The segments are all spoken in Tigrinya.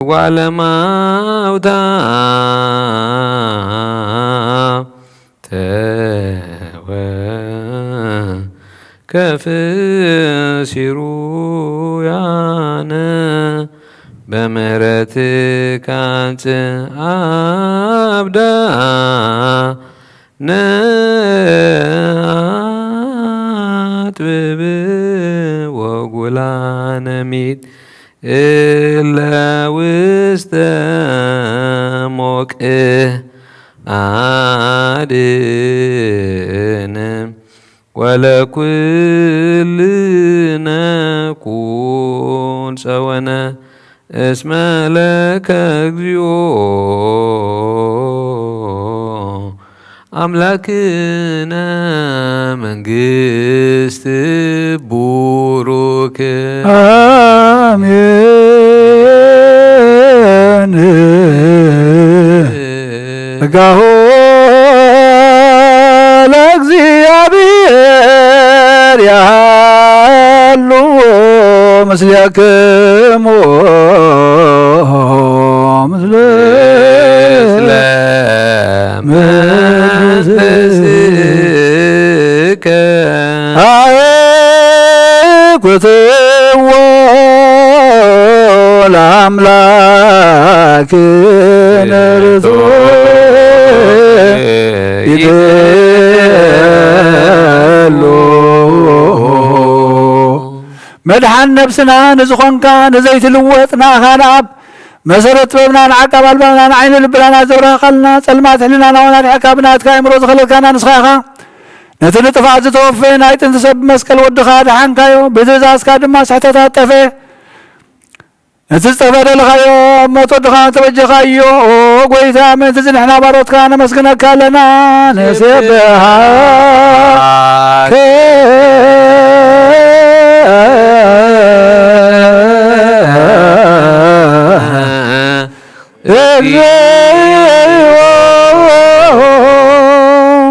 ጓለማውታ ተወከፍ ሲሩያነ በምህረትካ ጽእ ኣብዳ ነኣጥብብ ወጉላነሚት እለ ውስተ ሞቅህ ኣድን ወለኩልነ ኩን ጸወነ እስመ ለከ እግዚኦ ኣምላክነ መንግስት ቡሩክ። አሜን። ጸጋሁ ለእግዚአብሔር ያሉ ምስሌክሙ ምስለ መንፈስከ። አይ ኩትዎ ለአምላክ ነርቶ ይደሉ። መድሓን ነብስና ንዝኾንካ ንዘይትልወጥ ንኣኻ ንኣብ መሰረት ጥበብና ንዓቃብ ኣልባብና ንዓይኒ ልብናና ዘብረኸልና ጸልማት ሕልናና ወናድሕካ ብናትካ ኣእምሮ ዝኸለልካና ንስኻ ኢኻ። ነቲ ንጥፍኣት ዝተወፈየ ናይ ጥንቲ ሰብ ብመስቀል ወድኻ ኣድሓንካዮ፣ ብትእዛዝካ ድማ ስሕተታት ጠፍኤ። ነቲ ዝጠፍአ ደለኻዮ ኣብ ሞት ወድኻ ተበጀኻዮ። ኦ ጎይታ፣ ምእንቲ እዚ ንሕና ባሮትካ ነመስግነካ ኣለና፣ ንሴብሐካ።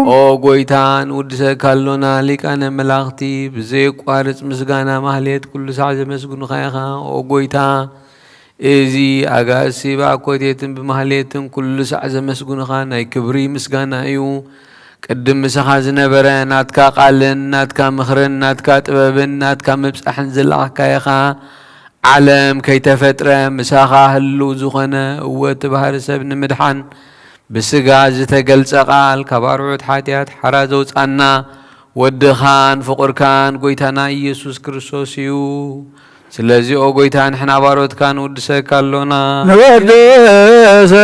ኦ ጎይታ፣ ንውድሰካ ኣሎና፣ ሊቃነ መላእኽቲ ብዘየቋርጽ ምስጋና ማህሌት ኩሉ ሳዕ ዘመስግኑኻ ኢኻ። ኦ ጎይታ፣ እዚ ኣጋእዝቲ ብኣኮቴትን ብማህሌትን ኩሉ ሳዕ ዘመስግኑኻ ናይ ክብሪ ምስጋና እዩ። ቅድም ምሳኻ ዝነበረ ናትካ ቃልን ናትካ ምኽርን ናትካ ጥበብን ናትካ ምብጻሕን ዝለኣኽካ ኢኻ። ዓለም ከይተፈጥረ ምሳኻ ህልው ዝኾነ፣ እወ እቲ ባህሪ ሰብ ንምድሓን ብስጋ ዝተገልጸ ቃል ካብ ኣርዑት ሓጢኣት ሓራ ዘውጻና ወድኻን ፍቑርካን ጎይታና ኢየሱስ ክርስቶስ እዩ። ስለዚ ኦ ጎይታ ንሕና ባሮትካ ንውድሰካ ኣሎና። ንወድሰከ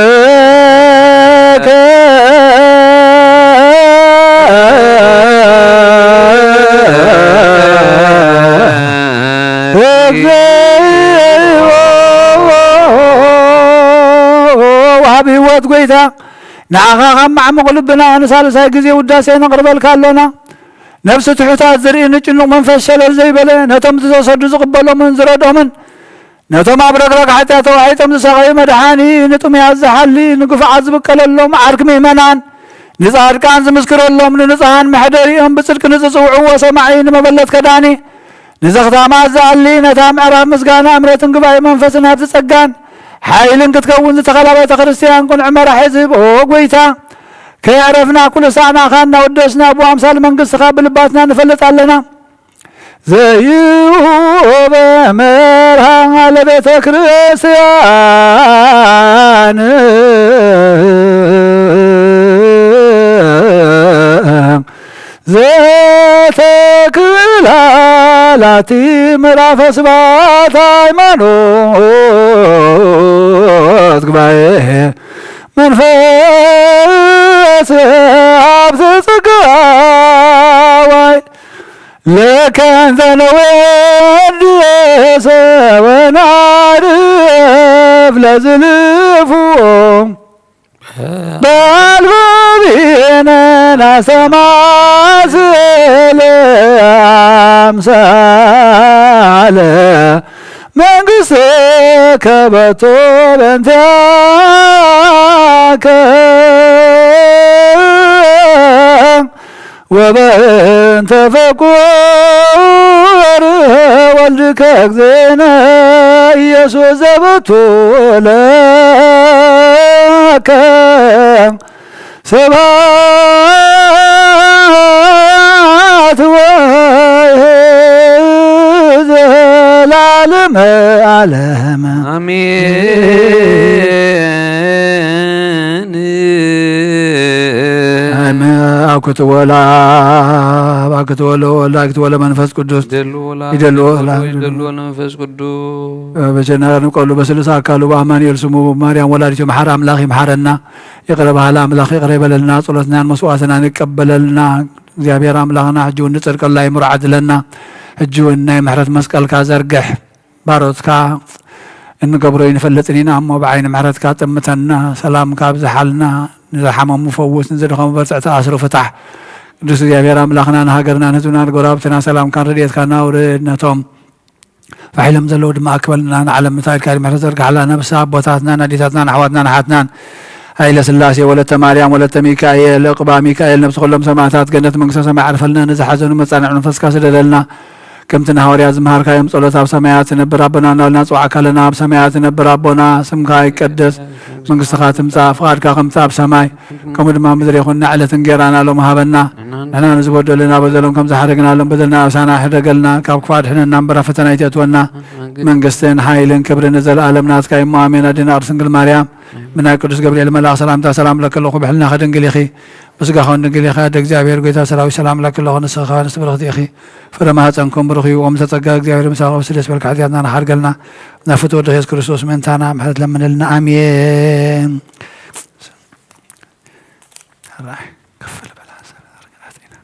ወሃቢ ህይወት ጎይታ ንዓኻ ካብ ማዕሙቕ ልብና ንሳልሳይ ግዜ ውዳሴ ነቕርበልካ ኣሎና። ነፍሲ ትሑታት ዝርኢ ንጭኑቕ መንፈስ ሸለል ዘይበለ ነቶም ዝተሰዱ ዝቕበሎምን ዝረድኦምን ነቶም ኣብ ረግረግ ሓጢኣት ተዋሒጦም ዝሰቐዩ መድሓኒ፣ ንጥሙያት ዝሓሊ፣ ንግፉዓት ዝብቀለሎም ዓርኪ ምእመናን፣ ንጻድቃን ዝምስክረሎም፣ ንንጹሃን መሕደሪኦም፣ ብጽድቂ ንዝጽውዕዎ ሰማዒ፣ ንመበለት ከዳኒ፣ ንዘኽታማት ዝኣሊ፣ ነታ ምዕራፍ ምስጋና እምረትን ግባኤ መንፈስን ሃብቲ ጸጋን ሓይልን ክትከውን ዝተኸላ ቤተ ክርስቲያን ቅኑዕ መራሒ ዝህብ ኦ ጎይታ፣ ከየዕረፍና ኩሉ ሳዕ ንኣኻ እናወደስና ብኣምሳል መንግስትኻ ብልባትና ንፈልጥ ኣለና። ዘይሁበ መርሃ ለቤተ ክርስቲያን ዘተክላላቲ ምዕራፈ ስባት ሃይማኖት ጉባኤ መንፈስ ኣብ ዝጽግዋይ ለከንተ ነወድሰ ወናርፍ ለዝልፉ በልበቢነ ናስተማስል ኣምሳለ መንግስተ ከበቶ በንቲያከ ወበእንተ ፍቁር ወልድከ እግዝእነ ኢየሱስ ዘበቱ ለከ ስብሐት ወይህብ ዘላለም ዓለም። አሜን። አብ ክትወ ለአብ፣ አብ ክትወ ለወልድ፣ አብ ክትወ ለመንፈስ ቅዱስ። ይደሉ ወላ ይደሉ ወላ ይደሉ ወለመንፈስ ቅዱስ። በጀናር ንቆሉ በስሉስ አካሉ በአማኑኤል ስሙ ማርያም ወላዲቱ መሓር አምላኽ ይምሓረና። ይቕረ በሃሊ ኣምላኽ ይቕረ ይበለልና፣ ጸሎትናን መስዋዕትናን ይቀበለልና። እግዚኣብሔር ኣምላኽና ሕጂ እውን ንጽድቀላ ይምሮ ዓድለና። ሕጂ እውን ናይ ምሕረት መስቀልካ ዘርግሕ፣ ባሮትካ እንገብሮ ይንፈልጥን ኢና እሞ ብዓይኒ ምሕረትካ ጥምተና፣ ሰላምካ ኣብዝሓልና። ንዝሓመሙ ፈውስ፣ ንዝደኸሙ በርትዕ፣ ተኣስሩ ፍታሕ። ቅዱስ እግዚኣብሔር ኣምላኽና ንሃገርና ንህዝብና ንጎረባብትና ሰላምካን ረድኤትካን ኣውርድ። ነቶም ፋሕ ኢሎም ዘለዉ ድማ ኣክበልና። ንዓለም ምታድካ ምሕረት ዘርግሓላ። ነብሲ ኣቦታትናን ኣዴታትናን ኣሕዋትናን ኣሓትናን ሃይለ ስላሴ ወለተ ማርያም ወለተ ሚካኤል ዕቁባ ሚካኤል ነብሲ ኩሎም ሰማእታት ገነት መንግስተ ሰማይ ዓርፈልና። ንዝሓዘኑ መጻንዕ መንፈስካ ስደደልና። ከምቲ ንሃዋርያት ዝመሃርካዮም ጸሎት ኣብ ሰማያት ትነብር ኣቦና እናበልና ንጽውዓካ ኣለና። ኣብ ሰማያት ትነብር ኣቦና ስምካ ይቀደስ፣ መንግስትኻ ትምጻእ፣ ፍቓድካ ከምቲ ኣብ ሰማይ ከምኡ ድማ ምድሪ ይኹን። ንዕለት እንጌራና ሎም ሃበና። ንሕና ንዝበደሉና በደሎም ከም ዝሓደግናሎም በደልና ኣሳና ሕደገልና፣ ካብ ክፉእ ኣድሕነና እምበር ኣብ ፈተና ኣይተእትወና። መንግስትን ሓይልን ክብርን ንዘለኣለም ናትካ እሞ ኣሜን። ኣዴና ቅድስት ድንግል ማርያም ብናይ ቅዱስ ገብርኤል መልኣኽ ሰላምታ ሰላም እብለኪ ኣለኹ። ብሕልናኺ ድንግል ኢኺ፣ ብስጋኺ እውን ድንግል ኢኺ። ኣደ እግዚኣብሔር ጎይታ ሰራዊት ሰላም እብለኪ ኣለኹ። ንስኺ ከኣ ንስቲ ብርኽቲ ኢኺ፣ ፍረ ማህፀንኩም ብሩኽ እዩ። ኦም ዝተጸጋ እግዚኣብሔር ምሳኺ ቅዱስ ደስ በልኪ፣ ሓጢኣትና ንሓርገልና፣ ናብ ፍትወ ወድኺ የሱስ ክርስቶስ ምእንታና ምሕረት ለምንልና። ኣሜን። ሕራይ ክፍል በላ ሰብ ርግኣት ኢና።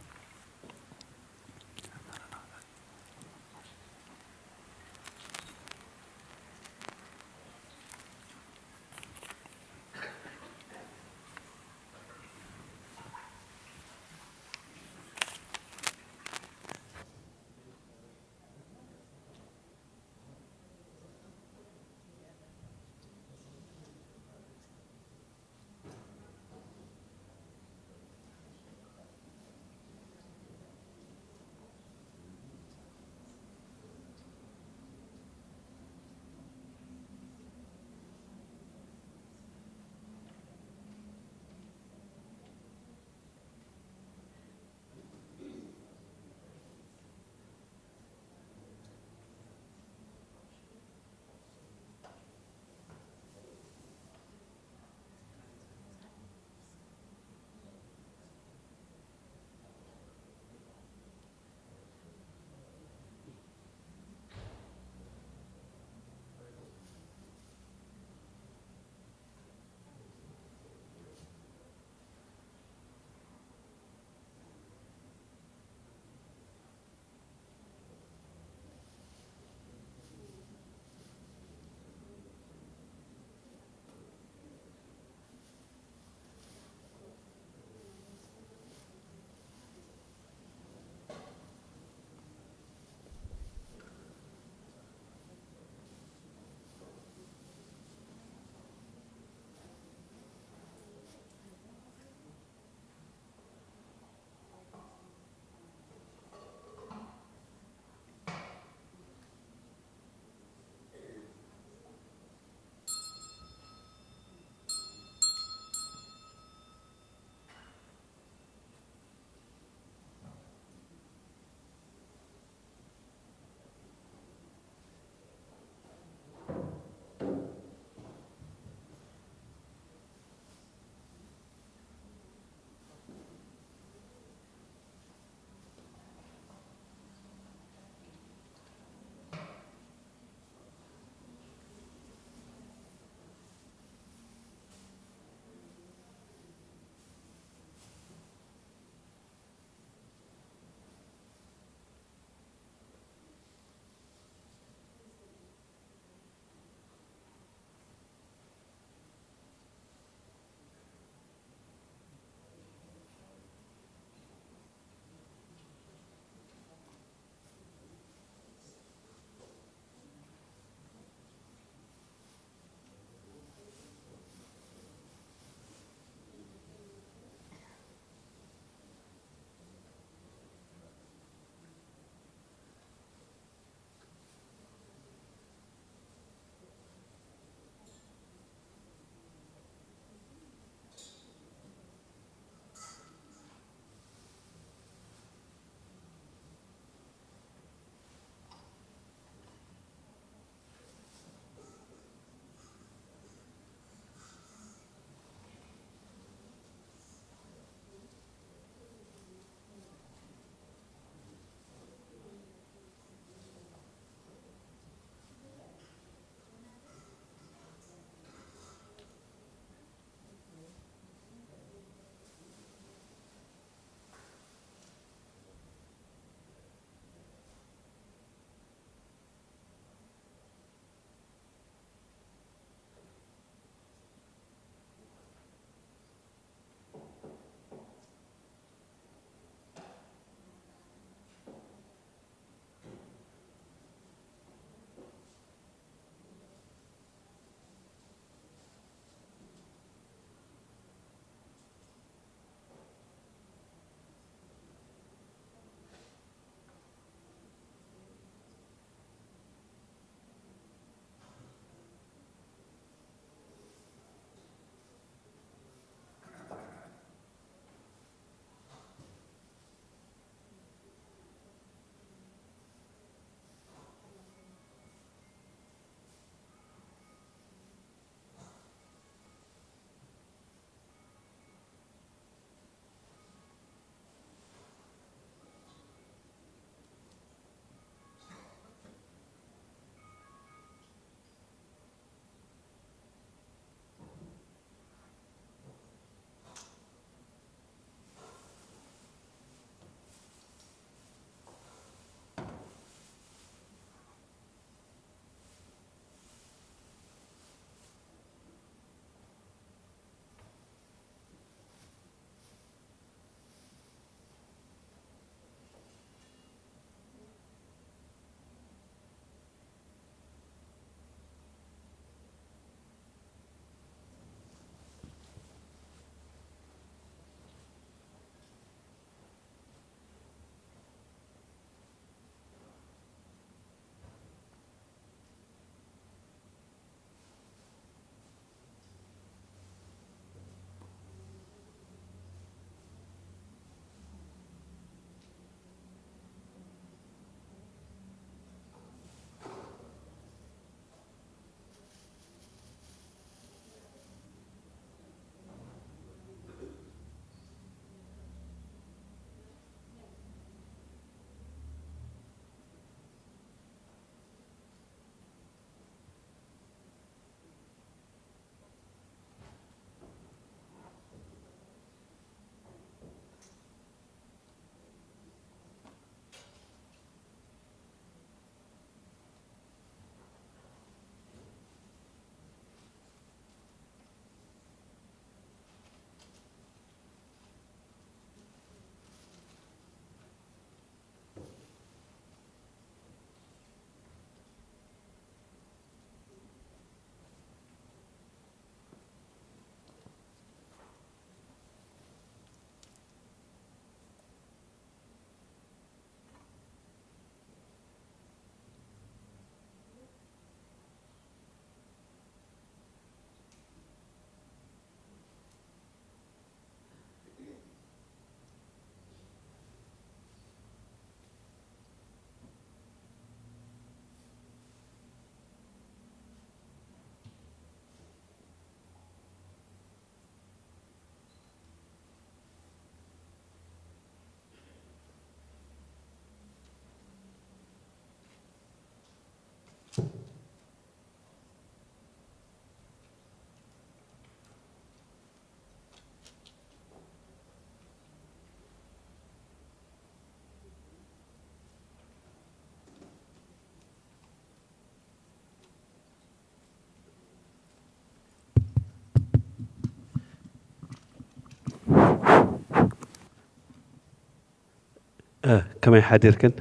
እ፣ ከመይ ሓዲርክን?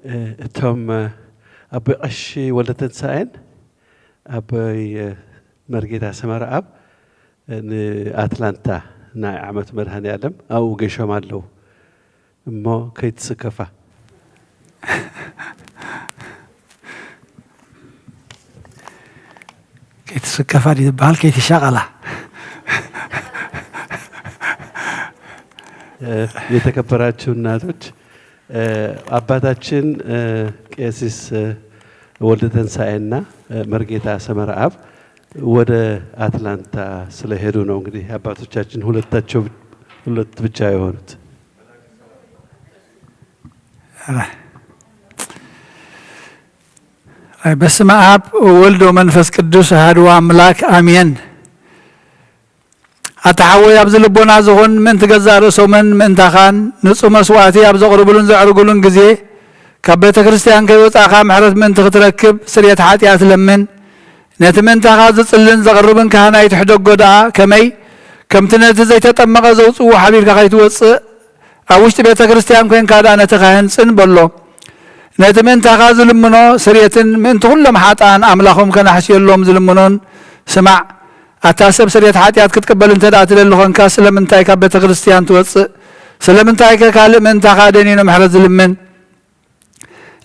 እ፣ እቶም፣ እ፣ ኣቦይ ቀሺ ወልደተንሳኤን ኣቦይ፣ እ፣ መርጌታ ሰመረኣብ፣ እ፣ ንኣትላንታ ናይ ዓመት መድኃኔ ዓለም ኣብኡ ገሾም ኣለዉ። እሞ ከይትስከፋ። ከይትስከፋ ድዩ ዝበሃል? ከይትሻቐላ። እ፣ የተከበራችሁ እናቶች፣ እ፣ አባታችን፣ እ፣ ቀሲስ፣ እ፣ ወልደ ተንሳኤና፣ እ፣ መርጌታ ሰመረአብ ወደ አትላንታ ስለሄዱ ነው እንግዲህ አባቶቻችን ሁለታቸው፣ ሁለት ብቻ የሆኑት። በስመ አብ ወወልድ ወመንፈስ ቅዱስ አሐዱ አምላክ አሜን። ኣታ ሓወይ፣ ኣብዚ ልቦና ዝኹን ምእንቲ ገዛእ ርእሶምን ምእንታኻን ንጹህ መስዋእቲ ኣብ ዘቕርብሉን ዘዕርጉሉን ግዜ፣ ካብ ቤተ ክርስቲያን ከይወጻእካ ምሕረት ምእንቲ ክትረክብ ስርየት ሓጢኣት ለምን። ነቲ ምእንታኻ ዝጽልን ዘቕርብን ካህን ኣይትሕደጎ ደኣ፣ ከመይ? ከምቲ ነቲ ዘይተጠመቐ ዘውጽእዎ ሓቢርካ ከይትወጽእ፣ ኣብ ውሽጢ ቤተ ክርስቲያን ኮይንካ ደኣ ነቲ ካህን ጽን በሎ። ነቲ ምእንታኻ ዝልምኖ ስርየትን ምእንቲ ኩሎም ሓጥኣን ኣምላኾም ከናሕስየሎም ዝልምኖን ስማዕ። ኣታ ሰብ ስርየት ሓጢኣት ክትቅበል እንተ ደኣ ትደሊ ኾንካ፣ ስለምንታይ ካብ ቤተ ክርስቲያን ትወጽእ? ስለምንታይከ ካልእ ምእንታኻ ደኒኑ ምሕረት ዝልምን?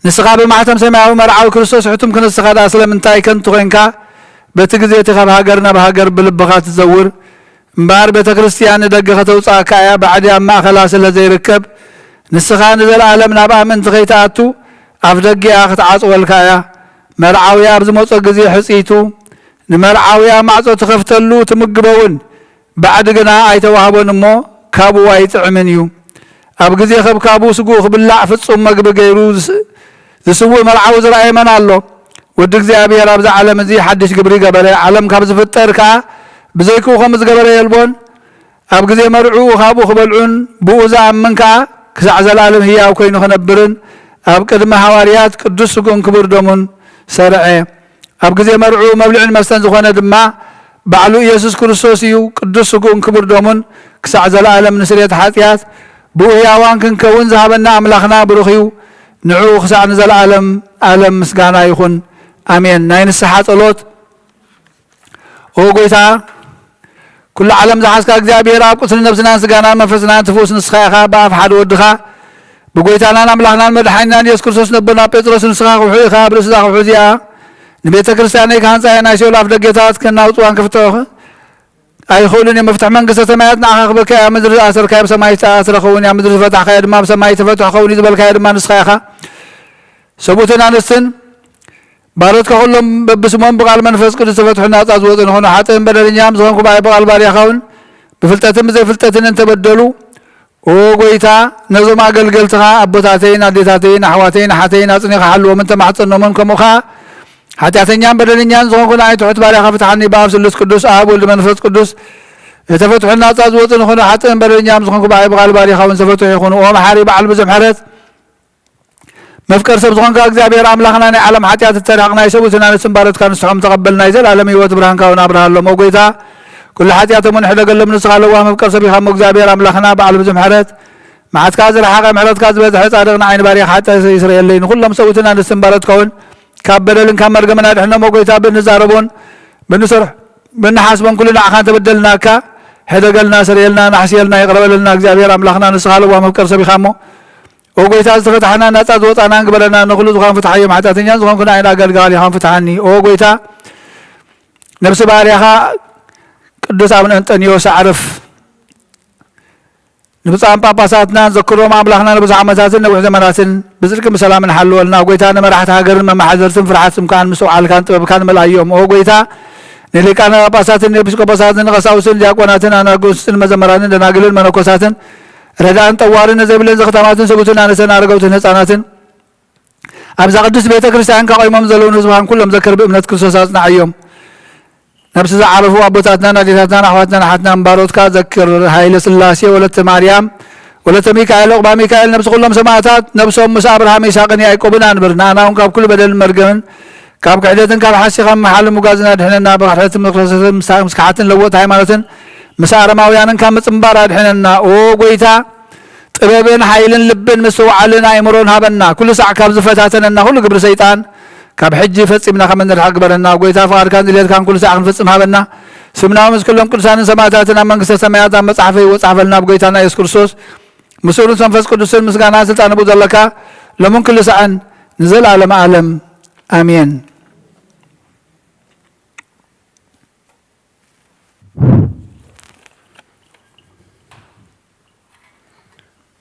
ንስኻ ብማሕተም ሰማያዊ መርዓዊ ክርስቶስ ሕቱም ክንስኻ ደኣ ስለምንታይ ከንቱ ኾንካ በቲ ግዜ እቲ ካብ ሃገር ናብ ሃገር ብልብኻ ትዘውር? እምበኣር ቤተ ክርስቲያን ንደገ ከተውጽኣካ እያ፣ ባዕዲ ኣብ ማእኸላ ስለ ዘይርከብ ንስኻ ንዘለኣለም ናብኣ ምእንቲ ኸይትኣቱ ኣፍ ደጊኣ ክትዓጽወልካ እያ። መርዓውያ ኣብ ዝመጾ ግዜ ሕጽይቱ ንመርዓውያ ማዕጾ ትኸፍተሉ ትምግቦ እውን ባዕዲ ግና ኣይተዋህቦን እሞ ካብኡ ኣይጥዕምን እዩ። ኣብ ግዜ ከብካቡ ስግኡ ክብላዕ ፍጹም መግቢ ገይሩ ዝስውእ መርዓዊ ዝረኣየ መን ኣሎ? ወዲ እግዚኣብሔር ኣብዚ ዓለም እዚ ሓድሽ ግብሪ ገበረ። ዓለም ካብ ዝፍጠር ከኣ ብዘይክኡ ከምኡ ዝገበረ የልቦን። ኣብ ግዜ መርዕኡ ካብኡ ክበልዑን ብኡ ዝኣምን ከኣ ክሳዕ ዘለኣለም ህያው ኮይኑ ክነብርን ኣብ ቅድሚ ሃዋርያት ቅዱስ ስግኡን ክቡር ደሙን ሰርዐ። ኣብ ግዜ መርዕኡ መብልዕን መስተን ዝኾነ ድማ ባዕሉ ኢየሱስ ክርስቶስ እዩ። ቅዱስ ስግኡን ክቡር ደሙን ክሳዕ ዘለኣለም ንስርየት ሓጢኣት ብኡ ህያዋን ክንከውን ዝሃበና ኣምላኽና ብሩኽ እዩ። ንዕኡ ክሳዕ ንዘለኣለም ኣለም ምስጋና ይኹን። ኣሜን። ናይ ንስሓ ጸሎት። ኦ ጎይታ፣ ኩሉ ዓለም ዝሓዝካ እግዚኣብሔር ኣብ ቁስሊ ነብስናን ስጋናን መንፈስናን ትፍውስ ንስኻ ኢኻ። ብኣፍ ሓደ ወድኻ ብጎይታናን ኣምላኽናን መድሓኒናን ኢየሱስ ክርስቶስ ነቦና ጴጥሮስ ንስኻ ክውሑ ኢኻ። ኣብ ርእሲ እዛ ክውሑ እዚኣ ንቤተ ክርስቲያነይ ክሃንጻ እየ። ናይ ሲኦል ኣፍ ደገታት ከናውጽዋን ክፍትሑ ኣይኽእሉን እዮም። መፍትሕ መንግስተ ሰማያት ንዓኻ ክበካ እያ። ምድሪ ዝኣሰርካያ ብሰማይ ዝተኣስረ ክኸውን እያ። ምድሪ ዝፈታሕካያ ድማ ብሰማይ ዝተፈትሑ ክኸውን እዩ ዝበልካያ ድማ ንስኻ ኢኻ። ሰብኡትን ኣንስትን ባሮትካ ኩሎም በብስሞም ብቃል መንፈስ ቅዱስ ዝተፈትሑ ናጻ ዝወጹ ንኾኑ ሓጥእን በደለኛም ዝኾንኩ ብኣይ ብቃል ባርያኻ እውን ብፍልጠትን ብዘይፍልጠትን እንተበደሉ፣ ኦ ጎይታ፣ ነዞም ኣገልገልትኻ ኣቦታተይን ኣዴታተይን ኣሕዋተይን ኣሓተይን ኣጽኒኻ ሓልዎም እንተማሕጸኖምን ከምኡ ኸኣ ሓጢኣተኛን በደለኛን ዝኾንኩ ንኣይ ትሑት ባርያኻ ፍትሓኒ። ብኣብ ስሉስ ቅዱስ ኣብ ወልድ መንፈስ ቅዱስ ዝተፈትሑ ናጻ ዝወጹ ንኾኑ ሓጥእን በደለኛም ዝኾንኩ ብኣይ ብቃል ባርያኻ እውን ዝተፈትሑ ይኹኑ። ኦ መሓሪ በዓል ብዙሕ ምሕረት መፍቀር ሰብ ዝኾንካ እግዚኣብሔር ኣምላኽና ናይ ዓለም ሓጢኣት እተርሕቕ ናይ ሰብኡትን ኣንስትን ባሮትካ ንስሖም ተቐበል ናይ ዘላለም ህይወት ብርሃንካ እውን ኣብርሃሎም። ኦ ጎይታ ኩሉ ሓጢኣቶም እውን ሕደገሎም ንስኻ ለዋህ መፍቀር ሰብ ኢኻ እሞ እግዚኣብሔር ኣምላኽና በዓል ብዙሕ ምሕረት መዓትካ ዝረሓቐ ምሕረትካ ዝበዝሐ ጻድቕ ንዓይኒ ባርያኻ ሓጢኣተይ ይስረየለይ ንኹሎም ሰብኡትን ኣንስትን ባሮትካ እውን ካብ በደልን ካብ መርገምን ኣድሕኖም ኦ ጎይታ ብእንዛረቦን ብእንሰርሕ ብእንሓስቦን ኩሉ ንዓኻ እንተበደልናካ ሕደገልና ስረየልና ናሕስየልና ይቕረ በለልና እግዚኣብሔር ኣምላኽና ንስኻ ለዋህ መፍቀር ሰብ ኢኻ እሞ ኦ ጎይታ ዝተፈታሕና ናጻ ዝወጻና ግበረና ንኹሉ ዝኾን ፍትሓዮም ሓጢኣተኛን ዝኾንኩ ንዓይን ኣገልጋሊኻን ፍትሓኒ ኦ ጎይታ ነብሲ ባርያኻ ቅዱስ ኣቡነ እንጠንዮስ ኣዕርፍ ንብፁዓን ጳጳሳትና ዘክሮም ኣምላኽና ንብዙሕ ዓመታትን ነዊሕ ዘመናትን ብጽድቅን ብሰላምን ሓልወልና ጎይታ ንመራሕቲ ሃገርን መመሓደርትን ፍርሓት ስምካን ምስትውዓልካን ጥበብካን መልኣዮም ኦ ጎይታ ንሊቃነ ጳጳሳትን ንኤጲስቆጶሳትን ንቐሳውስትን ዲያቆናትን ኣናጉስትን መዘመራንን ደናግልን መነኮሳትን ረዳእን ጠዋርን ንዘይብለን ዘኽታማትን ስቡትን ኣንስትን ኣረገውትን ህፃናትን ኣብዛ ቅድስት ቤተ ክርስቲያን ካቆይሞም ዘለውን ህዝብኻን ኩሎም ዘክር ብእምነት ክርስቶስ ኣጽናዓዮም። ነብሲ ዝዓረፉ ኣቦታትናን ኣዴታትናን ኣሕዋትናን ኣሓትናን ባሮትካ ዘክር። ሃይለ ስላሴ፣ ወለተ ማርያም፣ ወለተ ሚካኤል፣ ዑቕባ ሚካኤል፣ ነብሲ ኩሎም ሰማእታት ነብሶም ምስ ኣብርሃም ይስሐቅን ያዕቆብን ኣንብር። ንኣና እውን ካብ ኩሉ በደልን መርገምን ካብ ክሕደትን ካብ ሓሲኻ ምምሓልን ምጓዝን ኣድሕነና። ብኽሕደትን ምኽሰትን ምስ ክሓትን ለወጥቲ ሃይማኖትን ምስ ኣረማውያንን ካብ ምጽንባር ኣድሕነና። ኦ ጎይታ ጥበብን ሓይልን ልብን ምስትውዓልን ኣእምሮን ሃበና። ኩሉ ሳዕ ካብ ዝፈታተነና ኩሉ ግብሪ ሰይጣን ካብ ሕጂ ፈጺምና ከም እንርሕቕ ግበረና። ጎይታ ፍቓድካን ድልየትካን ኩሉ ሳዕ ክንፍጽም ሃበና። ስምና ምስ ኩሎም ቅዱሳንን ሰማዕታትን ኣብ መንግስተ ሰማያት ኣብ መጽሓፈ ይወጻሕፈልና። ብጎይታና የሱስ ክርስቶስ ምስኡ ምስ መንፈስ ቅዱስን ምስጋናን ስልጣን ብኡ ዘለካ ሎምን ኩሉ ሳዕን ንዘለኣለም ዓለም ኣሜን።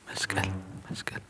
መስቀል መስቀል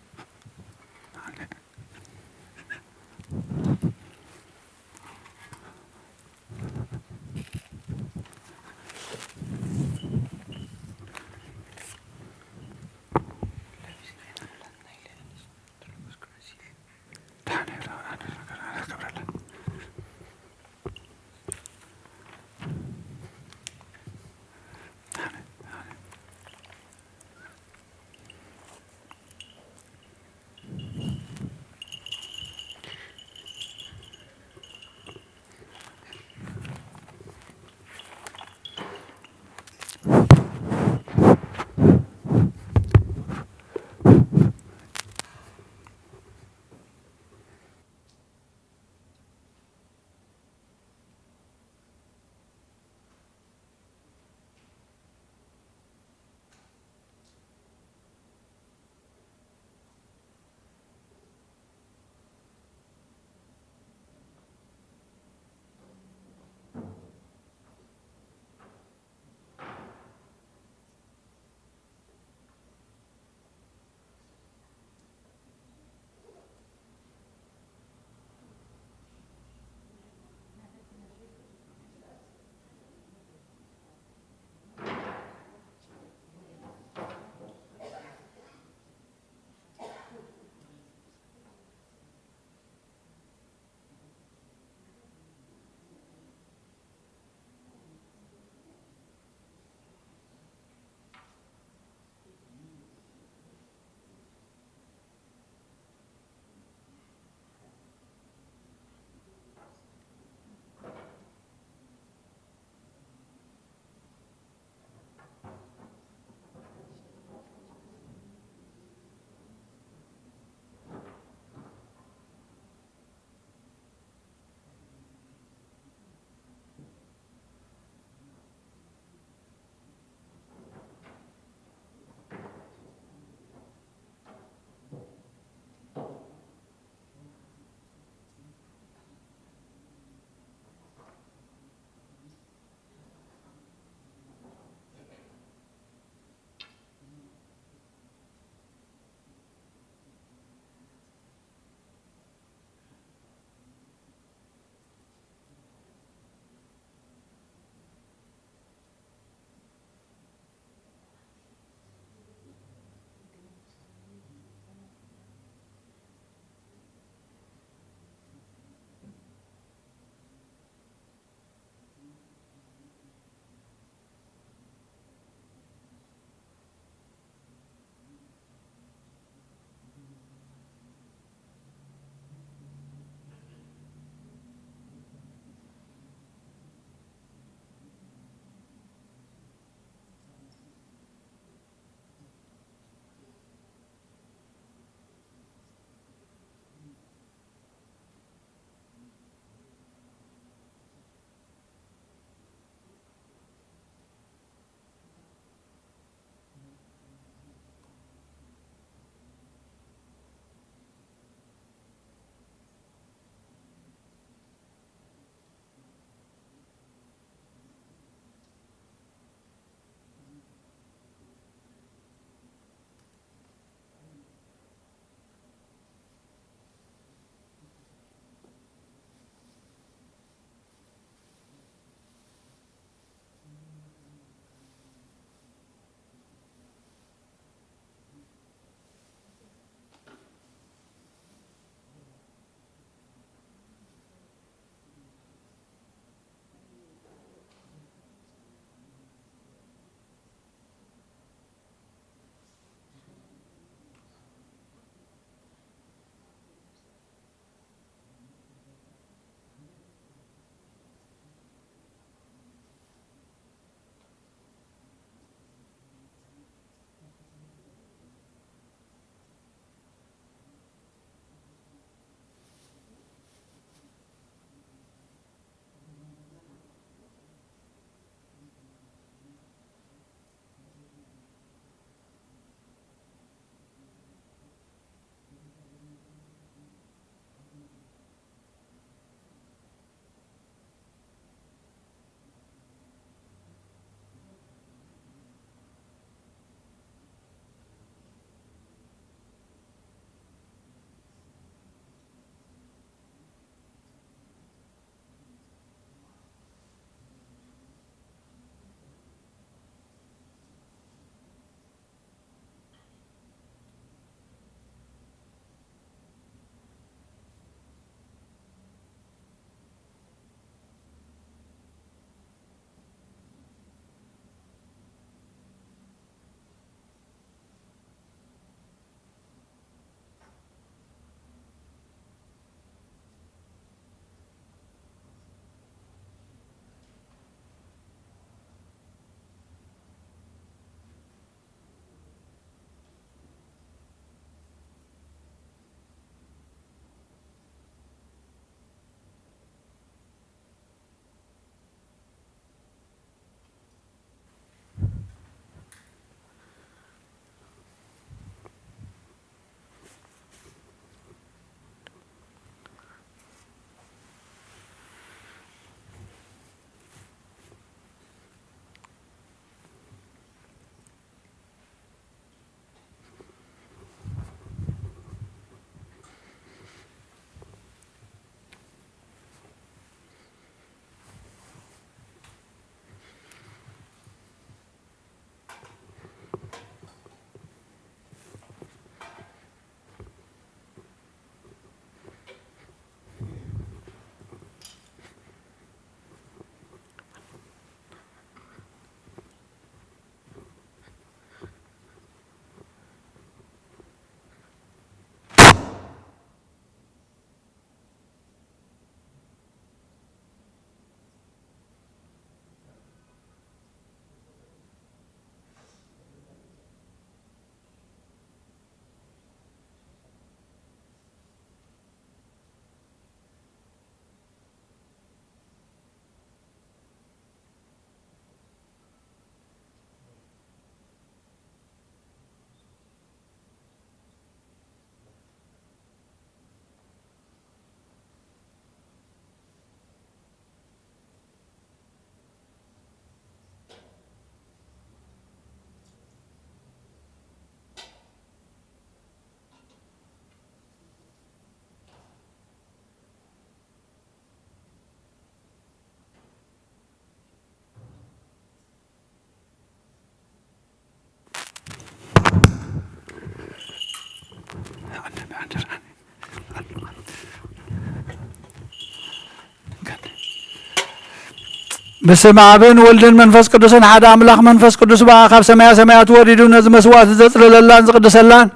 በስመ ኣብን ወልድን መንፈስ ቅዱስን ሓደ ኣምላኽ። መንፈስ ቅዱስ በኣ ካብ ሰማያ ሰማያት ወሪዱ ነዚ መስዋዕቲ ዘጽልለላን ዝቕድሰላን፣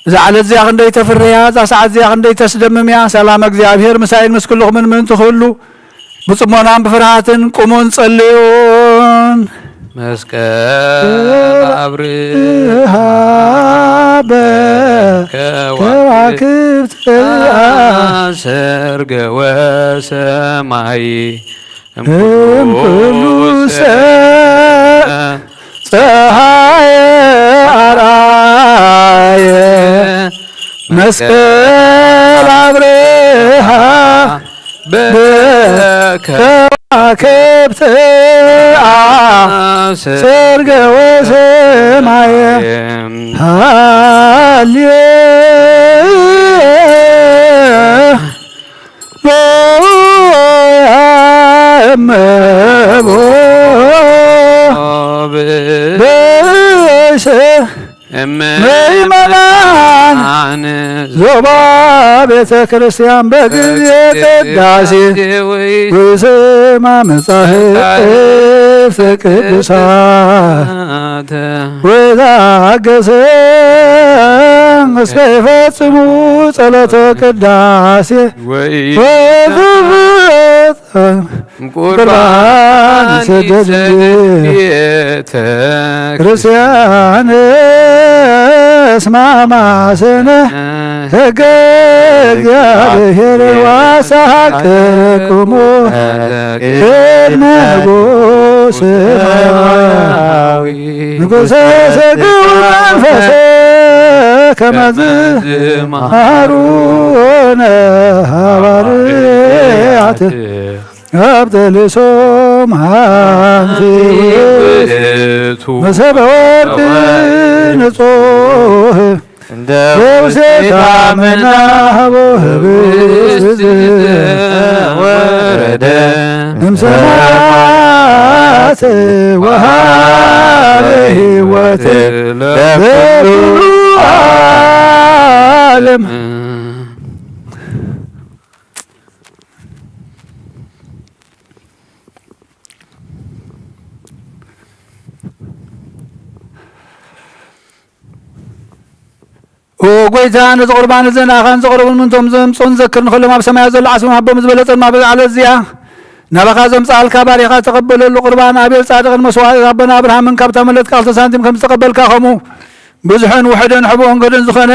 እዛ ዕለት እዚኣ ክንደይ ተፍርያ፣ እዛ ሰዓት እዚኣ ክንደይ ተስደምም እያ። ሰላም እግዚኣብሔር ምሳይን ምስ ኩልኹምን ምእንቲ ክህሉ ብጽሞናን ብፍርሃትን ቁሙን ጸልዩን። መስቀል ኣብርሃ በከዋክብት ሰርገ ወሰማይ እምኩሉ ሰብ ፀሐየ ኣርኣየ መስቀል ኣብርሃ በከዋክብት ሰርገ ወሰማየ ሃሌ ሎያ እመቦ በሸ ምእመናን ዞባ ቤተ ክርስቲያን በጊዜ ቅዳሴ ወይሰማ መጻሕፍተ ቅዱሳት ወይታገሰ እስከ ይፈጽሙ ጸሎተ ቅዳሴ ወይፈጽም ቁርባን ይሰደድ ቤተ ክርስቲያን እስማማሰነ ሕገ እግዚኣብሔር ዋሳቅቁሙ ቅድመ ንጉስ ሰማያዊ ንጉሰ ሰግው መንፈሰ ከመዝ መሃሩነ ሃዋርያት ኣብ ተልሶም ሓንቲ ውእቱ መሰበ ወርቅ ንጹህ እንደ ውስቴታ መናህቦ ህብስት ወረደ እምሰማያት ወሃበ ሕይወት ለኩሉ ዓለም። ኦ ጎይታ፣ ነዚ ቁርባን እዚ ንኣኻን ዘቕርቡን ምንቶም ዘምጽኡን ዘክር ንኸሎም ኣብ ሰማያት ዘሎ ዓስብን ኣቦም ዝበለጸ ድማ በዛ ዕለት እዚኣ ናባኻ ዘምጽኣልካ ባሪኻ ተቐበለሉ። ቁርባን ኣቤል ጻድቕን መስዋዕት ኣቦና ኣብርሃምን ካብታ መለት ቃል ሳንቲም ከም ዝተቐበልካ ከምኡ ብዙሕን ውሑድን ሕቡእን ገድን ዝኾነ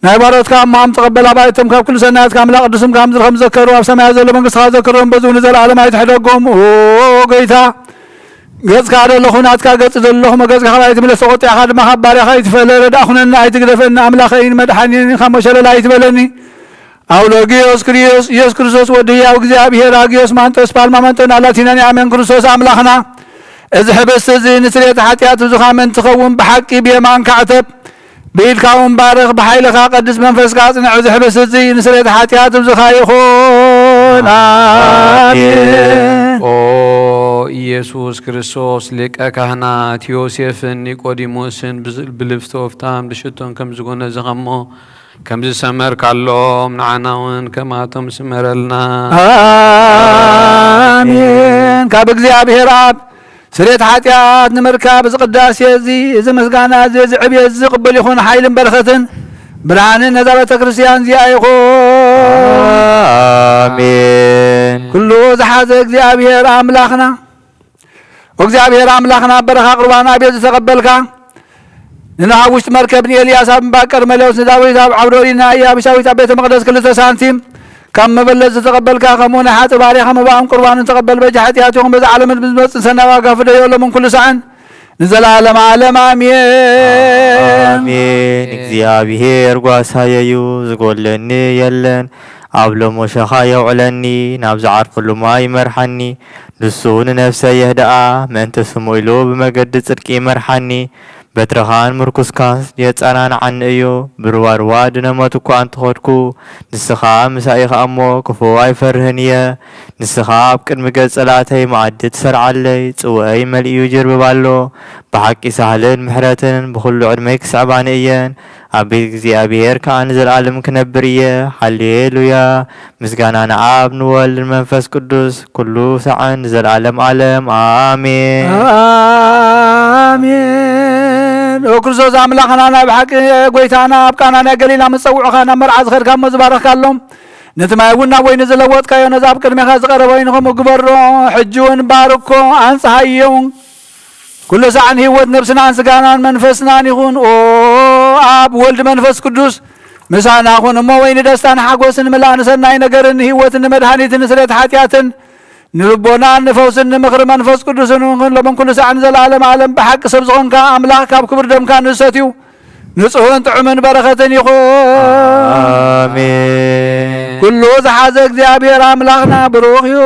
ናይ ባሮትካ እሞ ኣም ተቐበል ኣባይቶም ካብ ኩሉ ሰናያትካ ኣምላኽ ቅዱስም ካብ ምድሪ ከም ዘከሩ ኣብ ሰማያት ዘሎ መንግስትኻ ዘክሮም በዚ እውን ንዘለኣለም ኣይትሕደጎም። ኦ ጎይታ፣ ገጽካ ደለኹ ናትካ ገጽ ዘለኹ መገጽካ ካብ ኣይትምለስ፣ ተቖጢዕካ ድማ ካብ ባርያኻ ኣይትፈለ። ረዳእ ኩነኒ ኣይትግደፈኒ፣ ኣምላኸይን መድሓኒን ካብ መሸለል ኣይትበለኒ። ኣውሎጊዮስ ክሪዮስ ኢየሱስ ክርስቶስ ወዲ ህያው እግዚኣብሔር ኣጊዮስ ማንጦስ ፓልማ መንጦና ላቲናኒ ኣሜን። ክርስቶስ ኣምላኽና፣ እዚ ሕብስቲ እዚ ንስርየት ሓጢኣት ብዙኻ ምእንቲ ኸውን ብሓቂ ብየማንካ ዕተብ፣ ብኢድካ እውን ባርኽ፣ ብሓይልኻ ቀድስ፣ መንፈስካ ኣጽንዕ። እዚ ሕብስቲ እዚ ንስርየት ሓጢኣት ብዙኻ ይኹን። ኣሜን። ኦ ኢየሱስ ክርስቶስ፣ ሊቀ ካህናት ዮሴፍን ኒቆዲሞስን ብዝ-፣ ብልብስቲ ኦፍታን ብሽቶን ከም ዝጎነዝኻ እሞ፣ ከም ዝሰመርካሎም ንዓና እውን ከማቶም ስመረልና። ኣሜን። ካብ እግዚኣብሔር ኣብ ስርየት ሓጢኣት ንምርካብ እዚ ቅዳሴ እዚ፣ እዚ ምስጋና እዚ፣ እዚ ዕብየት እዚ ቅብል ይኹን። ሓይልን በረኸትን ብርሃንን ነዛ ቤተ ክርስቲያን እዚኣ ይኹን። ኣሜን። ኩሉ ዝሓዘ እግዚኣብሔር ኣምላኽና፣ እግዚኣብሔር ኣምላኽና፣ ኣብ በረኻ ቁርባን ኣቤል ዝተቐበልካ፣ ንኖህ ኣብ ውሽጢ መርከብ፣ ንኤልያስ ኣብ እምባ ቀርሜሎስ፣ ንዳዊት ኣብ ዓውደ ኦሪት፣ ንኣያቢሳዊት ኣብ ቤተ መቕደስ ክልተ ሳንቲም ካብ መበለት ዝተቐበልካ፣ ከምኡ ናይ ሓጥእ ባርያኻ መባኦም ቁርባንን ተቐበል። በጃ ሓጢኣት ይኹን፣ በዛ ዓለምን ብዝመጽእ ሰናይ ዋጋ ፍደዮ፣ ሎምን ኩሉ ሳዕን ንዘለዓለም ዓለም። ኣሜን። ኣሜን። እግዚኣብሔር ጓሳየ እዩ፣ ዝጎድለኒ የለን። ኣብ ሎሞሸኻ የውዕለኒ፣ ናብ ዝዓርፈሉ ማይ ይመርሓኒ። ንሱ ንነፍሰይ የህድኣ፣ ምእንቲ ስሙ ኢሉ ብመገዲ ጽድቂ ይመርሓኒ። በትርኻን ምርኩስካን የጸናንዓኒ እዩ። ብርዋርዋ ድነመት እኳ እንተኸድኩ፣ ንስኻ ምሳይ ኢኻ እሞ፣ ክፉእ ኣይፈርህን እየ። ንስኻ ኣብ ቅድሚ ገጽ ጸላእተይ መኣዲ ትሰርዓለይ፣ ጽውአይ መሊኡ ይጅርብብ ኣሎ። ብሓቂ ሳህልን ምሕረትን ብኹሉ ዕድመይ ክስዕባኒ እየን። ኣብ ቤት እግዚኣብሔር ከኣ ንዘለኣለም ክነብር እየ። ሃሌሉያ። ምስጋና ንኣብ ንወልድ ንመንፈስ ቅዱስ ኩሉ ሳዕን ንዘለኣለም ዓለም ኣሜን። ኣሜን። ኦ ክርስቶስ ኣምላኽና፣ ናይ ብሓቂ ጎይታና፣ ኣብ ቃና ናይ ገሊላ ምስ ጸውዑኻ ናብ መርዓ ዝኸድካ እሞ ዝባረኽካሎም፣ ነቲ ማይ እውን ናብ ወይኒ ዝለወጥካዮ፣ ነዚ ኣብ ቅድሜኻ ዝቐረበ ወይኒ ከምኡ ግበሮ። ሕጂ እውን ባርኮ፣ ኣንጽሃዮ። ኩሉ ሳዕን ህይወት ነብስናን ስጋናን መንፈስናን ይኹን። ኦ ኣብ ወልድ መንፈስ ቅዱስ ምሳና ኩን እሞ፣ ወይኒ ደስታን ሓጎስን ምላእ ንሰናይ ነገርን ንህይወትን ንመድሃኒትን ንስርየት ሓጢኣትን ንልቦናን ንፈውስን ንምኽሪ መንፈስ ቅዱስን እውን ኩን ሎምን ኩሉ ሳዕን ዘለዓለም ዓለም። ብሓቂ ሰብ ዝኾንካ ኣምላኽ ካብ ክቡር ደምካ ንዝሰትዩ ንጹህን ጥዑምን በረኸትን ይኹን። ኣሜን። ኩሉ ዝሓዘ እግዚኣብሔር ኣምላኽና ብሩኽ እዩ።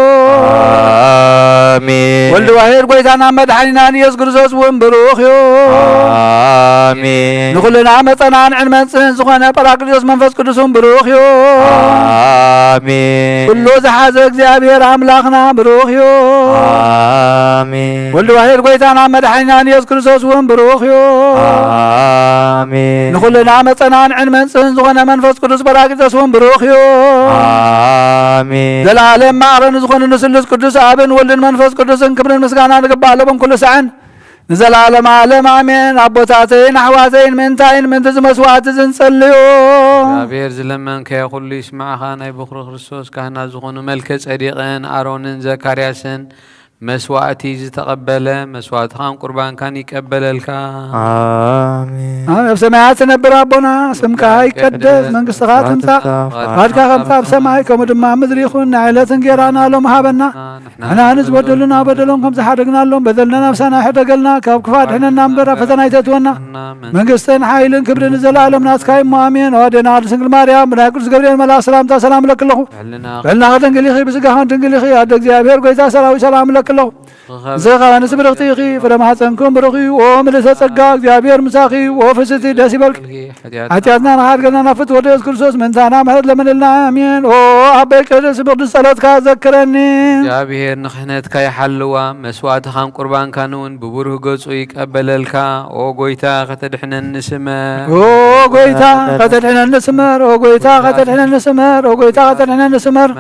ኣሜን። ወልድ ዋሕድ ጎይታና መድሓኒናን ኢየሱስ ክርስቶስ እውን ብሩኽ እዩ። ኣሜን። ንኹልና መጸናንዕን መንጽህን ዝኾነ ጳራቅሊጦስ መንፈስ ቅዱስ እውን ብሩኽ እዩ። ኣሜን። ኩሉ ዝሓዘ እግዚኣብሔር ኣምላኽና ብሩኽ እዩ። ኣሜን። ወልድ ዋሕድ ጎይታና መድሓኒናን ኢየሱስ ክርስቶስ እውን ብሩኽ እዩ። ኣሜን። ንኹልና መጸናንዕን መንጽህን ዝኾነ መንፈስ ቅዱስ ጳራቅሊጦስ እውን ብሩኽ እዩ። ኣሜን። ዘለዓለም ማዕረ ንዝኾነ ንስሉስ ቅዱስ ኣብን ወልድን መንፈስ ቅዱስን ክብርን ምስጋናን ይግባእ፣ ሎምን ኩሉ ሳዕን ንዘለዓለም ዓለም ኣሜን። ኣቦታተይን ኣሕዋተይን፣ ምእንታይን ምእንቲ እዚ መስዋዕቲ እዚ ንጸልዮ። እግዚኣብሔር ዝለመንካዮ ኩሉ ይስማዕኻ። ናይ ብኹሩ ክርስቶስ ካህናት ዝኾኑ መልከ ጼዴቅን ኣሮንን ዘካርያስን መስዋዕቲ ዝተቐበለ፣ መስዋዕትኻን ቁርባንካን ይቀበለልካ። ኣሜን። ኣብ ሰማያት ትነብር ኣቦና፣ ስምካ ይቀደስ፣ መንግስትኻ ትምጻእ፣ ፍቃድካ ከምታ ኣብ ሰማይ ከምኡ ድማ ኣብ ምድሪ ይኹን። ናይ ዕለት እንጌራና ሎም ሃበና፣ ንሕና ንዝበደሉና በደሎም ከም ዝሓደግናሎም በደልና ናብሳና ይሕደገልና፣ ካብ ክፉእ ኣድሕነና እምበር ኣብ ፈተና ኣይተእትወና። መንግስትን ሓይልን ክብርን ንዘለኣለም ናትካ እዩ እሞ ኣሜን። ኣዴና ቅድስት ድንግል ማርያም፣ ብናይ ቅዱስ ገብርኤል መልኣክ ሰላምታ ሰላም እለኪ ኣለኹ። ብሕልናኺ ድንግል ኢኺ፣ ብስጋኺ ድንግል ኢኺ። ኣደ እግዚኣብሔር ጎይታ ሰራዊት ሰላም እለኪ ኣለኹ። ዝኸበርኪ ንስብርኽቲ ኢኺ፣ ፍረ ማሕፀንኩም ብሩኽ እዩ። ኦ ምልእተ ጸጋ፣ እግዚኣብሔር ምሳኺ እዩ። ኦ ፍስቲ ደስ ይበልኪ። ሓጢኣትና ንኻድገና ናብ ፍትወ ወልደ ኢየሱስ ክርስቶስ ምእንታና ምሕረት ለምንልና። ኣሜን። ኦ ኣበይ ቅዱስ ብቅዱስ ጸሎትካ ዘክረኒ። እግዚኣብሔር ንክሕነትካ ይሓልዋ፣ መስዋዕትኻን ቁርባንካን እውን ብብሩህ ገጹ ይቀበለልካ። ኦ ጎይታ ከተድሕነኒ ስመር። ኦ ጎይታ ከተድሕነኒ ስመር። ኦ ጎይታ ከተድሕነኒ ስመር። ኦ ጎይታ ከተድሕነኒ ስመር።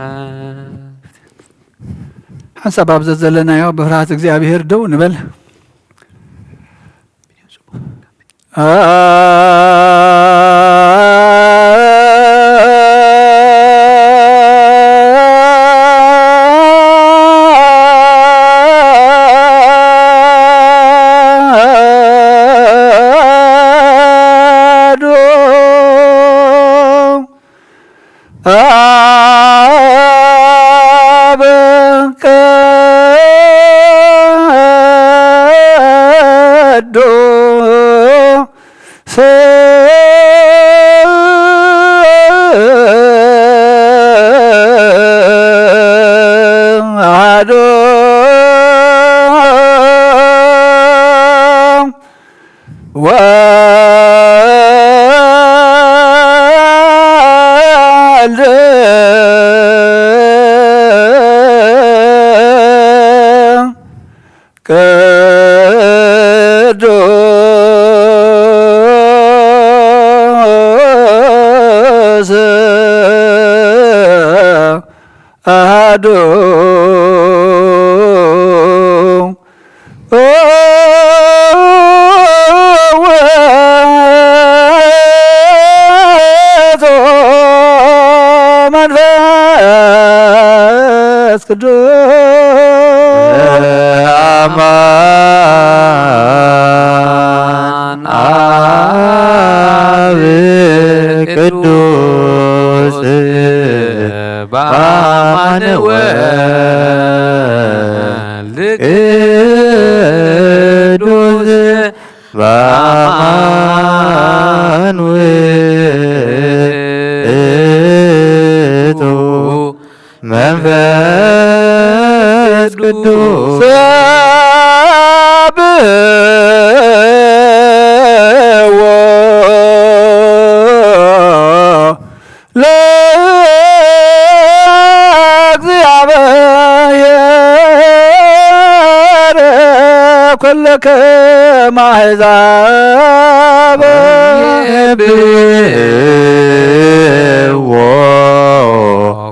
ሓንሳብ ኣብ ዘዘለናዮ ብፍርሃት እግዚኣብሔር ደው ንበል። አብ ቅዱስ አሐዱ ወልድ ቅዱስ አሐዱ ውእቱ መንፈስ ቅዱስ አማን አብ ቅዱስ በአማን ወልድ ቅዱስ በአማን ውእቱ መንፈስ ቅዱስ ኩልክም ኣሕዛብ ይብዎ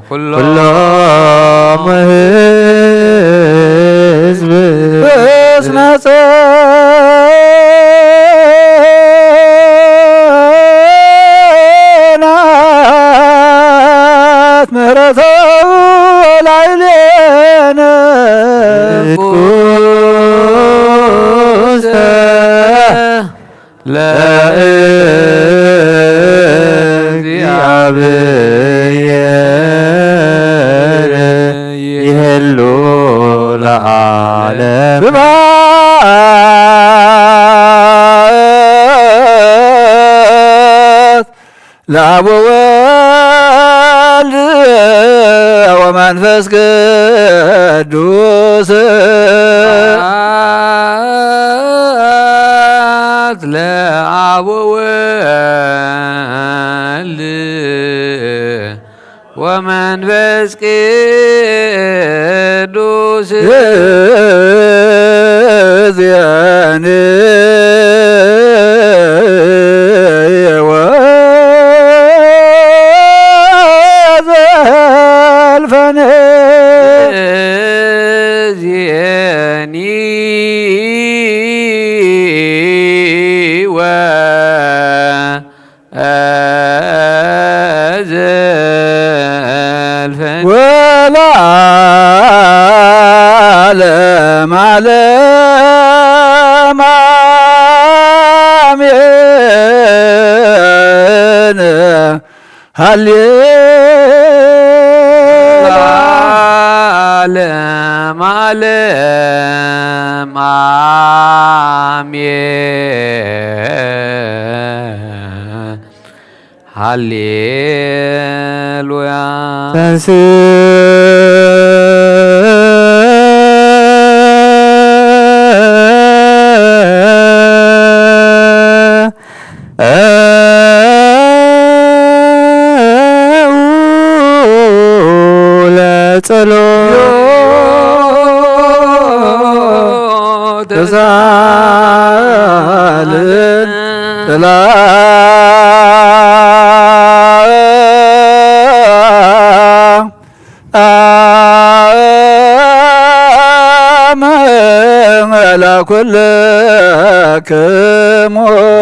ኩሎም ኩሎም ህዝብ እስመ ጽንዓት ምሕረቱ ላዕሌነ ውእቱ ለእግዚአብሔር ይህሉ ለዓለም። ስብሐት ለአብ ወወልድ ወመንፈስ ቅዱስ። ስብሐት ለአብ ወወልድ ወመንፈስ ቅዱስ። እዝየኒ ወዘልፈኒ። እዝየኒ ወ ዘልፈን ወለዓለመ ዓለም አሜን። ሃሌ ለዓለመ ዓለም አሜን። ሃሌሉያ። ተንስ ለጸሎት ተሳልን ጥላ አመላ ኩልክሙ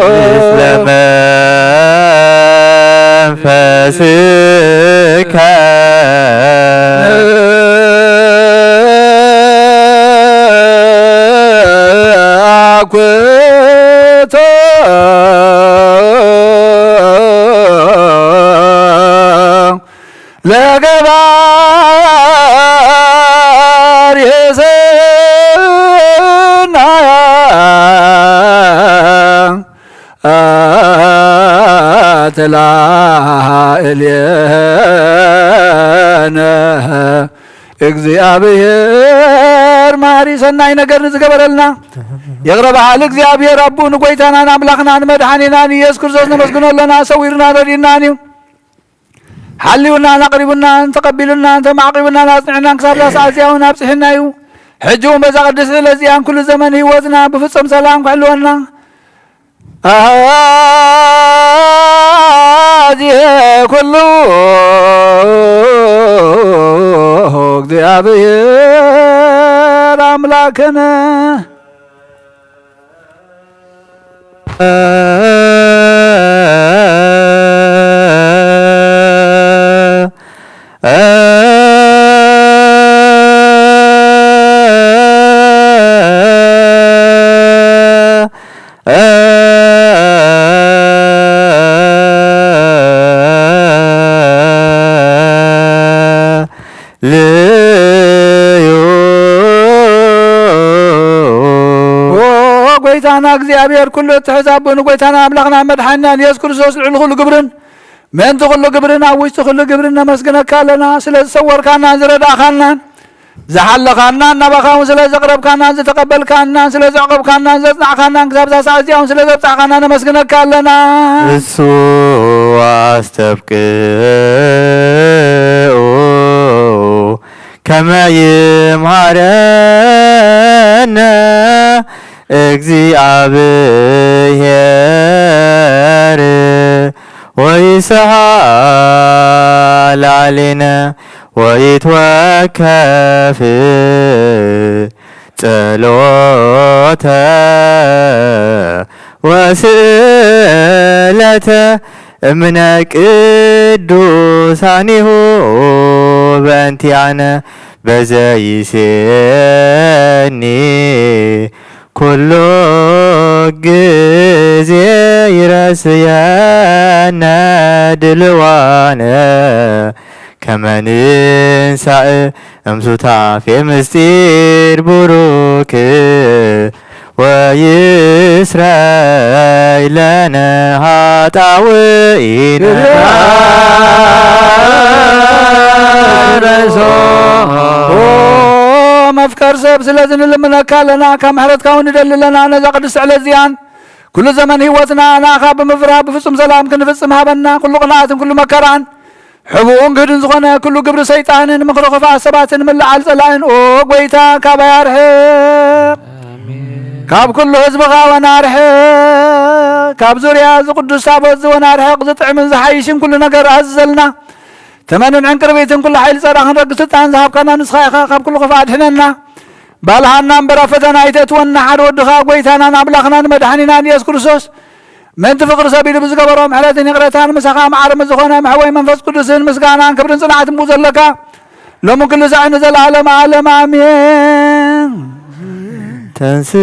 ምስለ መንፈስከ አኩቶ ለገባር የሰናያ ተላእሌነ። እግዚአብሔር ማሪ ሰናይ ነገር ንዝገበረልና ይቕረ በሓል እግዚአብሔር ኣቡ ንጎይታናን ኣምላኽናን መድሓኒናን ኢየሱስ ክርስቶስ ነመስግኖ ኣለና። ሰዊርናን ረዲእናን እዩ። ሓልዩናን ኣቕሪቡናን ተቐቢሉናን ተማዕቂቡናን ኣጽኒዑናን ክሳብ እዛ ሰዓት እዚኣ እውን ኣብጽሑና እዩ። ሕጂ እውን በዛ ቅድስቲ ዕለት እዚኣን ኩሉ ዘመን ህይወትና ብፍጹም ሰላም ክሕልወና ኣሃዜ ኩሉ እግዚኣብሔር ኣምላክነ። ልዩ ኦ ጎይታና እግዚኣብሔር ኩሉ እትሕዝ ኣቦ ንጎይታና ኣምላኽና መድሓኒናን የሱስ ክርስቶስ ልዕሊ ኩሉ ግብርን ምእንቲ ኩሉ ግብርን ኣብ ውሽጢ ኩሉ ግብርን ነመስግነካ ኣለና። ስለ ዝሰወርካናን ዝረዳእካናን ዝሓለኻናን ናባኻ እውን ስለ ዘቕረብካናን ዝተቐበልካናን ስለ ዘዕቆብካናን ዘጽናዕካናን ክሳብ እዛ ሰዓት እዚኣ እውን ስለ ዘብጻሕካና ነመስግነካ ኣለና። እሱ ኣስተብቅዑ ከመ ይምሃረነ እግዚኣብሔር ወይስሃ ላዕሌነ ወይትወከፍ ጸሎተ ወስእለተ እምነ ቅዱሳኒሁ በእንቲአነ በዘይሴኒ ኩሉ ግዜ ይረስየነ ድልዋነ ከመ ንንሳእ እምሱታፌ ምስጢር ቡሩክ ወይስረይ ለነ ሃጣውኢነ። ኦ መፍቀር ሰብ፣ ስለዚ ንልምነካ ኣለና፣ ካብ ምሕረትካ እውን ንደሊ ኣለና። ነዛ ቅድስቲ ዕለት እዚኣን ኩሉ ዘመን ህይወትና ንኣኻ ብምፍራህ ብፍጹም ሰላም ክንፍጽም ሃበና። ኩሉ ቅንኣትን ኩሉ መከራን ሕቡእን ግህድን ዝኾነ ኩሉ ግብሪ ሰይጣንን ምኽሪ ክፉኣት ሰባትን ምልዓል ጸላእን፣ ኦ ጐይታ፣ ካባይ ኣርሕቕ። ካብ ኩሉ ህዝብኻ ወን ኣርሕቕ። ካብ ዙርያ እዚ ቅዱስ ታቦት እዚ ወን ኣርሕቕ። ዝጥዕምን ዝሓይሽን ኩሉ ነገር ኣዝዘልና። ተመንን ዕንቅርቢትን ኩሉ ሓይሊ ጸራ ክንረግጽ ስልጣን ዝሃብካና ንስኻ ኢኻ። ካብ ኩሉ ክፉእ ኣድሕነና። ባልሃና እምበር ኣብ ፈተና ኣይተእትወና። ሓደ ወድኻ ጐይታናን ኣምላኽናን መድሓኒናን ኢየሱስ ክርስቶስ ምእንቲ ፍቕሪ ሰብ ኢሉ ብዝገበሮ ምሕረትን ይቕረታን ምሳኻ መዓር ምስ ዝኾነ መሕወይ መንፈስ ቅዱስን ምስጋናን ክብርን ጽንዓትን ብኡ ዘለካ ሎምን ኩሉ ሳዕ ንዘለዓለም ዓለም ኣሜን። ተንስእ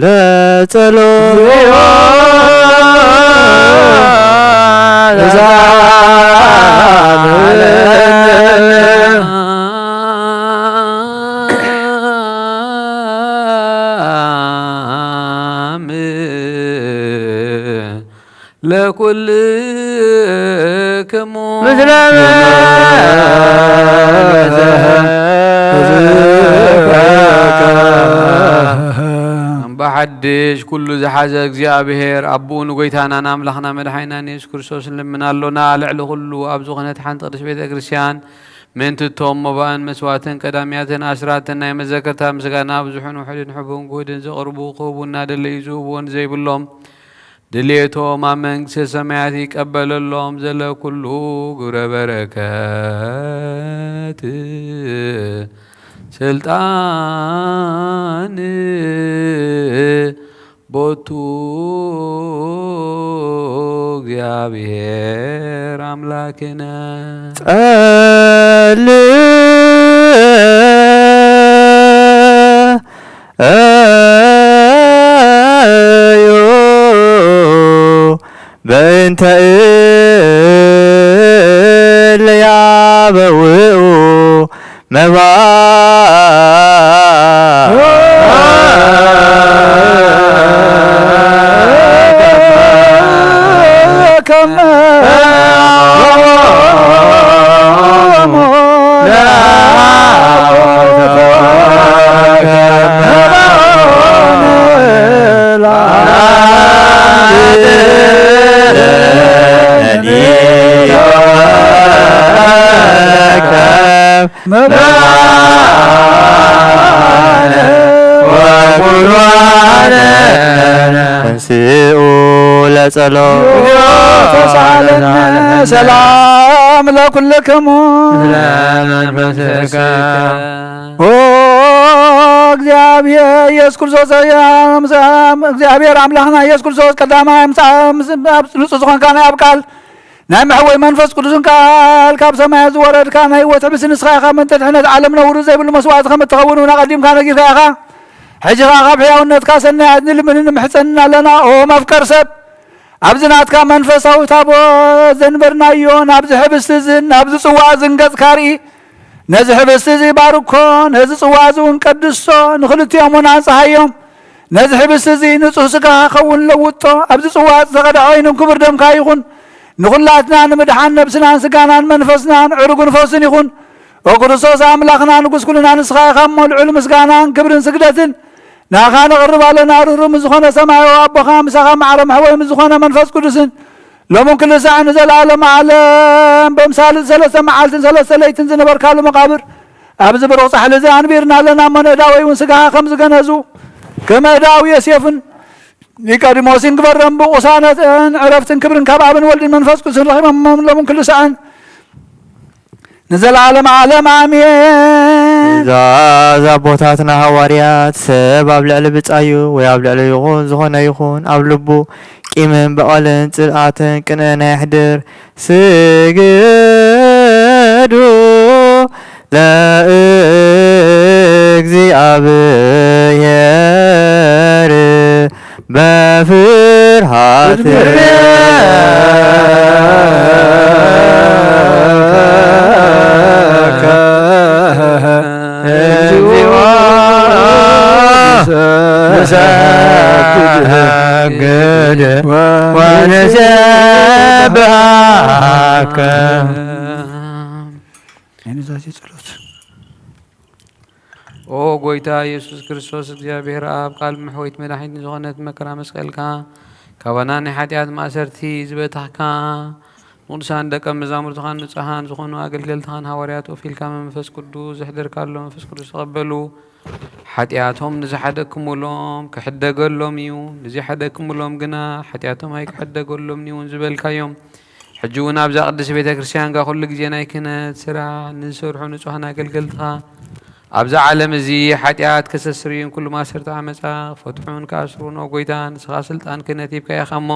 ለጸሎት ለኩልክሙ ምስለ እምባ ሓድሽ ኩሉ ዝሓዘ እግዚኣብሔር ኣቦኡ ንጎይታናን ኣምላኽና መድሓኒናን የሱስ ክርስቶስ ንልምን ኣሎና። ልዕሊ ኩሉ ኣብ ዝኾነት ሓንቲ ቅድስት ቤተ ክርስቲያን ምእንቲ እቶም መባእን መስዋእትን ቀዳምያትን ኣስራትን ናይ መዘከርታ ምስጋና ብዙሕን ውሑድን ሕቡን ግሁድን ዘቕርቡ ክህቡ እናደለዩ ዝህብዎ ንዘይብሎም ድሌቶም ኣብ መንግስተ ሰማያት ይቀበለሎም። ዘለ ኩሉ ግብረ በረከት ስልጣን ቦቱ እግዚኣብሔር ኣምላክነ። ጸልዩ በእንተ እለ ያበውኡ መባ መባነ ወቁርባነ ተንስኡ ለጸሎት ተሳለነ። ሰላም ለኩልክሙ። ለመንፈስከ። ኦ እግዚኣብሔር ኢየሱስ ክርስቶስ፣ እግዚኣብሔር ኣምላኽና ኢየሱስ ክርስቶስ ቀዳማይ ምስ ኣብ ንጹህ ዝኾንካ ናይ ኣብ ቃል ናይ መሕወይ መንፈስ ቅዱስን ቃል ካብ ሰማያት ዝወረድካ ናይ ህይወት ሕብሲ ንስኻ ኢኻ። ምእንቲ ድሕነት ዓለም ነውሪ ዘይብሉ መስዋእቲ ከም እትኸውን እውን ኣቐዲምካ ነጊርካ ኢኻ። ሕጂ ኸኣ ካብ ሕያውነትካ ሰናያት ንልምንን ንምሕጸንን ኣለና። ኦ መፍቀር ሰብ፣ ኣብዚ ናትካ መንፈሳዊ ታቦት ዘንበርናዮ ናብዚ ሕብስቲ እዝን ናብዚ ጽዋእ እዝን ገጽካ ርኢ። ነዚ ሕብስቲ እዚ ባርኮ፣ ነዚ ጽዋ እዚ እውን ቀድሶ፣ ንኽልቲኦም እውን ኣንጽሃዮም። ነዚ ሕብስቲ እዚ ንጹህ ስጋኻ ኸውን ለውጦ፣ ኣብዚ ጽዋ ዝተቐድሐ ኮይኑ ክቡር ደምካ ይኹን። ንኹላትና ንምድሓን ነብስናን ስጋናን መንፈስናን ዕሩግን ፈውስን ይኹን። ኦ ክርስቶስ ኣምላኽና ንጉስ ኩልና ንስኻ ኢኻ እሞ ልዑል ምስጋናን ክብርን ስግደትን ናኻ ንቕርብ ኣለና። ርሩም ዝኾነ ሰማያዊ ኣቦኻ ምሳኻ ማዕረ መሕወይ ምስ ዝኾነ መንፈስ ቅዱስን ሎምን ኩሉ ሳዕ ንዘለዓለም ዓለም በምሳል ሰለስተ መዓልትን ሰለስተ ለይትን ዝነበርካሉ መቓብር ኣብዚ ብሩኽ ጻሕሊ እዚ ኣንቢርና ኣለና እሞ፣ ንእዳወይ እውን ስጋኻ ከም ዝገነዙ ከም እዳው ዮሴፍን ኒቆዲሞስን ግበረም። ብቑሳነትን ዕረፍትን ክብርን ካብ ኣብን ወልድን መንፈስ ቅዱስን ረኺቦም እሞ፣ ሎምን ኩሉ ሳዕን ንዘለዓለም ዓለም ኣሜን። ትእዛዝ ኣቦታትና ሃዋርያት፣ ሰብ ኣብ ልዕሊ ብጻዩ ወይ ኣብ ልዕሊ ይኹን ዝኾነ ይኹን ኣብ ልቡ ቂምን በቐልን ጽልኣትን ቅንእን ኣየሕድር። ስግዱ ለእግዚኣብሔር በፍርሃት ንሰግድ ወንሰብሐከ። ናይ ኑዛዜ ጸሎት። ኦ ጎይታ ኢየሱስ ክርስቶስ፣ እግዚኣብሔር ኣብ ቃል መሕወይት መድሓኒት ንዝኾነት መከራ መስቀልካ ካባና ናይ ሓጢኣት ማእሰርቲ ዝበታሕካ፣ ንቅዱሳን ደቀ መዛሙርትኻን ንጹሃን ዝኾኑ ኣገልገልትኻን ሃዋርያት ኦፊልካ መንፈስ ቅዱስ ዘሕደርካሎም መንፈስ ቅዱስ ተቐበሉ። ሓጢኣቶም ንዝሓደግኩምሎም ክሕደገሎም እዩ፣ ንዘይሓደግኩምሎም ግና ሓጢኣቶም ኣይክሕደገሎምን እዩ ዝበልካዮም። ሕጂ እውን ኣብዛ ቅድስቲ ቤተ ክርስቲያንካ ኩሉ ግዜ ናይ ክህነት ስራሕ ንዝሰርሑ ንጹሃን ኣገልገልትኻ፣ ኣብዛ ዓለም እዚ ሓጢኣት ከሰስርዩን ኩሉ ማሰርታ ዓመጻ ክፈትሑን ክኣስሩን፣ ኦ ጎይታ፣ ንስኻ ስልጣን ክህነት ሂብካ ኢኻ እሞ፣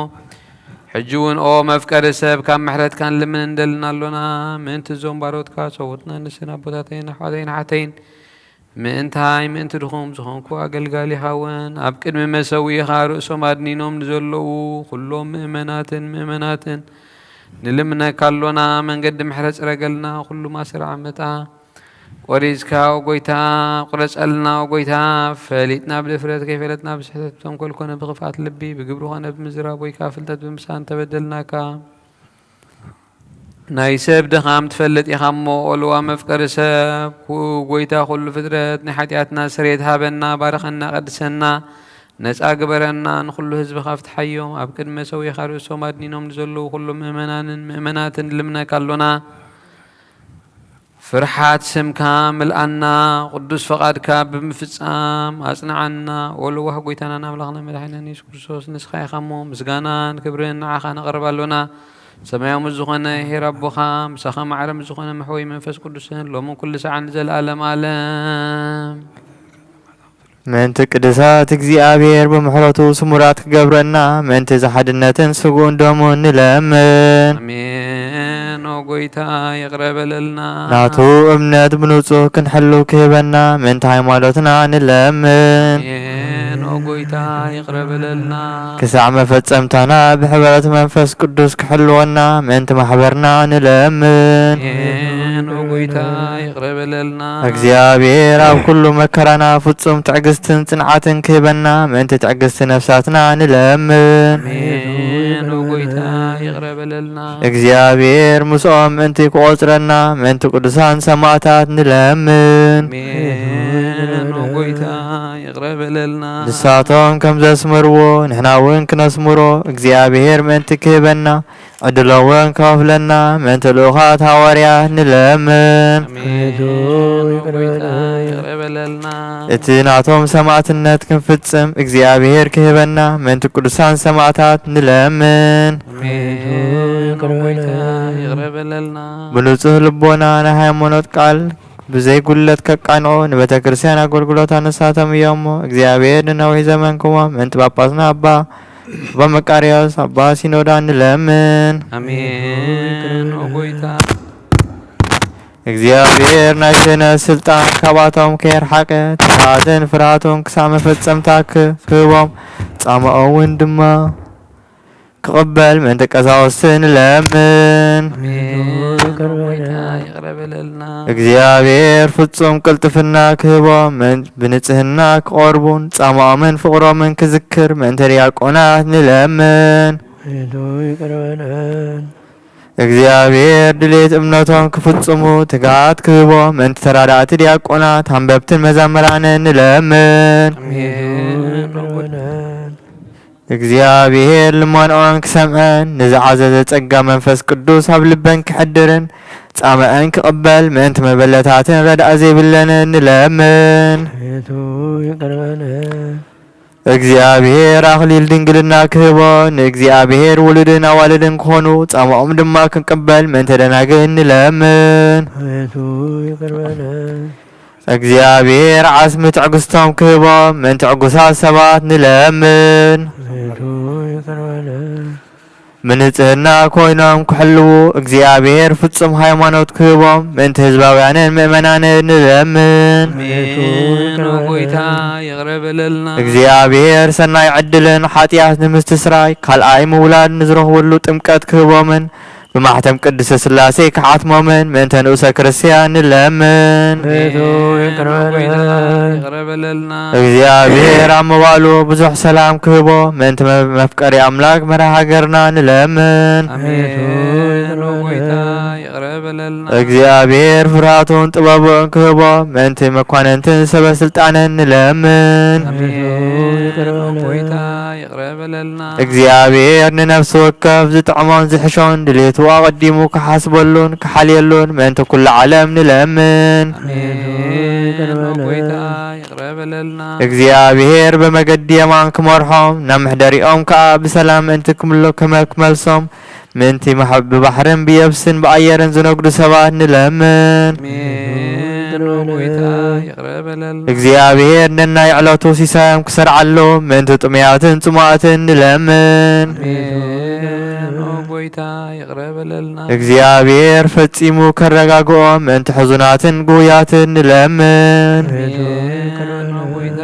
ሕጂ እውን ኦ መፍቀሪ ሰብ፣ ካብ ምሕረትካ ንልምን እንደልን ኣሎና። ምእንቲ እዞም ባሮትካ ሰውትና ንስን ኣቦታተይን ኣሕዋተይን ሓተይን፣ ምእንታይ ምእንቲ ድኹም ዝኾንኩ ኣገልጋሊኻ እውን ኣብ ቅድሚ መሰዊኢኻ ርእሶም ኣድኒኖም ንዘለዉ ኩሎም ምእመናትን ምእመናትን ንልምነካ ኣሎና። መንገዲ ምሕረት ጽረገልና፣ ኩሉ ማሰር ዓመጻ ቆሪጽካ፣ ኦ ጎይታ፣ ቁረጸልና፣ ኦ ጎይታ፣ ፈሊጥና ብድፍረት፣ ከይፈለጥና ብስሕተት፣ ብተንኮል ኮነ ብኽፍኣት ልቢ፣ ብግብሪ ኮነ ብምዝራብ፣ ወይ ከኣ ፍልጠት ብምሳን ተበደልናካ። ናይ ሰብ ድኻም ትፈልጥ ኢኻ እሞ፣ ኦ ልዋ መፍቀሪ ሰብ፣ ኩ-፣ ጎይታ ኩሉ ፍጥረት፣ ናይ ሓጢኣትና ስርየት ሃበና፣ ባርኸና፣ ቀድሰና፣ ነጻ ግበረና፣ ንኹሉ ህዝብኻ ፍትሓዮም። ኣብ ቅድሚ መሰዊኻ ርእሶም ኣድኒኖም ንዘለዉ ኩሎም ምእመናንን ምእመናትን ልምነካ ኣሎና። ፍርሓት ስምካ ምልኣና፣ ቅዱስ ፈቓድካ ብምፍጻም ኣጽንዓና። ኦ ለዋህ ጎይታናን ኣምላኽና መድሓኒናን የሱስ ክርስቶስ፣ ንስኻ ኢኻ እሞ፣ ምስጋናን ክብርን ንዓኻ ነቕርብ ኣሎና። ሰማያዊ ምስ ዝኾነ ኄር ኣቦኻ፣ ምሳኻ ማዕረ ምስ ዝኾነ መሕወይ መንፈስ ቅዱስን፣ ሎምን ኩሉ ሰዓን ንዘለኣለም ኣለም። ምእንቲ ቅዱሳት እግዚኣብሔር ብምሕረቱ ስሙራት ክገብረና፣ ምእንቲ እዚ ሓድነትን ስግኡን ደሙን ንለምን። ኣሜን። ኦ ጎይታ፣ ይቕረ በለልና። ናቱ እምነት ብንጹህ ክንሕሉ ክህበና፣ ምእንቲ ሃይማኖትና ንለምን። ኣሜን። ኦ ጎይታ፣ ይቕረ በለልና። ክሳዕ መፈጸምታና ብሕበረት መንፈስ ቅዱስ ክሕልወና፣ ምእንቲ ማሕበርና ንለምን። ኣሜን። ኦ ጎይታ፣ ይቕረ በለልና። እግዚኣብሔር ኣብ ኩሉ መከራና ፍጹም ትዕግስትን ጽንዓትን ክህበና፣ ምእንቲ ትዕግስቲ ነፍሳትና ንለምን። ኣሜን። ኦ ጎይታ፣ ይቕረ በለልና። እግዚኣብሔር ምስኦም ምእንቲ ክቖጽረና፣ ምእንቲ ቅዱሳን ሰማእታት ንለምን። ኣሜን። ኦ ጎይታ፣ ይቕረ በለልና። ንሳቶም ከም ዘስመርዎ ንሕና እውን ክነስምሮ እግዚኣብሔር ምእንቲ ክህበና፣ ዕድሎም እውን ከኸፍለና ምእንቲ ልኡኻት ሃዋርያት ንለምን። ኣሜን። ኦ ጎይታ፣ ይቕረ በለልና። እቲ ናቶም ሰማዕትነት ክንፍጽም እግዚኣብሔር ክህበና ምእንቲ ቅዱሳን ሰማዕታት ንለምን። ኣሜን። ኦ ጎይታ፣ ይቕረ በለልና። ብንጹህ ልቦና ናይ ሃይማኖት ቃል ብዘይ ጉድለት ከቃንዑ ንቤተ ክርስቲያን ኣገልግሎታ ንሳቶም እዮም እሞ፣ እግዚኣብሔር ንነዊሕ ዘመን ክቦም ምእንቲ ጳጳስና ኣባ፣ ኣባ መቃርዮስ፣ ኣባ ሲኖዳ ንለምን። ኣሜን። ኦ ጎይታ። እግዚኣብሔር ናይ ክህነት ስልጣን ካብኣቶም ከየርሓቀ፣ ትምክሕትን ፍርሃትን ክሳዕ መፈጸምታ ክ-፣ ክህቦም፣ ጻማኦም እውን ድማ ክቕበል ምእንቲ ቀሳውስቲ ንለምን። ኣሜን። ይቕረ በለልና። እግዚኣብሔር ፍጹም ቅልጥፍና ክህቦም፣ ምን-፣ ብንጽህና ክቐርቡን ጻማኦምን ፍቕሮምን ክዝክር ምእንቲ ዲያቆናት ንለምን። ኣቤቱ ይቕረ በለን። እግዚኣብሔር ድሌት እምነቶም ክፍጽሙ ትግሃት ክህቦም፣ ምእንቲ ተራዳእቲ ዲያቆናት፣ ኣንበብትን መዘምራንን ንለምን። ኣሜን። እግዚኣብሔር ልመንኦን ክሰምዐን፣ ንዝዓዘዘ ጸጋ መንፈስ ቅዱስ ኣብ ልበን ክሕድርን፣ ጻምአን ክቕበል፣ ምእንቲ መበለታትን ረድኣ ዘይብለንን ንለምን። ኣቤቱ ይቅር በለን። እግዚኣብሔር ኣኽሊል ድንግልና ክህቦ፣ ንእግዚኣብሔር ውሉድን ኣዋልድን ክኾኑ፣ ጻምኦም ድማ ክንቅበል፣ ምእንቲ ደናግል ንለምን። ኣቤቱ ይቅር በለን። እግዚኣብሔር ዓስሚ ትዕግስቶም ክህቦም፣ ምእንቲ ዕጉሳት ሰባት ንለምን። ኣቤቱ ይቅር በለን። ብንጽህና ኮይኖም ክሕልዉ፣ እግዚኣብሔር ፍጹም ሃይማኖት ክህቦም፣ ምእንቲ ህዝባውያንን ምእመናንን ንለምን። ኣሜን። ኦ ጎይታ፣ ይቕረ በለልና። እግዚኣብሔር ሰናይ ዕድልን ሓጢኣት ንምስትስራይ ካልኣይ ምውላድ ንዝረኽበሉ ጥምቀት ክህቦምን፣ ብማሕተም ቅድስተ ሥላሴ ክሓትሞምን ምእንተ ንኡሰ ክርስቲያን ንለምን። ኣቤቱ ይቅረ በለን። ይቅረ በለልና። እግዚኣብሔር ኣብ ምባሉ ብዙሕ ሰላም ክህቦ ምእንቲ መ-፣ መፍቀሪ ኣምላክ መርሃ ሃገርና ንለምን። ኣቤቱ ይቅረ በለን። ይቅረ በለልና። እግዚኣብሔር ፍርሃቱን ጥበቡን ክህቦ ምእንቲ መኳንንትን ሰበ ስልጣንን ንለምን። ኣቤቱ ይቅረ በለን። ይቅረ በለልና። እግዚኣብሔር ንነፍሲ ወከፍ ዝጥዕሞን ዝሕሾን ድሌቱ ኣቐዲሙ ክሓስበሉን ክሓልየሉን ምእንቲ ኩሉ ዓለም ንለምን። ኣሜን። ኦ ጎይታ፣ ይቅረ በለልና። እግዚኣብሔር ብመገዲ የማን ክመርሖም፣ ናብ መሕደሪኦም ከኣ ብሰላም ምእንቲ ክምሎ-፣ ክመ-፣ ክመልሶም፣ ምእንቲ ማሕ-፣ ብባሕርን ብየብስን ብኣየርን ዝነግዱ ሰባት ንለምን። ኣሜን። ኦ ጎይታ፣ ይቅረ በለልና። እግዚኣብሔር ነናይ ዕለቱ ሲሳዮም ክሰርዓሉ፣ ምእንቲ ጥሙያትን ጽሙኣትን ንለምን። ኣሜን። ኦ ጎይታ፣ ይቅረ በለልና። እግዚኣብሔር ፈጺሙ ከረጋግኦም፣ ምእንቲ ሕዙናትን ግውያትን ንለምን። ኣሜን። ኦ ጎይታ፣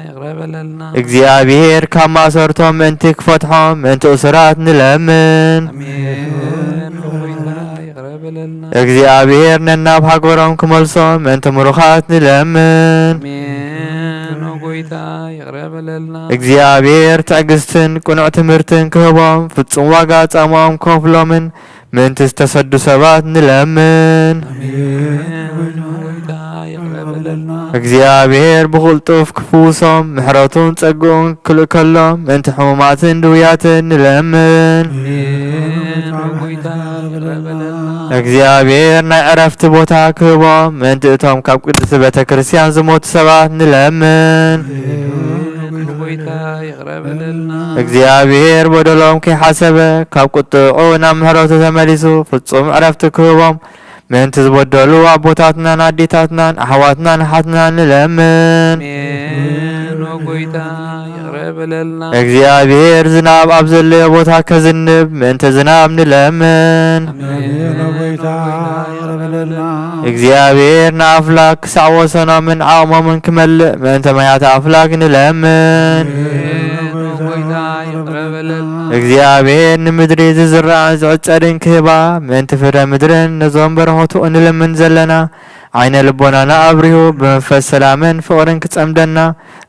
ይቅረ በለልና። እግዚኣብሔር ካብ ማእሰርቶም ምእንቲ ክፈትሖም፣ ምእንቲ እሱራት ንለምን። ኣሜን። ኦ ጎይታ፣ ይቅረ በለልና። እግዚኣብሔር ነናብ ሃገሮም ክመልሶም፣ ምእንቲ ምሩኻት ንለምን። ኣሜን። ኦ ጎይታ፣ ይቅረ በለልና። እግዚኣብሔር ትዕግስትን ቅኑዕ ትምህርትን ክህቦም፣ ፍጹም ዋጋ ጻምኦም ክኸፍሎምን፣ ምእንቲ ዝተሰዱ ሰባት ንለምን። ኣሜን። ኦ ጎይታ፣ ይቅረ በለልና። እግዚኣብሔር ብቕልጡፍ ክፍውሶም፣ ምሕረቱን ጸግኡን ክልእከሎም፣ ምእንቲ ሕሙማትን ድውያትን ንለምን። ኣሜን። ኦ ጎይታ፣ ይቅረ በለልና። እግዚኣብሔር ናይ ዕረፍቲ ቦታ ክህቦም፣ ምእንቲ እቶም ካብ ቅድስቲ ቤተ ክርስቲያን ዝሞቱ ሰባት ንለምን። ኣሜን። ኦ ጎይታ፣ ይቅረ በለልና። እግዚኣብሔር በደሎም ከይሓሰበ፣ ካብ ቁጥዑ ናብ ምሕረቱ ተመሊሱ፣ ፍጹም ዕረፍቲ ክህቦም፣ ምእንቲ ዝበደሉ ኣቦታትናን ኣዴታትናን ኣሕዋትናን ኣሓትናን ንለምን። ኣሜን። ኦ ጎይታ፣ ይቕረ በለልና። እግዚኣብሔር ዝናብ ኣብ ዘለዮ ቦታ ከዝንብ፣ ምእንቲ ዝናብ ንለምን። ኣሜን። ኦ ጎይታ፣ ይቕረ በለልና። እግዚኣብሔር ንኣፍላክ ክሳዕ ወሰኖምን ዓቕሞምን ክመልእ፣ ምእንቲ ማያት ኣፍላክ ንለምን። ኣሜን። ኦ ጎይታ፣ ይቕረ በለልና። እግዚኣብሔር ንምድሪ ዝዝራእን ዝዕጸድን ክህባ፣ ምእንቲ ፍረ ምድርን ነዞም በረኸቱ እንልምን ዘለና፣ ዓይነ ልቦናና ኣብሪሁ፣ ብመንፈስ ሰላምን ፍቕርን ክጸምደና፣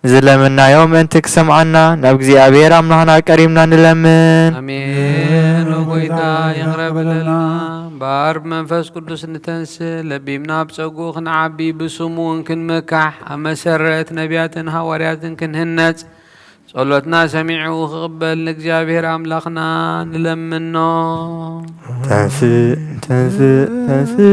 ንዝለመናዮ ምእንቲ ክሰምዓና፣ ናብ እግዚኣብሔር ኣምላኽና ቀሪብና ንለምን። ኣሜን። ኦ ጎይታ፣ ይቕረ በለልና። እምበኣር ብመንፈስ ቅዱስ ንተንስእ፣ ለቢምና ኣብ ጸግኡ ክንዓቢ፣ ብስሙ እውን ክንምካሕ፣ ኣብ መሰረት ነቢያትን ሃዋርያትን ክንህነጽ፣ ጸሎትና ሰሚዑ ክቕበል ንእግዚኣብሔር ኣምላኽና ንለምኖ። ተንስእ፣ ተንስእ፣ ተንስእ።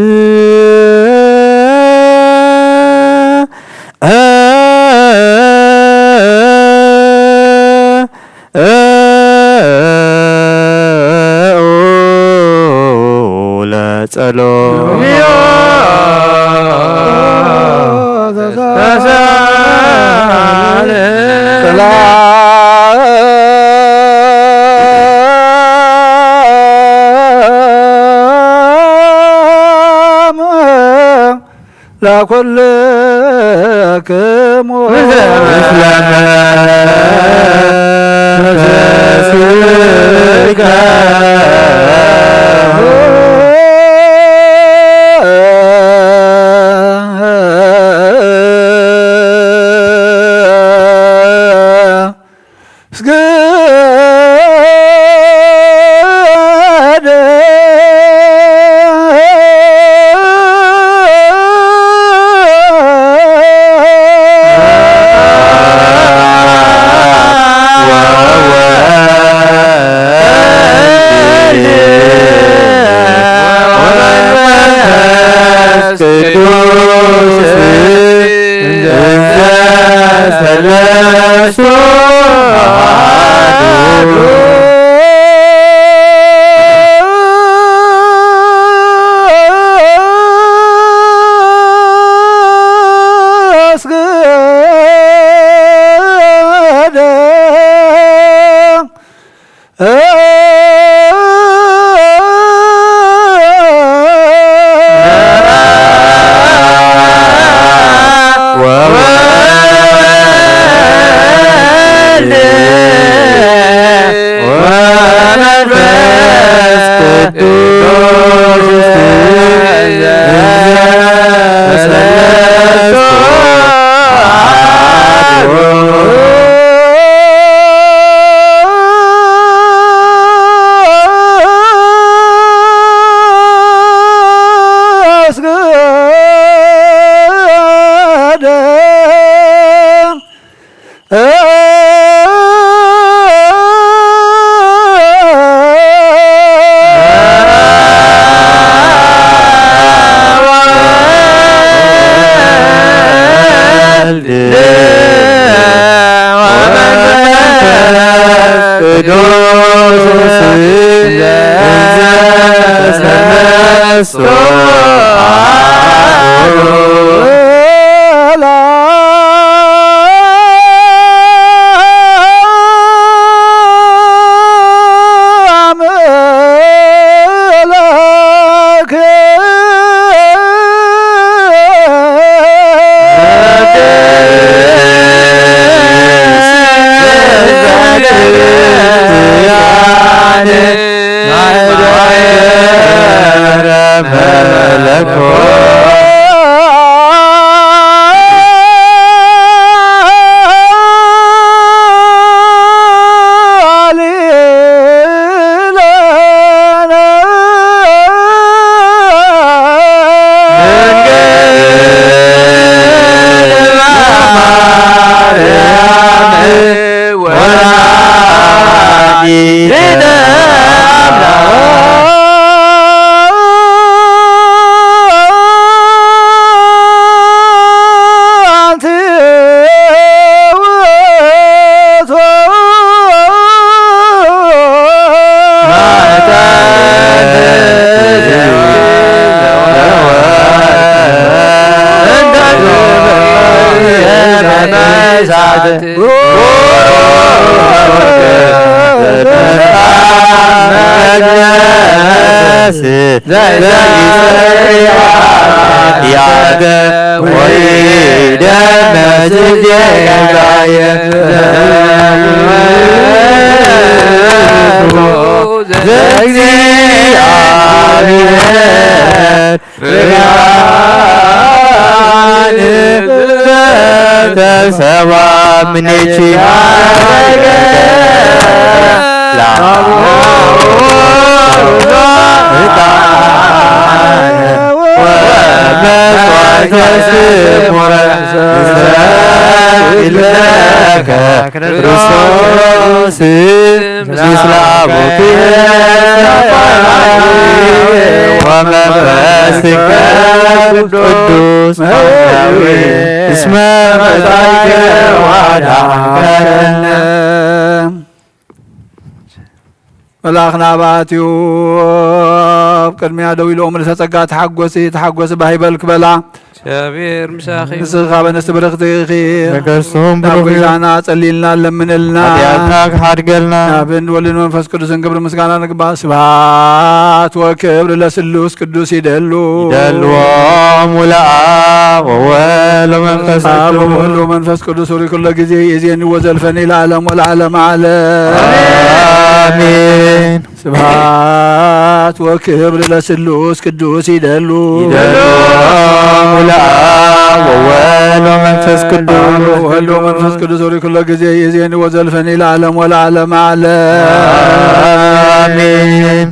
ለጸሎት ለኩልክሙ ምስለ መንፈስከ። ስግድ ወወልድ ወመንፈስ ቅዱስ እንዘ ሰለስቱ አሐዱ። ወልድ ወመንፈስ ቅዱስ እንዘ ሰለስቱ አሐዱ። ዘተሰባ ምኔኪ ወመስዋዕተ ስሙረ ዘእለከ ክርስቶስ ምስለ አቡኪ ወመንፈስከ ቅዱስ እስመ መጻእከ ወአድኃንከነ። መልኣኽና ብኣትዩ ኣብ ቅድሚያ ደው ኢሉ፣ ምልዕተ ጸጋ ተሓጎሲ፣ ተሓጎሲ ባህ ይበልክ በላ። እግዚኣብሔር ምሳኺ። ንስኻ በነስቲ ብርኽቲ ኢኺ። ነገስቶም ናብ ብሩኽ እዩ። ጎይታና ጸልይልና ለምንልና። ኃጢኣትና ክሓድገልና። ናብን ወልድን መንፈስ ቅዱስን ክብሪ ምስጋና ንግባ። ስብሐት ወክብሪ ለስሉስ ቅዱስ ይደሉ። ይደልዎ ሙሉአ ወወልድ ወመንፈስ አብ ቅዱስ። ወወልድ ወመንፈስ ቅዱስ ሪ ኩሎ ጊዜ ይእዜኒ ወዘልፈኒ ለዓለም ወለዓለም ዓለም። አሜን። ስብሐት ወክብር ለስሉስ ቅዱስ ይደሉ። ይደሉ ሙሉአ ወወልድ ወመንፈስ ቅዱስ። ወወልድ ወመንፈስ ቅዱስ ሪ ኩሎ ጊዜ ይእዜኒ ወዘልፈኒ ለዓለም ወለዓለም ዓለም። አሜን።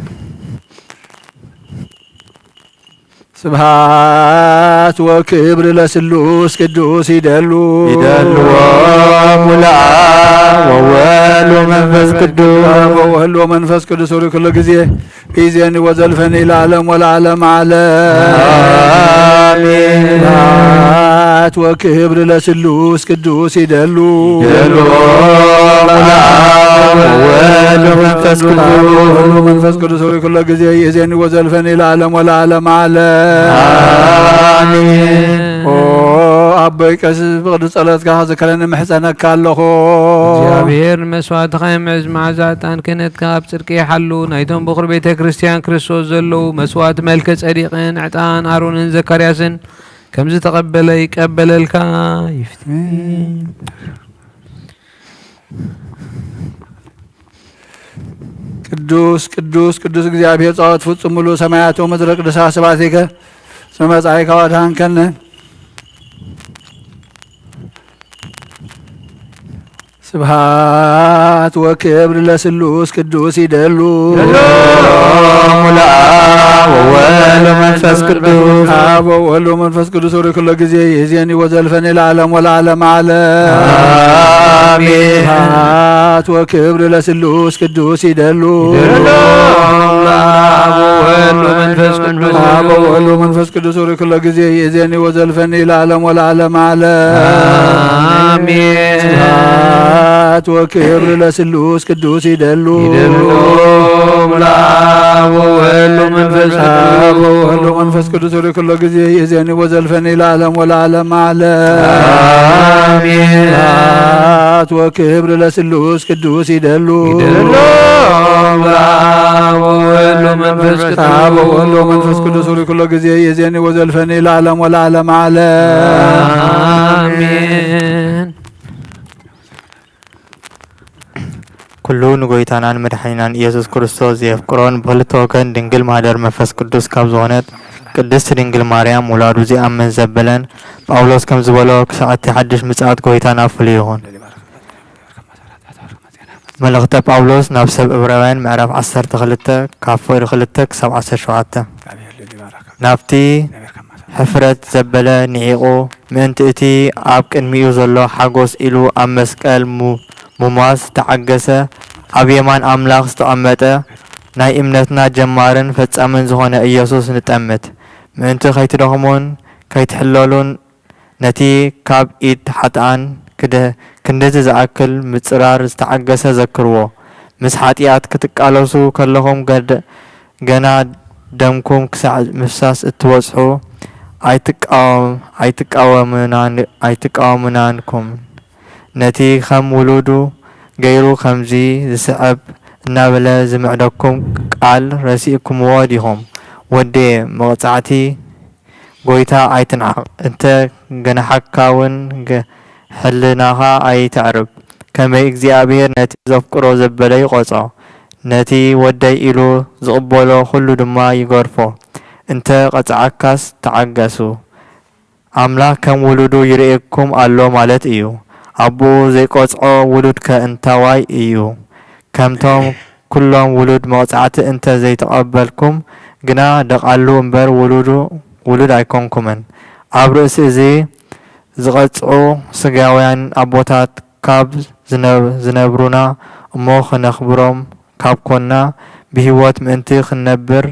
ስብሐት ወክብር ለስሉስ ቅዱስ ይደሉ። ይደልዎ ሙሉአ ወወልድ ወመንፈስ ቅዱስ። ወወልድ ወመንፈስ ቅዱስ ሪ ኩሎ ጊዜ ይእዜኒ ወዘልፈኒ ለዓለም ወለዓለም ዓለም። አሜን። ስብሐት ወክብር ለስሉስ ቅዱስ ይደሉ። ይደሉ ሙሉአ ወወልድ ወመንፈስ ቅዱስ። ወወልድ ወመንፈስ ቅዱስ ሪ ኩሎ ጊዜ ይእዜኒ ወዘልፈኒ ለዓለም ወለዓለም ዓለም። አሜን። ኦ ኣቦይ ቀሲስ ብቕዱስ ጸሎትካ ክዝከረኒ ምሕጸነካ ኣለኹ። እግዚኣብሔር ንመስዋዕትኻ የምዕዝ፣ መዓዛ ዕጣን ክህነትካ ኣብ ጽድቂ ይሓሉ። ናይቶም በኹር ቤተ ክርስቲያን ክርስቶስ ዘለዉ መስዋዕት መልከ ጸዲቕን ዕጣን ኣሮንን ዘካርያስን ከም ዝተቐበለ ይቀበለልካ ይፍትን። ቅዱስ ቅዱስ ቅዱስ እግዚኣብሔር ጸወት ፍጹም ሙሉ ሰማያት ወምድረ ቅዱሳ ስባሴከ ስመጻይካ ዋድሃንከነ። ስብሃት ወክብር ለስሉስ ቅዱስ ይደሉ። ለአብ ወወልድ ወመንፈስ ቅዱስ። አብ ወወልድ ወመንፈስ ቅዱስ ወሪ ኩሎ ጊዜ ይዜኒ ወዘልፈኒ ለዓለም ወለዓለም ዓለም። አሜን። ስብሐት ወክብር ለስሉስ ቅዱስ ይደሉ። ለአብ ወወልድ ወመንፈስ ቅዱስ። አብ ወወልድ ወመንፈስ ቅዱስ ወሪ ኩሎ ጊዜ ይዜኒ ወዘልፈኒ ለዓለም ወለዓለም ዓለም። አሜን። ስብሐት ወክብር ለስሉስ ቅዱስ ይደሉ። ይደሉ ለአብ ወወልድ ወመንፈስ ቅዱስ። አብ ወወልድ ወመንፈስ ቅዱስ ወሪ ኩሎ ጊዜ ይዜኒ ወዘልፈኒ ለዓለም ወለዓለም ዓለም። አሜን። ስብሐት ወክብር ለስሉስ ቅዱስ ይደሉ። ይደሉ ለአብ ወወልድ ወመንፈስ ቅዱስ። አብ ወወልድ ወመንፈስ ቅዱስ ወሪ ኩሎ ጊዜ ይዜኒ ወዘልፈኒ ለዓለም ወለዓለም ዓለም። አሜን። ኩሉ ንጎይታናን መድሓኒናን ኢየሱስ ክርስቶስ ዘየፍቅሮን ብክልተ ወገን ድንግል ማህደር መንፈስ ቅዱስ ካብ ዝኾነት ቅድስት ድንግል ማርያም ውላዱ ዘይኣምን ዘበለን ጳውሎስ ከም ዝበሎ ክሳዕ እቲ ሓድሽ ምጽኣት ጎይታና ፍሉይ ይኹን። መልእኽተ ጳውሎስ ናብ ሰብ ዕብራውያን ምዕራፍ ዓሰርተ ክልተ ካብ ፍቕዲ ክልተ ክሳብ ዓሰርተ ሸውዓተ። ናብቲ ሕፍረት ዘበለ ንዒቑ ምእንቲ እቲ ኣብ ቅድሚኡ ዘሎ ሓጎስ ኢሉ ኣብ መስቀል ሙ- ሙማት ዝተዓገሰ ኣብ የማን ኣምላኽ ዝተቐመጠ ናይ እምነትና ጀማርን ፈጻምን ዝኾነ ኢየሱስ ንጠምት። ምእንቲ ከይትደኽሙን ከይትሕለሉን ነቲ ካብ ኢድ ሓጥኣን ክደ- ክንድቲ ዝኣክል ምጽራር ዝተዓገሰ ዘክርዎ። ምስ ሓጢኣት ክትቃለሱ ከለኹም ገደ- ገና ደምኩም ክሳዕ ምፍሳስ እትበጽሑ ኣይትቃወም- ኣይትቃወሙናን- ኣይትቃወሙናንኩምን። ነቲ ከም ውሉዱ ገይሩ ከምዚ ዝስዕብ እናበለ ዝምዕደኩም ቃል ረሲእኩምዎ ዲኹም? ወደየ፣ መቕጻዕቲ ጎይታ ኣይትንዓቕ፣ እንተ ገንሓካውን ገ- ሕልናኻ ኣይተዕርብ። ከመይ እግዚኣብሔር ነቲ ዘፍቅሮ ዘበለ ይቐጾ፣ ነቲ ወደይ ኢሉ ዝቕበሎ ኹሉ ድማ ይገርፎ። እንተ ቐጽዓካስ ተዓገሱ። ኣምላኽ ከም ውሉዱ ይርእየኩም ኣሎ ማለት እዩ። ኣቦኡ ዘይቀጽዖ ውሉድከ እንታዋይ እዩ? ከምቶም ኩሎም ውሉድ መቕጻዕቲ እንተ ዘይተቐበልኩም ግና ደቓሉ እምበር ውሉዱ ውሉድ ኣይኮንኩምን። ኣብ ርእሲ እዚ ዝቐጽዑ ስጋውያን ኣቦታት ካብ ዝነ- ዝነብሩና እሞ ክነኽብሮም ካብ ኮንና ብህይወት ምእንቲ ክንነብር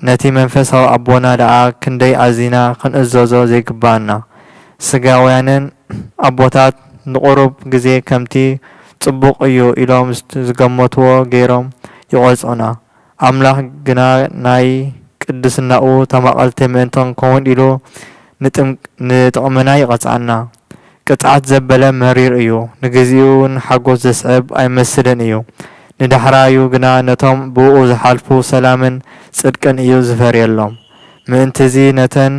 ነቲ መንፈሳዊ ኣቦና ደኣ ክንደይ ኣዚና ክንእዘዞ ዘይግብኣና። ስጋውያንን ኣቦታት ንቑሩብ ግዜ ከምቲ ጽቡቕ እዩ ኢሎም ዝገመትዎ ገይሮም ይቖጽዑና። ኣምላኽ ግና ናይ ቅድስናኡ ተማቐልቲ ምእንቲ ክንከውን ኢሉ ንጥቕምና ይቐጽዓና። ቅጽዓት ዘበለ መሪር እዩ፣ ንግዚኡ ንሓጎስ ዘስዕብ ኣይመስልን እዩ፣ ንዳሕራዩ ግና ነቶም ብእኡ ዝሓልፉ ሰላምን ጽድቅን እዩ ዝፈርየሎም። ምእንትዚ ነተን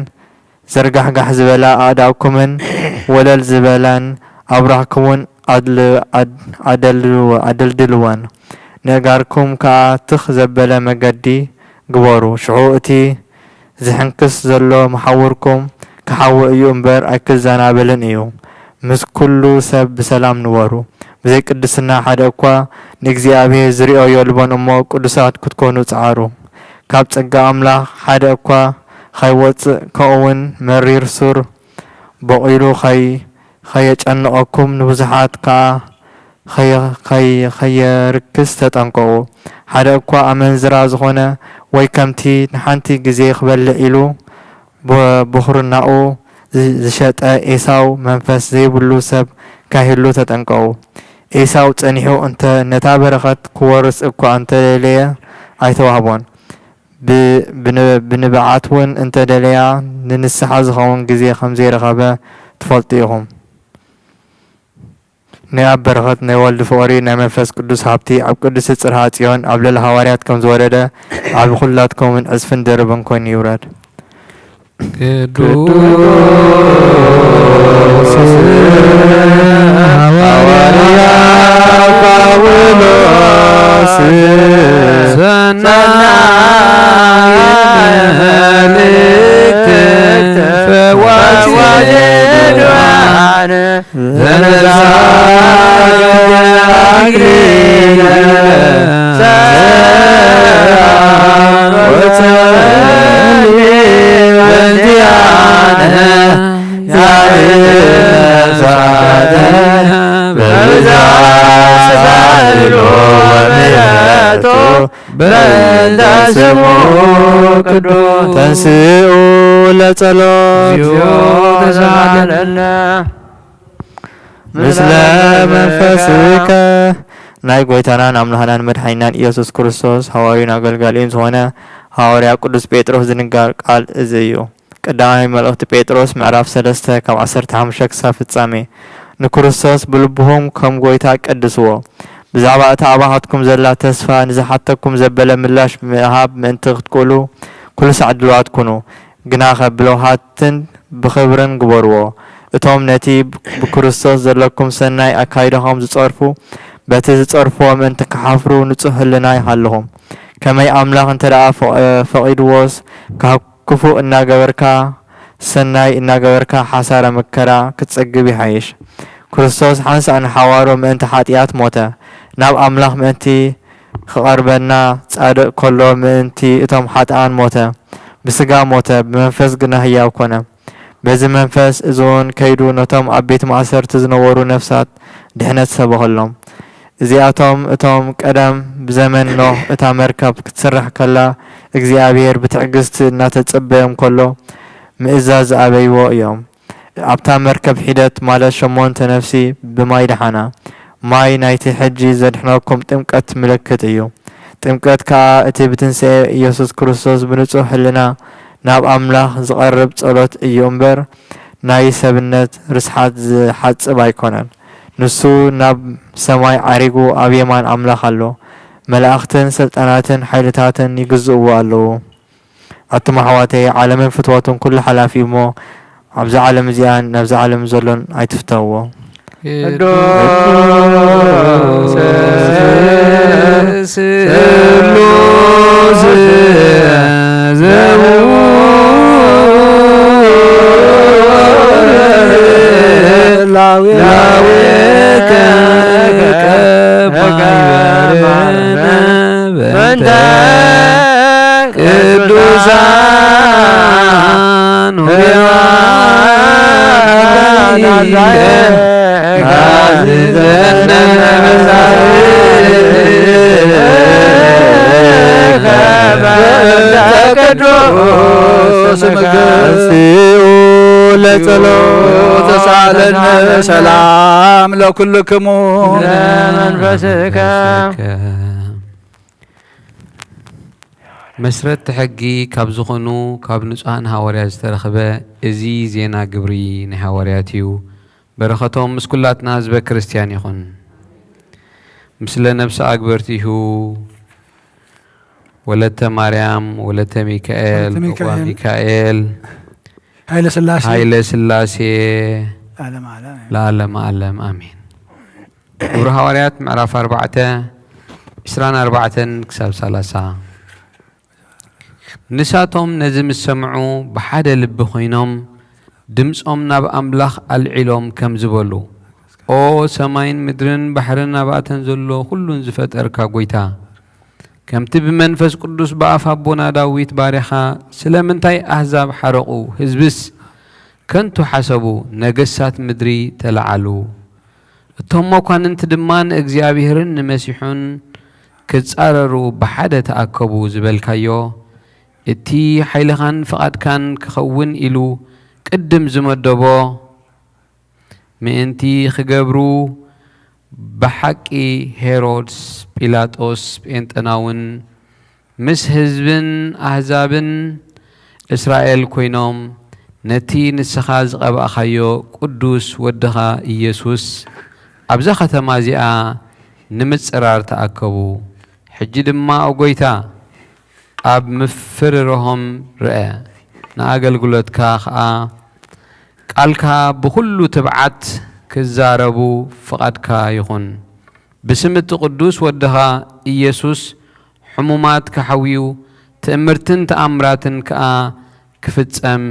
ዘርጋሕጋሕ ዝበላ ኣእዳውኩምን ወለል ዝበላን ኣብራኽኩምን ኣደልድልወን፣ ነእጋርኩም ከኣ ትኽ ዘበለ መገዲ ግበሩ። ሽዑ እቲ ዝሕንክስ ዘሎ መሓውርኩም ክሓዊ እዩ እምበር ኣይክዘናበልን እዩ። ምስ ኩሉ ሰብ ብሰላም ንበሩ። ብዘይ ቅድስና ሓደ እኳ ንእግዚኣብሔር ዝርእዮ የልቦን እሞ ቅዱሳት ክትኮኑ ጽዓሩ። ካብ ጸጋ ኣምላኽ ሓደ እኳ ኸይወጽእ ከምኡውን መሪር ሱር በቒሉ ኸይ ኸየጨንቐኩም ንብዙሓት ከኣ ኸየ- ኸየ- ኸየርክስ ተጠንቀቑ። ሓደ እኳ ኣመንዝራ ዝኾነ ወይ ከምቲ ንሓንቲ ግዜ ክበልዕ ኢሉ ብ- ብኹርናኡ ዝ- ዝሸጠ ኤሳው መንፈስ ዘይብሉ ሰብ ካይህሉ ተጠንቀቑ። ኤሳው ጸኒሑ እንተ ነታ በረኸት ክወርስ እኳ እንተደለየ ኣይተዋህቦን። ብ- ብን- ብንብዓት እውን እንተደለያ ንንስሓ ዝኸውን ግዜ ከምዘይረኸበ ትፈልጡ ኢኹም። ናይ ኣብ በረኸት፣ ናይ ወልድ ፍቕሪ፣ ናይ መንፈስ ቅዱስ ሃብቲ ኣብ ቅድስቲ ጽርሃ ጽዮን ኣብ ልዕሊ ሃዋርያት ከም ዝወረደ፣ ኣብ ኩላትኩምን ዕጽፍን ድርብን ኮይኑ ይውረድ። ቅዱስ ሃዋርያ ጳውሎስ፣ ሰናይ መልእክት ፈዋሲ ድርባን፣ ዘነሳት ኣክሊለ ሰላም ወጸሊ በእንቲኣነ ያሳደነ በብዛት ሳህሉ ወምሕረቱ በእንተ ስሙ ቅዱስ። ተንስኡ ለጸሎት። እግዚኦ ተሳሃለነ። ምስለ መንፈስከ። ናይ ጎይታናን ኣምላኽናን መድሓኒናን ኢየሱስ ክርስቶስ ሃዋርዩን ኣገልጋሊኡን ዝኾነ ሃዋርያ ቅዱስ ጴጥሮስ ዝንገር ቃል እዚ እዩ። ቀዳማይ መልእኽቲ ጴጥሮስ ምዕራፍ ሰለስተ ካብ ዓሰርተ ሓሙሽተ ክሳብ ፍጻሜ። ንክርስቶስ ብልብኹም ከም ጎይታ ቀድስዎ። ብዛዕባ እታ ኣባኻትኩም ዘላ ተስፋ ንዝሓተኩም ዘበለ ምላሽ ምሃብ ምእንቲ ክትክእሉ ኩሉ ሳዕ ድሉዋት ኩኑ። ግናኸ ብለውሃትን ብኽብርን ግበርዎ። እቶም ነቲ ብክርስቶስ ዘለኩም ሰናይ ኣካይዳኹም ዝጸርፉ፣ በቲ ዝጸርፍዎ ምእንቲ ክሓፍሩ ንጹህ ህልና ይሃልኹም። ከመይ ኣምላኽ እንተ ደኣ ፈ-፣ ፈቒድዎስ፣ ካብ ክፉእ እናገበርካ ሰናይ እናገበርካ ሓሳረ መከራ ክትጸግብ ይሓይሽ። ክርስቶስ ሓንሳእ ንሓዋሩ ምእንቲ ሓጢኣት ሞተ። ናብ ኣምላኽ ምእንቲ ክቐርበና ጻድቕ ከሎ ምእንቲ እቶም ሓጥኣን ሞተ። ብስጋ ሞተ፣ ብመንፈስ ግና ህያው ኮነ። በዚ መንፈስ እዚ እውን ከይዱ ነቶም ኣብ ቤት ማእሰርቲ ዝነበሩ ነፍሳት ድሕነት ሰበኸሎም። እዚኣቶም እቶም ቀደም ብዘመን ኖህ እታ መርከብ ክትስራሕ ከላ እግዚኣብሔር ብትዕግስቲ እናተጸበዮም ከሎ ምእዛዝ ዝኣበይዎ እዮም። ኣብታ መርከብ ሒደት ማለት ሸሞንተ ነፍሲ ብማይ ደሓና። ማይ ናይቲ ሕጂ ዘድሕነኩም ጥምቀት ምልክት እዩ። ጥምቀት ከኣ እቲ ብትንሳኤ ኢየሱስ ክርስቶስ ብንጹህ ህልና ናብ ኣምላኽ ዝቐርብ ጸሎት እዩ እምበር ናይ ሰብነት ርስሓት ዝሓጽብ ኣይኮነን። ንሱ ናብ ሰማይ ዓሪጉ ኣብ የማን ኣምላኽ ኣሎ። መላእኽትን ስልጣናትን ሓይልታትን ይግዝእዎ ኣለዉ። ኣቱም ኣሕዋተይ፣ ዓለምን ፍትወቱን ኩሉ ሓላፊ እዩ እሞ፣ ኣብዛ ዓለም እዚኣን ናብዛ ዓለም ዘሎን ኣይትፍተውዎ። ቅዱስ ስሉስ ዘውር ላዌከ ቀባይበርነ በእንተ ቅዱሳን ወበዋይከ አዝዘነ መሳብከ በእንተ ቅዱስ ስምከ። ተንሥኡ ለጸሎት ተሳለነ ሰላም ለኩልክሙ። ለመንፈስከ። መስረቲ ሕጊ ካብ ዝኾኑ ካብ ንጹሃን ሃዋርያት ዝተረኽበ እዚ ዜና ግብሪ ናይ ሃዋርያት እዩ። በረኸቶም ምስ ኩላትና ህዝበ ክርስትያን ይኹን። ምስለ ነፍሲ ኣግበርቲሁ ወለተ ማርያም፣ ወለተ ሚካኤል፣ ወለተ ሚካኤል፣ ዕቁባ ሚካኤል፣ ኃይለ ሥላሴ፣ ኃይለ ሥላሴ፣ ለዓለመ ዓለም። ለዓለመ ዓለም። ኣሜን። ግብሪ ሃዋርያት ምዕራፍ ኣርባዕተ፣ ዕስራን ኣርባዕተን ክሳብ ሰላሳ። ንሳቶም ነዚ ምስ ሰምዑ ብሓደ ልቢ ኮይኖም ድምጾም ናብ ኣምላኽ ኣልዒሎም ከምዚ በሉ፣ ኦ ሰማይን ምድርን ባሕርን ኣብኣተን ዘሎ ኩሉን ዝፈጠርካ ጐይታ፣ ከምቲ ብመንፈስ ቅዱስ ብኣፍ ኣቦና ዳዊት ባርያኻ ስለምንታይ ኣህዛብ ሓረቑ፣ ህዝብስ ከንቱ ሓሰቡ፣ ነገሳት ምድሪ ተለዓሉ። እቶም መኳንንቲ ድማ ንእግዚኣብሔርን ንመሲሑን ክጻረሩ ብሓደ ተኣከቡ ዝበልካዮ፣ እቲ ሓይልኻን ፍቓድካን ክኸውን ኢሉ ቅድም ዝመደቦ ምእንቲ ክገብሩ፣ ብሓቂ ሄሮድስ፣ ጲላጦስ፣ ጴንጠናውን ምስ ህዝብን ኣህዛብን እስራኤል ኮይኖም ነቲ ንስኻ ዝቐባእካዮ ቅዱስ ወድኻ ኢየሱስ ኣብዛ ከተማ እዚኣ ንምጽራር ተኣከቡ። ሕጂ ድማ፣ ኦ ጐይታ፣ ኣብ ምፍርርሆም ርኣ፣ ንኣገልግሎትካ ኸኣ ቃልካ ብኹሉ ትብዓት ክዛረቡ ፍቓድካ ይኹን። ብስም እቲ ቅዱስ ወድኻ ኢየሱስ ሕሙማት ክሓውዩ፣ ትእምርትን ተኣምራትን ከኣ ክፍጸም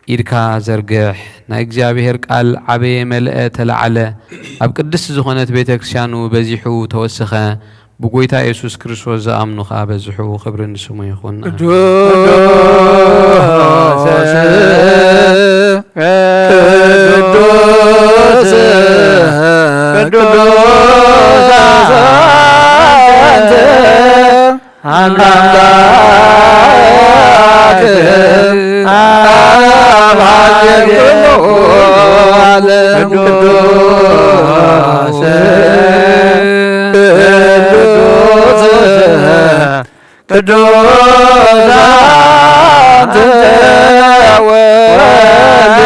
ኢድካ ዘርግሕ። ናይ እግዚኣብሔር ቃል ዓበየ፣ መልአ፣ ተለዓለ፣ ኣብ ቅድስቲ ዝኾነት ቤተ ክርስቲያኑ በዚሑ ተወሰኸ። ብጎይታ የሱስ ክርስቶስ ዝኣምኑ ኸኣ በዝሑ። ክብሪ ንስሙ ይኹን። ቅዱስ ቅዱስ ቅዱስ አንተ አምላክ አብ ኃይል ኩሉ ዓለም ቅዱስ ቅዱስ ቅዱስ አንተ ወልድ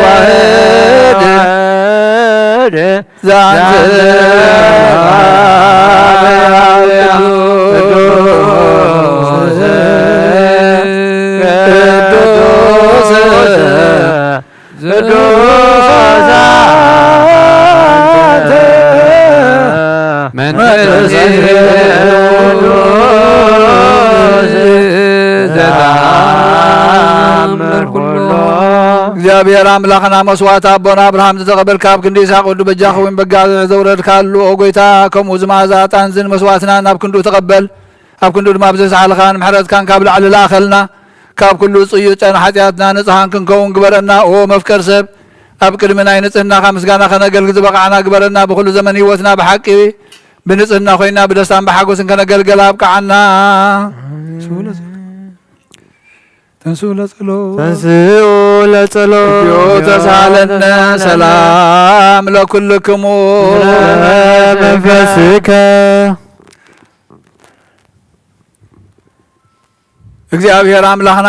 ዋህድ ዛንተ ቅዱስ ቅዱስ አንተ መንፈስ ቅዱስ ዘተአምር ኩሎ። እግዚኣብሔር ኣምላኽና መስዋዕቲ ኣቦና ኣብርሃም ዝተቐበልካ ኣብ ክንዲ ይስሐቅ ወዱ በጃ ኸውን በጋ ዘውረድካሉ ኦ ጎይታ ከምኡ ዝመኣዛ ዕጣን ዝን መስዋዕትና ናብ ክንዱ ተቐበል። ኣብ ክንዱ ድማ ብዘይ ሳሕልኻን ምሕረትካን ካብ ላዕሊ ለኣኸልና። ካብ ኩሉ ጽዩጨን ሓጢኣትና ንጹሃን ክንከውን ግበረና። ኦ መፍቀር ሰብ፣ ኣብ ቅድሚ ናይ ንጽህናኻ ምስጋና ከነገልግ ዝበቓዕና ግበረና። ብኹሉ ዘመን ህይወትና ብሓቂ ብንጽህና ኮይና ብደስታን ብሓጎስን ከነገልገል ኣብቅዓና። ተንስኡ ለጸሎት። ተንስኡ ለጸሎት። እግዚኦ ተሳለነ ሰላም ለኩልክሙ። መንፈስከ። እግዚኣብሔር ኣምላኽና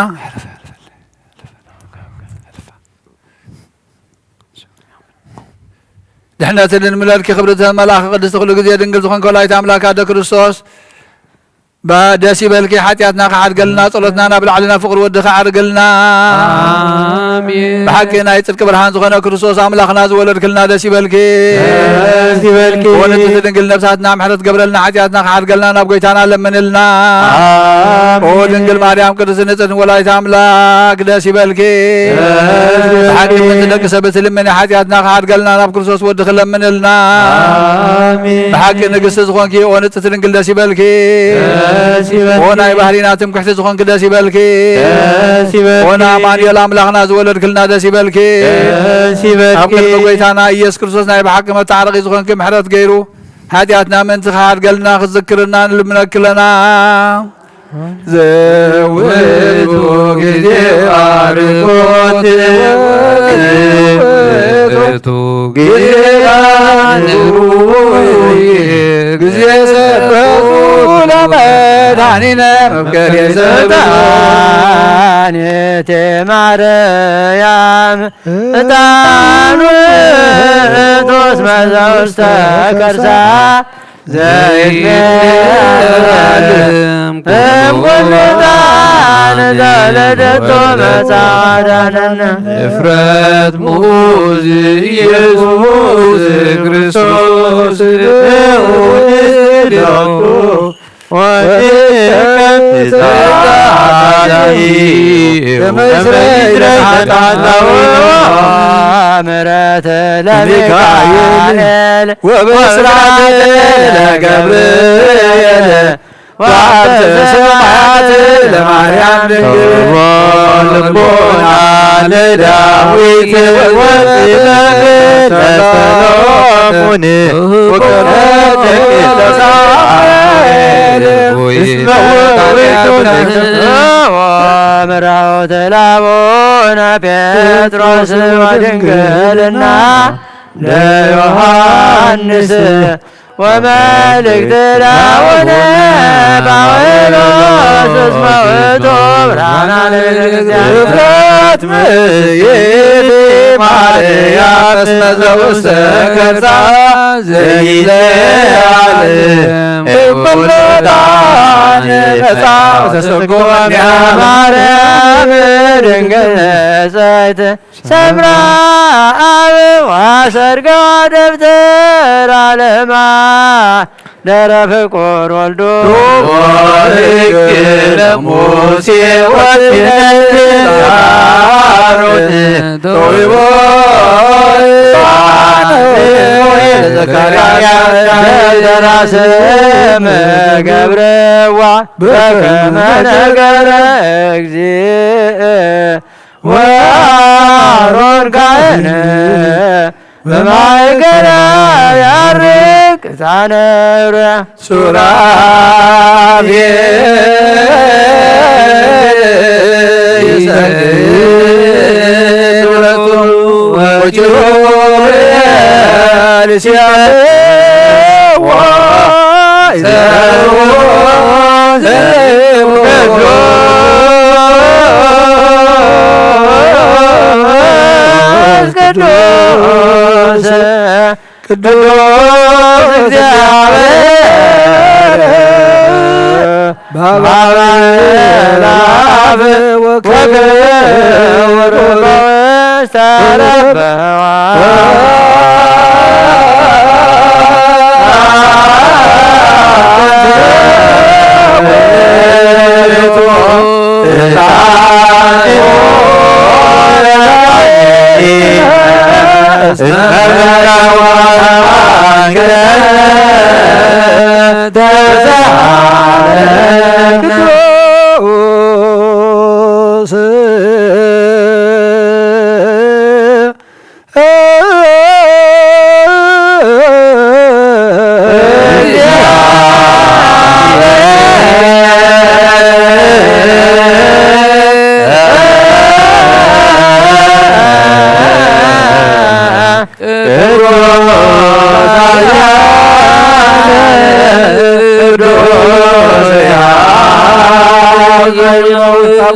ድሕነትን ንምለልኪ ክብርቲ መልኣኽ ቅድስቲ ኩሉ ግዜ ድንግል ዝኾንኪ ወላዲተ ኣምላክ ኣደ ክርስቶስ ባ-፣ ደስ ይበልኪ፣ ሓጢኣትና ክሓድገልና፣ ጸሎትና ናብ ላዕሊ ናብ ፍቕሪ ወድኺ ዓርግልና። ኣሜን። ብሓቂ ናይ ጽድቂ ብርሃን ዝኾነ ክርስቶስ ኣምላኽና ዝወለድክልና ደስ ይበልኪ። ደስ ይበልኪ። ወለድቲ ድንግል ነፍሳትና ምሕረት ገብረልና፣ ሓጢኣትና ክሓድገልና ናብ ጎይታና ለምንልና። ኣሜን። ኦ ድንግል ማርያም ቅድስቲ ንጽሕት ወላዲተ ኣምላክ ደስ ይበልኪ። ደስ ይበልኪ። ብሓቂ ምእንቲ ደቂ ሰብ እትልምኒ ሓጢኣትና ክሓድገልና ናብ ክርስቶስ ወድኺ ለምንልና። ኣሜን። ብሓቂ ንግስቲ ዝኾንኪ ኦ ንጽሕቲ ድንግል ደስ ይበልኪ። ደስ ይበልኪ። ኦ ናይ ባህሪና ትምክሕቲ ዝኾንኪ ደስ ይበልኪ። ደስ ይበልኪ። ኦ ንኣማኑኤል ኣምላኽና ዝወለድክልና ደስ ይበልኪ። ደስ ይበልኪ። ኣብ ቅድሚ ጎይታና ኢየሱስ ክርስቶስ ናይ ብሓቂ መተዓረቒ ዝኾንኪ ምሕረት ገይሩ ሓጢኣትና ምእንቲ ክሓድገልና ክትዝክርና ንልምነኪ ኣለና። ዘውቱ ግዜ ባርኮት ወቅቱ ግዜ ንሩይ ግዜ ሰበቱ ለመድኃኒነ መፍቀሬ ሰብአነ። ኄንቴ ማርያም ዕጣኑ ቶስ መዘውስተ ከርሳ ዘይትሜለም እምኩሉ ዕጣን ዘወለደቶ መጻ አዳነነ። እፍረት ሙዝ ኢየሱስ ክርስቶስ እውድለቱ ወትከፍት ጸዳይ ወምስረይ ተጣጣው ምሕረት ለሚካኤል ወበስራት ለገብርኤል ወአብተ ሰማያት ለማርያም ድንግል ልቦና ለዳዊት ወጥበብ ለሰሎሞን ወቀረተ ለሳሙኤል እስመ ውእቱ ምራውት ለአቡነ ጴጥሮስ ወድንግልና ለዮሐንስ ወመልእክት ለአቡነ ጳውሎስ እስመ ውእቱ ብርሃነ ለቤተ ክርስቲያን። እፍረት እምይእቲ ማርያም እስመ ዘውስተ ከርሳ ዘይለዓል እምኩሉ ዕጣን ነጻ ዘስጉም ማርያም ድንግል ንጽሕት ሰምራ አብ ወሰርገ ደብተራ ለማ ደረ ፍቁር ወልዶ ወሕግ ለሙሴ ወኪነ አሮን ተውቦ ዘካርያስ ደብተራ ስም ገብረዋ በከመ ነገረ እግዚእ ወአሮን ካህን በማእከለ ያርግ ዕጣነ ሱራፌል ይሰግድ ለቱ ወኪሩቤል ሲያስዎ ይዘርዎ ቅዱስ ቅዱስ ቅዱስ እግዚአብሔር በአብ ወወልድ ወመንፈስ ቅዱስ ተረበዋ።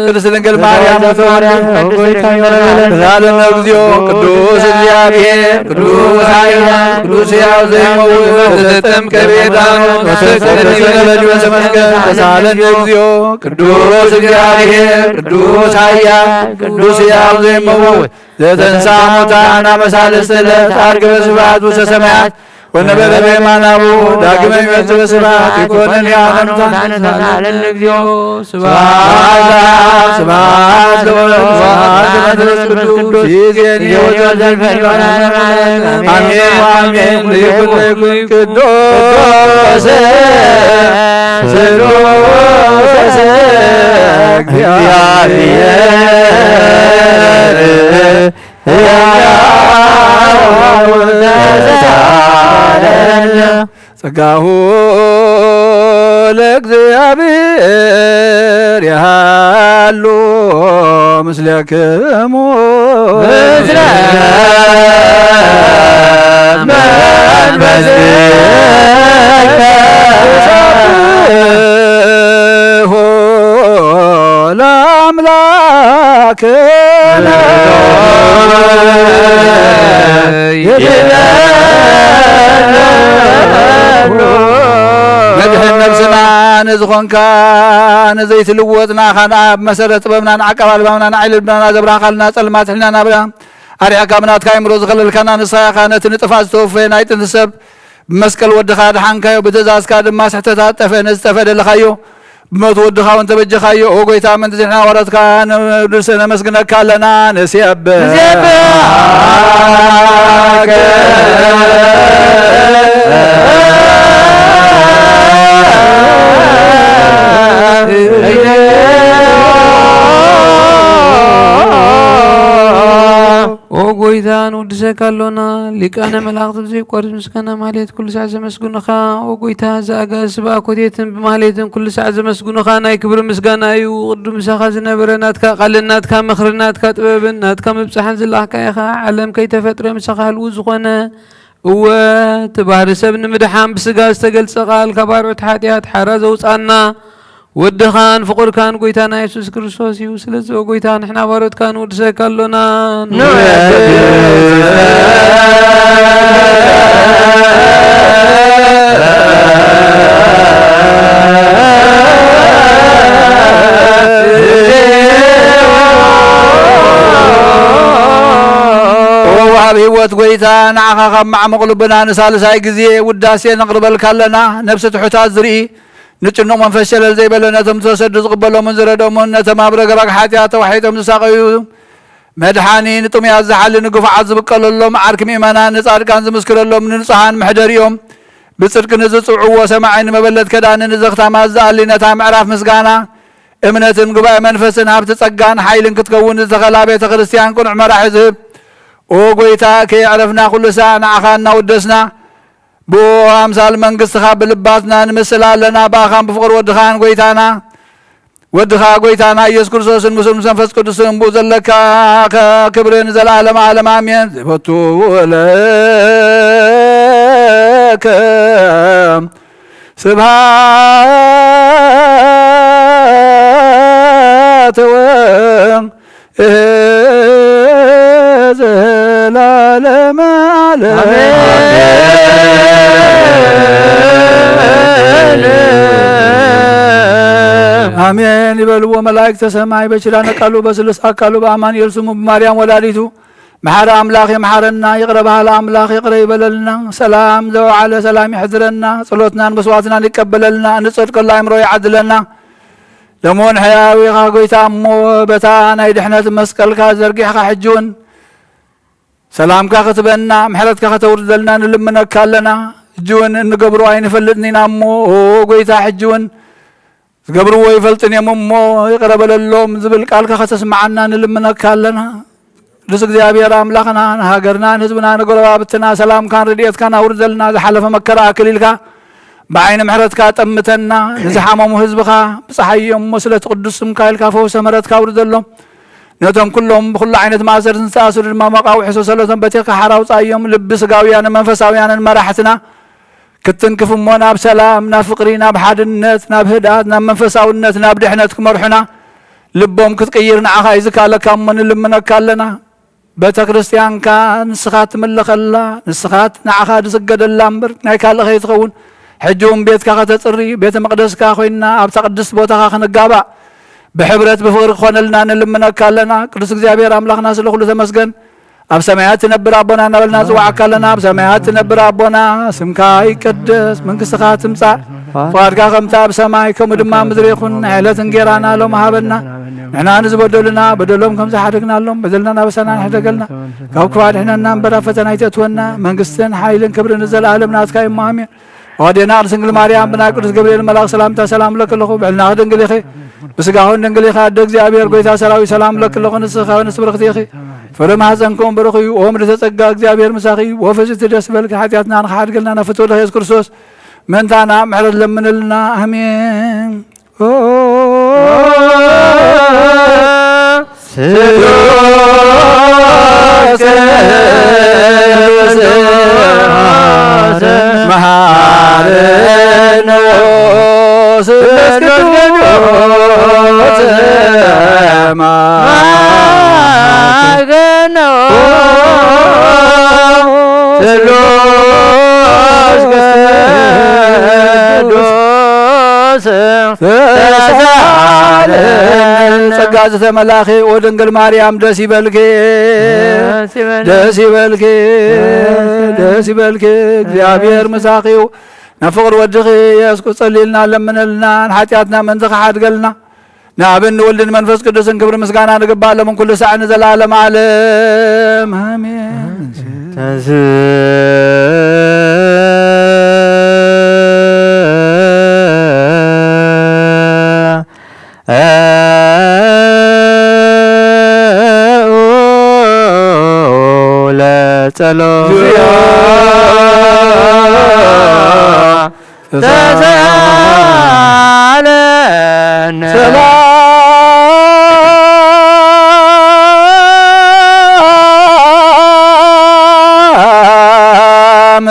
ቅድስት ድንግል ማርያም ተሳለን እግዚኦ ቅዱስ እግዚአብሔር ቅዱስ ኃያል ቅዱስ ሕያው ዘይመውት ዘተጠምቀ በዮርዳኖስ ወሰከረ ተመስገን ተሳለን እግዚኦ ቅዱስ እግዚአብሔር ቅዱስ ኃያል ቅዱስ ሕያው ዘይመውት ዘተንሳ ሙታን አመሳልስት ዕለት አርገ በስብሐት ውስተ ሰማያት ወነበረ በየማነ አቡሁ ዳግመ ይመጽእ በስብሐት ይኮንን ያመኑታን ተሳለን እግዚኦ ስብሐት ለአብ ስብሐት ለወልድ ስብሐት ለመንፈስ ቅዱስ ይዜኒ ወዘልፈኒ ወለዓለመ ዓለም አሜን ወአሜን። ለይኩን ለይኩን ቅዱስ ስሉስ እግዚአብሔር ሕያው ተሳለን ጸጋሁ ለእግዚአብሔር ያሉ ምስሌክሙ ምስለ መንፈስከ ለአምላክ መድህን ነብስና ንዝኾንካ ንዘይትልወጥ ንኣኻ ንኣብ መሰረት ጥበብና ንዓቀብ ኣልባብና ንዓይሊ ልብናና ዘብራኻልና ጸልማት ሕሊናና ብላ ኣርሒቕካ ብናትካ ኣእምሮ ዝኸለልካና ንስኻ ኢኻ። ነቲ ንጥፋት ዝተወፈየ ናይ ጥንቲ ሰብ ብመስቀል ወድኻ ኣድሓንካዮ፣ ብትእዛዝካ ድማ ስሕተታት ጠፍአ፣ ነዚ ጠፍአ ደለኻዮ። ብሞት ወድኻ እውን ተበጀኻዮ። ኦ ጎይታ፣ ምእንቲ ንሕና ዋሮትካ ነመስግነካ ኣለና። ንሴብሕ ንሴብሐከ። ኦ ጎይታ፣ ንውድሰካ ኣሎና። ሊቃነ መላእኽቲ ብዘይቋርጽ ምስጋና ማህሌት ኩሉ ሳዕ ዘመስግኑኻ። ኦ ጎይታ፣ እዚ ኣጋእዝቲ ብኣኮቴትን ብማህሌትን ኩሉ ሳዕ ዘመስግኑኻ ናይ ክብሪ ምስጋና እዩ። ቅዱም ምሳኻ ዝነበረ ናትካ ቃልን ናትካ ምኽርን ናትካ ጥበብን ናትካ ምብጻሕን ዝለኣኽካ ኢኻ። ዓለም ከይተፈጥረ ምሳኻ ህልው ዝኾነ፣ እወ፣ እቲ ባህሪ ሰብ ንምድሓን ብስጋ ዝተገልጸ ቃል ካብ ኣርዑት ሓጢኣት ሓራ ዘውጻና፣ ወድኻን ፍቑርካን ጎይታና የሱስ ክርስቶስ እዩ። ስለዚ፣ ኦ ጎይታ፣ ንሕና ባሮትካ ንውድሰካ ኣሎና። ኦ ወሃብ ህይወት ጎይታ፣ ንዓኻ ካብ ማዕሙቕ ልብና ንሳልሳይ ግዜ ውዳሴ ነቕርበልካ ኣለና። ነብሲ ትሑታት ዝርኢ፣ ንጭኑቕ መንፈስ ሸለል ዘይበለ፣ ነቶም ዝተሰዱ ዝቕበሎምን ዝረድኦምን፣ ነቶም ኣብ ረግረግ ሓጢኣት ተዋሒጦም ዝሳቐዩ፣ መድሓኒ፣ ንጥሙያት ዝሓሊ፣ ንግፉዓት ዝብቀለሎም፣ ዓርኪ ምእመናን ንጻድቃን ዝምስክረሎም፣ ንንጹሓን መሕደሪኦም፣ ብጽድቂ ንዝጽውዕዎ ሰማዒ፣ ንመበለት ከዳኒ፣ ንዘኽታማት ዝኣሊ፣ ነታ ምዕራፍ ምስጋና፣ እምነትን ጉባኤ መንፈስን ሃብቲ ጸጋን ሓይልን ክትከውን ዝተኸላ ቤተ ክርስቲያን ቅኑዕ መራሒ ዝህብ፣ ኦ ጎይታ፣ ከየዕረፍና ኩሉ ሳዕ ንዓኻ እናወደስና፣ ብኡ ኣምሳል መንግስትኻ ብልባትና ንምስል ኣለና። ብኣኻን ብፍቕሪ ወድኻን ጎይታና፣ ወድኻ ጎይታና ኢየሱስ ክርስቶስን ምስሉ ምስ መንፈስ ቅዱስን ብኡ ዘለካ ከ-፣ ክብሪ ንዘለዓለመ ዓለም ኣሜን። ዝፈቱ ለከ ስብሐት ወ ዘላለመ ዓለም። ኣሜን ይበልዎ መላእክተ ሰማይ በኪዳነ ቃሉ በስሉስ ኣካሉ በኣማኑኤል ስሙ ብማርያም ወላዲቱ። መሓሪ ኣምላኽ ይምሓረና፣ ይቕረ በሃሊ ኣምላኽ ይቕረ ይበለልና። ሰላም ዘወዓለ ሰላም ይሕድረና፣ ጸሎትናን መስዋዕትናን ይቀበለልና፣ እንጸድቀሉ ኣእምሮ ይዓድለና። ደሞን ሕያው ኢኻ ጎይታ እሞ፣ በታ ናይ ድሕነት መስቀልካ ዘርጊሕካ ሕጂ እውን ሰላምካ ክትበና፣ ምሕረትካ ከተውርደልና ንልምነካ ኣለና። ሕጂ እውን እንገብሮ ኣይንፈልጥን ኢና እሞ፣ ኦ ጎይታ፣ ሕጂ እውን ዝገብርዎ ይፈልጥን እዮም እሞ፣ ይቕረ በለሎም ዝብል ቃልካ ከተስምዓና ንልምነካ ኣለና። ቅዱስ እግዚኣብሔር ኣምላኽና፣ ንሃገርና፣ ንህዝብና፣ ንጎረባብትና ሰላምካን ረድኤትካን ኣውርደልና። ዝሓለፈ መከራ ኣክሊልካ ብዓይኒ ምሕረትካ ጠምተና። ንዝሓመሙ ህዝብኻ ብፀሓዮም እሞ ስለቲ ቅዱስ ስምካ ኢልካ ፈውሰ ምሕረትካ ኣውርደሎም። ነቶም ኩሎም ብኩሉ ዓይነት ማእሰርትን ዝተኣስሩ ድማ መቃውሒ ሰሰለቶም በቲኻ ሓራ ኣውፅኣዮም። ልቢ ስጋውያንን መንፈሳውያንን መራሕትና ክትንክፍ እሞ ናብ ሰላም፣ ናብ ፍቕሪ፣ ናብ ሓድነት፣ ናብ ህድኣት፣ ናብ መንፈሳውነት፣ ናብ ድሕነት ክመርሑና ልቦም ክትቅይር ንዓኻ እዩ ዝከኣለካ እሞ ንልምነካ ኣለና። ቤተ ክርስቲያንካ ንስኻ ትምለኸላ፣ ንስኻ ንዓኻ ዝስገደላ እምበር ናይ ካልእ ከይትኸውን። ሕጂ እውን ቤትካ ከተጽሪ፣ ቤተ መቕደስካ ኮይንና ኣብታ ቅድስት ቦታኻ ክንጋባእ ብሕብረት ብፍቕሪ ክኾነልና ንልምነካ ኣለና። ቅዱስ እግዚኣብሔር ኣምላኽና ስለ ኩሉ ተመስገን። ኣብ ሰማያት ትነብር ኣቦና እናበልና ንጽውዓካ ኣለና። ኣብ ሰማያት ትነብር ኣቦና፣ ስምካ ይቀደስ፣ መንግስትኻ ትምጻእ፣ ፍቓድካ ከምቲ ኣብ ሰማይ ከምኡ ድማ ምድሪ ይኹን። ናይ ዕለት እንጌራና ሎም ሃበና። ንሕና ንዝበደሉና በደሎም ከም ዝሓደግናሎም በደልና ናበሳና ንሕደገልና። ካብ ክፉእ ኣድሕነና እምበር ኣብ ፈተና ኣይተእትወና። መንግስትን ሓይልን ክብርን ንዘለኣለም ናትካ እዩ። ኣሜን። ኣዴና ቅድስት ድንግል ማርያም ብናይ ቅዱስ ገብርኤል መልኣክ ሰላምታ ሰላም ለኪ ኣለኹ። ብዕልናኺ ድንግል ኢኺ፣ ብስጋኹን ድንግል ኢኺ። ኣደ እግዚኣብሔር ጎይታ ሰራዊት ሰላም ለኪ ኣለኹ። ንስኺ ከበ ንስብርክቲ ኢኺ፣ ፍረ ማህፀንኩም ብሩኽ እዩ። ኦ ምልዕተ ጸጋ እግዚኣብሔር ምሳኺ እዩ። ወፍስቲ ደስ በልኪ፣ ሓጢኣትና ንኽሓድገልና ናብ ፍትወ ኢየሱስ ክርስቶስ ምእንታና ምሕረት ለምንልና። ኣሜን። ኦ ስሉስ ቅዱስ መሐረነ ስሉስ ቅዱስ መሐረነ ስሉስ ቅዱስ ተሳለን። ጸጋ ዝተመላኺ ኦ ድንግል ማርያም ደስ ይበልኪ፣ ደስ ይበልኪ፣ ደስ ይበልኪ። እግዚኣብሔር ምሳኺ እዩ። ናብ ፍቕሪ ወድኺ የስቁ ጸልይልና፣ ለምነልና፣ ንሓጢኣትና ምእንቲ ክሓድገልና። ንኣብን ንወልድን መንፈስ ቅዱስን ክብሪ ምስጋና ንግባእ፣ ሎምን ኩሉ ሳዕ ንዘለዓለም ዓለም። ኣሜን። ተንስ ለጸሎት ተሳለን። ሰላም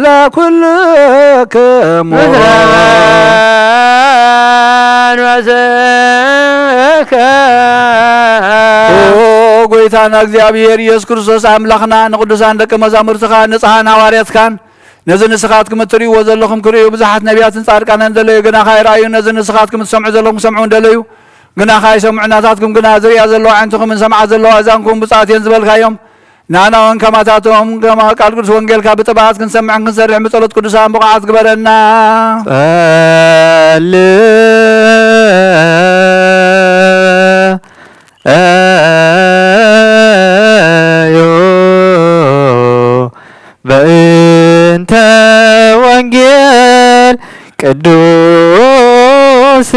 ለኩልክሙ። ዘከ ኦ ጎይታና እግዚኣብሔር ኢየሱስ ክርስቶስ ኣምላኽና፣ ንቅዱሳን ደቀ መዛሙርትኻ፣ ንጽሓን ሃዋርያትካን፣ ነዚ ንስኻትኩም እትርእይዎ ዘለኹም ክርእዩ ብዙሓት ነቢያትን ጻድቃንን ደለዩ፣ ግናኻ ኣይረኣዩን። ነዚ ንስኻትኩም እትሰምዑ ዘለኹም ክሰምዑ ደለዩ፣ ግናኻ ኣይሰምዑን። ናታትኩም ግና ዝርእያ ዘለዋ ኣዒንትኹምን ዝሰምዓ ዘለዋ ኣእዛንኩም ብፁዓት እየን ዝበልካዮም፣ ንኣና እውን ከማታቶም፣ ከማ ቃል ቅዱስ ወንጌልካ ብጥብዓት ክንሰምዕን ክንሰርሕን ብጸሎት ቅዱሳን ብቑዓት ግበረና። ጸልዩ በእንተ ወንጌል ቅዱስ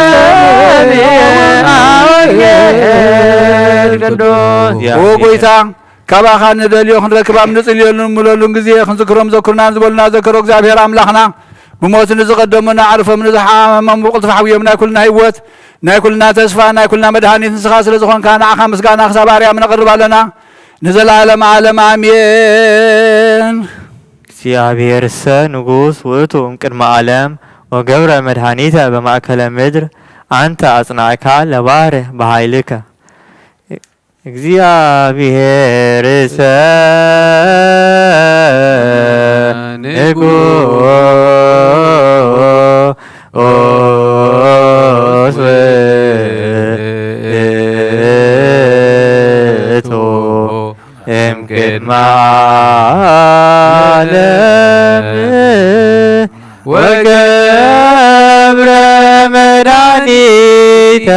ለሰሚዐ ወንጌል ቅዱስ። ኦ ጎይታ፣ ካባኻ ንደልዮ ክንረክብ ኣብ ንጽልየሉን ንምለሉን ግዜ ክንዝክሮም ዘኩርናን ዝበሉና ዘከሮ እግዚኣብሔር ኣምላኽና፣ ብሞት ንዝቐደሙና ኣዕርፎም ንዝሓመሙ ብቕልጡፍ ሓውዮም ናይ ኩልና ህይወት፣ ናይ ኩልና ተስፋ፣ ናይ ኩልና መድሃኒት ንስኻ ስለ ዝኾንካ ንዓኻ ምስጋና ክሳብ ኣርያም ነቕርብ ኣለና ንዘለዓለም ዓለም ኣሜን። እግዚኣብሔርሰ ንጉስ ውእቱ እምቅድመ ዓለም ወገብረ መድኃኒተ በማእከለ ምድር አንተ አጽናዕካ ለባህር በኃይልከ። እግዚኣብሔርሰ ንጉስ ውእቱ እምቅድመ ዓለም ወገብረ መድኃኒተ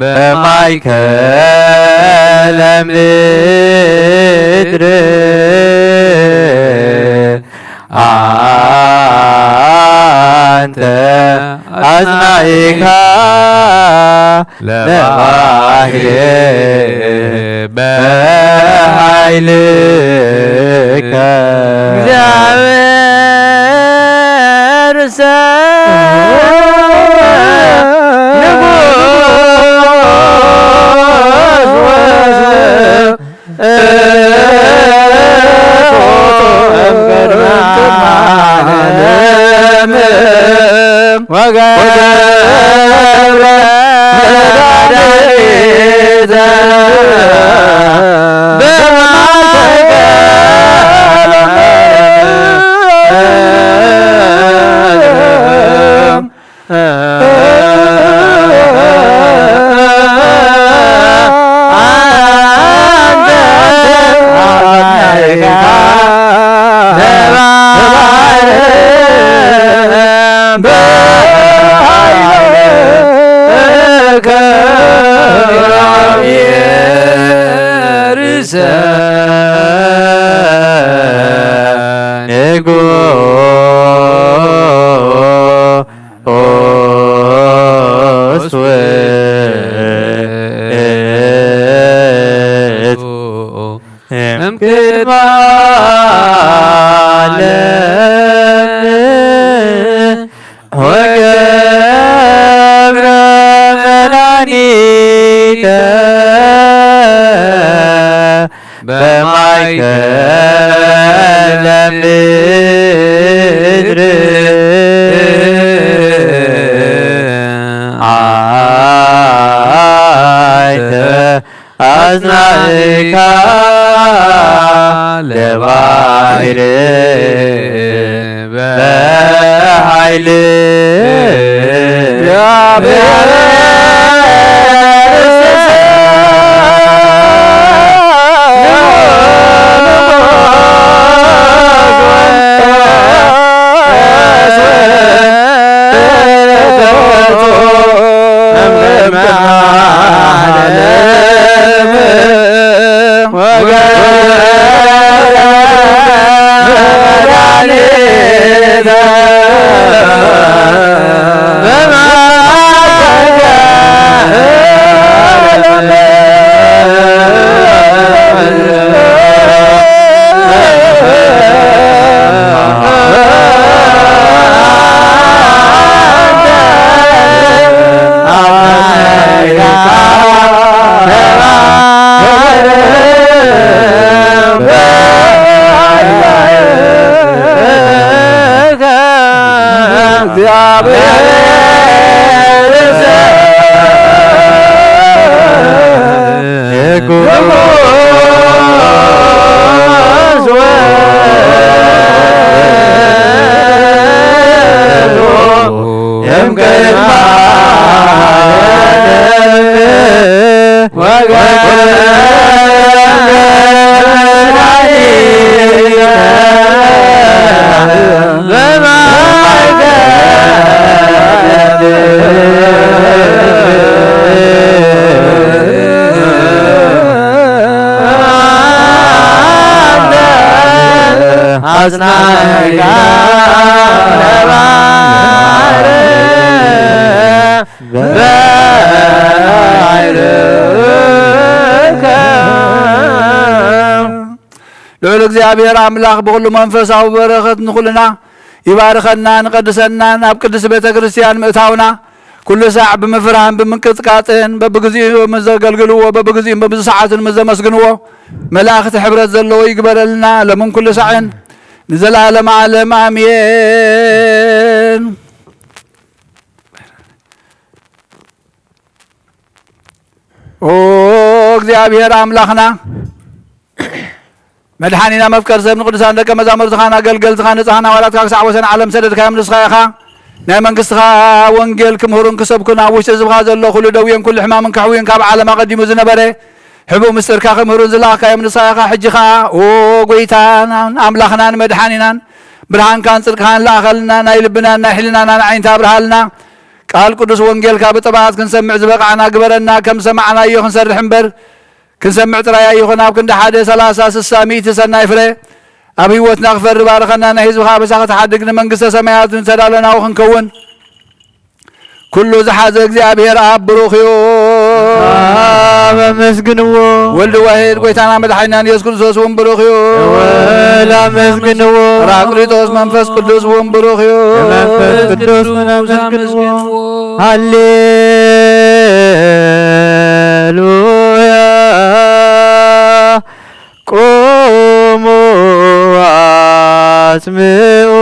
በማእከለ ምድር አንተ አጽናዕካ ለባህር በኃይልከ። ንጉስ ውእቱ እምቅድመ ዓለም ወገብረ መድኃኒተ በማእከለ ምድር አንተ አጽናዕካ ለባህር በኃይል እግዚኣብሔር ልዑል እግዚኣብሔር ኣምላኽ ብኹሉ መንፈሳዊ በረኸት ንኹልና ይባርከና፣ ንቀድሰና፣ ናብ ቅድስቲ ቤተ ክርስቲያን ምእታውና፣ ኩሉ ሳዕ ብምፍርሃን ብምንቅጥቃጥን፣ በብግዚኡ ምስ ዘገልግልዎ፣ በብግዚኡ ምስ ሰዓቱን ምስ ዘመስግንዎ፣ መላእኽቲ ሕብረት ዘለዎ ይግበረልና፣ ሎምን ኩሉ ሳዕን ንዘለዓለመ ዓለም፣ ኣሜን። ኦ እግዚኣብሔር ኣምላኽና፣ መድሓኒና፣ መፍቀር ሰብ፣ ንቅዱሳን ደቀ መዛሙርትኻን ኣገልገልትኻን ንጽሃን ኣዋላትካ ክሳዕ ወሰን ዓለም ሰደድካዮም ንስኻ ኢኻ። ናይ መንግስትኻ ወንጌል ክምህሩን ክሰብኩን ኣብ ውሽጢ ህዝብኻ ዘሎ ኩሉ ደዌን ኩሉ ሕማምን ከሕውዩን ካብ ዓለም ኣቐዲሙ ዝነበረ ሕቡእ ምስጢርካ ክምህሩን ዝለኣኽካዮም ንስኻ ኢኻ። ሕጂ ኸኣ ኦ ጎይታናን ኣምላኽናን መድሓኒናን ብርሃንካን ጽድቅኻን ለኣኸልና፣ ናይ ልብናን ናይ ሕልናናን ዓይንታ ኣብርሃልና። ቃል ቅዱስ ወንጌልካ ብጥብዓት ክንሰምዕ ዝበቓዕና ግበረና። ከም ዝሰማዕናዮ ክንሰርሕ እምበር፣ ክንሰምዕ ጥራይ ኣይኹን፣ ኣብ ክንዲ ሓደ፣ ሰላሳ፣ ስሳ፣ ሚእቲ ሰናይ ፍረ ኣብ ህይወትና ክፈሪ ባርኸና። ናይ ህዝብኻ ኣበሳ ክትሓድግ ንመንግስተ ሰማያት ዝተዳለናው ክንከውን ኩሉ ዝሓዘ እግዚኣብሔር ኣብ ብሩኽ እዩ። ኣብ ኣመስግንዎ። ወልድ ዋሕድ ጎይታና መድሓኒናን የሱስ ክርስቶስ እውን ብሩኽ እዩ። ወል ኣመስግንዎ። ጳራቅሊጦስ መንፈስ ቅዱስ እውን ብሩኽ እዩ። መንፈስ ቅዱስ እውን ኣመስግንዎ። ሃሌሉያ። ቁሙ ኣስምዑ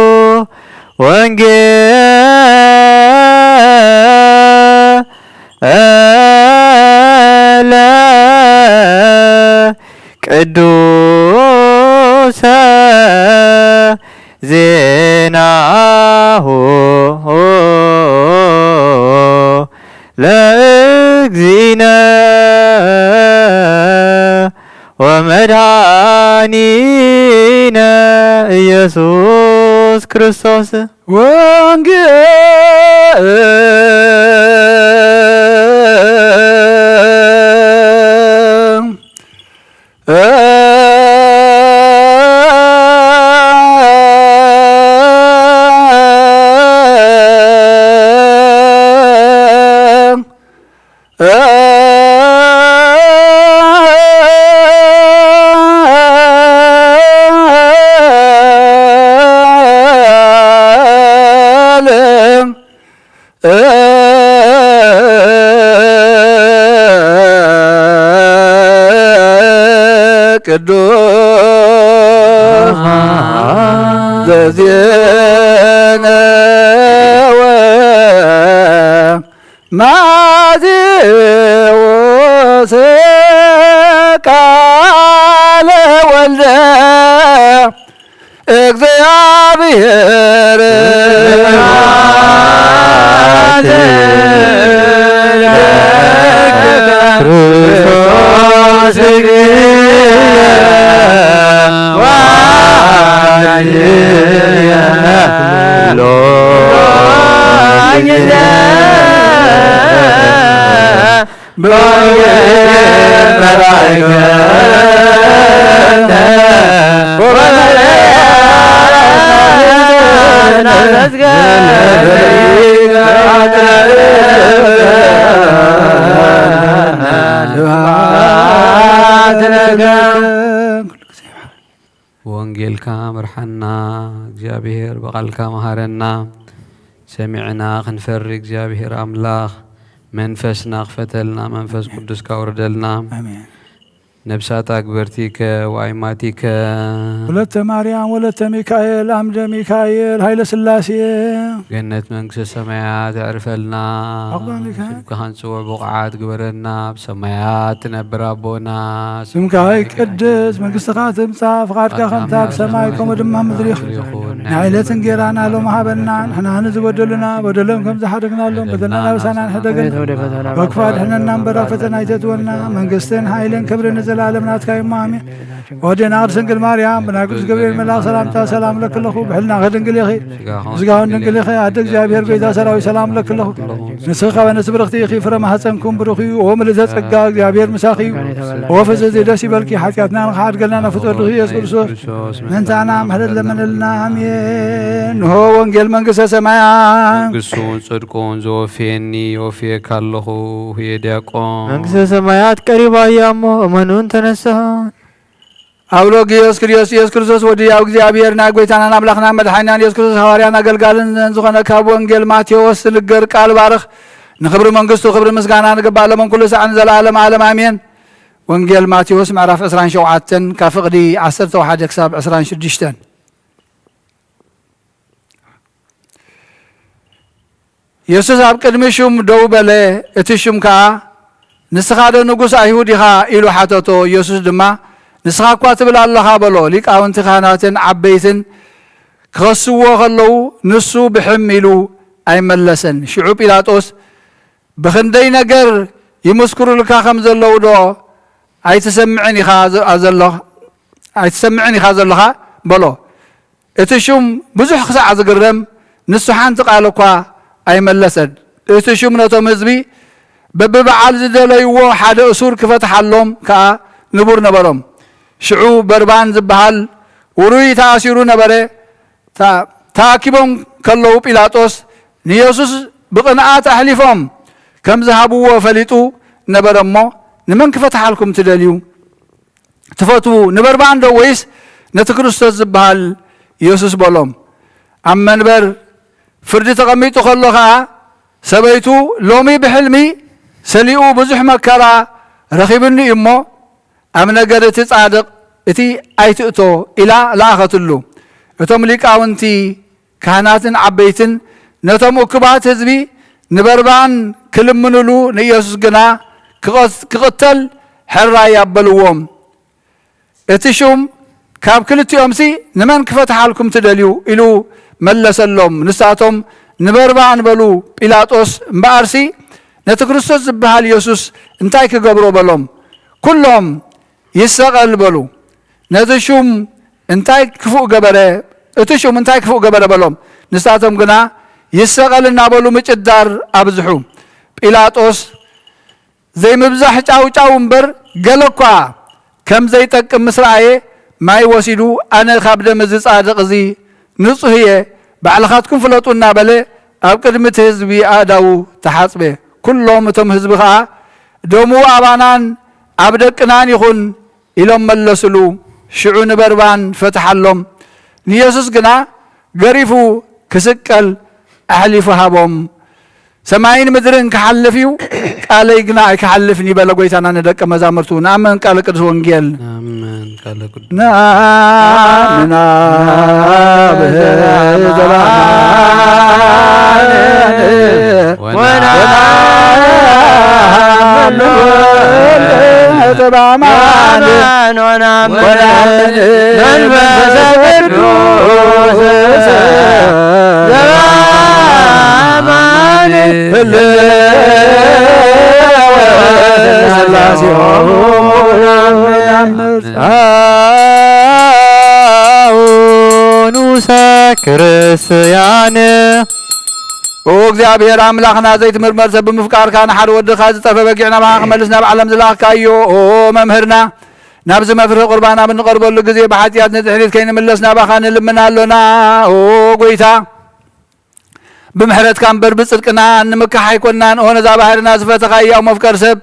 ወንጌለ ቅዱሰ ዜናሁ ለእግዚእነ ወመድኃኒነ ኢየሱስ ክርስቶስ። ወንጌል ቅዱስ ዘዜነወ ማቴዎስ ቃለ ወልደ እግዚአብሔር ክርስቶስ ወንጌልካ ምርሓና እግዚኣብሔር፣ ብቓልካ መሃረና፣ ሰሚዕና ክንፈሪ እግዚኣብሔር ኣምላኽ መንፈስና ክፈተልና፣ መንፈስ ቅዱስካ ውርደልና። ኣሜን። ነብሳት ኣግበርቲከ ወኣይማቲከ። ወለተ ማርያም ወለተ ሚካኤል ኣምደ ሚካኤል ኃይለ ሥላሴ። ገነት መንግስተ ሰማያት ኣዕርፈልና። ኣባ ሚካኤል። ስምካ ኸንጽውዕ ብቑዓት ግበረና። ኣብ ሰማያት ትነብር ኣቦና። ስምካ ይቀደስ፣ መንግስትኻ ትምጻእ፣ ፍቓድካ ከምታ ኣብ ሰማይ ከምኡ ድማ ምድሪ ይኹን። ናይ ዕለት እንጌራና ሎም ሃበና፣ ንሕና ንዝበደሉና በደሎም ከም ዝሓደግናሎም በደልና ናብሳና ንሕደገን። ካብ ክፉእ ኣድሕነና እምበር ኣብ ፈተና ኣይተእትወና፣ መንግስትን ሓይልን ክብርን ንዘለኣለም ናትካ እዩ እሞ ኣሜን። ወዴና ቅድስት ድንግል ማርያም ብናይ ቅዱስ ገብርኤል መልኣክ ሰላምታ ሰላም ለክለኹ፣ ብሕልና ድንግል ኢኺ፣ ስጋውን ድንግል ኢኺ፣ ኣደ እግዚኣብሔር ቤዛ ሰራዊት ሰላም ለክለኹ። ንስኺ ካበነ ስብርኽቲ ኢኺ፣ ፍረ ማህፀንኩም ብሩኽ እዩ። ኦ ምልእተ ጸጋ እግዚኣብሔር ምሳኺ እዩ። ኦ ፍስሕቲ ደስ ይበልኪ፣ ሓጢኣትና ንኽሓድገልና ናብ ፍጡር ኢየሱስ ክርስቶስ ምእንታና ምሕረት ለመነልና። ኣሜን። ንሆ ወንጌል መንግስተ ሰማያት። መንግስቱን ጽድቁን ዘወፍየኒ ወፍየካ ኣለኹ። ህየ ዲያቆን። መንግስተ ሰማያት ቀሪባ እያ እሞ እመኑን ተነስሑን። ኣብ ሎጊዮስ ክርስቶስ ኢየሱስ ክርስቶስ ወዲ ኣብ እግዚኣብሔር ናይ ጎይታናን ኣምላኽናን መድሓኒናን ኢየሱስ ክርስቶስ ሃዋርያን ኣገልጋልን ዝኾነ ካብ ወንጌል ማቴዎስ ዝንገር ቃል ባርኽ። ንኽብሪ መንግስቱ ክብሪ ምስጋና ንግባእ ሎምን ኩሉ ሳዕን ዘለዓለም ዓለም ኣሜን። ወንጌል ማቴዎስ ምዕራፍ ዕስራን ሸውዓተን ካብ ፍቕዲ ዓሰርተ ሓደ ክሳብ ዕስራን ሽዱሽተን። የሱስ ኣብ ቅድሚ ሹም ደው በለ። እቲ ሹም ከኣ ንስኻ ዶ ንጉስ ኣይሁድ ኢኻ? ኢሉ ሓተቶ። የሱስ ድማ ንስኻ እኳ ትብል ኣለኻ በሎ። ሊቃውንቲ ካህናትን ዓበይትን ክኸስዎ ከለዉ ንሱ ብሕም ኢሉ ኣይመለሰን። ሽዑ ጲላጦስ ብኽንደይ ነገር ይምስክሩልካ ከም ዘለዉ ዶ ኣይትሰምዕን ኢኻ ዘ- ዘለኻ- ኣይትሰምዕን ኢኻ ዘለኻ? በሎ። እቲ ሹም ብዙሕ ክሳዕ ዝግረም ንሱ ሓንቲ ቃል እኳ ኣይመለሰን። እቲ ሹም ነቶም ህዝቢ በብበዓል ዝደለይዎ ሓደ እሱር ክፈትሓሎም ከኣ ንቡር ነበሮም። ሽዑ በርባን ዝበሃል ውሩይ ተኣሲሩ ነበረ። ተኣኪቦም ከለዉ ጲላጦስ ንየሱስ ብቕንኣት ኣሕሊፎም ከም ዝሃብዎ ፈሊጡ ነበረ እሞ፣ ንመን ክፈትሓልኩም ትደልዩ? ትፈትዉ ንበርባን ዶ ወይስ ነቲ ክርስቶስ ዝበሃል ኢየሱስ በሎም። ኣብ መንበር ፍርዲ ተቐሚጡ ከሎ ኸኣ ሰበይቱ ሎሚ ብሕልሚ ሰሊኡ ብዙሕ መከራ ረኺብኒ እዩ እሞ ኣብ ነገር እቲ ጻድቕ እቲ ኣይትእቶ ኢላ ለኣኸትሉ። እቶም ሊቃውንቲ ካህናትን ዓበይትን ነቶም እኩባት ህዝቢ ንበርባን ክልምንሉ ንኢየሱስ ግና ክቐት- ክቕተል ሕራይ ኣበልዎም። እቲ ሹም ካብ ክልቲኦምሲ ንመን ክፈትሓልኩም ትደልዩ? ኢሉ መለሰሎም። ንሳቶም ንበርባን በሉ። ጲላጦስ እምበኣርሲ ነቲ ክርስቶስ ዝበሃል ኢየሱስ እንታይ ክገብሮ በሎም። ኩሎም ይሰቐል በሉ። ነቲ ሹም እንታይ ክፉእ ገበረ? እቲ ሹም እንታይ ክፉእ ገበረ በሎም። ንሳቶም ግና ይሰቐል እናበሉ ምጭዳር ኣብዝሑ። ጲላጦስ ዘይምብዛሕ ጫውጫው እምበር ገለ እኳ ከም ዘይጠቅም ምስ ረኣየ ማይ ወሲዱ ኣነ ካብ ደም እዚ ጻድቕ እዚ ንጹህ እየ ባዕልኻትኩም ፍለጡ እናበለ ኣብ ቅድሚ እቲ ህዝቢ ኣእዳዉ ተሓጽበ። ኩሎም እቶም ህዝቢ ኸኣ ደሙ ኣባናን ኣብ ደቅናን ይኹን ኢሎም መለስሉ። ሽዑ ንበርባን ፈትሓሎም፣ ንየሱስ ግና ገሪፉ ክስቀል ኣሕሊፉ ሃቦም። ሰማይን ምድርን ክሓልፍ እዩ፣ ቃለይ ግና ኣይክሓልፍን ይበለ ጎይታና ንደቀ መዛሙርቱ። ንኣምን ቃል ቅዱስ ወንጌል። ኣሜን። ቃለ ቅዱስ። ንኣምን ኣብ ዘበኣማን ወናምን ወልድ ዘበኣማን ወናምን መንፈስ ቅዱስ ዘበኣማን ህልው ስላሴሆሙ ናምር። ንኡሰ ክርስቲያን ኦ እግዚኣብሔር ኣምላኽና ዘይትምርመር ሰብ ብምፍቃርካ ንሓደ ወድኻ ዝጠፈ በጊዕ ናባኻ ክመልስ ናብ ዓለም ዝላኽካዮ ኦ መምህርና ናብዚ መፍርሒ ቁርባን ኣብ እንቐርበሉ ግዜ ብሓጢኣት ንድሕሪት ከይንምለስ ናባኻ ንልምን ኣሎና። ኦ ጎይታ ብምሕረትካ እምበር ብጽድቅና ንምካሕ ኣይኮናን። ኦ ነዛ ባህርና ዝፈተኻያ መፍቀር ሰብ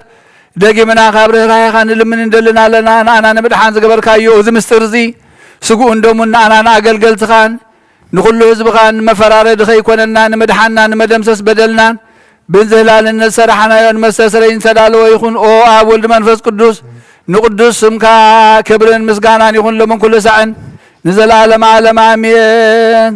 ደጊምና ካብ ርህራሄኻ ንልምን እንደልን ኣለና። ንኣና ንምድሓን ዝገበርካዮ እዚ ምስጢር እዚ ስግኡን ደሙን ንኣና ንኣገልገልትኻን ንኹሉ ህዝብኻን መፈራረዲ ከይኮነና ንምድሓንና ንመደምሰስ በደልናን ብንዝህላልን ንዝሰራሕናዮን መስተስረይ ዝተዳለወ ይኹን። ኦ ኣብ ወልድ መንፈስ ቅዱስ ንቕዱስ ስምካ ክብርን ምስጋናን ይኹን ሎምን ኩሉ ሳዕን ንዘለዓለመ ዓለም ኣሜን።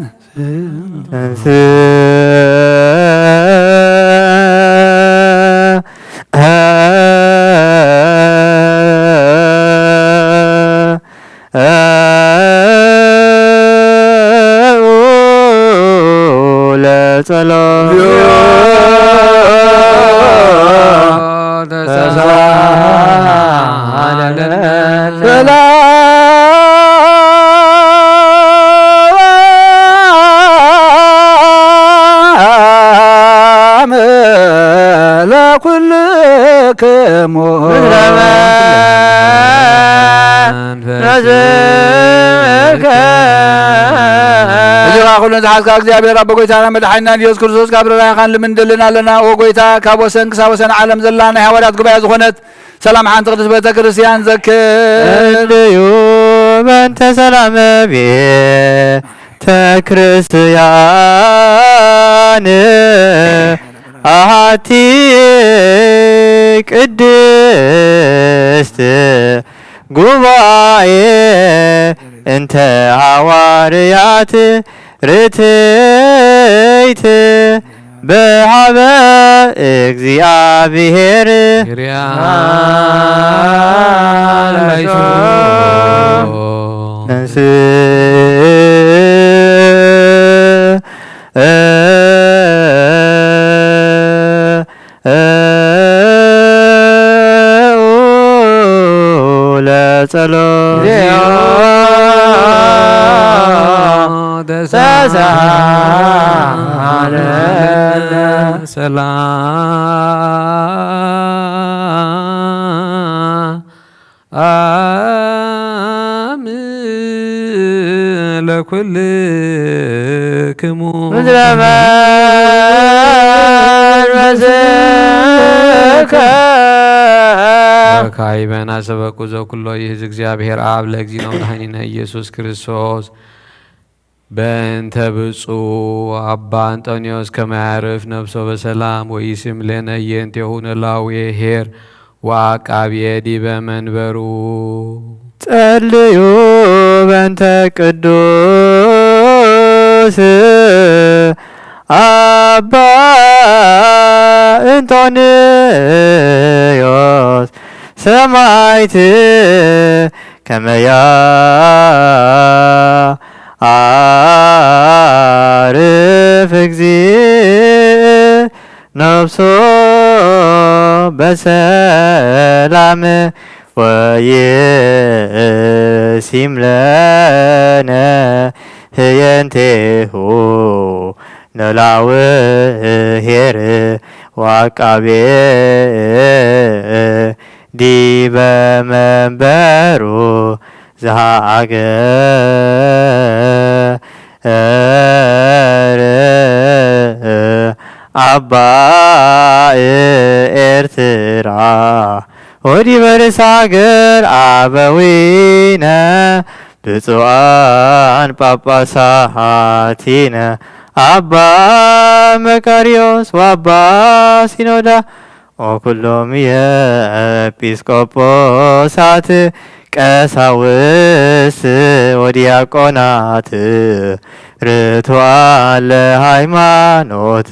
ለጸሎት ሰላም ለኩልክሙ። እዚ ኸኣ ኩሉ ዝሓዝካ እግዚኣብሔር ኣቦ ጎይታና መድሓኒና ኢየሱስ ክርስቶስ ካብ ርራይኻን ልምንደልን ኣለና። ኦ ጎይታ፣ ካብ ወሰን ክሳብ ወሰን ዓለም ዘላ ናይ ሃዋርያት ጉባኤ ዝኾነት ሰላም ሓንቲ ቅድስት ቤተ ክርስቲያን ዘክር። እንድዩ በእንተ ሰላም ቤተ ክርስቲያን ኣሃቲ ቅድስት ጉባኤ እንተ ሃዋርያት ርትይት ብሃበ እግዚኣብሔር። ለጸሎት ሰላም ለኩልክሙ። ምስለ መንፈስከ። ወካዕበ ናሰበኩ ዘኩሎ ይእዝ እግዚአብሔር አብ ለእግዚእነ ወመድኃኒነ ኢየሱስ ክርስቶስ። በእንተ ብፁዕ አባ እንጦንዮስ ከመ ያዕርፍ ነፍሶ በሰላም ወይስም ለነ የንቴሁ ነላዌ ኄር ወዐቃብየ ዲበ መንበሩ። ጸልዩ በእንተ ቅዱስ አባ እንጦንዮስ ሰማዕት ከመ ያዕርፍ እግዚእ ነፍሶ በሰላም ወይሲም ለነ ህየንቴሁ ኖላዊ ኄር ወዐቃቤ ዲበ መንበሩ ዘሀገር አባ ኤርትራ ወዲበ ርእሰ ሀገር አበዊነ ብፁዓን ጳጳሳቲነ አባ መቃርዮስ ወአባ ሲኖዳ ወኩሎም የኤጲስቆጶሳት ቀሳውስት ወዲያቆናት ርቱዓን ለሃይማኖት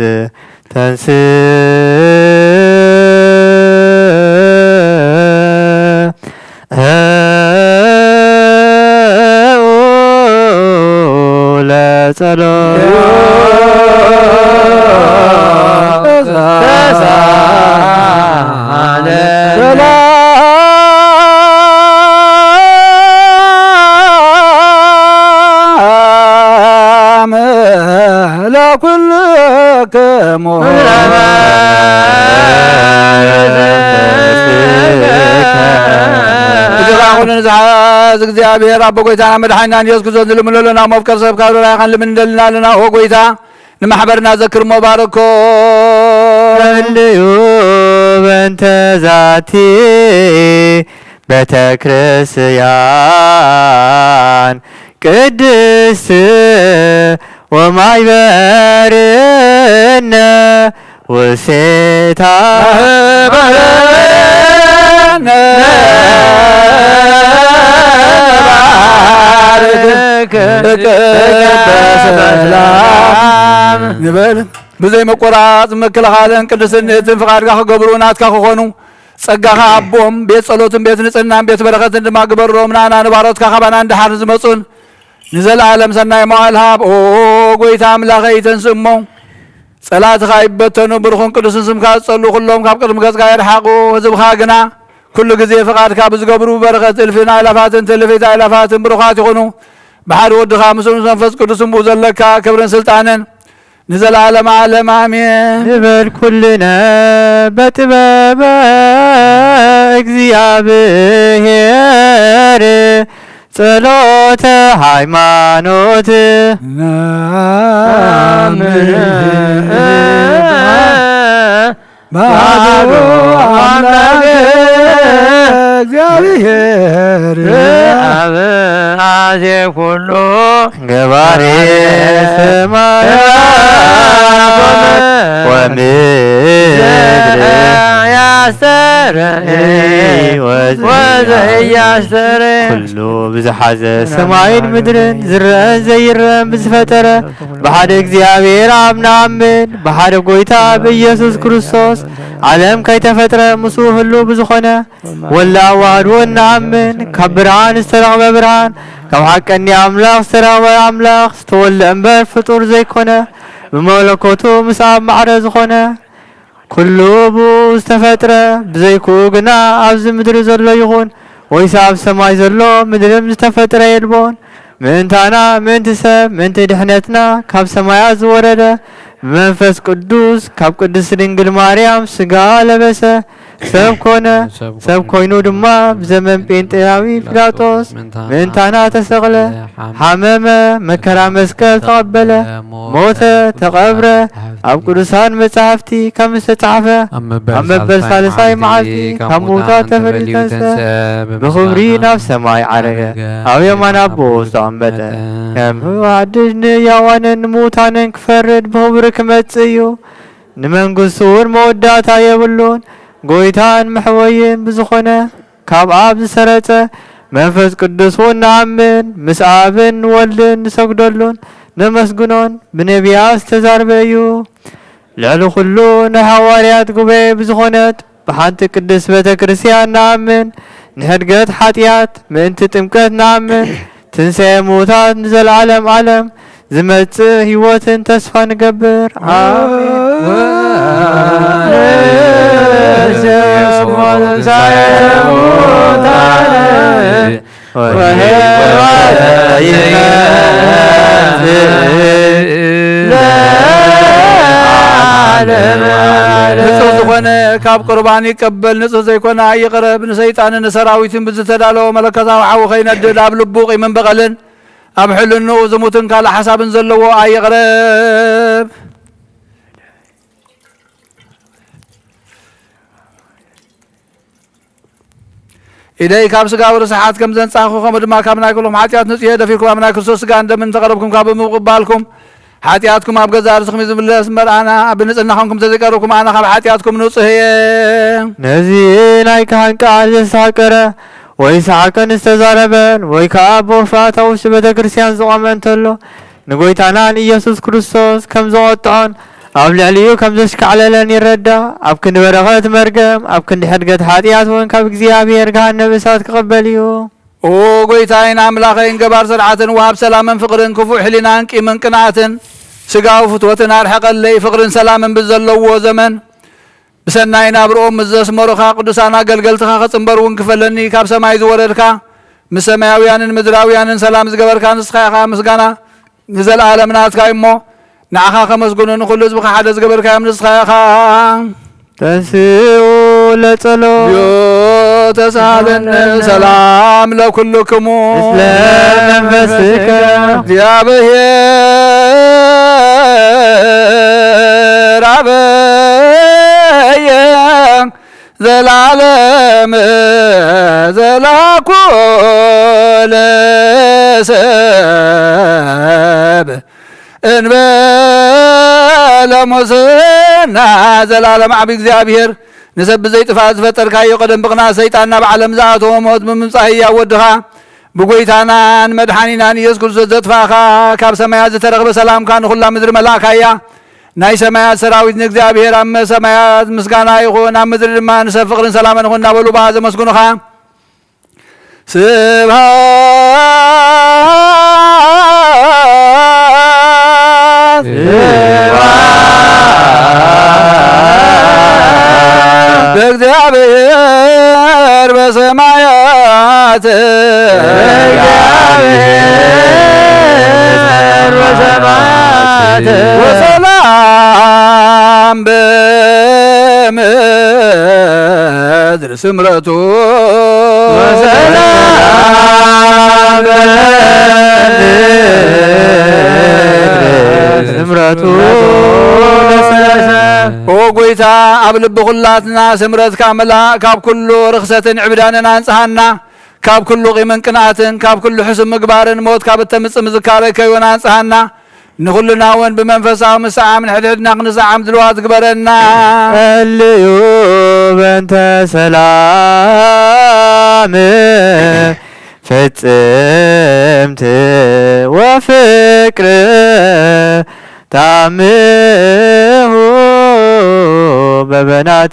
ተንስ ለጸሎት ሰላም ለኩልክሙ። እዚ ኸኣ ኩሉ ንዝሓዝ እግዚኣብሔር ኣቦ ጎይታና መድሓኒናን ኢየሱስ ክርስቶስ ንልምኖ ኣለና። መፍቀር ሰብ ካብ ርራይኻን ልምንደልና ኣለና። ኦ ጎይታ፣ ንማሕበርና ዘክርሞ ባርኮ። እንድዩ በእንተ ዛቲ ቤተ ክርስቲያን ቅድስት ወማይበርነ ውሴታ ነባርክ በሰላም ንበል። ብዘይ መቆራጽ ምክልኻልን ቅድስነትን ፍቓድካ ክገብሩ ናትካ ክኾኑ ጸጋኻ ኣቦም ቤት ጸሎትን ቤት ንጽህናን ቤት በረኸትን ድማ ግበሮም። ንኣና ንባሮትካ ካባና ንደሓር ዝመጹን ንዘለዓለም ሰናይ መዋዕል ሃብ። ኦ ጎይታ ኣምላኸይ ተንስእ እሞ ጸላእትኻ ይበተኑ፣ ብሩኽን ቅዱስን ስምካ ዝጸልኡ ኩሎም ካብ ቅድሚ ገጽካ ይርሓቑ። ህዝብኻ ግና ኩሉ ግዜ ፍቓድካ ብዝገብሩ ብበረኸት እልፍን ኣእላፋትን ትእልፊት ኣእላፋትን ብሩኻት ይኹኑ። ብሓደ ወድኻ ምስኡ ምስ መንፈስ ቅዱስን ብኡ ዘለካ ክብርን ስልጣንን ንዘለዓለም ዓለም ኣሜን። ንበል ኩልነ በጥበበ እግዚኣብሔር ጸሎተ ሃይማኖት ናምን ባዶ ኣምላክ እግዚኣብሔር ኣብ ኣዜ ኩሉ ገባሬ ሰማያት ወምድር ያስተርኢ ወዘያስተርኢ ኩሉ ብዝሓዘ ሰማይን ምድርን ዝረአን ዘይረአን ብዝፈጠረ ብሓደ እግዚኣብሔር ኣብ ንኣምን፣ ብሓደ ጎይታ ብኢየሱስ ክርስቶስ ዓለም ከይተፈጥረ ምስኡ ህሉ ብዝኾነ ወልደ ኣዋህድ እውን ንኣምን። ካብ ብርሃን ዝተረኽበ ብርሃን፣ ካብ ሓቀኛ ኣምላኽ ዝተረኽበ ኣምላኽ፣ ዝተወልደ እምበር ፍጡር ዘይኮነ፣ ብመለኮቱ ምስ ኣብ ማዕረ ዝኾነ፣ ኩሉ ብኡ ዝተፈጥረ፣ ብዘይክኡ ግና ኣብዚ ምድሪ ዘሎ ይኹን ወይስ ኣብ ሰማይ ዘሎ ምድርም ዝተፈጥረ የልቦን። ምእንታና፣ ምእንቲ ሰብ፣ ምእንቲ ድሕነትና ካብ ሰማያት ዝወረደ፣ ብመንፈስ ቅዱስ ካብ ቅድስት ድንግል ማርያም ስጋ ለበሰ፣ ሰብ ኮነ። ሰብ ኮይኑ ድማ ብዘመን ጴንጤናዊ ጲላጦስ ምእንታና ተሰቕለ፣ ሓመመ፣ መከራ መስቀል ተቐበለ፣ ሞተ፣ ተቐብረ፣ ኣብ ቅዱሳን መጻሕፍቲ ከም ዝተጻሕፈ ኣብ መበል ሳልሳይ መዓልቲ ካብ ምዉታት ተፈልዩ ተንስአ፣ ብኽብሪ ናብ ሰማይ ዓረገ፣ ኣብ የማን ኣቦኡ ዝተቐመጠ። ከም ብሓድሽ ንሕያዋንን ንምዉታንን ክፈርድ ብኽብሪ ክመጽእ እዩ። ንመንግስቱ እውን መወዳእታ የብሉን። ጎይታን መሕወይን ብዝኾነ ካብ ኣብ ዝሰረጸ መንፈስ ቅዱስ እውን ንኣምን፣ ምስ ኣብን ንወልድን ንሰግደሉን ነመስግኖን ብነቢያት ዝተዛረበ እዩ። ልዕሊ ኩሉ ናይ ሃዋርያት ጉባኤ ብዝኾነት ብሓንቲ ቅድስት ቤተ ክርስቲያን ንኣምን፣ ንሕድገት ሓጢኣት ምእንቲ ጥምቀት ንኣምን፣ ትንሳኤ ምዉታት ንዘለዓለም ዓለም ዝመጽእ ህይወትን ተስፋ ንገብር። ኣሜን። ንጹህ ዝኾነ ካብ ቁርባን ይቀበል፣ ንጹህ ዘይኮነ ኣይቕረብ። ንሰይጣንን ንሰራዊትን ብዝተዳለወ መለኮታዊ ሓዊ ከይነድድ ኣብ ልቡ ቂምን በቐልን ኣብ ሕልንኡ ዝሙትን ካልእ ሓሳብን ዘለዎ ኣይቕረብ። ኢደይ ካብ ስጋዊ ርስሓት ከም ዘንጻኹ፣ ከምኡ ድማ ካብ ናይ ኩልኹም ሓጢኣት ንጹሕ እየ። ደፊርኩም ኣብ ናይ ክርስቶስ ስጋን ደምን ተቐረብኩም ካብ ብምቕባልኩም፣ ሓጢኣትኩም ኣብ ገዛእ ርእስኹም እዩ ዝምለስ እምበር፣ ኣነ ብንጽህናኹም ከም ተዘይቀረብኩም፣ ኣነ ካብ ሓጢኣትኩም ንጹሕ እየ። ነዚ ናይ ካህን ቃል ዘስተሃቀረ ወይ ሰሓቀን ዝተዛረበን ወይ ከኣ ብወፋት ኣብ ውሽጢ ቤተ ክርስቲያን ዝቖመ እንተሎ፣ ንጎይታና ንኢየሱስ ክርስቶስ ከም ዘቖጥዖን ኣብ ልዕሊኡ ከም ዘሽካዕለለን ይረዳእ። ኣብ ክንዲ በረኸት መርገም፣ ኣብ ክንዲ ሕድገት ሓጢኣት እውን ካብ እግዚኣብሔር ገሃነብ እሳት ክቕበል እዩ። ኦ ጎይታይን ኣምላኸይን፣ ገባር ስርዓትን ወሃብ ሰላምን ፍቕርን፣ ክፉእ ሕሊናን ቂምን ቅንኣትን ስጋዊ ፍትወትን ኣርሕቐለይ። ፍቕርን ሰላምን ብዘለዎ ዘመን ብሰናይ ናብርኦም ምስ ዘስመሩኻ፣ ቅዱሳን ኣገልገልትኻ ክጽንበር እውን ክፈለኒ፣ ካብ ሰማይ ዝወረድካ፣ ምስ ሰማያውያንን ምድራውያንን ሰላም ዝገበርካ ንስኻ ኢኻ። ምስጋና ንዘለኣለም ናትካ እዩ እሞ፣ ንዓኻ ከመስግኑ፣ ንኹሉ ህዝብኻ ሓደ ዝገበርካዮም ንስኻ ኢኻ። ተንስኡ ለጸሎት። ዮ ተሳለነ ሰላም ለኩልክሙ። ምስለ መንፈስከ። እግዚኣብሔር ኣበየ ዘላለም ዘላኩ ለሰብ እንበለ ሙስና። ዘላለም ዓቢ እግዚኣብሔር ንሰብ ብዘይ ጥፍኣት ዝፈጠርካዮ፣ ቀደም ብቕንኣት ሰይጣን ናብ ዓለም ዝኣተወ ሞት ብምምጻእ ህያው ወድኻ ብጎይታናን መድሓኒናን ኢየሱስ ክርስቶስ ዘጥፋእኻ፣ ካብ ሰማያት ዝተረኽበ ሰላምካ ንኹላ ምድሪ መላእካያ። ናይ ሰማያት ሰራዊት ንእግዚኣብሔር ኣብ ሰማያት ምስጋና ይኹን፣ ኣብ ምድሪ ድማ ንሰብ ፍቕርን ሰላምን ይኹን እናበሉ ብኣ ዘመስግኑኻ። ስብሐት ለእግዚኣብሔር በሰማያት። በእግዚኣብሔር በሰማያት። ወሰላም በምድር ስምረቱ። ወሰላም በምድር ስምረቱ። ኦ ጎይታ፣ ኣብ ልቢ ኩላትና ስምረትካ ምላእ፣ ካብ ኩሉ ርኽሰትን ዕብዳንን ኣንጽሃና፣ ካብ ኩሉ ቂምን ቅንኣትን፣ ካብ ኩሉ ሕሱም ምግባርን ሞት ካብ እተምጽእ ምዝካረ ከይውን ኣንጽሃና። ንኹልና እውን ብመንፈሳዊ ምስዓም ንሕድሕድና ክንስዓም ድልዋት ግበረና። ጸልዩ በእንተ ሰላም ፍጽምቲ ወፍቅር ታምሁ በበናቲክሙ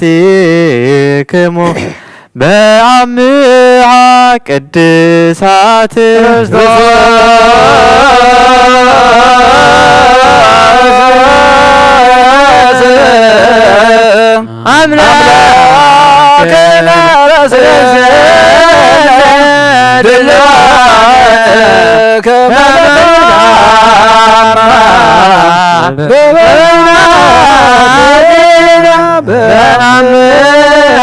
በአምሃ ቅድሳት። ክርስቶስ አምላክነ ረስነ ድልዋነ ከመ በበናቲነ በአምሃ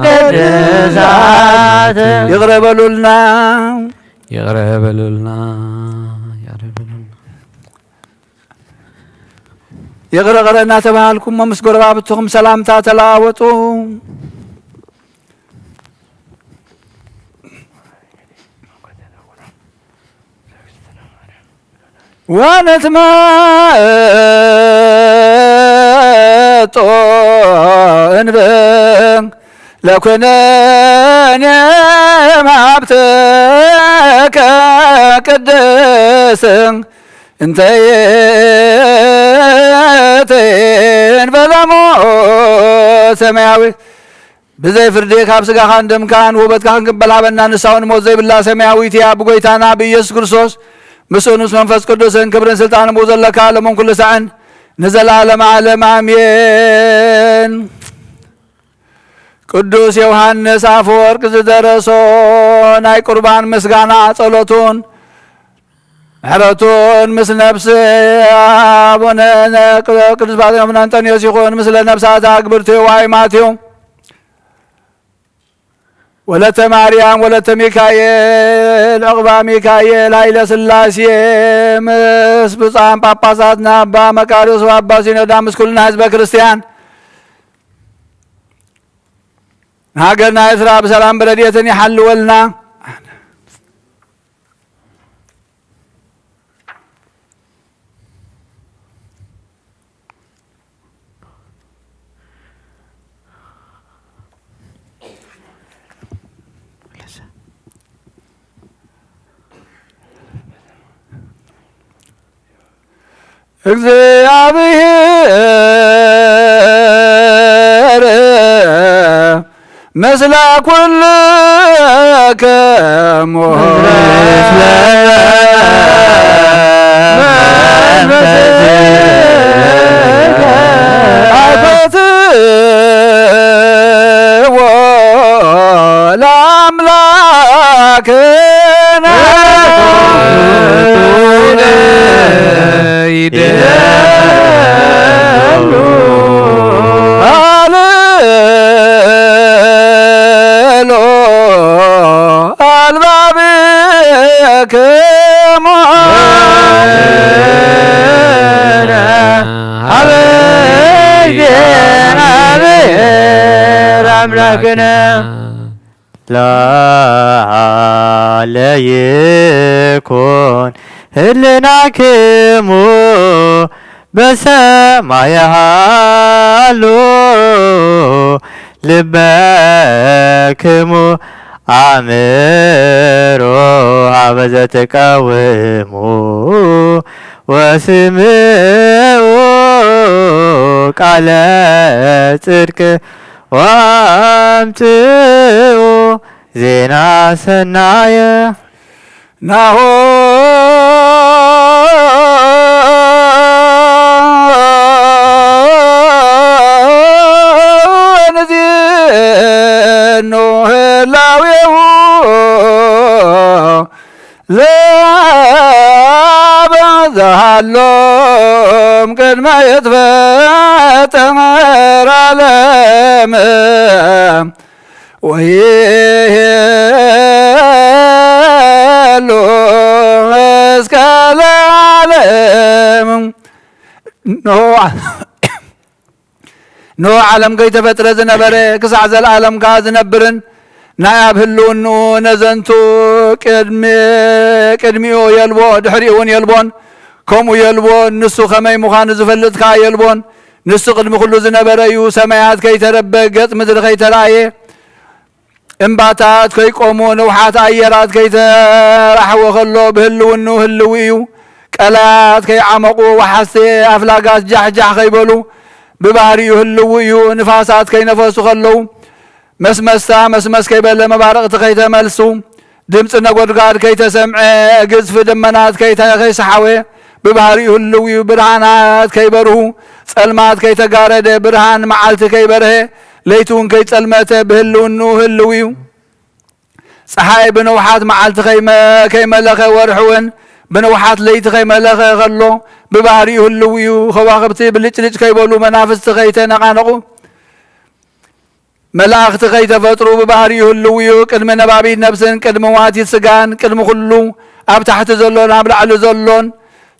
ቅድሳት። ይቕረ በሉልና። ይቕረ በሉልና። ይቕረ በሉልና። ይቕረ ይቕረ እናተባሃልኩም ምስ ጎረባብትኹም ሰላምታ ተለዋወጡ። ወንትመጦ እንበ ለኩነኔ ሀብተከ ቅድስ እንተ ይእቲ እንበለ ሞት ሰማያዊ። ብዘይ ፍርዲ ካብ ስጋኻን ደምካን ውበትካ ክንቅበል ሃበና። ንሳውን ሞት ዘይብላ ሰማያዊት እያ። ብጎይታና ብኢየሱስ ክርስቶስ ምስኡን ምስ መንፈስ ቅዱስን ክብርን ስልጣንን ብኡ ዘለካ ሎምን ኩሉ ሳዕን ንዘለዓለመ ዓለም ኣሜን። ቅዱስ ዮሐንስ ኣፈወርቅ ዝደረሶ ናይ ቁርባን ምስጋና ጸሎቱን ምሕረቱን ምስ ነፍሲ ኣቡነ ቅዱስ ጳጥሮስ ኣቡነ እንጠንዮስ ይኹን፣ ምስለ ነፍሳት ኣግብርቲሁ ዋይማቲሁ ወለተ ማርያም ወለተ ሚካኤል ዕቑባ ሚካኤል ኃይለ ሥላሴ ምስ ብፁዓን ጳጳሳትና ኣባ መቃርዮስ ወኣባ ሲኖዳ ምስ ኩልና ህዝበ ክርስቲያን ንሃገርና ኤርትራ ብሰላም ብረድኤትን ይሓልወልና። እግዚኣብሔር ምስለ ኩልክሙ። ለአምላክነ ይደሉ አልሎ አልባብክሙ ሀበ እግዚአብሔር አምላክነ። ለዓለ ይኩን ህልናክሙ በሰማይ ሃሎ። ልበክሙ ኣእምሩ ሀበ ዘትቀውሙ ወስምዑ ቃለ ጽድቅ ወአምጽኡ ዜና ሰናየ። ናሆ ንዜኑ ህላዌሁ ዘበዛሃሎም ቅድመ ይትፈጠር ዓለም ወይሄሉ እስከ ለዓለም። ኖህ ኖህ ዓለም ከይተፈጥረ ዝነበረ ክሳዕ ዘለዓለም ከኣ ዝነብርን ናይ ኣብ ህልውንኡ ነዘንቱ ቅድሚ-፣ ቅድሚኡ የልቦ ድሕሪኡ እውን የልቦን ከምኡ የልቦን። ንሱ ከመይ ምዃኑ ዝፈልጥ ከኣ የልቦን። ንሱ ቅድሚ ኩሉ ዝነበረ እዩ። ሰማያት ከይተረበ ገጽ ምድሪ ከይተራእየ እምባታት ከይቆሙ፣ ንውሓት ኣየራት ከይተራሕወ ከሎ ብህልውኑ ህልው እዩ። ቀላያት ከይዓመቑ፣ ወሓስቲ ኣፍላጋት ጃሕጃሕ ከይበሉ ብባህሪኡ ህልው እዩ። ንፋሳት ከይነፈሱ ከለዉ መስመስታ መስመስ ከይበለ መባርቕቲ ከይተመልሱ ድምፂ ነጎድጓድ ከይተሰምዐ ግዝፊ ደመናት ከይተ-፣ ከይሰሓወ ብባህሪኡ ህልው እዩ። ብርሃናት ከይበርሁ፣ ጸልማት ከይተጋረደ፣ ብርሃን መዓልቲ ከይበርሀ፣ ለይቲ እውን ከይጸልመተ ብህልውንኡ ህልው እዩ። ጸሓይ ብንውሓት መዓልቲ ከይመ-፣ ከይመለኸ፣ ወርሒ እውን ብንውሓት ለይቲ ከይመለኸ ከሎ ብባህሪኡ ህልው እዩ። ከዋኽብቲ ብልጭልጭ ከይበሉ፣ መናፍስቲ ከይተነቓነቑ፣ መላእኽቲ ከይተፈጥሩ ብባህሪኡ ህልው እዩ። ቅድሚ ነባቢት ነብስን ቅድሚ ዋቲት ስጋን ቅድሚ ኩሉ ኣብ ታሕቲ ዘሎን ኣብ ላዕሊ ዘሎን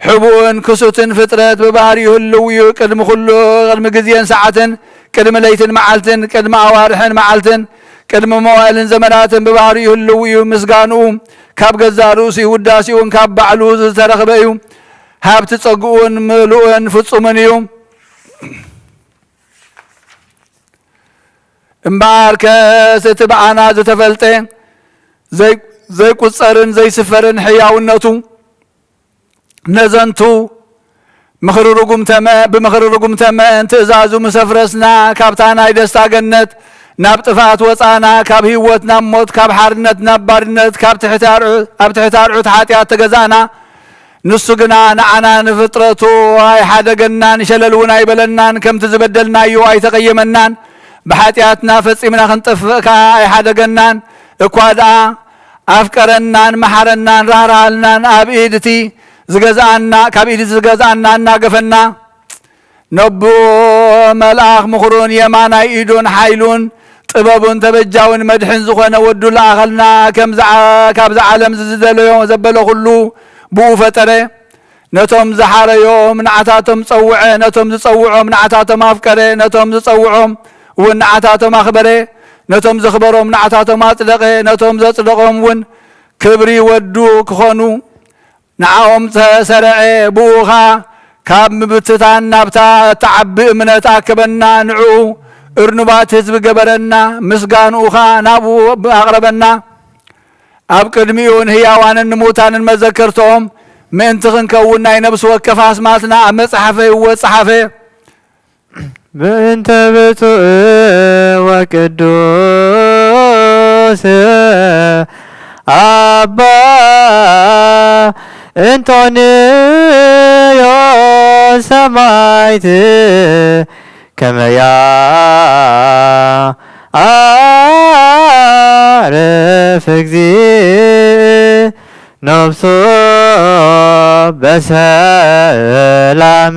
ሕቡእን ክሱትን ፍጥረት ብባህሪኡ ህልው እዩ። ቅድሚ ኩሉ፣ ቅድሚ ግዜን ሰዓትን፣ ቅድሚ ለይትን መዓልትን፣ ቅድሚ ኣዋርሕን መዓልትን፣ ቅድሚ መዋእልን ዘመናትን ብባህሪኡ ህልው እዩ። ምስጋንኡ ካብ ገዛእ ርእሱ እዩ። ውዳሴኡ እውን ካብ ባዕሉ ዝተረኽበ እዩ። ሃብቲ ጸግኡን ምሉእን ፍጹምን እዩ። እምበኣርከስ እቲ ብኣና ዝተፈልጠ ዘይ-፣ ዘይቁጸርን ዘይስፈርን ሕያውነቱ ነዘንቱ ምኽሪ ርጉም ተመን፣ ብምኽሪ ርጉም ተመን ትእዛዙ ምስ ኣፍረስና፣ ካብታ ናይ ደስታ ገነት ናብ ጥፍኣት ወጻና፣ ካብ ህይወት ናብ ሞት፣ ካብ ሓርነት ናብ ባርነት፣ ካብ ትሕቲ ኣርዑ-፣ ኣብ ትሕቲ ኣርዑት ሓጢኣት ተገዛእና። ንሱ ግና ንዓና ንፍጥረቱ ኣይሓደገናን፣ ሸለል እውን ኣይበለናን፣ ከምቲ ዝበደልናዮ ኣይተቐየመናን። ብሓጢኣትና ፈጺምና ክንጠፍእ ከኣ ኣይሓደገናን። እኳ ደኣ ኣፍቀረናን መሓረናን ራህራሃልናን፣ ኣብ ኢድ እቲ ዝገዝኣና፣ ካብ ኢድ እቲ ዝገዝኣና እናገፈና፣ ነቦ መልኣኽ ምኽሩን የማናይ ኢዱን ሓይሉን ጥበቡን ተበጃውን መድሕን ዝኾነ ወዱ ለኣኸልና። ከም ዝዓ-፣ ካብዚ ዓለም እዚ ዝደለዮ ዘበለ ኩሉ ብኡ ፈጠረ። ነቶም ዝሓረዮም ንዓታቶም ጸውዐ፣ ነቶም ዝጸውዖም ንዓታቶም ኣፍቀረ፣ ነቶም ዝጸውዖም እውን ንዓታቶም ኣኽበረ፣ ነቶም ዘኽበሮም ንዓታቶም ኣጽደቐ፣ ነቶም ዘጽደቖም እውን ክብሪ ወዱ ክኾኑ ንዓኦም ተሰርዐ። ብኡ ኸኣ ካብ ምብትታን ናብታ እትዓቢ እምነት ኣከበና፣ ንዕኡ እርኑባት ህዝቢ ገበረና፣ ምስጋንኡ ኸኣ ናብኡ ኣቕረበና። ኣብ ቅድሚኡ ንህያዋንን ንምዉታንን መዘከርትኦም ምእንቲ ክንከውን ናይ ነፍሲ ወከፍ ኣስማትና ኣብ መጽሓፈ ይወ-፣ ጸሓፈ። ምእንተ ብፁዕ ወቅዱስ ኣባ እንጦንዮስ ሰማዕት ከመ ያዕርፍ እግዚእ ነፍሶ በሰላም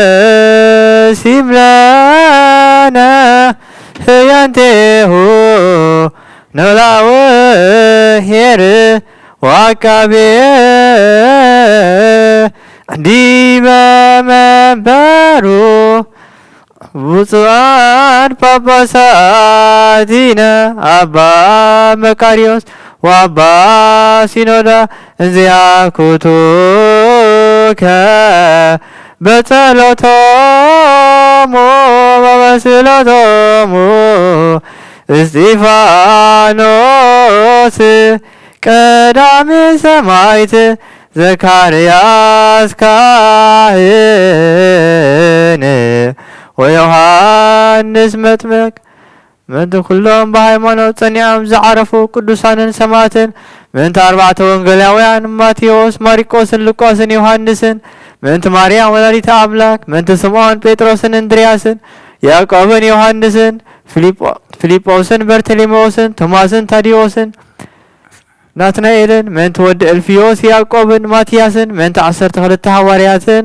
ወይሲም ለነ ህያንቴሁ ኖላዊ ኄር ወዐቃቤ ዲበ መንበሩ ብፁዓን ጳጳሳቲነ ኣባ መቃርዮስ ወኣባ ሲኖዳ እንዚኣኩቱከ በጸሎቶሙ ስእለቶሙ እስጢፋኖስ ቀዳሚ ሰማዕት ዘካርያስ ካህን ወዮሃንስ መጥምቅ ምእንቲ ኩሎም ብሃይማኖት ጸኒዖም ዝዓረፉ ቅዱሳንን ሰማዕትን፣ ምእንቲ ኣርባዕተ ወንጌላውያን ማቴዎስ፣ ማሪቆስን ሉቃስን ዮሃንስን፣ ምእንቲ ማርያም ወላዲተ ኣምላክ፣ ምእንቲ ስምዖን ጴጥሮስን እንድርያስን ያዕቆብን ዮሃንስን፣ ፊልጶ-፣ ፊልጶስን በርተሌሜዎስን ቶማስን ታዲዎስን ናትናኤልን፣ ምእንቲ ወዲ እልፍዮስ ያዕቆብን ማትያስን፣ ምእንቲ ዓሰርተ ክልተ ሃዋርያትን፣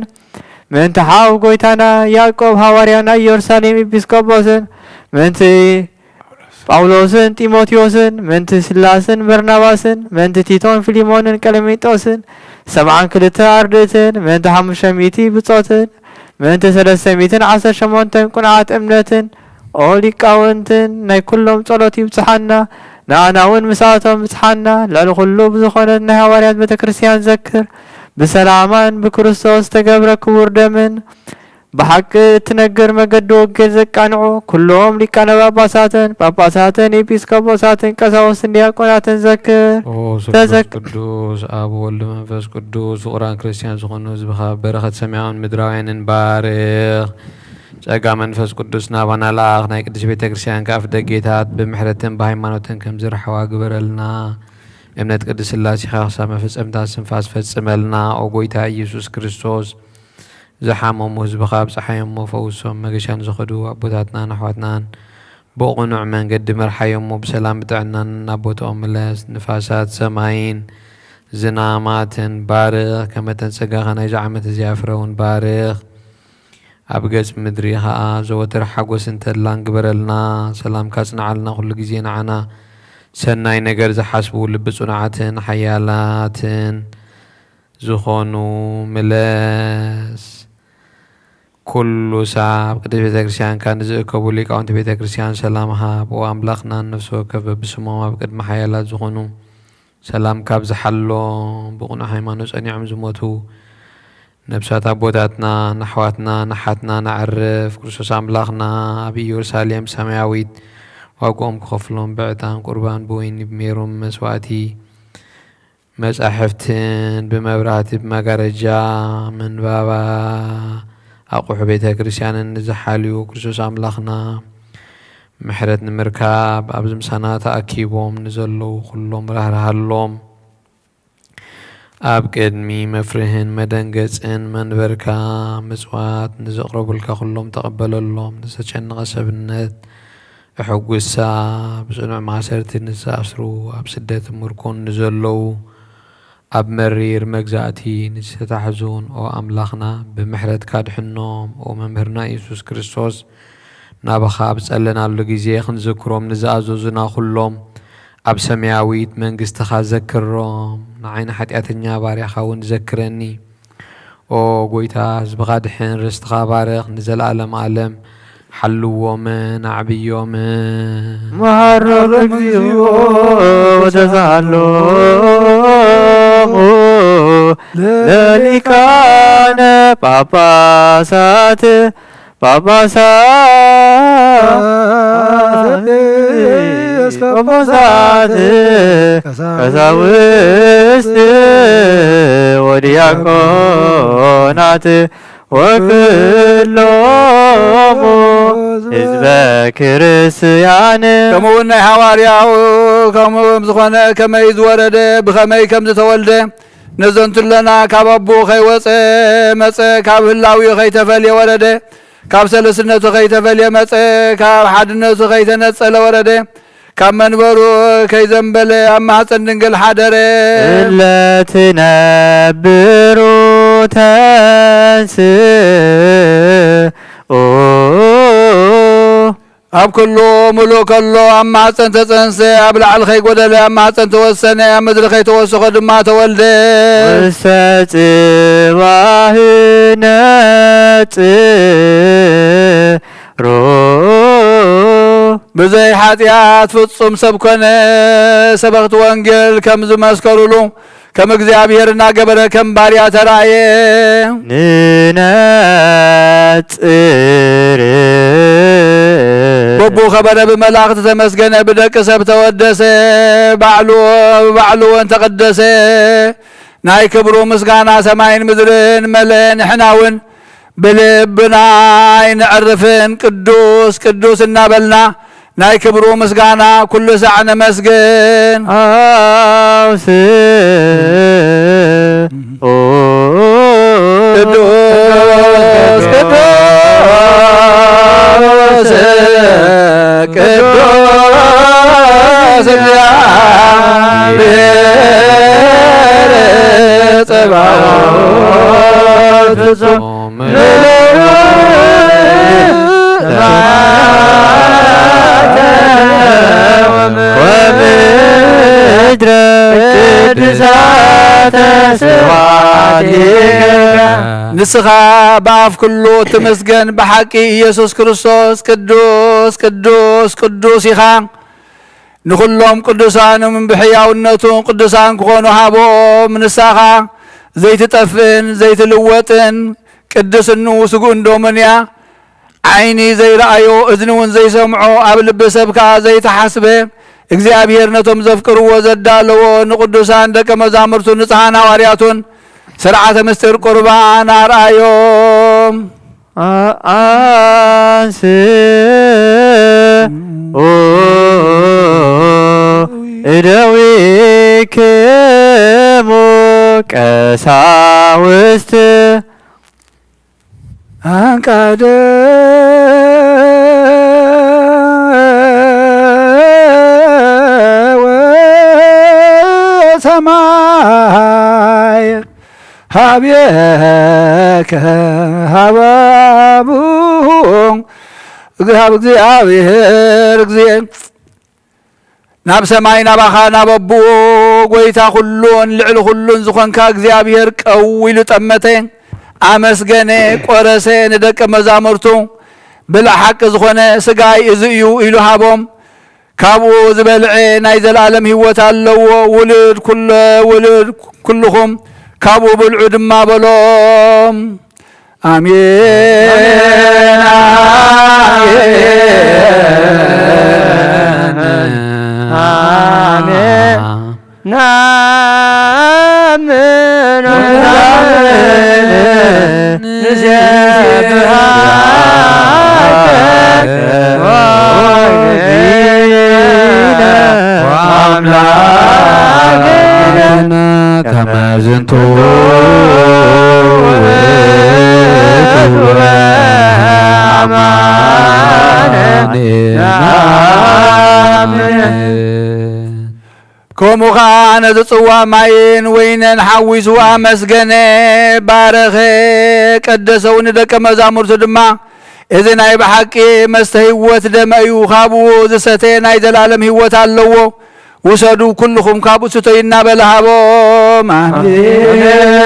ምእንቲ ሓው ጎይታና ያዕቆብ ሃዋርያ ናይ ኢየሩሳሌም ኤጲስቆጶስን፣ ምእንቲ ጳውሎስን ጢሞቴዎስን፣ ምእንቲ ስላስን በርናባስን፣ ምእንቲ ቲቶን ፊሊሞንን ቀለሚጦስን፣ ሰብዓን ክልተ ኣርድእትን፣ ምእንቲ ሓሙሽተ ሚእቲ ብጾትን፣ ምእንቲ ሰለስተ ሚእትን ዓሰርተ ሸሞንተን ቁንዓት እምነትን፣ ኦ ሊቃውንትን፣ ናይ ኩሎም ጸሎት ይብጽሓና፣ ንኣና እውን ምስኣቶም ብጽሓና። ልዕሊ ኩሉ ብዝኾነት ናይ ሃዋርያት ቤተ ክርስቲያን ዘክር፣ ብሰላማን ብክርስቶስ ተገብረ ክቡር ደምን፣ ብሓቂ እትነግር መገዲ ወንጌል ዘቃንዑ ኩሎም ሊቃነ ጳጳሳትን፣ ጳጳሳትን፣ ኤጲስቆጶሳትን፣ ቀሳውስትን ዲያቆናትን ዘክር። ኦ ስሉስ ተዘክ- ቅዱስ ኣብ ወልድ መንፈስ ቅዱስ ፍቑራን ክርስቲያን ዝኾኑ ህዝብኻ በረኸት ሰማያውን ምድራውያንን ባርኽ። ጸጋ መንፈስ ቅዱስ ናባና ለኣኽ። ናይ ቅድስት ቤተ ክርስቲያን ከኣ ኣፍደጌታት ብምሕረትን ብሃይማኖትን ከም ዝርሕዋ ግበረልና። እምነት ቅድስት ሥላሴኻ ክሳብ መፈጸምታ ስንፋስ ፈጽመልና። ኦ ጎይታ ኢየሱስ ክርስቶስ፣ ዝሓመሙ ህዝብኻ ኣብጽሓዮሞ ፈውሶም። መገሻ ንዝኸዱ ኣቦታትናን ኣሕዋትናን ብቕኑዕ መንገዲ መርሓዮሞ። ብሰላም ብጥዕናን ናብ ቦታኦም ምለስ። ንፋሳት ሰማይን ዝናማትን ባርኽ። ከም መጠን ጸጋኻ ናይዚ ዓመት እዚኣ ፍረ እውን ባርኽ። ኣብ ገጽ ምድሪ ኸኣ ዘወትር ሓጎስን ተድላን ግበረልና። ሰላምካ ጽንዓልና፣ ኩሉ ግዜ ንዓና ሰናይ ነገር ዝሓስቡ ልቢ ጽኑዓትን ሓያላትን ዝኾኑ ምለስ። ኩሉ ሳብ ቅድስት ቤተ ክርስቲያንካ ንዝእከቡ ሊቃውንቲ ቤተ ክርስቲያን ሰላም ሃብ። ኦ ኣምላኽና፣ ነፍሲ ወከፍ በብስሞም ኣብ ቅድሚ ሓያላት ዝኾኑ ሰላም ካብ ዝሓሎም ብቕኑዕ ሃይማኖት ጸኒዖም ዝሞቱ ነብሳት ኣቦታትና፣ ንኣሕዋትና፣ ንሓትና ነዕርፍ። ክርስቶስ ኣምላኽና ኣብ ኢየሩሳሌም ሰማያዊት ዋግኦም ክኸፍሎም ብዕጣን ቁርባን ብወይኒ ብሜሮን መስዋእቲ መጻሕፍትን ብመብራህቲ ብመጋረጃ ምንባባ ኣቑሑ ቤተ ክርስቲያንን ንዝሓልዩ ክርስቶስ ኣምላኽና ምሕረት ንምርካብ ኣብዚ ምሳና ተኣኪቦም ንዘለዉ ኩሎም ራህርሃሎም። ኣብ ቅድሚ መፍርህን መደንገጽን መንበርካ ምጽዋት ንዘቕረቡልካ ኩሎም ተቐበለሎም። ንዝተጨነቐ ሰብነት እሕጉሳ። ብጽኑዕ ማእሰርቲ ንዝተኣስሩ፣ ኣብ ስደትን ምርኮን ንዘለዉ፣ ኣብ መሪር መግዛእቲ ንዝተታሕዙን፣ ኦ ኣምላኽና፣ ብምሕረትካ ድሕኖም። ኦ መምህርና ኢየሱስ ክርስቶስ፣ ናባኻ ኣብ ጸለናሉ ግዜ ክንዝክሮም ንዝኣዘዙና ኩሎም ኣብ ሰማያዊት መንግስትኻ ዘክሮም። ንዓይ ንሓጢኣተኛ ባርያኻ እውን ዘክረኒ። ኦ ጎይታ፣ ህዝብኻ ድሕን፣ ርስትኻ ባርኽ፣ ንዘለኣለም ኣለም ሓልዎምን ኣዕብዮምን። መሃሮም እግዚኦ ወተሳሃሎሙ ለሊቃነ ጳጳሳት ጳጳሳት፣ ኤጲስቆጶሳት፣ ቀሳውስት ወዲያቆናት ወክሎሙ ህዝበ ክርስቲያን። ከምኡውን ናይ ሃዋርያው ከምኡ ዝኾነ ከመይ ዝወረደ ብኸመይ ከም ዝተወልደ ነዘንቱ ኣለና። ካብ ኣቦኡ ከይወፀ መፀ፣ ካብ ህላዊኡ ከይተፈልየ ወረደ፣ ካብ ሰለስነቱ ከይተፈልየ መፀ፣ ካብ ሓድነቱ ከይተነፀለ ወረደ፣ ካብ መንበሩ ከይዘንበለ ኣብ ማህፀን ድንግል ሓደረ። እለ ትነብሩ ተንስኡ። ኣብ ኩሉ ምሉእ ከሎ ኣብ ማህፀን ተፀንሰ፣ ኣብ ላዕሊ ከይጎደለ ኣብ ማህፀን ተወሰነ፣ ኣብ ምድሪ ከይተወሰኾ ድማ ተወልደ። ውስተ ጽባህ ነጽሮ። ብዘይ ሓጢኣት ፍጹም ሰብ ኮነ። ሰበኽቲ ወንጌል ከም ዝመስከሩሉ ከም እግዚኣብሔር እናገበረ ከም ባርያ ተራእየ። ንነጽር እቡ ከበረ ብመላእኽቲ ተመስገነ፣ ብደቂ ሰብ ተወደሰ፣ ባዕሉ ብባዕሉ እውን ተቐደሰ። ናይ ክብሩ ምስጋና ሰማይን ምድርን መለአ። ንሕና እውን ብልብና ኣይነዕርፍን ቅዱስ ቅዱስ እናበልና ናይ ክብሩ ምስጋና ኩሉ ሳዕ ነመስግን። ኣውስኡ ቅዱስ ቅዱስ ቅዱስ እግዚአብሔር ጸባኦት ፍጹም ምልኡ ሰማያተ ወምድረ ቅድሳተ ስብሐት ይገብራ። ንስኻ ብኣፍ ኩሉ ትመስገን፣ ብሓቂ ኢየሱስ ክርስቶስ ቅዱስ ቅዱስ ቅዱስ ኢኻ። ንኹሎም ቅዱሳን ብሕያውነቱ ቅዱሳን ክኾኑ ሃቦም። ንሳኻ ዘይትጠፍእን ዘይትልወጥን ቅድስኑ ስጉእን ደሙን እያ። ዓይኒ ዘይረኣዮ፣ እዝኒ እውን ዘይሰምዖ፣ ኣብ ልቢ ሰብ ከኣ ዘይተሓስበ፣ እግዚኣብሔር ነቶም ዘፍቅርዎ ዘዳለዎ ንቅዱሳን ደቀ መዛሙርቱ ንጽሓን ሃዋርያቱን ስርዓተ ምስጢር ቁርባን ኣርኣዮም። ኣ-፣ ኣንስኡ እደዊክሙ ቀሳውስት። አንቃደ ወሰማይ ሀቤከ ሀባቡ እግዚአብ እግዚእ። ናብ ሰማይ ናባኻ ናብ ኣቦኡ ጎይታ ኩሉን ልዕሊ ኩሉን ዝኾንካ እግዚኣብሔር ቀው ኢሉ ጠመተ፣ ኣመስገነ፣ ቆረሰ፣ ንደቀ መዛሙርቱ ብላዕ ሓቂ ዝኾነ ስጋይ እዚ እዩ ኢሉ ሃቦም። ካብኡ ዝበልዐ ናይ ዘለኣለም ህይወት ኣለዎ። ውሉድ ኩለ-፣ ውሉድ ኩልኹም ካብኡ ብልዑ ድማ በሎም። ኣሜን፣ ኣሜን፣ ኣሜን። ናምን ወናምን ንሴብሐከ ወእግዚእነ ወአምላክነ ከመ ዝንቱ ውእቱ አማነ ናምን። ከምኡ ኸኣ ነዚ ጽዋ ማይን ወይንን ሓዊሱ ኣመስገነ፣ ባረኸ፣ ቀደሰው። ንደቀ መዛሙርቱ ድማ፣ እዚ ናይ ብሓቂ መስተ ህይወት ደመ እዩ፣ ካብኡ ዝሰተ ናይ ዘላለም ህይወት ኣለዎ። ውሰዱ፣ ኩልኹም ካብኡ ስተዩ እናበለ ሃቦም። ኣሜን።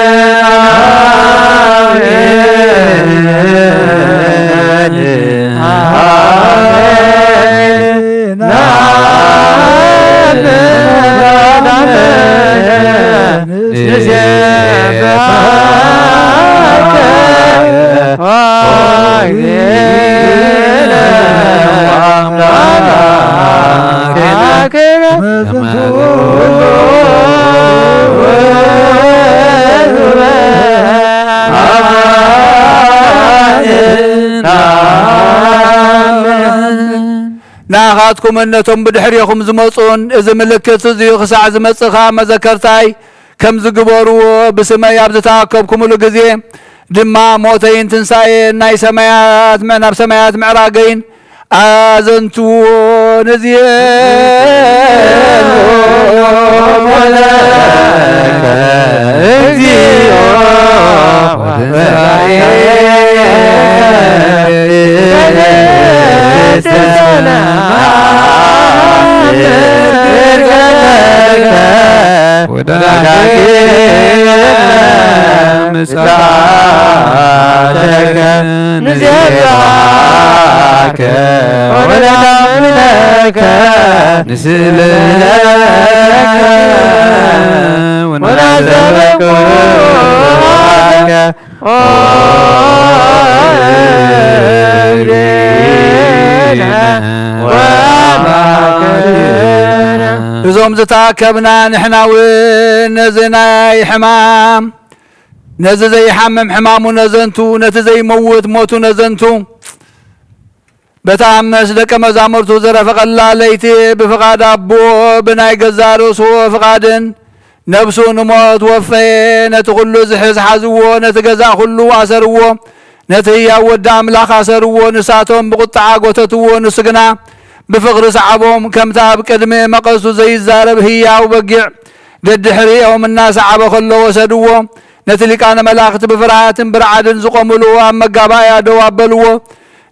ንኣኻትኩምን ነቶም ብድሕሬኹም ዝመጹን እዚ ምልክት እዚ ክሳዕ ዝመጽእ ኸኣ መዘከርታይ ከም ዝግበርዎ ብስመይ ኣብ ዝተኣከብኩምሉ ግዜ ድማ ሞተይን ትንሳኤን ናይ ሰማያት፣ ናብ ሰማያት ምዕራገይን ኣዘንትዎ። ንዚኤ ዝተኣከብና ንሕና እውን ነዚ ናይ ሕማም፣ ነዚ ዘይሓምም ሕማሙ ነዘንቱ፣ ነቲ ዘይመውት ሞቱ ነዘንቱ፣ በታ ምስ ደቀ መዛሙርቱ ዘረፈቐላ ለይቲ ብፍቓድ ኣቦ ብናይ ገዛእ ርእሱ ፍቓድን ነብሱ ንሞት ወፈየ። ነቲ ኩሉ ዝሕዝ ሓዝዎ፣ ነቲ ገዛእ ኩሉ ኣሰርዎ፣ ነቲ ህያው ወዲ ኣምላኽ ኣሰርዎ። ንሳቶም ብቁጥዓ ጎተትዎ፣ ንሱ ግና ብፍቕሪ ሰዓቦም። ከምቲ ኣብ ቅድሚ መቐሱ ዘይዛረብ ህያው በጊዕ ደድሕሪኦም እናሰዓበ ከሎ ወሰድዎ። ነቲ ሊቃነ መላእኽቲ ብፍርሃትን ብርዓድን ዝቖምሉ ኣብ መጋባእያ ደው ኣበልዎ።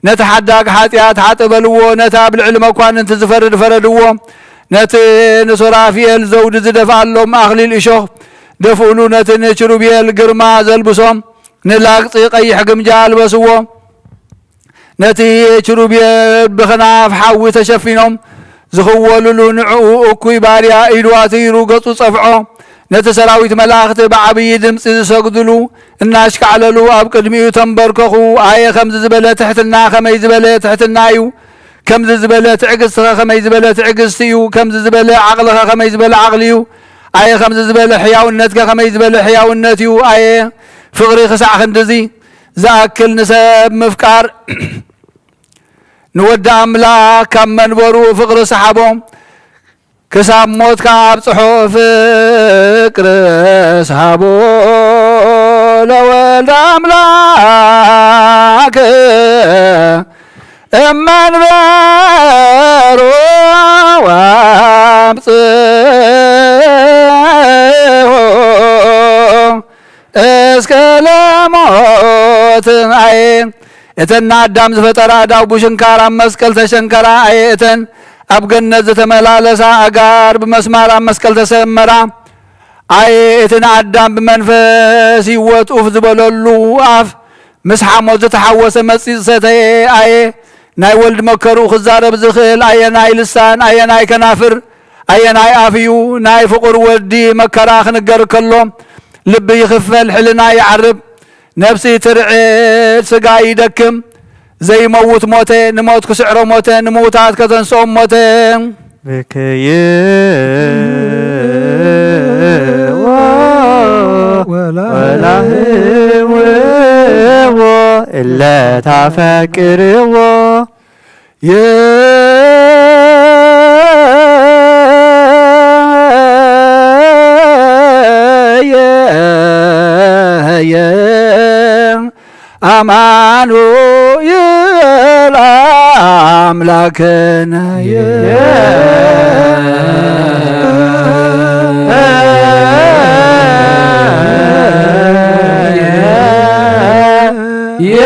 ነቲ ሓዳግ ሓጢኣት ሓጥእ በልዎ። ነቲ ኣብ ልዕሊ መኳንንቲ ዝፈርድ ፈረድዎ። ነቲ ንሱራፊኤል ዘውዲ ዝደፍኣሎም ኣኽሊል እሾኽ ደፍኡሉ። ነቲ ንኪሩቤል ግርማ ዘልብሶም ንላግጺ ቀይሕ ግምጃ ኣልበስዎ። ነቲ ኪሩቤል ብኽናፍ ሓዊ ተሸፊኖም ዝኽወሉሉ ንዕኡ እኩይ ባርያ ኢዱ ኣትይሩ ገጹ ጸፍዖ። ነቲ ሰራዊት መላእኽቲ ብዓብዪ ድምጺ ዝሰግዱሉ እናሽካዕለሉ ኣብ ቅድሚኡ ተንበርከኹ። ኣየ ከምዚ ዝበለ ትሕትና፣ ከመይ ዝበለ ትሕትና እዩ! ከምዚ ዝበለ ትዕግስትኸ ከመይ ዝበለ ትዕግስቲ እዩ! ከምዚ ዝበለ ዓቕልኸ ከመይ ዝበለ ዓቕሊ እዩ! ኣየ ከምዚ ዝበለ ሕያውነትከ ከመይ ዝበለ ሕያውነት እዩ! ኣየ ፍቕሪ ክሳዕ ክንድዚ ዝኣክል ንሰብ ምፍቃር! ንወዲ ኣምላኽ ካብ መንበሩ ፍቕሪ ሰሓቦ፣ ክሳብ ሞት ከኣ ኣብጽሖ። ፍቅር ስሃቦ ለወልድ ኣምላክ እመንበሩ ኣምጽኦ እስከ ለሞት። ኣየ እተን ንኣዳም ዝፈጠራ ኣእዳው ብሽንካር ኣብ መስቀል ተሸንከራ። ኣየ እተን ኣብ ገነት ዝተመላለሳ ኣእጋር ብመስማር ኣብ መስቀል ተሰመራ። ኣየ እቲ ንኣዳም ብመንፈስ ህይወት ኡፍ ዝበለሉ ኣፍ ምስ ሓሞት ዝተሓወሰ መጺጽ ሰተየ። ኣየ ናይ ወልድ መከርኡ ክዛረብ ዝኽእል ኣየናይ ልሳን፣ ኣየናይ ከናፍር፣ ኣየናይ ኣፍ እዩ? ናይ ፍቑር ወዲ መከራ ክንገር ከሎ ልቢ ይኽፈል፣ ሕልና ይዓርብ፣ ነፍሲ ትርዕድ፣ ስጋ ይደክም። ዘይመውት ሞተ፣ ንሞት ክስዕሮ ሞተ፣ ንምውታት ከተንስኦም ሞተ። ብክይዎ ወላህውዎ እለ ታፈቅርዎ። የ-፣ የ-፣ የ-፣ አማኑኤል አምላክነ። የ-፣ የ-፣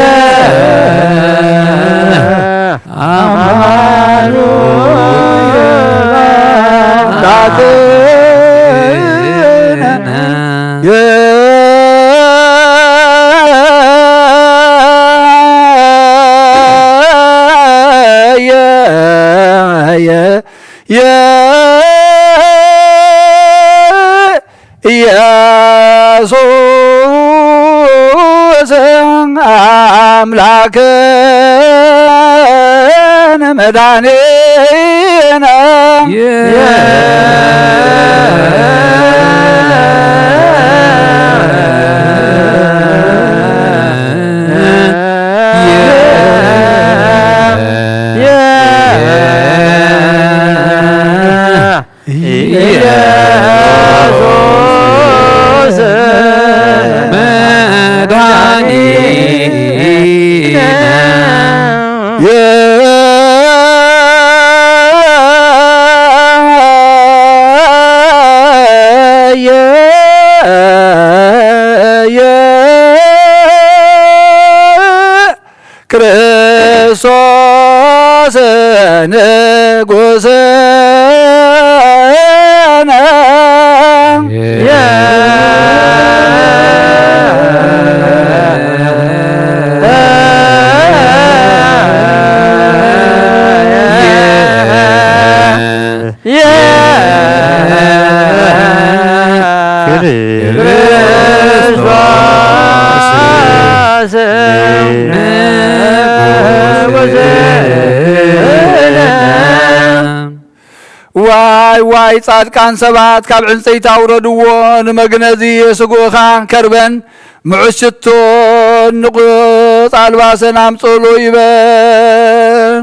አማኑኤል አምላክነ። የ-፣ የ-፣ የ-፣ ኢየሱስ አምላክነ መድኃኒነ። ኢየሱስ መድኃኒነ። የ-፣ የ-፣ የ-፣ ክርስቶስ ንጉሥነ። የ-፣ ክርስቶስ ንጉሥነ። ዋይ ጻድቃን ሰባት ካብ ዕንጸይቲ ኣውረድዎ፣ ንመግነዚ ስግኡኻ ከርበን ምዑስ ሽቶን ንቑጽ ኣልባሰን ኣምጽኡሉ ይበል።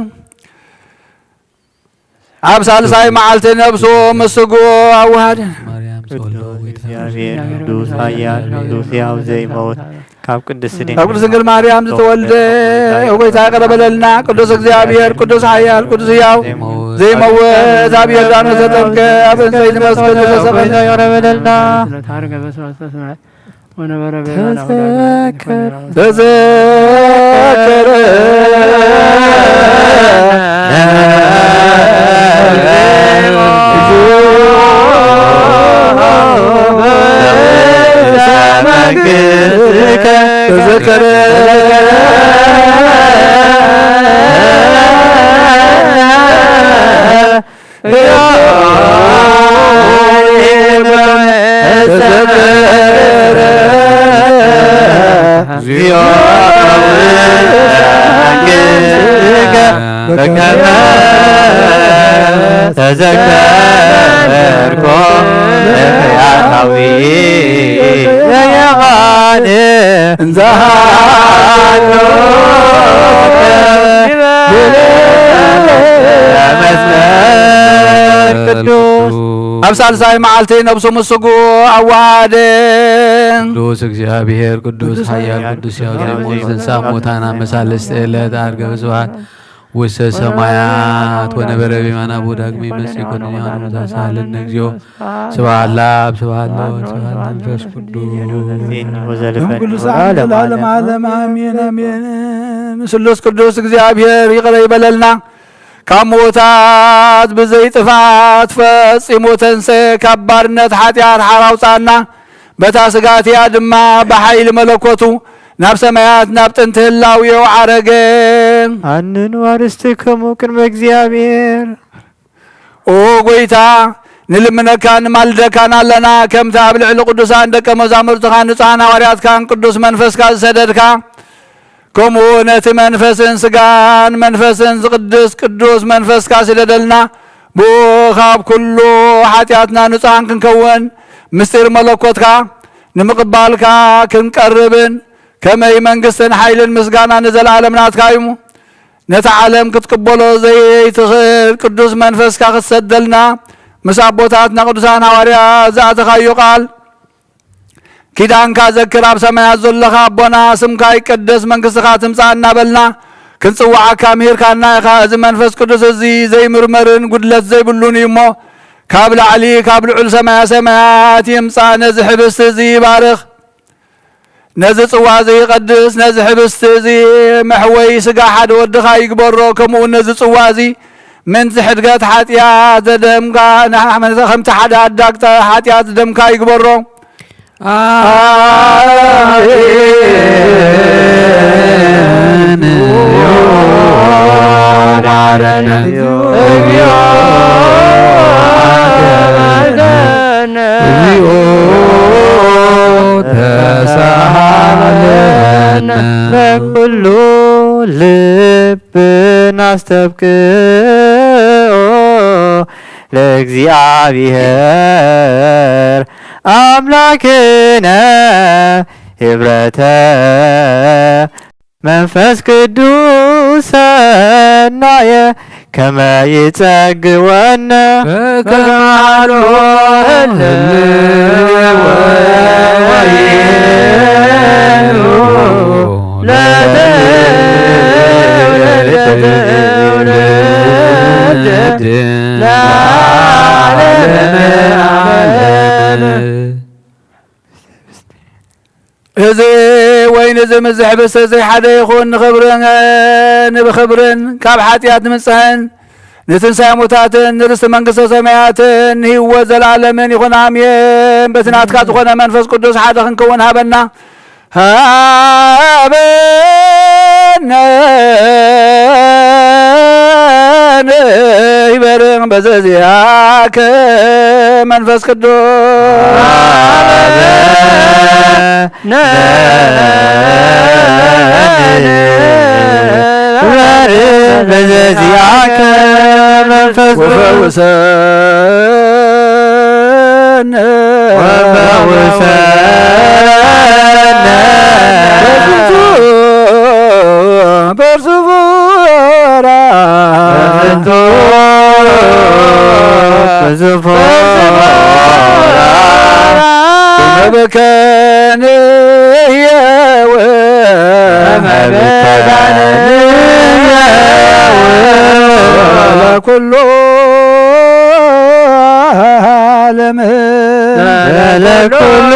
ኣብ ሳልሳይ መዓልቲ ነብሱ ምስ ስግኡ ኣዋሃደ። ማርያም ጸሎ ቅዱስ ጌታ እግዚአብሔር ቅዱስ ኃያል ቅዱስ ሕያው ዘይመውት ካብ ቅድስት ካብ ድንግል ቅድስት ድንግል ማርያም ዝተወልደ፣ "ኦ ጎይታ፣ ይቅረ በለልና። ቅዱስ እግዚኣብሔር፣ ቅዱስ ኃያል፣ ቅዱስ ሕያው ዘይመውት፣ ኣብ ዮርዳኖስ ተጠምቀ፣ ኣብ እንሰይ ዝመስል ዝተሰቀለ" ይቅረ በለልና። ወነበረ በየማነ አምላክ ተዘከረ። ኣብ ሳልሳይ መዓልቲ ነብሱ ምስ ስግኡ ኣዋሃደ። ቅዱስ እግዚኣብሔር፣ ቅዱስ ኃያል፣ ቅዱስ ሕያው ዘይሞት፣ ትንሣኤ ሙታን ኣብ መሳልስቲ ዕለት ዓርገ ብስብሐት ውስተ ሰማያት ወነበረ በየማነ አቡ ዳግመ ይመጽእ ይኮንን ዮሐንስ ሳህልን እግዚኦ። ስብሐት ለአብ፣ ስብሐት ለወልድ፣ ስብሐት ለመንፈስ ቅዱስ። ኩሉ ሰዓት ለዓለመ ዓለም። ዓለም፣ ዓለም፣ ዓለም። ዓለም፣ ዓለም። አሜን፣ አሜን። ስሉስ ቅዱስ እግዚኣብሔር ይቅረ ይበለልና። ካብ ምዉታት ብዘይ ጥፍኣት ፈጺሙ ተንሰ፣ ካብ ባርነት ሓጢኣት ሓራ ኣውጽኣና። በታ ስጋ እቲኣ ድማ ብሓይሊ መለኮቱ ናብ ሰማያት ናብ ጥንቲ ህላዌኡ ዓረገ። ኣንን ዋርስትክሙ ቅድመ እግዚኣብሔር። ኦ ጎይታ፣ ንልምነካን ንማልደካን ኣለና፣ ከምቲ ኣብ ልዕሊ ቅዱሳን ደቀ መዛሙርትኻ ንጹሓን ሃዋርያትካን ቅዱስ መንፈስካ ዝሰደድካ፣ ከምኡ ነቲ መንፈስን ስጋን መንፈስን ዝቕድስ ቅዱስ መንፈስካ ስደደልና፣ ብኡ ካብ ኩሉ ሓጢኣትና ንጹሓን ክንከውን፣ ምስጢር መለኮትካ ንምቕባልካ ክንቀርብን፣ ከመይ መንግስትን ሓይልን ምስጋና ንዘለኣለም ናትካ እዩ። ነቲ ዓለም ክትቅበሎ ዘይትኽእል ቅዱስ መንፈስካ ክትሰደልና፣ ምስ ኣቦታትና ቅዱሳን ሃዋርያት ዝኣተኻዮ ቃል ኪዳንካ ዘክር። ኣብ ሰማያት ዘለኻ ኣቦና፣ ስምካ ይቀደስ፣ መንግስትኻ ትምጻእ እናበልና ክንጽውዓካ ምሂርካና ኢኻ። እዚ መንፈስ ቅዱስ እዚ ዘይምርመርን ጉድለት ዘይብሉን እዩ እሞ፣ ካብ ላዕሊ ካብ ልዑል ሰማያ ሰማያት ይምጻእ። ነዚ ሕብስቲ እዚ ይባርኽ፣ ነዚ ጽዋ እዚ ይቐድስ፣ ነዚ ሕብስቲ እዚ መሕወይ ስጋ ሓደ ወድኻ ይግበሮ። ከምኡ እውን ነዚ ጽዋ እዚ ምእንቲ ሕድገት ሓጢኣት ደምካ፣ ንሓ-፣ ከምቲ ሓደ ኣዳግጠ ሓጢኣት ደምካ ይግበሮ። ኣሜን። መሐረነ። እግዚኦ መሐረነ። እግዚኦ ተሳሃለነ። በኩሉ ልብና አስተብቅዖ ለእግዚአብሔር አምላክነ ህብረተ መንፈስ ቅዱስ ሰናየ ከመ ይጸግወነ በከማሎ ህልወ ወይኑ ለትውልድ ለዓለመ ዓለም። እዚ ወይን እዚ ምስዚ ሕብስቲ እዚ ሓደ ይኹን፣ ንኽብርን ንብኽብርን ካብ ሓጢኣት ንምንጻህን ንትንሳኤ ሙታትን ንርስቲ መንግስተ ሰማያትን ንህይወት ዘለኣለምን ይኹን፣ ኣሜን። በቲ ናትካ ዝኾነ መንፈስ ቅዱስ ሓደ ክንከውን ሃበና፣ ሃበነ። ይበርም በዘዚኣከ መንፈስ ቅዱስ በዘዚኣከ መንፈስ ቅዱስ ወፈውሰ ያውሰነ በዝንቱ በእርሱ ፎራ በዝንቱ በዝንቱ ፎራ በመበከንየው በመበከንየው ለኩሉ ዓለም ለኩሉ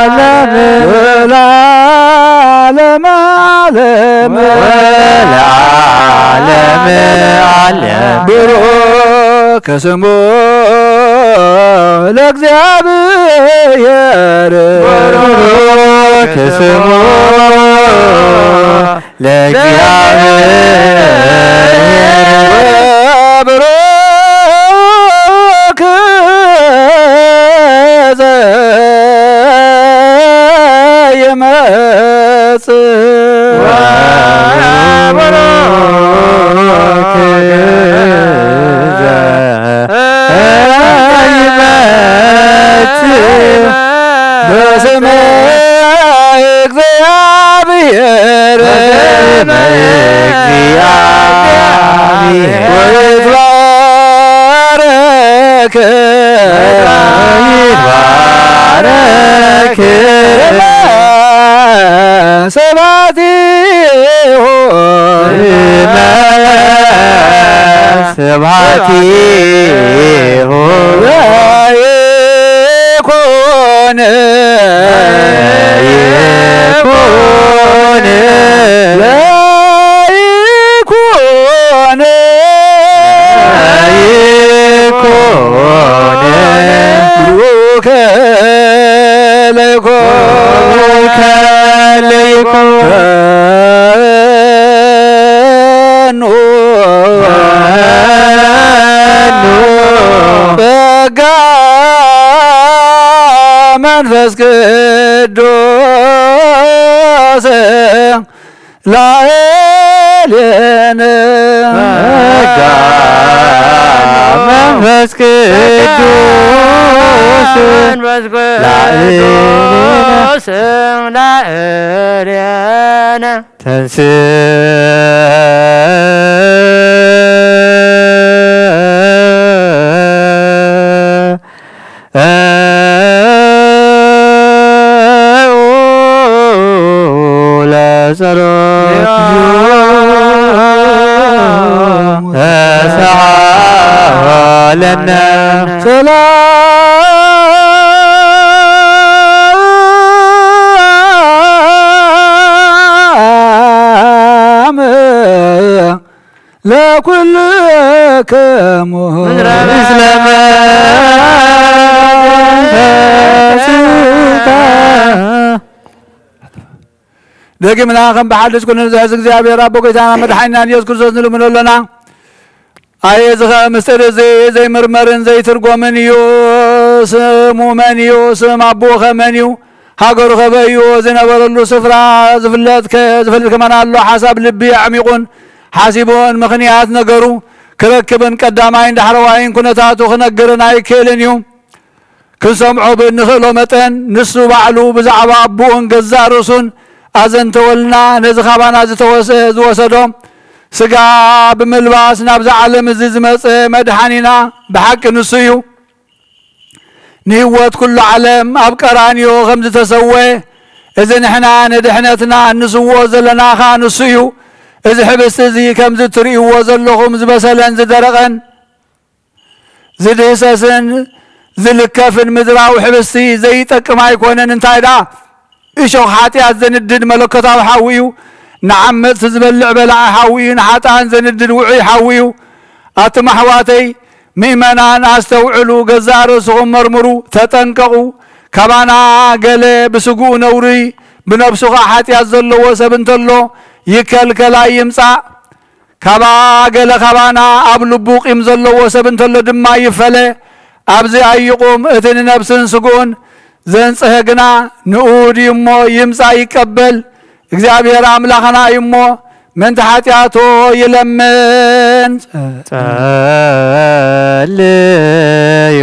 ዓለም ወለዓለመ ዓለም ወለዓለመ ዓለም ብሩክ ስሙ ለእግዚኣብሔር ብሩክ ስሙ ለእግዚኣብሔር ወብሩክ ዘኢይመጽእ በስመ እግዚአብሔር በስመ እግዚአብሔር ወይትባረክ ወይትባረክ ስብሐቲሁ ስብሐቲሁ ይኩን ይኩን ለይኩን ይኩን ብሩከ ለይኩን ብሩከ ለይኩን ጸጋ መንፈስ ቅዱስ ላዕሌነ ጸጋ መንፈስ ቅዱስ መንፈስ ላዕሌነ ቅዱስ ላዕሌነ ተንሥእ ለጸሎት ተሳሃለነ ሰላም ለኩልክሙ ምስለ መንፈስከ። ደጊምና ከም ብሓድሽ ኩሉ ንዝሕዝ እግዚኣብሔር ኣቦ ጎይታና መድሓኒናን ኢየሱስ ክርስቶስ ንልምኖ ኣሎና። ኣየ ዝኸ ምስጢር እዚ ዘይምርመርን ዘይትርጎምን እዩ። ስሙ መን እዩ? ስም ኣቦኸ መን እዩ? ሃገሩ ከበዩ ዝነበረሉ ስፍራ ዝፍለጥ ከ-፣ ዝፈልጥ ከማን ኣሎ? ሓሳብ ልቢ ኣዕሚቑን ሓሲቡን ምኽንያት ነገሩ ክረክብን ቀዳማይን ዳሕረዋይን ኩነታቱ ክነግርን ኣይክእልን እዩ። ክንሰምዖ ብንኽእሎ መጠን ንሱ ባዕሉ ብዛዕባ ኣቦኡን ገዛእ ርእሱን ኣዘንተወልና። ነዚ ካባና ዝተወሰ-፣ ዝወሰዶ ስጋ ብምልባስ ናብዛ ዓለም እዚ ዝመጸ መድሓኒና ብሓቂ ንሱ እዩ። ንህይወት ኩሉ ዓለም ኣብ ቀራንዮ ከም ዝተሰወ፣ እዚ ንሕና ንድሕነትና እንስውኦ ዘለና ኸኣ ንሱ እዩ። እዚ ሕብስቲ እዚ ከምዚ እትርእይዎ ዘለኹም ዝበሰለን ዝደረቐን ዝድህሰስን ዝልከፍን ምድራዊ ሕብስቲ ዘይጠቅም ኣይኮነን። እንታይ ደኣ እሾኽ ሓጢኣት ዘንድድ መለኮታዊ ሓዊ እዩ። ንዓመጽቲ ዝበልዕ በላዒ ሓዊ እዩ። ንሓጥኣን ዘንድድ ውዑይ ሓዊ እዩ። ኣቱም ኣሕዋተይ ምእመናን ኣስተውዕሉ፣ ገዛእ ርእስኹም መርምሩ፣ ተጠንቀቑ። ካባና ገለ ብስግኡ ነውሪ ብነብሱ ኸኣ ሓጢኣት ዘለዎ ሰብ እንተሎ ይከልከል ኣይምጻእ። ካባ ገለ ካባና ኣብ ልቡ ቂም ዘለዎ ሰብ እንተሎ ድማ ይፈለ። ኣብዚ ኣይቁም። እቲ ንነብስን ስግኡን ዘንጽሀ ግና ንኡ ድዩ እሞ ይምጻእ ይቀበል። እግዚኣብሔር ኣምላኽና እዩ እሞ ምእንቲ ሓጢኣቶ ይለምን። ጸልዩ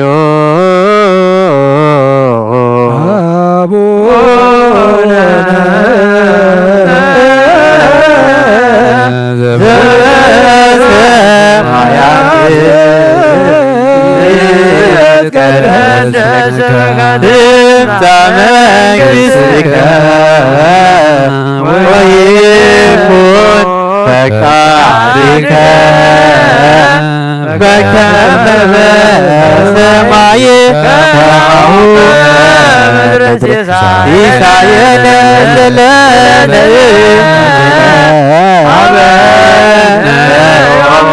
በከመ በሰማይ ከማሁ በምድር ሲሳየነ ዘለነ ሀበነ ዮም።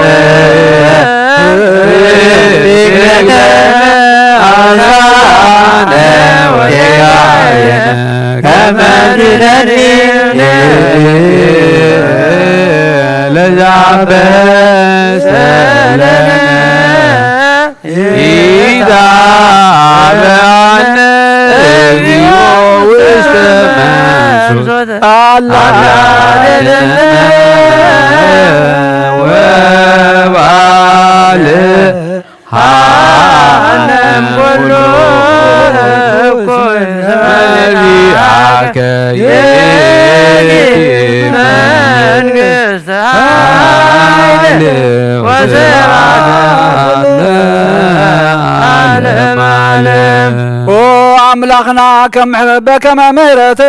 ኦ ኣምላኽና ከም በከመ ምሕረት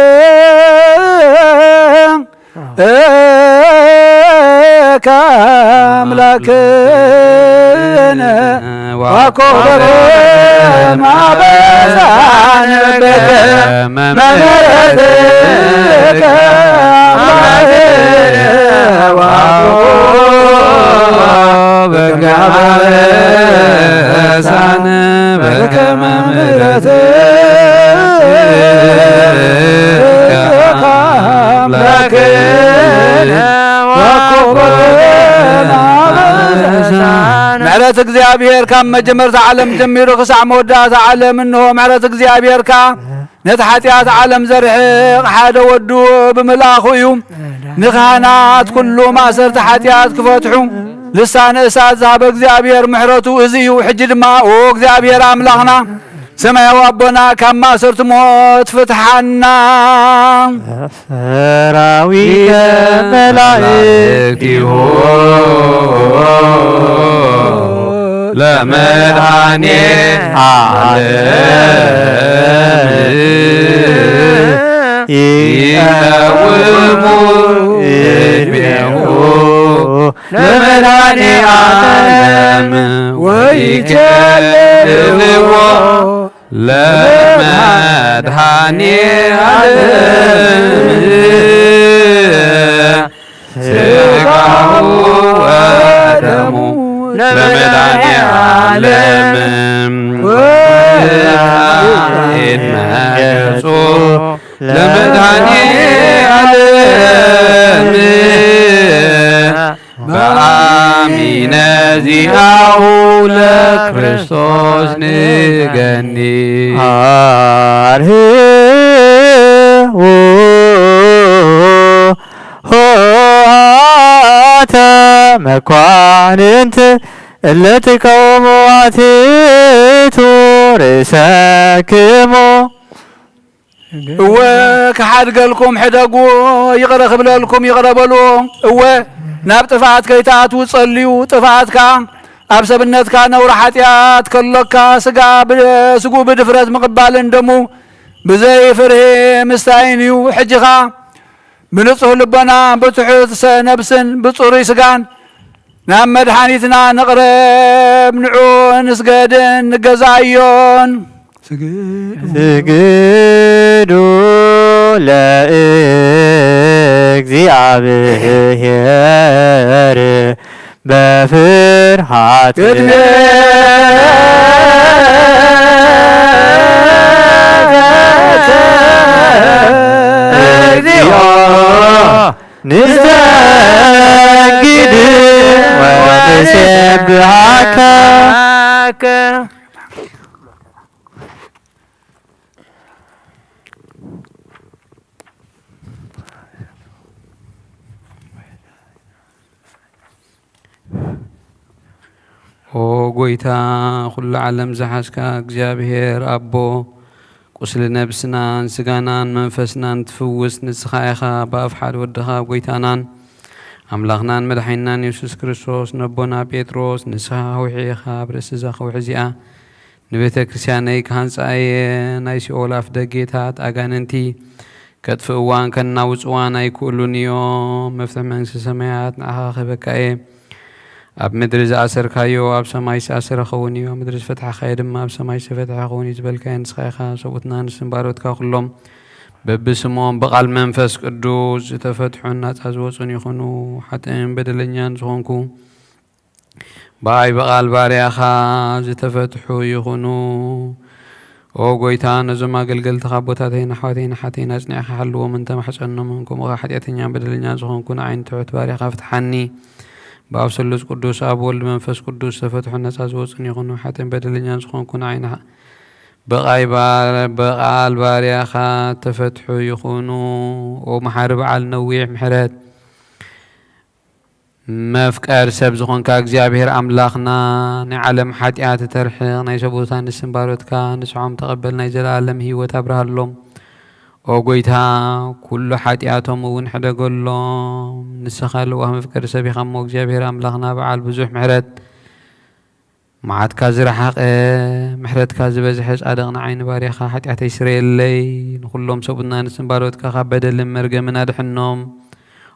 ከኣምላክነ ዋኮበረ ማበሳን በከመ ምሕረትከ አምላክነ ዋኮበረ ማበሳን በከመ ምሕረትከ ምሕረት እግዚኣብሔር ካብ መጀመርታ ዓለም ጀሚሩ ክሳዕ መወዳእታ ዓለም እንሆ ምሕረት እግዚኣብሔር ከኣ ነቲ ሓጢኣት ዓለም ዘርሕቕ ሓደ ወዱ ብምልኣኹ እዩ። ንካህናት ኩሉ ማእሰርቲ ሓጢኣት ክፈትሑ ልሳነ እሳት ዝሃበ እግዚኣብሔር ምሕረቱ እዚ እዩ። ሕጂ ድማ ኦ እግዚኣብሔር ኣምላኽና ሰማያዊ ኣቦና ካብ ማእሰርቲ ሞት ፍትሓና። ሰራዊተ መላእክቲሁ ለመድኃኔ ዓለም ይቀውሙ እድሜሁ ለመድኃኔ ዓለም ወይኬልዎ ለመድኃኔ ዓለም ሥጋሁ ወደሙ ለመድኃኔ ዓለም ወይትናገጹ ለመድኃኔ ዓለም በአሚነ ዚአሁ ለክርስቶስ ንገኒ። አርህዉ ኆኃተ መኳንንት እለ ትቀውሙ አትቱ ርእሰክሙ። እወ ክሓድገልኩም ሕደጉ፣ ይቕረ ክብለልኩም ይቕረ በሉ። እወ ናብ ጥፍኣት ከይትኣትዉ ጸልዩ። ጥፍኣት ከኣ ኣብ ሰብነትካ ነውሪ ሓጢኣት ከሎካ ስጋ ብ-፣ ስግኡ ብድፍረት ምቕባልን ደሙ ብዘይ ፍርሂ ምስታይን እዩ። ሕጂ ኸኣ ብንጹህ ልቦና ብትሑት ሰ-፣ ነብስን ብጽሩይ ስጋን ናብ መድሓኒትና ንቕረብ፣ ንዑ ንስገድን ንገዛዮን። ስግዱ ለእግዚአብሔር በፍርሃት ቅድሜከ እግዚኦ ንሰግድ ወንሴብሐከ። ኦ ጎይታ፣ ኩሉ ዓለም ዝሓዝካ እግዚኣብሔር ኣቦ፣ ቁስሊ ነብስናን ስጋናን መንፈስናን ትፍውስ ንስኻ ኢኻ። ብኣፍ ሓደ ወድኻ ጎይታናን ኣምላኽናን መድሓኒናን የሱስ ክርስቶስ ነቦና ጴጥሮስ፣ ንስኻ ከውሒ ኢኻ፣ ኣብ ርእሲ እዛ ከውሒ እዚኣ ንቤተ ክርስቲያነይ ክሃንጻ እየ፣ ናይ ሲኦል ኣፍ ደጌታት ኣጋንንቲ ከጥፍእዋን ከናውጽዋን ኣይክእሉን እዮም። መፍትሒ መንግስቲ ሰማያት ንዓኻ ክህበካ እየ። ኣብ ምድሪ ዝኣሰርካዮ ኣብ ሰማይ ዝተኣሰረ ክኸውን እዩ፣ ኣብ ምድሪ ዝፈታሕካዮ ድማ ኣብ ሰማይ ዝተፈትሐ ክኸውን እዩ ዝበልካዮ ንስኻ ኢኻ። ሰብኡትና ንስም ባሮትካ ኩሎም በብስሞም ብቓል መንፈስ ቅዱስ ዝተፈትሑን ናጻ ዝወጹን ይኹኑ። ሓጥእን በደለኛን ዝኾንኩ ብኣይ ብቓል ባርያኻ ዝተፈትሑ ይኹኑ። ኦ ጎይታ፣ ነዞም ኣገልገልትኻ ኣቦታተይን ኣሕዋተይን ኣሓተይን ኣጽኒዕካ ሓልዎም እንተማሕጸኖምን፣ ከምኡ ኸኣ ሓጢኣተኛን በደለኛን ዝኾንኩ ንዓይ ንትሑት ባርያኻ ፍትሓኒ። ብኣብ ሰሉስ ቅዱስ፣ ኣብ ወልድ መንፈስ ቅዱስ ዝተፈትሑን ነጻ ዝወጹን ይኹኑ። ሓጥእን በደለኛን ዝኾንኩ ንዓይ ንሓ-፣ ብቓይ ባር-፣ ብቓል ባርያኻ ተፈትሑ ይኹኑ። ኦ መሓሪ በዓል ነዊሕ ምሕረት፣ መፍቀር ሰብ ዝኾንካ እግዚኣብሔር ኣምላኽና፣ ናይ ዓለም ሓጢኣት እተርሕቕ፣ ናይ ሰብኡታን ንስም ባሮትካ ንስሖም ተቐበል፣ ናይ ዘለኣለም ህይወት ኣብርሃሎም። ኦ ጎይታ፣ ኩሉ ሓጢኣቶም እውን ሕደገሎም። ንስኻ ለዋህ መፍቀሪ ሰብ ኢኻ እሞ፣ እግዚኣብሔር ኣምላኽና በዓል ብዙሕ ምሕረት፣ መዓትካ ዝረሓቐ፣ ምሕረትካ ዝበዝሐ ጻድቕ ንዓይ ንባርያኻ ሓጢኣተይ ስረየለይ። ንኹሎም ሰብኡትና ንስም ባሮትካ ካብ በደልን መርገምን ኣድሕኖም።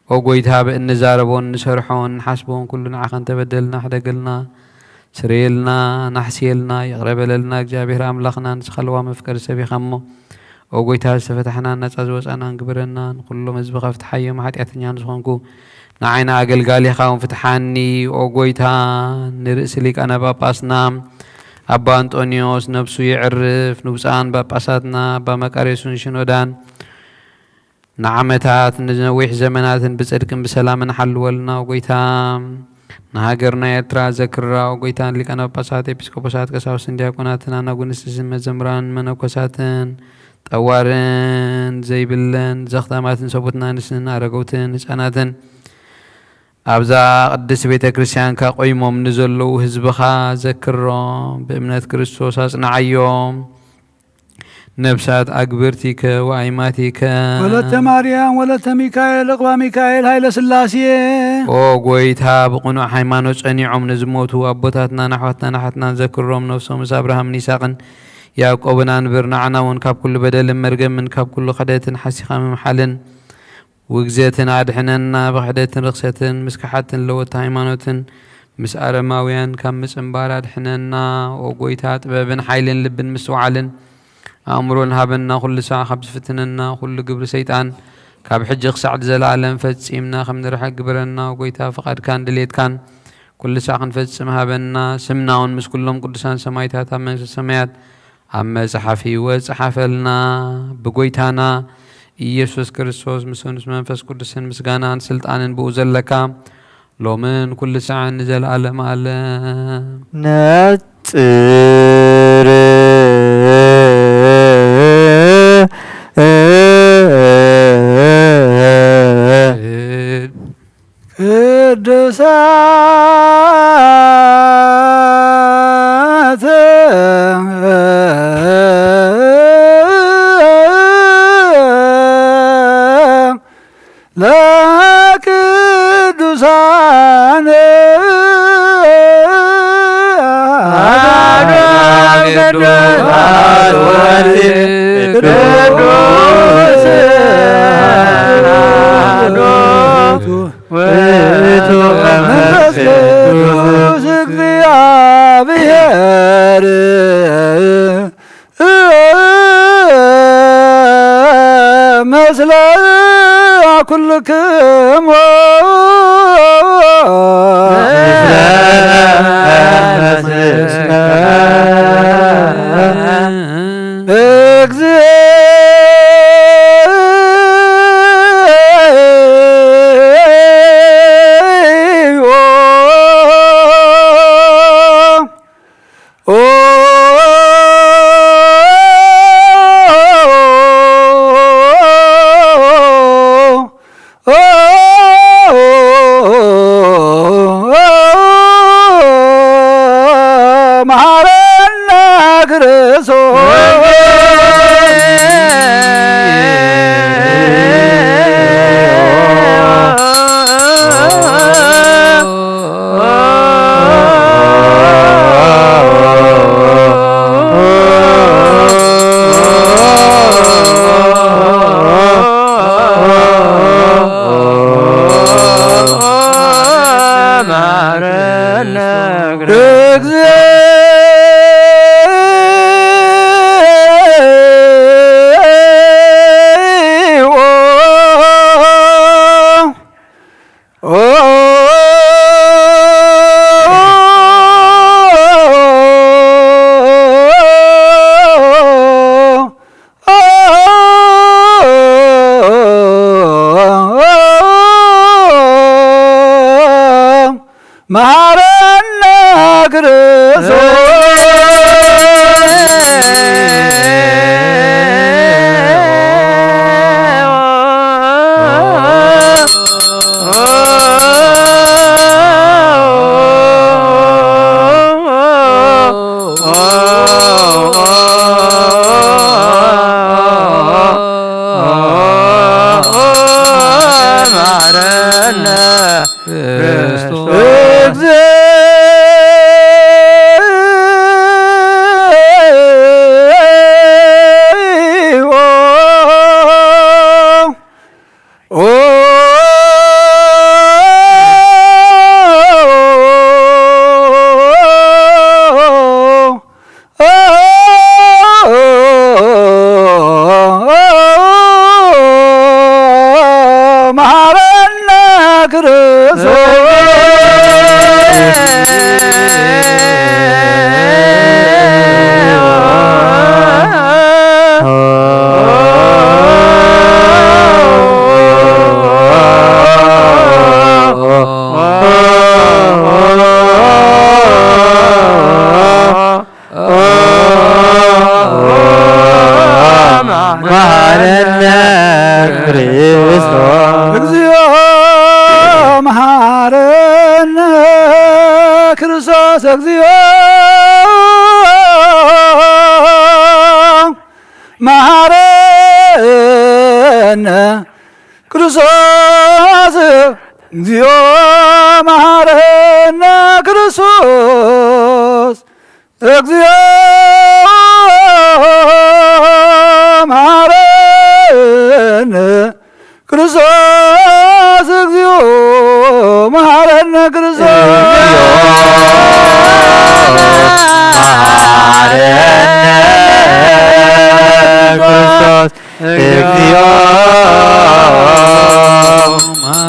ኦ ጎይታ፣ ብእንዛረቦን እንሰርሖን እንሓስቦን ኩሉ ንዓኻ እንተበደልና ሕደገልና፣ ስረየልና፣ ናሕስየልና፣ ይቕረ በለልና። እግዚኣብሔር ኣምላኽና ንስኻ ለዋህ መፍቀሪ ሰብ ኢኻ እሞ፣ ኦ ጎይታ፣ ዝተፈታሕናን ነጻ ዝወጻናን ግበረና። ንኹሎም ህዝብኻ ፍትሓዮም፣ ሓጢኣተኛ ንዝኾንኩ ንዓይና ኣገልጋሊኻ እውን ፍትሓኒ። ኦ ጎይታ፣ ንርእሲ ሊቃነ ጳጳስና ኣባ ኣንጦንዮስ ነፍሱ የዕርፍ፣ ንብፁዓን ጳጳሳትና ኣባ መቃርዮስን ሽኖዳን ንዓመታት ንነዊሕ ዘመናትን ብጽድቅን ብሰላምን ሓልወልና። ኦ ጎይታ፣ ንሃገርና ኤርትራ ዘክራ። ኦ ጎይታ፣ ንሊቃነ ጳጳሳት፣ ኤጲስቆጶሳት፣ ቀሳውስትን ዲያቆናትን፣ ኣናጉንስትን መዘምራንን መነኮሳትን፣ ጠዋርን ዘይብለን ዘኽታማትን ሰቡትን ኣንስትን ኣረገውትን ህፃናትን ኣብዛ ቅድስት ቤተ ክርስቲያንካ ቆይሞም ንዘለዉ ህዝብኻ ዘክሮም፣ ብእምነት ክርስቶስ ኣጽንዓዮም። ነብሳት ኣግብርቲከ ወኣይማቲከ። ወለተ ማርያም ወለተ ሚካኤል ዕቕባ ሚካኤል ኃይለ ሥላሴ። ኦ ጎይታ፣ ብቕኑዕ ሃይማኖት ጸኒዖም ንዝሞቱ ኣቦታትናን ኣሕዋትናን ኣሓትናን ዘክሮም፣ ነፍሶም ምስ ኣብርሃምን ይስሐቅን ያዕቆብን ኣንብር። ንዓና እውን ካብ ኩሉ በደልን መርገምን ካብ ኩሉ ክሕደትን ሓሲኻ ምምሓልን ውግዘትን ኣድሕነና። ብክሕደትን ርኽሰትን ምስ ከሓድትን ለወጥቲ ሃይማኖትን ምስ ኣረማውያን ካብ ምጽንባር ኣድሕነና። ኦ ጎይታ፣ ጥበብን ሓይልን ልብን ምስትውዓልን ኣእምሮን ሃበና። ኩሉ ሳዕ ካብ ዝፍትነና ኩሉ ግብሪ ሰይጣን ካብ ሕጂ ክሳዕ ንዘለኣለም ፈጺምና ከም ንርሕቅ ግበረና። ኦ ጎይታ፣ ፍቓድካን ድሌትካን ኩሉ ሳዕ ክንፈጽም ሃበና። ስምና እውን ምስ ኩሎም ቅዱሳን ሰማይታት ኣብ መንግስተ ሰማያት ኣብ መጽሓፍ ሕይወት ጸሓፈልና። ብጎይታና ኢየሱስ ክርስቶስ ምስኡን ምስ መንፈስ ቅዱስን ምስጋናን ስልጣንን ብኡ ዘለካ ሎምን ኩሉ ሳዕን ንዘለኣለም ኣለም። ነጽር ቅዱሳት ለቅዱሳን አሐዱ አብ ቅዱስ አሐዱ ወልድ ቅዱስ አሐዱ ውእቱ መንፈስ ቅዱስ እግዚአብሔር መስለ ኩልክሙ እግዚኦ። መሃረነ ክርስቶስ። መሃረነ ክርስቶስ። መሃረነ ክርስቶስ። እግዚኦ መሃረነ ክርስቶስ። እግዚኦ መሃረነ ክርስቶስ። እግዚኦ መሃረነ ክርስቶስ። እግዚኦ መሃረነ ክርስቶስ። እግዚኦ መሃረነ ክርስቶስ። መሃረነ ክርስቶስ። እግዚኦ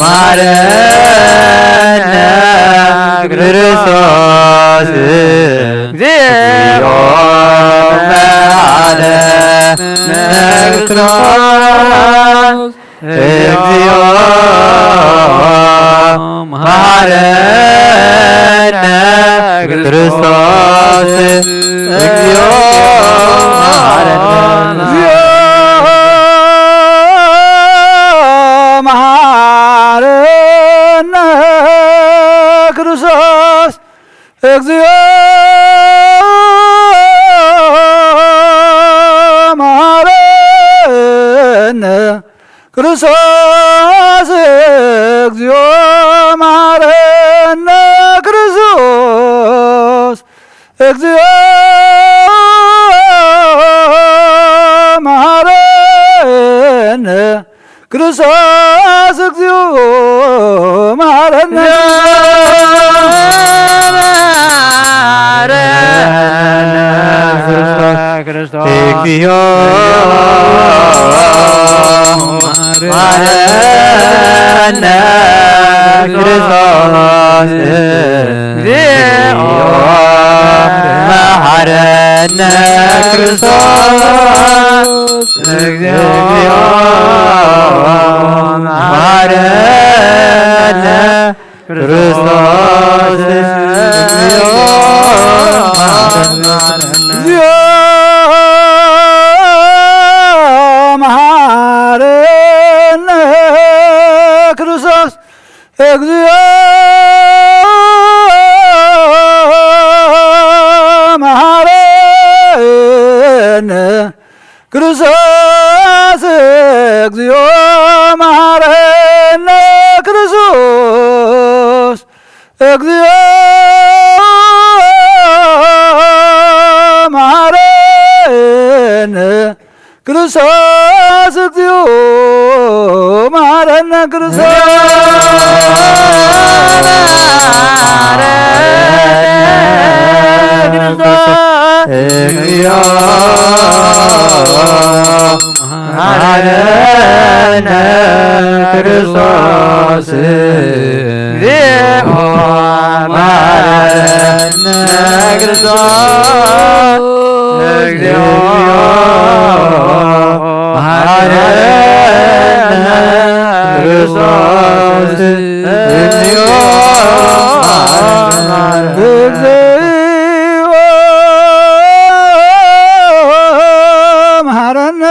መሃረነ ክርስቶስ። እግዚኦ መሃረነ ክርስቶስ። እግዚኦ መሃረነ ክርስቶስ። እግዚኦ መሃረነ። እግዚኦ መሃረነ ክርስቶስ። እግዚኦ መሃረነ ክርስቶስ። እግዚኦ መሃረነ ክርስቶስ። እግዚኦ መሃረነ ክርስቶስ። እግዚኦ መሃረነ። መሃረነ ክርስቶስ። እግዚኦ መሃረነ ክርስቶስ። እግዚኦ መሃረነ ክርስቶስ። እግዚኦ መሃረነ ክርስቶስ። እግዚኦ መሃረነ። እግዚኦ መሃረነ ክርስቶስ። እግዚኦ መሃረነ ክርስቶስ። እግዚኦ መሃረነ ክርስቶስ። እግዚኦ መሃረነ ክርስቶስ። እግዚኦ መሃረነ ክርስቶስ። እግዚኦ መሃረነ ክርስቶስ። እግዚኦ መሐረነ ክርስቶስ፣ እግዚኦ መሐረነ ክርስቶስ፣ እግዚኦ መሐረነ። እግዚኦ መሐረነ።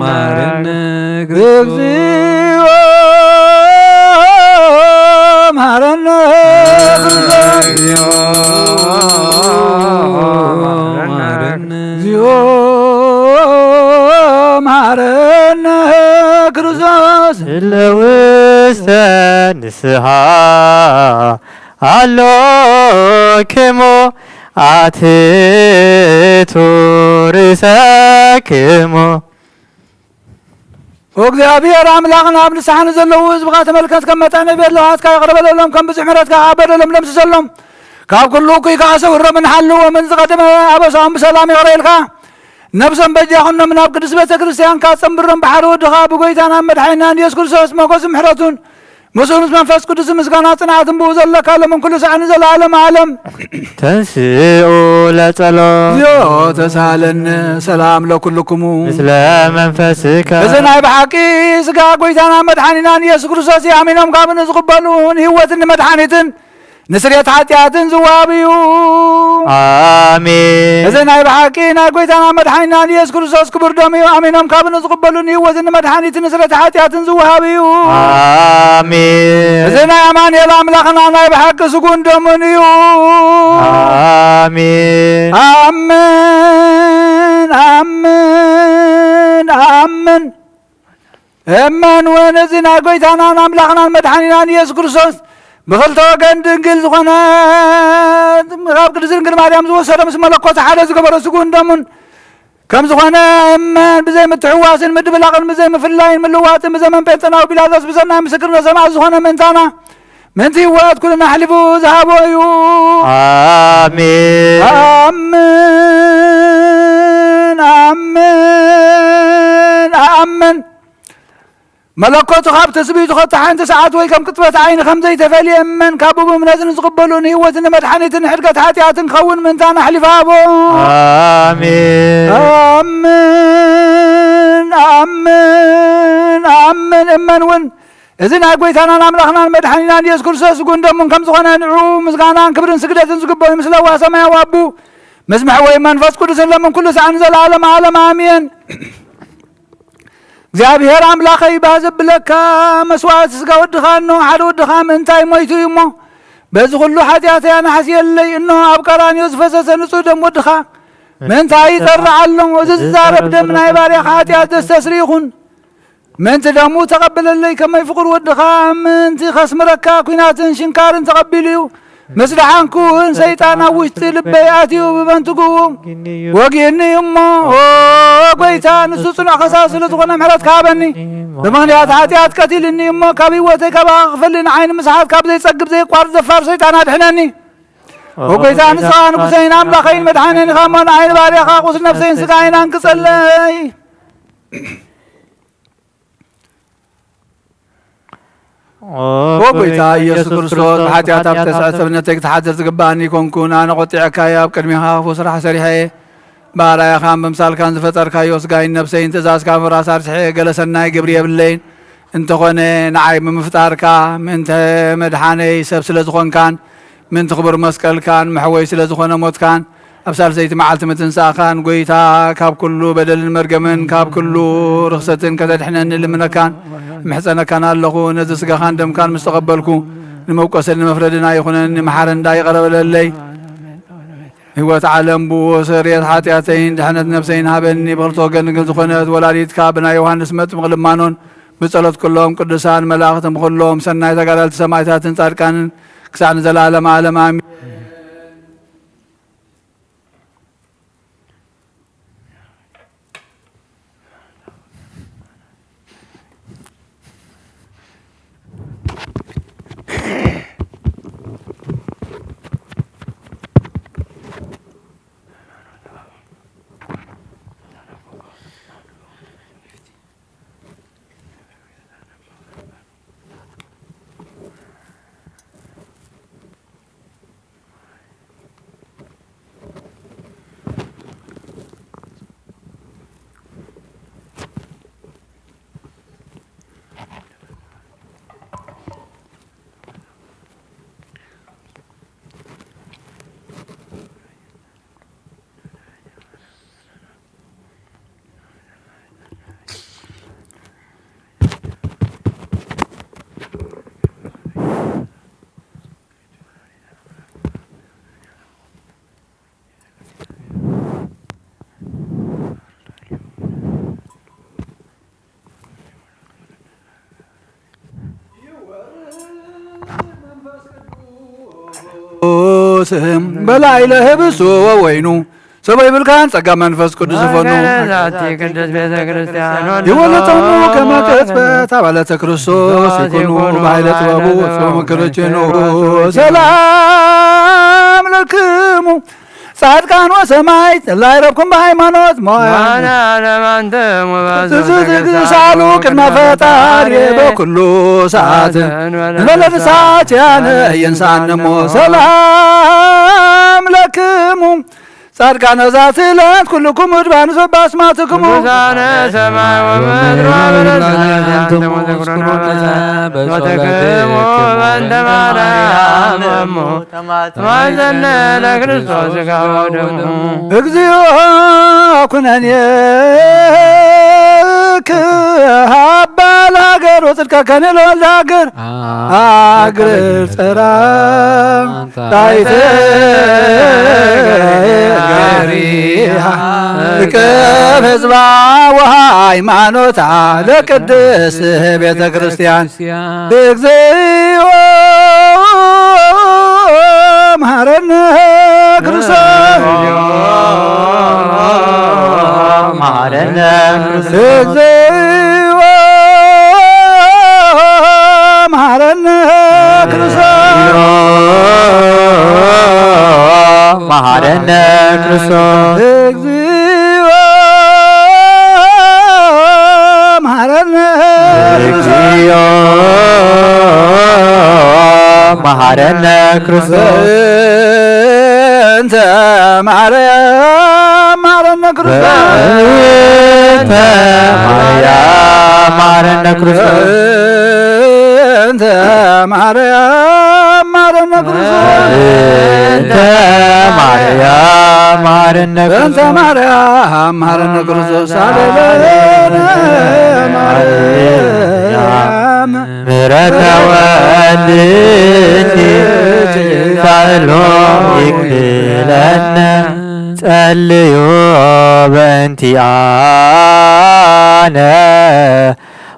መሐረነ። እግዚኦ መሐረነ። እግዚኦ መሐረነ ክርስቶስ። እለ ውስተ ንስሓ ኣሎክሙ ኣትቱ ርእሰክሙ። ኦ እግዚኣብሔር ኣምላኽና፣ ኣብ ንስሓ ንዘለዉ ህዝብኻ ተመልከት፣ ከም መጠን ቤት ለውሃትካ ይቕረ በለሎም፣ ከም ብዙሕ ምሕረትካ ከዓ በደሎም ደምስሰሎም። ካብ ኩሉ እኩይ ከዓ ሰውሮምን ሓልዎምን። ዝቐደመ ኣበሳኦም ብሰላም ይቕረ ኢልካ ነብሶም በጃ ኩኖም፣ ናብ ቅድስት ቤተ ክርስቲያንካ ጸንብሮም። ብሓደ ወድኻ ብጎይታና መድሓኒናን ኢየሱስ ክርስቶስ ሞገሱ ምሕረቱን ምስኡ ምስ መንፈስ ቅዱስ ምስጋና ጽንዓትን ብኡ ዘለካ ሎምን ኩሉ ሳዕ ንዘለዓለም ዓለም። ተንስኡ ለጸሎም። እግዚኦ ተሳለነ። ሰላም ለኩልኩሙ። ምስለ መንፈስከ። እዚ ናይ ብሓቂ ስጋ ጎይታና መድሓኒናን ኢየሱስ ክርስቶስ እዩ። ኣሚኖም ካብ ንዝቕበሉ ንህይወትን ንመድሓኒትን ንስርየት ሓጢኣትን ዝወሃብ እዩ። ኣሜን። እዚ ናይ ብሓቂ ናይ ጎይታና መድሓኒና ኢየሱስ ክርስቶስ ክቡር ደም እዩ። ኣሚኖም ካብ ንዝቕበሉ ንህይወትን ንመድሓኒትን ንስርየት ሓጢኣትን ዝወሃብ እዩ። ኣሜን። እዚ ናይ ኣማኑኤል ኣምላኽና ናይ ብሓቂ ስጉን ደሙን እዩ። ኣሜን። ኣምን፣ ኣምን፣ ኣምን። እመን እውን እዚ ናይ ጎይታናን ኣምላኽናን መድሓኒናን ኢየሱስ ክርስቶስ ብኽልተ ወገን ድንግል ዝኾነት ካብ ቅድስት ድንግል ማርያም ዝወሰዶ ምስ መለኮት ሓደ ዝገበሮ ስጉን ደሙን ከም ዝኾነ እመን። ብዘይ ምትሕዋስን ምድብላቕን ብዘይ ምፍላይን ምልዋጥን ብዘመን ጴንጠናዊ ጲላጦስ ብሰናይ ምስክርነት ሰማዕት ዝኾነ ምእንታና ምእንቲ ህይወት ኩልና ኣሕሊፉ ዝሃቦ እዩ። ኣሜን። ኣምን፣ ኣምን፣ ኣምን። መለኮቱ ካብ ትስብእቱ ኸቶ ሓንቲ ሰዓት ወይ ከም ቅጽበት ዓይኒ ከም ዘይተፈልየ እመን። ካብ ብእምነት ንዝቕበሉ ንህይወትን ንመድሓኒትን ንሕድገት ሓጢኣትን ክኸውን ምእንታና ኣሕሊፉ ሃቦ። ኣሜን። ኣምን፣ ኣምን፣ ኣምን። እመን እውን እዚ ናይ ጎይታናን ኣምላኽናን መድሓኒናን ኢየሱስ ክርስቶስ ስጉን ደሙን ከም ዝኾነ ንዕኡ ምስጋናን ክብርን ስግደትን ዝግበኦ ምስለዋ ሰማያዊ ኣቡ ምስ መሕወይ መንፈስ ቅዱስን ሎምን ኩሉ ሰዓን ዘለዓለም ዓለም ኣሜን። እግዚኣብሔር ኣምላኸይ፣ ባህ ዘብለካ መስዋዕቲ ስጋ ወድኻ፣ እንሆ ሓደ ወድኻ ምእንታይ ሞይቱ እዩ እሞ፣ በዚ ኩሉ ሓጢኣተይ ኣናሕስየለይ። እንሆ ኣብ ቀራንዮ ዝፈሰሰ ንጹህ ደም ወድኻ ምእንታይ ይጠርዕ ኣሎ። እዚ ዝዛረብ ደም ናይ ባርያኻ ሓጢኣት ዘስተስሪ ይኹን። ምእንቲ ደሙ ተቐበለለይ፣ ከመይ ፍቑር ወድኻ ምእንቲ ከስምረካ ኲናትን ሽንካርን ተቐቢሉ እዩ። ምስ ደሓንኩ እውን ሰይጣን ኣብ ውሽጢ ልበይ ኣትዩ ብመንትግኡ ወጊእኒ እዩ እሞ፣ ኦ ጎይታ፣ ንሱ ጽኑዕ ከሳብ ስለ ዝኾነ ምሕረትካ ሃበኒ። ብምኽንያት ሓጢኣት ቀቲልኒ እዩ እሞ፣ ካብ ህይወተይ ካባኻ ክፈሊ ንዓይ ንምስሓት ካብ ዘይጸግብ ዘየቋርጽ ደፋር ሰይጣን ኣድሕነኒ። ኦ ጎይታ፣ ንስኻ ንጉሰይን ኣምላኸይን መድሓኒን ኢኻ እሞ፣ ንዓይ ንባርያኻ ቁስል ነፍሰይን ስጋይን ኣንቅጸለይ። ኦ ኦ ጎይታ ኢየሱስ ክርስቶስ፣ ብሓጢኣት ኣብ ተስዐ ሰብነተይ ክትሓድር ዝግባኣኒ ኣይኮንኩን። ኣነ ቆጢዐካዮ፣ ኣብ ቅድሜኻ ክፉእ ስራሕ ሰሪሐ እየ። ብኣርኣያኻን ብምሳልካን ዝፈጠርካዮ ስጋይን ነፍሰይን ትእዛዝካ ምፍራስ ኣርስሐ፣ ገለ ሰናይ ግብሪ የብለይን። እንተኾነ ንዓይ ብምፍጣርካ፣ ምእንተ መድሓነይ ሰብ ስለ ዝኾንካን፣ ምእንቲ ክቡር መስቀልካን መሕወይ ስለ ዝኾነ ሞትካን፣ ኣብ ሳልሰይቲ መዓልቲ ምትንሳእኻን፣ ጐይታ፣ ካብ ኩሉ በደልን መርገምን ካብ ኩሉ ርኽሰትን ከተድሕነኒ እልምነካን እምሕጸነካን ኣለኹ። ነዚ ስጋኻን ደምካን ምስ ተቐበልኩ፣ ንመውቀስን ንመፍረድን ኣይኹነኒ። መሓረኒ ደኣ ይቕረ በለለይ። ህይወት ዓለም ብኡ ስርየት ሓጢኣተይን ድሕነት ነፍሰይን ሃበኒ። ብኽልተ ወገን ድንግል ዝኾነት ወላዲትካ ብናይ ዮሃንስ መጥምቕ ልማኖን ብጸሎት ኩሎም ቅዱሳን መላእኽትን ብኹሎም ሰናይ ተጋደልቲ ሰማዕታትን ጻድቃንን ክሳዕ ንዘለዓለም ዓለም ኣሜን። ስም በላዕለ ህብሱ ወወይኑ ሰበ ይብልካን ጸጋ መንፈስ ቅዱስ ይፈኑ። ዛቲ ቅድስት ቤተ ክርስቲያን ይወለጠሙ ከመ ቅጽበት አባላተ ክርስቶስ ይኩኑ በኃይለ ጥበቡ ጽሙ ክርችኑ። ሰላም ለክሙ ጻድቃን ወሰማዕት ላይረኩም በሃይማኖት ሞያ። ማነ ዓለም አንትሙ በእንተ ትዝ- ትዝ- ትግሳሉ ቅድመ ፈጣሪ በኩሉ ሰዓት። እንበለ ንሳት ያነ እየንሳነሞ ሰላም ለክሙ ጻድቃነ ዛቲ ዕለት ኩልኩም ውድባን ዘባስማትክሙ። ቅዱሳነ ሰማይ ወምድር ወበረስና አንትሙ ዝክሩነ በጸሎትክሙ በእንተ ማርያም እሙ ተማጸነ ለክርስቶስ ሥጋ ወደሙ። እግዚኦ ኩነኔ ክሃባ ለሀገር ወጽድቀ ከኔ ለወልደ ሀገር። አግር ጸራ ጣይተ ገሪሃ እቅፍ ህዝባ ወሃይማኖታ ለቅድስት ቤተ ክርስቲያን። እግዚኦ መሐረነ ክርስቶስ። መሐረነ ክርስቶስ። እግዚኦ መሐረነ ክርስቶስ። መሐረነ ክርስቶስ። እግዚኦ መሐረነ እግዚኦ መሐረነ ክርስቶስ። በእንተ ማርያም መሐረነ ክርስቶስ። በእንተ ማርያም መሐረነ ክርስቶስ። በእንተ ማርያም መሐረነ ክርስቶስ። በእንተ ማርያም መሐረነ በእንተ ክርስቶስ። ማርያም መሐረነ ክርስቶስ። ሳልለነ ማርያም ምሕረተ ወልድኪ ሳህሎ ይክፍለነ። ጸልዩ በእንቲአነ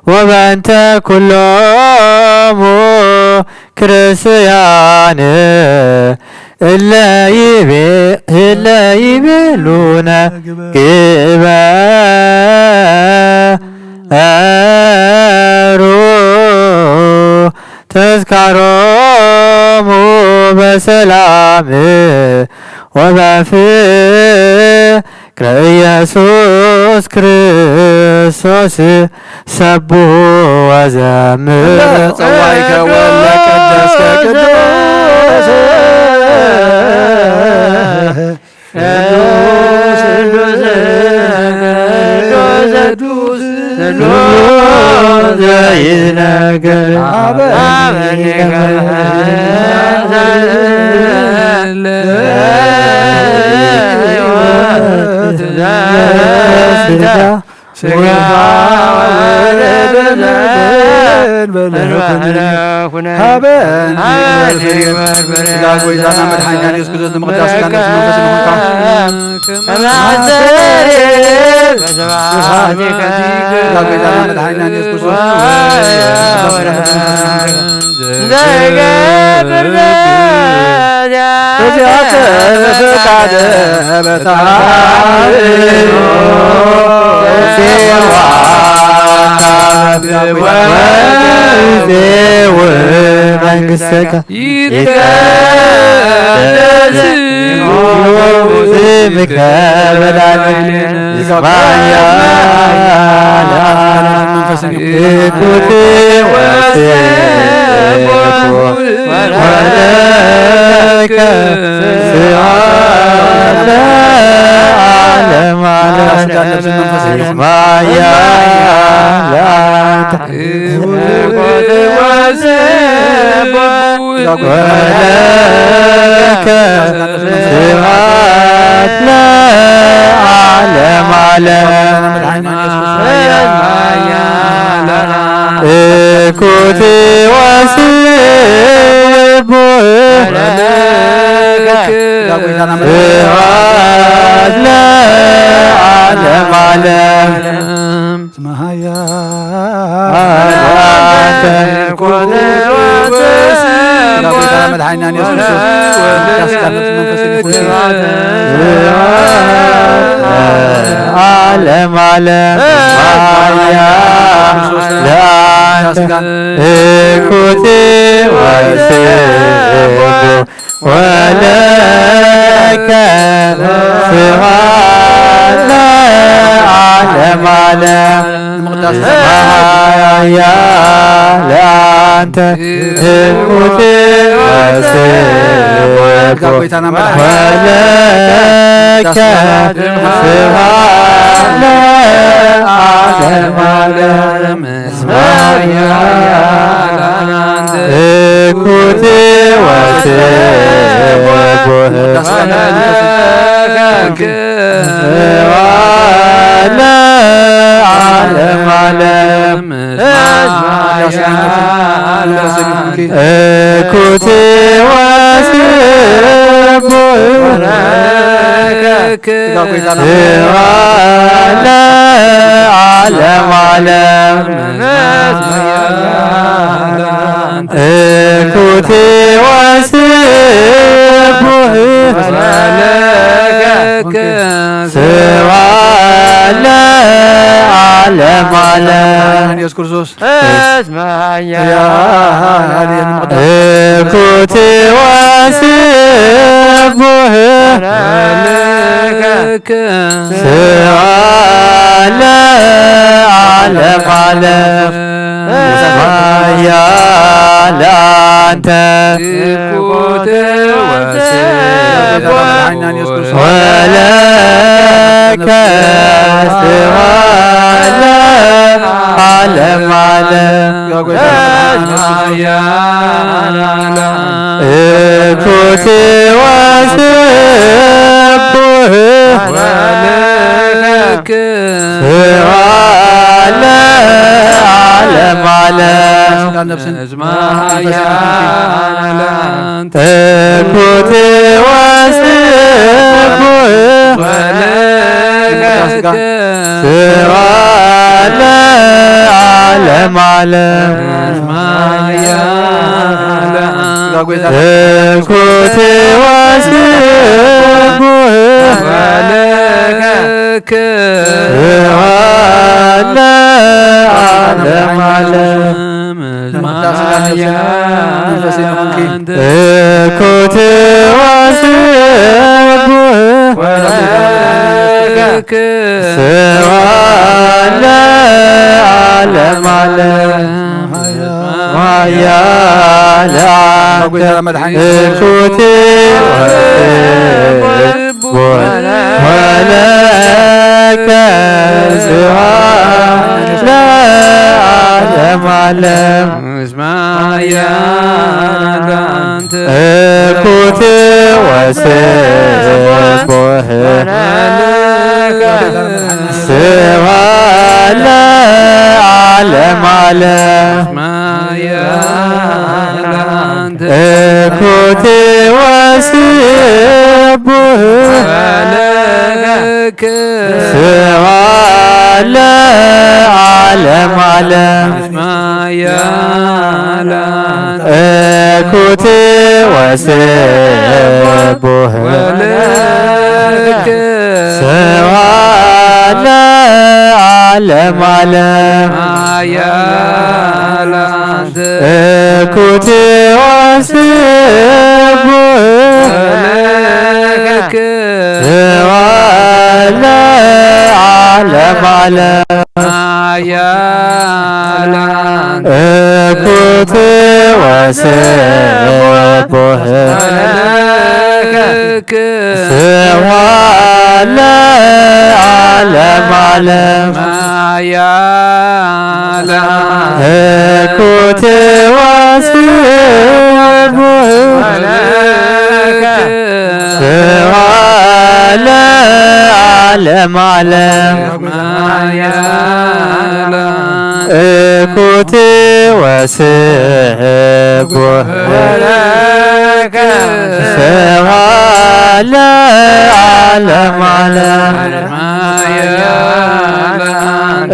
ወበእንተ ኩሎሙ ክርስቲያን እለ ይቤ-፣ እለ ይቤሉነ ግበሩ ተዝካሮሙ በሰላም ወበፍቅር ኢየሱስ ክርስቶስ ሰቡ ወዘምር። ጸዋይከ ወለ ቀደስከ ቅዱስ ቅዱስ ቅዱስ ቅዱስ ዘይነገር አበ ስጋ ወደደለን በለኩነ ሀበን ሀበን ይክበር በሬ ስጋ ጎይታና መድኃኒዓለም ኢየሱስ ክርስቶስ ምቅዳስ ስጋ ነፍስ መንፈስ ይሁንካ። ከማሰሬ በስብሐት ስብሐት ስጋ ጎይታና መድኃኒዓለም ኢየሱስ ክርስቶስ ዘይገብር በዚያ ፈቃደ በታብዮ ሴዋ ወይዜው መንግሥትከ ይትቀደስ ስምከ በላዕሌነ ይስማያ ለዓለም። እኩት ወስብሐት ወለከ ስብሐት ለዓለም ዓለም። ይስማያ ለዓለም። ወለከ ስብሐት ለዓለም ዓለም። እኩት ወስቡ ስብሐት ለዓለም ዓለም። እስመ ኃያል አባተ ጌታ መድሓኒና ኢየሱስ ክርስቶስ፣ ዳስካ ነፍሲ መንፈስ ይኹን። ዓለም ዓለም ማያ ለአንተ እኩቲ ወስቡ ወለከ ስብሐት ለዓለመ ዓለም። ማያ ለአንተ እኩቲ ወስቡ ወለከ ስብሐት ለዓለመ ዓለም። እኩቲ ወስቡህ ለዓለመ ዓለም። እኩቲ ወስቡህ ለዓለመ ዓለም። እኩቲ ወስቡህ ስብሐት ለዓለመ ዓለም። ኢየሱስ ክርስቶስ። እኩቲ ወስቡህ ስብሐት ለዓለመ ዓለም። ማያ ለአንተ እኩቲ ወስቡህ ወለከ ስብሐት ለዓለመ ዓለም። እኩቲ ወስቡህ ስብሐት ለዓለመ ዓለም። እኩቲ ወስቡህ ስብሐት ለዓለመ ዓለም። እኩቲ ወስቡህ ስብሐት ለዓለመ ዓለም። እኩቲ ወስቡህ ስብሐት ለዓለመ ዓለም። ማያ ለአንተ እኩቲ ወስቡህ ወለከ ስብሐት ለዓለመ ዓለም። ማያ ለአንተ እኩቲ ወስቡህ ስብሐት ለዓለመ ዓለም። ማያ ለአንተ እኩቲ ወስቡህ ስብሐት ለዓለመ ዓለም። እኩቲ ወስቡህ ስብሐት ለዓለመ ዓለም። እኩቲ ወስቡህ ስብሐት ለዓለመ ዓለም። እኩቲ ወስቡህ ስብሐት ለዓለመ ዓለም። እኩቲ ወስቡህ ስብሐት ለዓለመ ዓለም። እኩቲ ወስቡህ ስብሐት ለዓለመ ዓለም።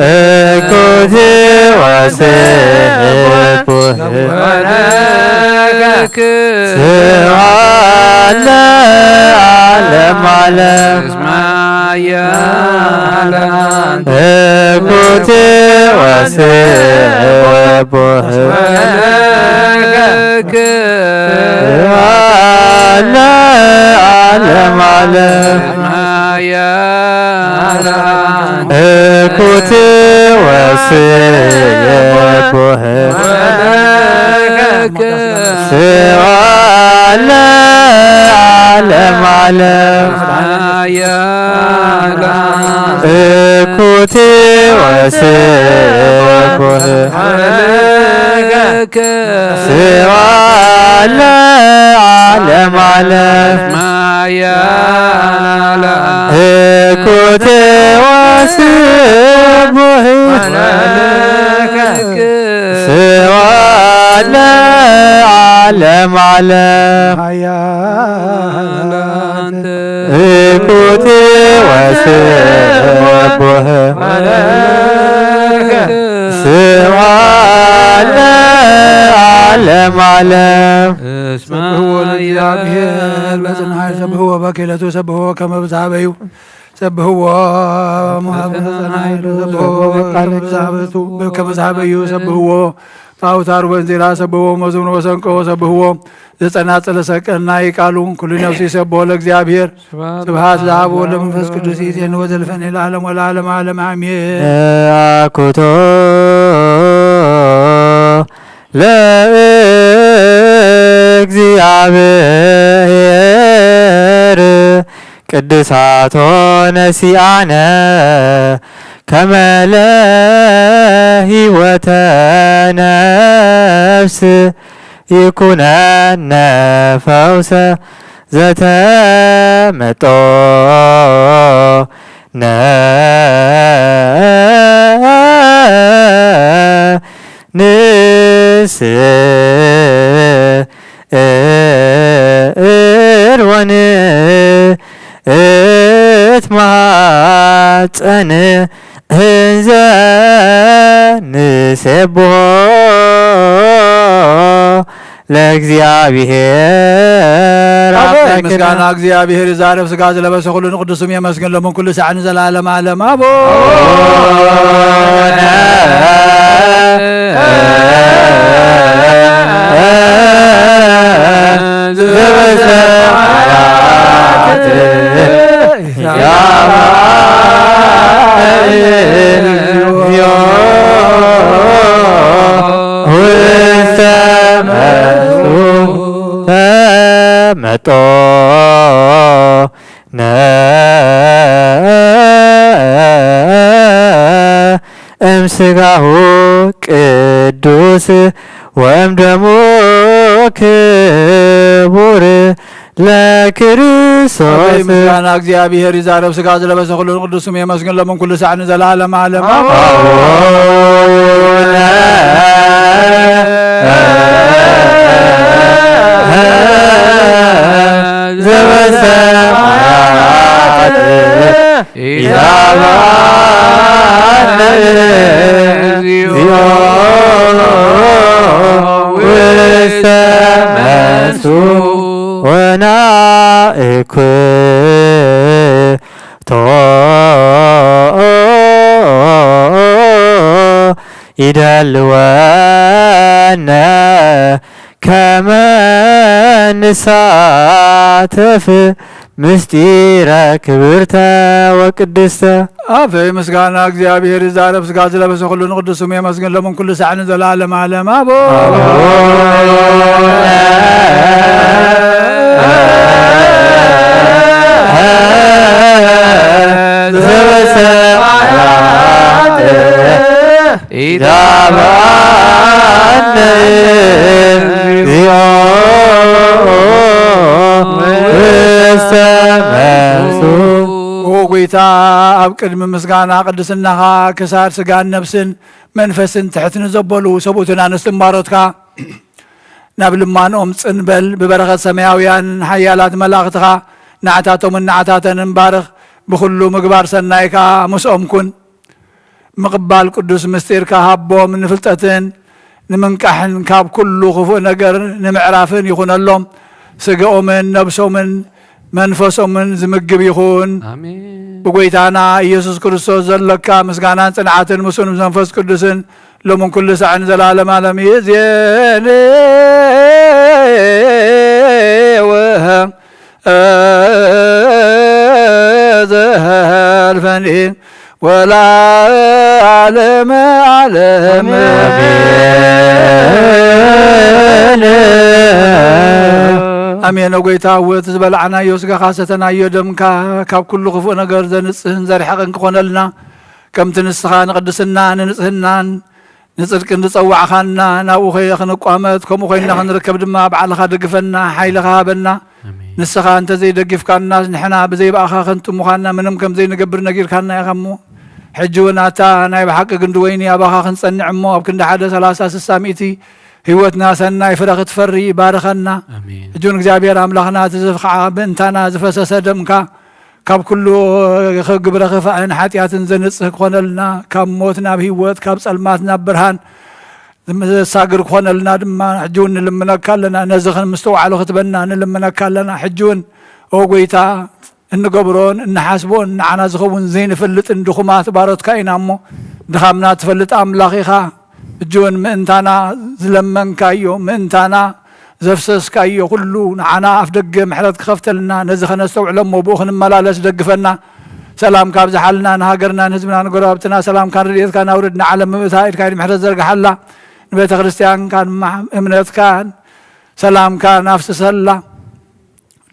እኩቲ ወስቡሕ ስብሐት ለዓለመ ዓለም። እኩት ወስቡሕ ለዓለመ ዓለም። እኩት ወስቡሕ ስብሐት ለዓለመ ዓለም። እኩት ወስቡሕ ስብሐት ለዓለመ ዓለም። እኩት ወስቡሕ ስብሐት ለዓለመ ዓለም። እኩት ወስቡሕ ስብሐት ለዓለመ ዓለም። ሰብሕዎ ለእግዚኣብሔር በጽንዓት፣ ሰብሕዎ በኪለቱ፣ ሰብሕዎ ከመ ብዝሃበዩ፣ ሰብሕዎ እምሃበ ጸናይሉ፣ ሰብሕዎ ከመ ብዝሃበዩ፣ ሰብሕዎ በአውታር ወንዚራ፣ ሰብሕዎ መዝሙር ወሰንቆ፣ ሰብሕዎ ዘጸናጽለ ሰቀናይ ቃሉ። ኩሉ ነፍሲ ይሰብሖ ለእግዚኣብሔር። ስብሐት ለአብ ወወልድ ወመንፈስ ቅዱስ፣ ይእዜኒ ወዘልፈኒ ለዓለም ወለዓለም ዓለም፣ አሜን። አኩቶ ለእግዚኣብሔር ቅድሳቶ ነሲአነ ከመ ለህይወተ ነፍስ ይኩነነ ፈውሰ ዘተመጦ ነ ንስዕር ወንትማጸን እንዘ ንሴብሖ ለእግዚኣብሔር አሜን። አምላክነ። ምስጋና እግዚኣብሔር ይዛረብ፣ ሥጋ ዝለበሰ ኩሉ ንቅዱስ ስም የመስግን፣ ሎምን ኩሉ ሳዕ ንዘላለም ዓለም። አቦ ውስተ መጡ ተመጦ ነ እምስጋሁ ቅዱስ ወእምደሙ ክቡር ለክርስቶስ። አበይ ምስጋና እግዚኣብሔር ይዛረብ፣ ሥጋ ዝለበሰ ኩሉ ቅዱስ ስሙ የመስግን፣ ለምን ኩሉ ሳዕ ንዘለዓለም ዓለም። አቡነ ዘበሰማያት ኢታብአነ እግዚኦ ውስተ መንሱ ወናእኩቶ ይደልወነ ከመ ንሳተፍ ምስጢረ ክብርተ ወቅድስተ። አፈይ ምስጋና እግዚኣብሔር ይዛረብ፣ ሥጋ ዝለበሰ ኩሉ ንቅዱስ ስሙ የመስግን፣ ለምን ኩሉ ሳዕ ንዘለዓለም ዓለም። አቦ ኢታብአነ እግዚኦ ውስተ መንሱ። ኦ ጐይታ፣ ኣብ ቅድሚ ምስጋና ቅድስናኻ ክሳድ ሥጋን ነፍስን መንፈስን ትሕት ንዘበሉ ሰብኡትን ኣንስትን ባሮትካ ናብ ልማኖም ጽን በል። ብበረኸት ሰማያውያን ሓያላት መላእኽትኻ ንዓታቶምን ንዓታተንን ባርኽ። ብኹሉ ምግባር ሰናይካ ምስኦም ኩን። ምቕባል ቅዱስ ምስጢርካ ሃቦም፣ ንፍልጠትን ንምንቃሕን ካብ ኩሉ ክፉእ ነገር ንምዕራፍን ይኹነሎም። ስጋኦምን ነብሶምን መንፈሶምን ዝምግብ ይኹን። ኣሜን። ብጎይታና ኢየሱስ ክርስቶስ ዘለካ ምስጋናን ጽንዓትን ምስኡን ምስ መንፈስ ቅዱስን ሎምን ኩሉ ሳዕን ዘላለም ዓለም ይእዜን። ዘልፈኒ ወለዓለመ ዓለም። ኣሜን። ኣሜን። ኦ ጎይታ፣ እቲ ዝበላዕናዮ ስጋኻ ሰተናዮ ደምካ ካብ ኩሉ ክፉእ ነገር ዘንጽህን ዘርሕቕን ክኾነልና፣ ከምቲ ንስኻ ንቅድስና ንንጽህናን ንጽድቅን ዝጸዋዕኻና፣ ናብኡ ኸየ ክንቋመት፣ ከምኡ ኮይንና ክንርከብ ድማ ባዕልኻ ደግፈና፣ ሓይልኻ ሃበና። ኣሜን። ንስኻ እንተ ዘይደጊፍካናስ፣ ንሕና ብዘይ ብኣኻ ከንቱ ምዃንና ምንም ከም ዘይንገብር ነጊርካና ኢኻ እሞ፣ ሕጂ እውን ኣታ ናይ ብሓቂ ግንዲ ወይኒ ኣባኻ ክንጸንዕ እሞ፣ ኣብ ክንዲ ሓደ ሰላሳ፣ ስሳ፣ ሚእቲ ህይወትና ሰናይ ፍረ ክትፈሪ ባርኸና። ኣሜን። ሕጂ እውን እግዚኣብሔር ኣምላኽና፣ እቲ ዝፍ-፣ ከዓ ብእንታና ዝፈሰሰ ደምካ ካብ ኩሉ ግብረ ክፋእን ሓጢኣትን ዘንጽህ ክኾነልና፣ ካብ ሞት ናብ ህይወት፣ ካብ ጸልማት ናብ ብርሃን ዘሳግር ክኾነልና ድማ ሕጂ እውን ንልምነካ ኣለና። ነዚ ከም ምስተውዓሉ ክትበና ንልምነካ ኣለና። ሕጂ እውን ኦ ጎይታ፣ እንገብሮን እንሓስቦን ንዓና ዝኸውን ዘይንፈልጥን ድኹማት ባሮትካ ኢና እሞ፣ ድኻምና ትፈልጥ ኣምላኽ ኢኻ። ሕጂ እውን ምእንታና ዝለመንካዮ፣ ምእንታና ዘፍሰስካዮ ኩሉ ንዓና ኣፍ ደገ ምሕረት ክኸፍተልና፣ ነዚ ከነስተውዕሎ እሞ ብኡ ክንመላለስ ደግፈና። ሰላምካ ኣብዝሓልና፣ ንሃገርና፣ ንህዝብና፣ ንጎረባብትና ሰላምካን ረድኤትካን ኣውርድ። ንዓለም ምእታ ኢድካ ኢድ ምሕረት ዘርግሓላ። ንቤተ ክርስቲያንካን ማ-፣ እምነትካን ሰላምካን ኣፍስሰላ።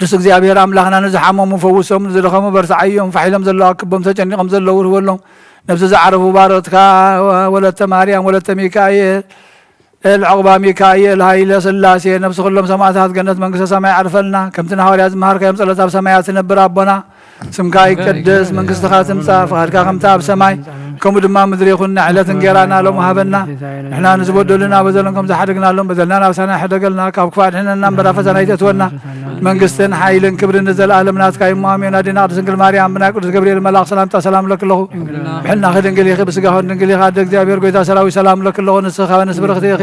ቅዱስ እግዚኣብሔር ኣምላኽና፣ ንዝሓመሙ ፈውሶም፣ ንዝደኸሙ በርትዓዮም፣ ፋሕ ኢሎም ዘለዉ ኣክቦም፣ ተጨኒቖም ዘለዉ ርህወሎም። ነብዚ ዝዓረፉ ባሮትካ ወለተ ማርያም፣ ወለተ ሚካኤል፣ ኤል ዑቕባ ሚካኤል፣ ሃይለ ስላሴ፣ ነብሲ ኩሎም ሰማዕታት ገነት መንግስተ ሰማይ ዓርፈልና። ከምቲ ንሃዋርያት ዝመሃርካዮም ጸሎት ኣብ ሰማያት ትነብር ኣቦና፣ ስምካ ይቀደስ፣ መንግስትኻ ትምጻእ፣ ፍቓድካ ከምታ ኣብ ሰማይ ከምኡ ድማ ምድሪ ይኹን። ዕለት እንጌራና ሎም ሃበና። ንሕና ንዝበደሉና በደሎም ከም ዝሓደግናሎም በደልና ናብ ሳና ሕደገልና፣ ካብ ክፋ ድሕነና እምበር ኣብ ፈተና ኣይተእትወና። መንግስትን ሓይልን ክብርን ንዘለኣለም ናትካ እዩ እሞ ኣሜን። ኣዴና ቅድስት ድንግል ማርያም ብናይ ቅዱስ ገብርኤል መልኣኽ ሰላምታ ሰላም እለኪ ኣለኹ። ብሕልናኺ ድንግል ኢኺ፣ ብስጋኺ ድንግል ኢኺ። ኣደ እግዚኣብሔር ጎይታ ሰራዊት ሰላም እለኪ ኣለኹ። ንስኺ ካብ ኣንስቲ ብርኽቲ ኢኺ።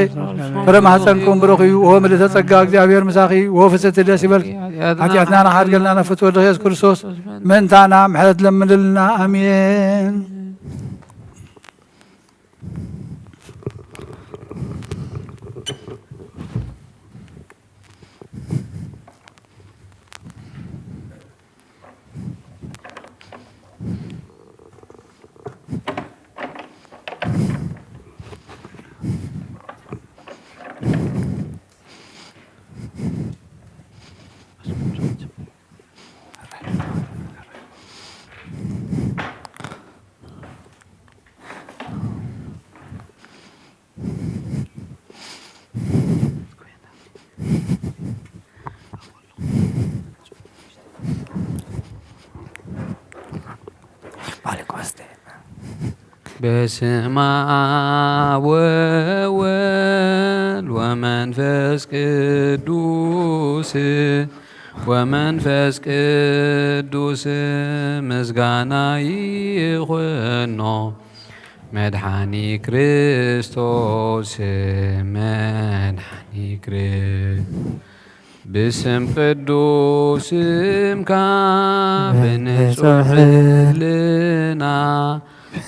ፍረ ማህፀንኩም ብሩኽ እዩ። ኦ ምልእተ ጸጋ እግዚኣብሔር ምሳኺ እዩ። ኦ ፍስሕቲ ደስ ይበልኪ። ሓጢኣትና ንኻድገልና ነፍትወ ድኺ የሱስ ክርስቶስ ምእንታና ምሕረት ለምንልና። ኣሜን። በስመ አብ ወወልድ ወመንፈስ ቅዱስ፣ ወመንፈስ ቅዱስ ምስጋና ይኹኖ። መድኃኒ ክርስቶስ፣ መድኃኒ ክርስ-፣ ብስም ቅዱስ ስምካ፣ ብንጹሕ ህልና፣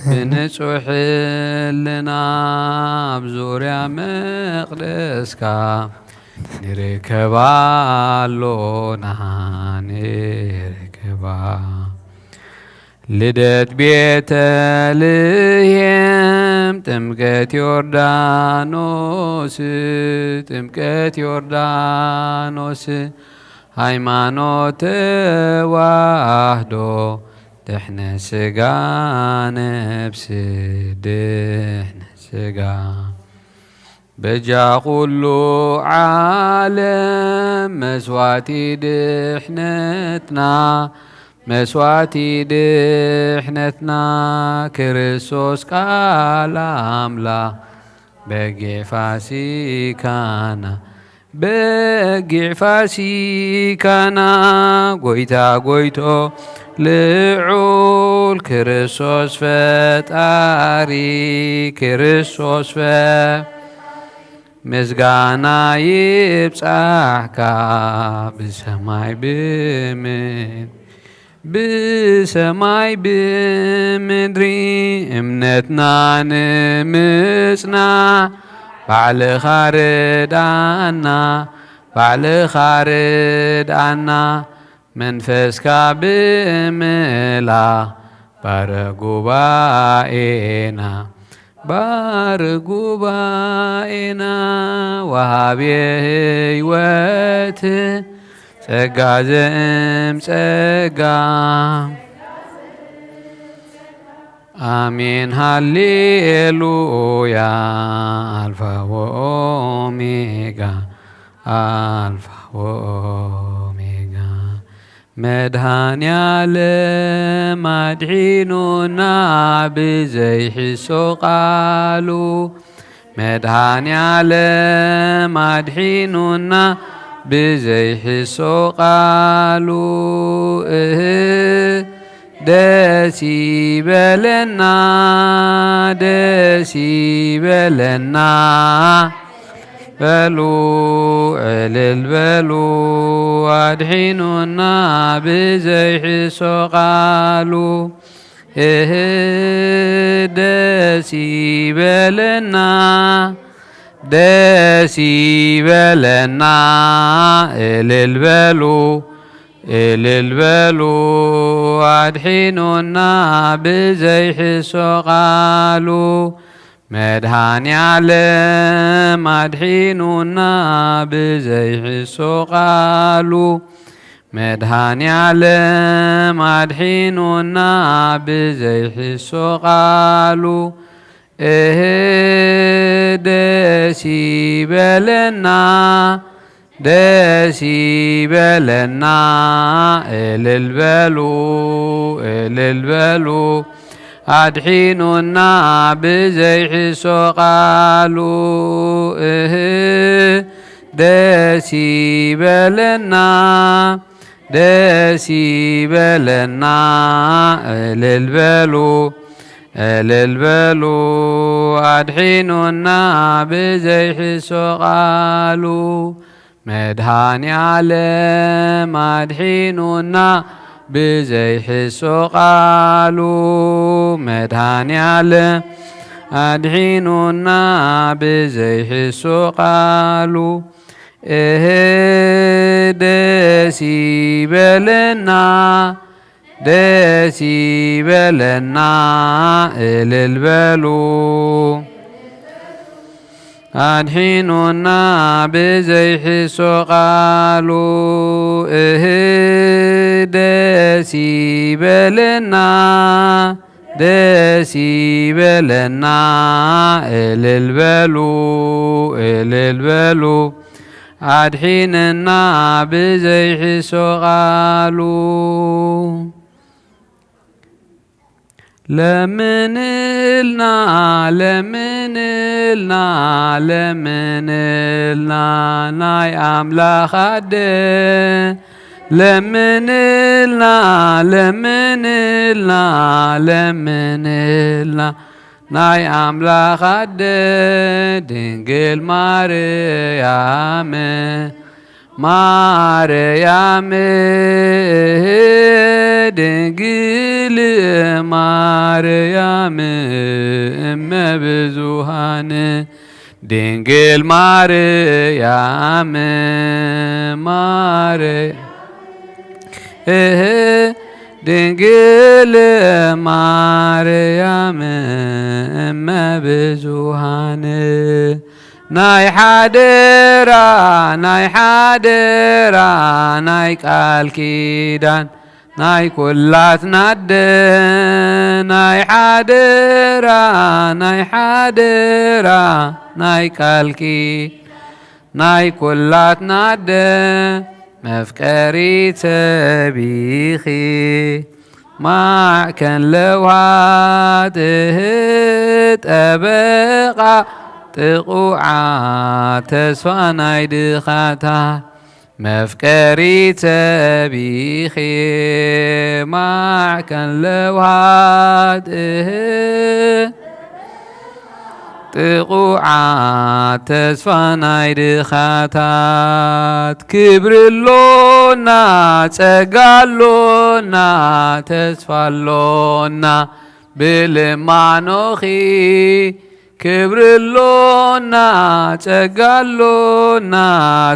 ብንጹሕ ህልና ኣብ ዙርያ መቕደስካ ንርከባ ኣሎና፣ ንርከባ። ልደት ቤተልሔም፣ ጥምቀት ዮርዳኖስ፣ ጥምቀት ዮርዳኖስ፣ ሃይማኖት ተዋህዶ፣ ድሕነ ስጋ ነፍስ፣ ድሕነ ስጋ። በጃ ኩሉ ዓለም መስዋዕቲ ድሕነትና፣ መስዋዕቲ ድሕነትና፣ ክርስቶስ ቃል ኣምላኽ በጊዕ ፋሲካና። በጊዕ ፋሲካና ጎይታ ጎይቶ ልዑል ክርስቶስ ፈጣሪ ክርስቶስ ፈ-፣ ምስጋና ይብጻሕካ ብሰማይ ብምድሪ ብሰማይ ብምድሪ እምነትና ንምጽና ባዕልኻ ርድኣና፣ ባዕልኻ ርድኣና። መንፈስካ ብምላ ባረ ጉባኤና፣ ባር ጉባኤና። ወሃቤ ህይወት ጸጋ ዘእም ጸጋ። ኣሜን ሃሌሉያ። ኣልፋ ወኦሜጋ፣ ኣልፋ ወኦሜጋ። መድኃኔ ዓለም ኣድሒኑና ብዘይሕሶ ቃሉ። መድኃኔ ዓለም ኣድሒኑና ብዘይሕሶ ቃሉ። እህ ደስ ይበለና፣ ደስ ይበለና። በሉ ዕልል በሉ ኣድሒኑና ብዘይሕሶ ቃሉ። እህ ደስ ይበለና፣ ደስ ይበለና። እልል በሉ፣ እልል በሉ ኣድሒኑና ብዘይሕሶ ቃሉ። መድኃኔ ዓለም ኣድሒኑና ብዘይሕሶ ቃሉ። መድኃኔ ዓለም ኣድሒኑና ብዘይሕሶ ቃሉ። እህ ደስ ይበለና፣ ደስ ይበለና። እልል በሉ፣ እልል በሉ ኣድሒኑና ብዘይሕሶ ቃሉ። እህ ደስ ይበለና፣ ደስ ይበለና። እልል በሉ፣ እልል በሉ ኣድሒኑና ብዘይሕሶ ቃሉ። መድኃኔ ዓለም ኣድሒኑና ብዘይሕሶ ቃሉ። መድኃኔ ዓለም ኣድሒኑና ብዘይሕሶ ቃሉ። እህ ደስ ይበለና፣ ደስ ይበለና። እልል በሉ ኣድሒኑና ብዘይሕሶ ቃሉ። እህ ደስ ይበለና፣ ደስ ይበለና። እልል በሉ፣ እልል በሉ ኣድሒንና ብዘይሕሶ ቃሉ። ለምንልና፣ ለምንልና፣ ለምንልና ናይ ኣምላኽ ኣደ። ለምንልና፣ ለምንልና፣ ለምንልና ናይ ኣምላኽ ኣደ ድንግል ማርያም። ማርያም ድንግል ማርያም እመ ብዙኃን ድንግል ማርያም ማርያም ድንግል ማርያም እመ ብዙኃን ናይ ሓደራ ናይ ሓደራ ናይ ቃል ኪዳን ናይ ኩላትና ኣደ ናይ ሓደራ ናይ ሓደራ ናይ ቃል ኪዳን ናይ ኩላትና ኣደ መፍቀሪት ሰብ ኢኺ ማዕከን ለውሃት እህ ጠበቓ ጥቑዓት ተስፋ ናይ ድኻታት፣ መፍቀሪት ሰብ ኢኺ ማዕከን ለውሃት፣ እህ። ጥቑዓት ተስፋ ናይ ድኻታት፣ ክብሪ ኣሎና፣ ጸጋ ኣሎና፣ ተስፋ ኣሎና፣ ብልማኖኺ ክብሪ ኣሎና፣ ጸጋ ኣሎና፣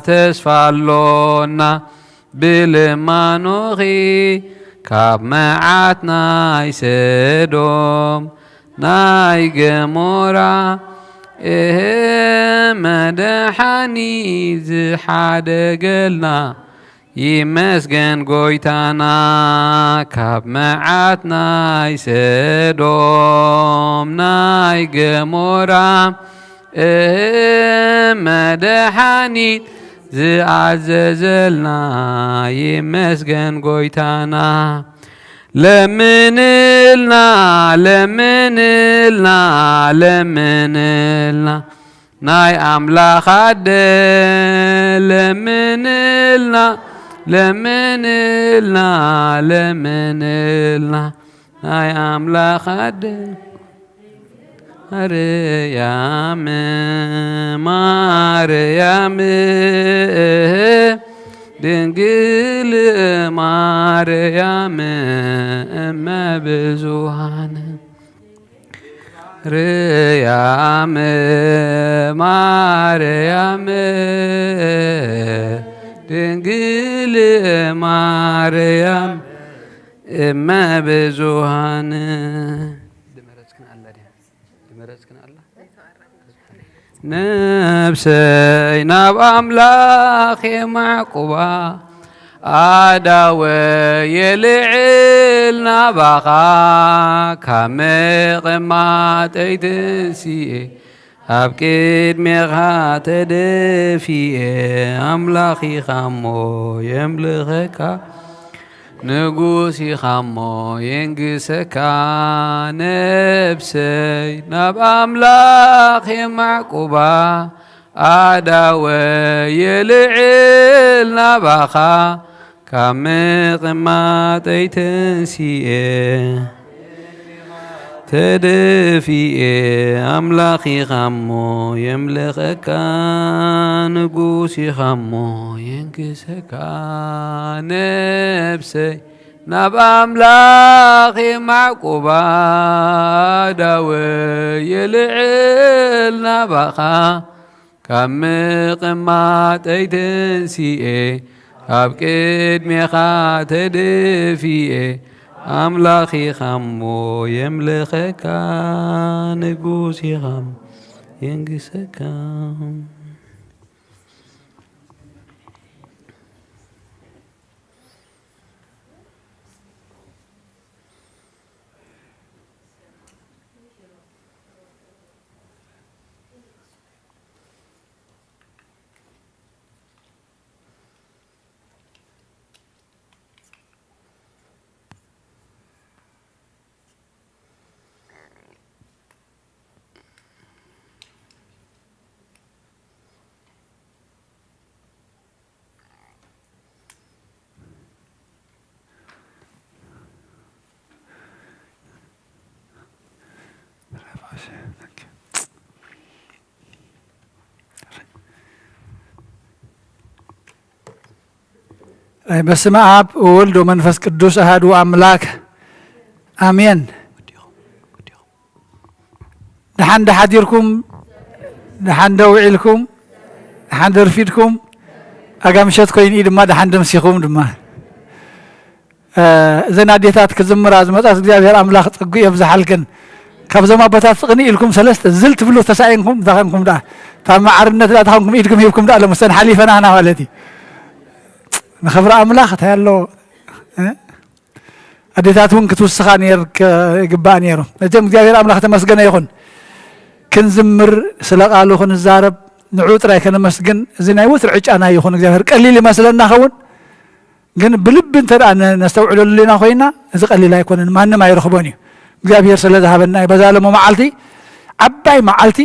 ተስፋ ኣሎና፣ ብልማኖኺ ካብ መዓት ናይ ሰዶም ናይ ገሞራ፣ እህ፣ መድሓኒት ዝሓደገልና፣ ይመስገን ጎይታና። ካብ መዓት ናይ ሰዶም ናይ ገሞራ፣ እህ፣ መድሓኒት ዝኣዘዘልና፣ ይመስገን ጎይታና። ለምንልና፣ ለምንልና፣ ለምንልና፣ ናይ ኣምላኽ ኣደ፣ ለምንልና፣ ለምንልና፣ ለምንልና፣ ናይ ኣምላኽ ኣደ። ማርያም፣ ማርያም፣ ድንግል ማርያም፣ እመ ብዙኃን። ማርያም፣ ማርያም፣ ድንግል ማርያም፣ እመ ብዙኃን። ድመረጽክን ኣላ ድያ? ድመረጽክን ኣላ? ነፍሰይ ናብ ኣምላኽ የማዕቁባ፣ ኣእዳወይ የልዕል ናባኻ፣ ካብ ምቕማጠይ ተንሲኤ፣ ኣብ ቅድሜኻ ተደፊኤ፣ ኣምላኽ ኢኻ እሞ የምልኸካ። ንጉስ ኢኻ እሞ የንግሰካ። ነፍሰይ ናብ ኣምላኽ የማዕቁባ፣ ኣእዳወይ የልዕል ናባኻ፣ ካብ ምቕማጠይ ተንሲኤ፣ ተደፊኤ፣ ኣምላኽ ኢኻ እሞ የምልኸካ፣ ንጉስ ኢኻ እሞ የንግሰካ። ነፍሰይ ናብ ኣምላኽ የማዕቁባ፣ ኣእዳወይ የልዕል ናባኻ፣ ካብ ምቕማጠይ ተንሲኤ፣ ኣብ ቅድሜኻ ተደፊኤ፣ ኣምላኽ ኢኻ እሞ የምልኸካ፣ ንጉስ ኢኻ እሞ የንግሰካ። በስመ አብ ወወልድ ወመንፈስ ቅዱስ አሐዱ አምላክ አሜን። ደሓን ዶ ሓዲርኩም? ደሓን ዶ ውዒልኩም? ደሓን ዶ ኣርፊድኩም? ኣጋ ምሸት ኮይኑ እዩ ድማ ደሓን ደምሲኹም ድማ። እ፣ እዘን ኣዴታት ክዝምራ ዝመጻት እግዚኣብሔር ኣምላኽ ጸጉ የብዝሓልክን። ካብዞም ኣቦታት ስቕኒ ኢልኩም ሰለስተ ዝል ትብሉ ተሳኢንኩም፣ እንታይ ኾንኩም ደኣ? እታ ማዕርነት ደኣ ተኾንኩም ኢድኩም ሂብኩም ደኣ ሎምሰን ሓሊፈናና ማለት እዩ። ንኽብሪ ኣምላኽ እንታይ ኣለዎ? እ? ኣዴታት እውን ክትውስኻ ነይር-፣ ከ-፣ ይግባእ ነይሩ። መቸም እግዚኣብሔር ኣምላኽ ተመስገነ ይኹን። ክንዝምር፣ ስለ ቃሉ ክንዛረብ፣ ንዑ ጥራይ ከነመስግን፣ እዚ ናይ ወትሩ ዕጫና ይኹን። እግዚኣብሔር ቀሊል ይመስለና ኸውን፣ ግን ብልቢ እንተ ደኣ ነ-፣ ነስተውዕለሉ ኢና ኮይና፣ እዚ ቀሊል ኣይኮነን፣ ማንም ኣይረኽቦን እዩ። እግዚኣብሔር ስለ ዝሃበና እዩ። በዛ ሎሚ መዓልቲ፣ ዓባይ መዓልቲ፣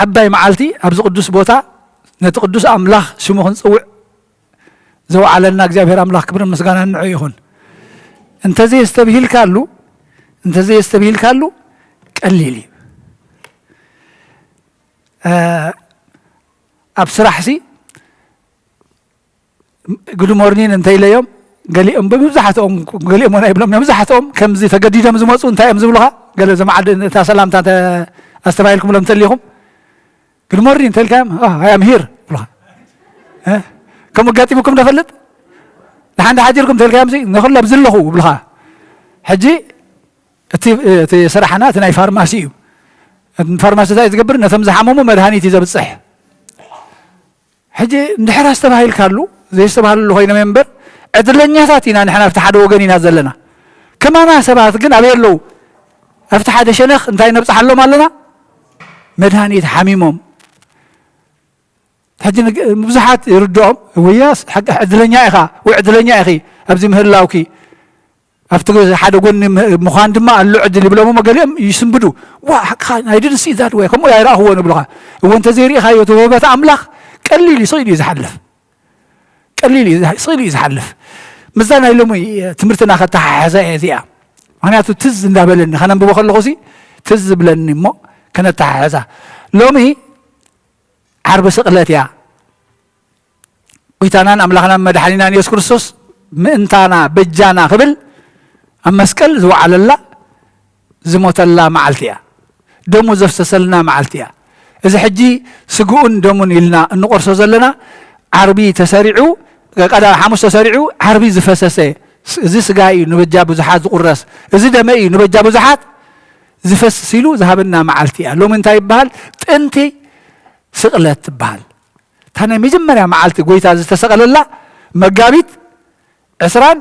ዓባይ መዓልቲ ኣብዚ ቅዱስ ቦታ ነቲ ቅዱስ ኣምላኽ ሽሙ ክንጽውዕ ዘውዓለና እግዚኣብሔር ኣምላኽ ክብርን ምስጋናን ንዑ ይኹን። እንተዘየስተብሂልካሉ፣ እንተዘየስተብሂልካሉ ቀሊል እዩ። እ፣ ኣብ ስራሕሲ ጉድ ሞርኒን እንተኢለዮም፣ ገሊኦም ብብዙሓትኦም፣ ገሊኦም ወላ ይብሎም እዮም፣ መብዛሕትኦም ከምዚ ተገዲዶም ዝመፁ እንታይ እዮም ዝብሉኻ? ገለ ዘመዓድ እታ ሰላምታ እንተ ኣስተባሂልኩምሎም እንተሊኹም፣ "ጉድ ሞርኒን" እንተልካዮም፣ "ኦ፣ ኣይ ኣም ሂር" ይብሉኻ። እ? ከምኡ ኣጋጢሙኩም ዶ ፈልጥ? ንሓንቲ ሓዲርኩም እንተልካዮም፣ "እዚ ንኹሎም ዝለኹ" ይብሉኻ። ሕጂ እቲ፣ እቲ ስራሕና እቲ ናይ ፋርማሲ እዩ። ፋርማሲ እንታይ ዝገብር? ነቶም ዝሓመሙ መድሃኒት እዩ ዘብፅሕ። ሕጂ እንድሕር ኣስተባሂልካሉ፣ ዘየስተባህልሉ ኮይኖም እዮም እምበር፣ ዕድለኛታት ኢና ንሕና፣ ኣብቲ ሓደ ወገን ኢና ዘለና። ከማና ሰባት ግን ኣበይ ኣለዉ? ኣብቲ ሓደ ሸነኽ እንታይ ነብፅሓሎም ኣለና? መድሃኒት ሓሚሞም። ሕጂ ንግ-፣ ብዙሓት ይርድኦም፣ "ወያስ ሓቂ ዕድለኛ ኢኻ ወይ ዕድለኛ ኢኺ ኣብዚ ምህላውኪ፣ ኣብቲ ገ-፣ ሓደ ጎኒ ም-፣ ምዃን ድማ ኣሎ ዕድል" ይብሎም እሞ ገሊኦም ይስንብዱ። "ዋ፣ ሓቅኻ፣ I didn't see that way፣ ከምኡ ኣይረኣኽዎን" ይብሉኻ። እወ፣ እንተዘይርኢኻዮ እቲ ውህበት ኣምላኽ ቀሊል እዩ፣ ስቕ ኢሉ እዩ ዝሓልፍ። ቀሊል እዩ፣ ስቕ ኢሉ እዩ ዝሓልፍ። ምስዛ ናይ ሎሚ ትምህርትና ከተሓሕዛ እየ እዚኣ። ምኽንያቱ ትዝ እንዳበለኒ፣ ከነንብቦ ከለኹ ሲ ትዝ ዝብለኒ እሞ ከነተሓሕዛ። ሎሚ ዓርቢ ስቕለት እያ። ጎይታናን ኣምላኽናን መድሓኒናን የሱስ ክርስቶስ ምእንታና በጃና ክብል ኣብ መስቀል ዝወዓለላ ዝሞተላ መዓልቲ እያ። ደሙ ዘፍሰሰልና መዓልቲ እያ። እዚ ሕጂ ስግኡን ደሙን ኢልና እንቆርሶ ዘለና ዓርቢ ተሰሪዑ፣ ቀዳም ሓሙስ ተሰሪዑ ዓርቢ ዝፈሰሰ፣ ስ-፣ እዚ ስጋ እዩ ንበጃ ብዙሓት ዝቁረስ፣ እዚ ደመ እዩ ንበጃ ብዙሓት ዝፈስስ ኢሉ ዝሃበና መዓልቲ እያ። ሎሚ እንታይ ይበሃል? ጥንቲ ስቕለት ትበሃል። እታ ናይ መጀመርያ መዓልቲ ጎይታ ዝተሰቐለላ መጋቢት ዕስራን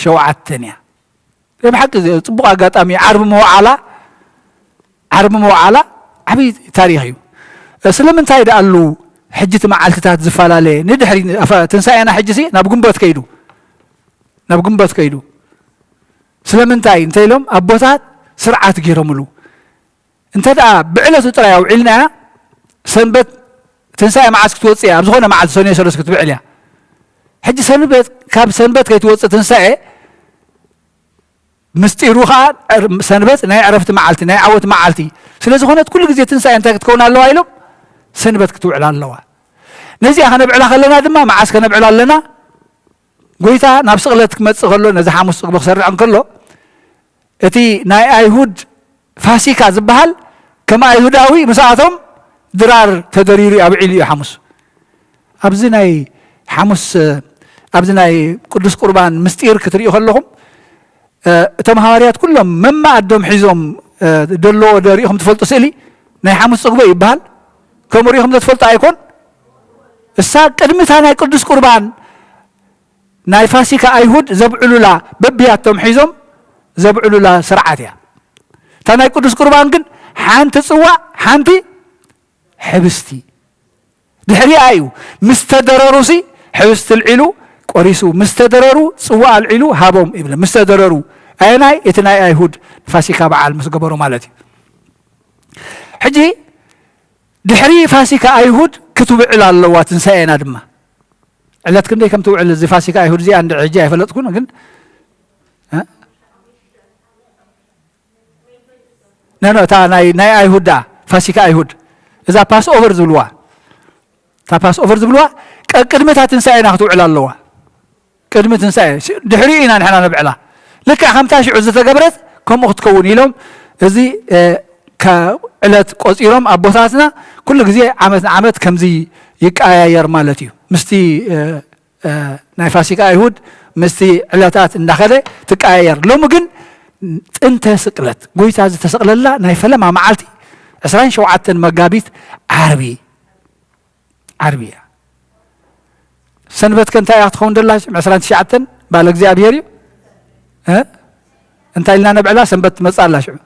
ሸውዓተን እያ። ናይ ብሓቂ እዚ ጽቡቕ ኣጋጣሚ ዓርቢ መውዓላ፣ ዓርቢ መውዓላ ዓብዪ ታሪኽ እዩ። ስለምንታይ ደኣሉ ሕጂ እቲ መዓልትታት ዝፈላለየ? ንድሕሪ፣ ኣፈ-፣ ትንሳኤና ሕጂ ሲ ናብ ግንቦት ከይዱ፣ ናብ ግንቦት ከይዱ። ስለምንታይ እንተ ኢሎም ኣቦታት ስርዓት ገይሮምሉ። እንተ ደኣ ብዕለቱ ጥራይ ኣውዒልናያ፣ ሰንበት ትንሳኤ መዓስ ክትወጽእ እያ? ኣብ ዝኾነ መዓልቲ ሰኑየ ሰለስተ ክትብዕል እያ። ሕጂ ሰንበት፣ ካብ ሰንበት ከይትወጽእ ትንሳኤ ምስጢሩ ኸኣ ዕር-፣ ሰንበት ናይ ዕረፍቲ መዓልቲ፣ ናይ ዓወት መዓልቲ ስለ ዝኾነት፣ ኩሉ ግዜ ትንሳኤ እንታይ ክትከውን ኣለዋ ኢሎም? ሰንበት ክትውዕል ኣለዋ። ነዚኣ ከነብዕላ ከለና ድማ መዓስ ከነብዕላ ኣለና? ጎይታ ናብ ስቕለት ክመጽእ ከሎ፣ ነዚ ሓሙስ ጽግቡ ክሰርዕ እንከሎ፣ እቲ ናይ ኣይሁድ ፋሲካ ዝበሃል ከም ኣይሁዳዊ ምስኣቶም ድራር ተደሪሩ ኣብዒሉ እዩ ሓሙስ። ኣብዚ ናይ ሓሙስ፣ ኣብዚ ናይ ቅዱስ ቁርባን ምስጢር ክትርእዩ ከለኹም፣ እ፣ እቶም ሃዋርያት ኩሎም መማኣዶም ሒዞም፣ እ፣ ደለዎ ዶ ሪኢኹም ትፈልጡ? ስእሊ ናይ ሓሙስ ጽግቦ ይበሃል። ከምኡ ሪኢኹም ዶ ትፈልጡ? ኣይኮን? እሳ ቅድሚ እታ ናይ ቅዱስ ቁርባን ናይ ፋሲካ ኣይሁድ ዘብዕሉላ፣ በብያቶም ሒዞም ዘብዕሉላ ስርዓት እያ። እታ ናይ ቅዱስ ቁርባን ግን ሓንቲ ጽዋእ፣ ሓንቲ ሕብስቲ። ድሕሪኣ እዩ ምስ ተደረሩሲ፣ ሕብስቲ ኣልዒሉ ቆሪሱ፣ ምስ ተደረሩ ጽዋእ ኣልዒሉ ሃቦም ይብል። ምስ ተደረሩ ኣየናይ? እቲ ናይ ኣይሁድ ፋሲካ በዓል ምስ ገበሩ ማለት እዩ። ሕጂ ድሕሪ ፋሲካ ኣይሁድ ክትውዕል ኣለዋ ትንሳኤና ድማ። ዕለት ክንደይ ከም ትውዕል እዚ ፋሲካ ኣይሁድ እዚኣ እንድዒ ሕጂ ኣይፈለጥኩን፣ ግን፣ እ? ኖ፣ ኖ፣ እታ ናይ፣ ናይ ኣይሁድ ደኣ፣ ፋሲካ ኣይሁድ፣ እዛ ፓስ ኦቨር ዝብልዋ፣ እታ ፓስ ኦቨር ዝብልዋ፣ ቀ-፣ ቅድሚ እታ ትንሳኤና ክትውዕል ኣለዋ። ቅድሚ ትንሳኤ፣ ሽ-፣ ድሕሪኡ ኢና ንሕና ነብዕላ። ልክዕ ከምታ ሽዑ ዝተገብረት፣ ከምኡ ክትከውን ኢሎም፣ እዚ፣ እ፣ ከ-፣ ዕለት ቆጺሮም ኣቦታትና፣ ኩሉ ግዜ ዓመት ንዓመት ከምዚ ይቀያየር ማለት እዩ። ምስቲ፣ እ፣ እ፣ ናይ ፋሲካ ኣይሁድ ምስቲ ዕለታት እንዳኸደ ትቀያየር። ሎሚ ግን ጥንተ ስቅለት፣ ጎይታ ዝተሰቕለላ ናይ ፈለማ መዓልቲ ዕስራን ሸውዓተን መጋቢት ዓርቢ፣ ዓርቢ እያ። ሰንበት ከ እንታይ እያ ክትኸውን ደላ? ዕስራን ትሽዓተን በዓለ እግዚኣብሔር እዩ። እ? እንታይ ኢልና ነብዕላ? ሰንበት ትመጽእ ኣላ ሽዑ።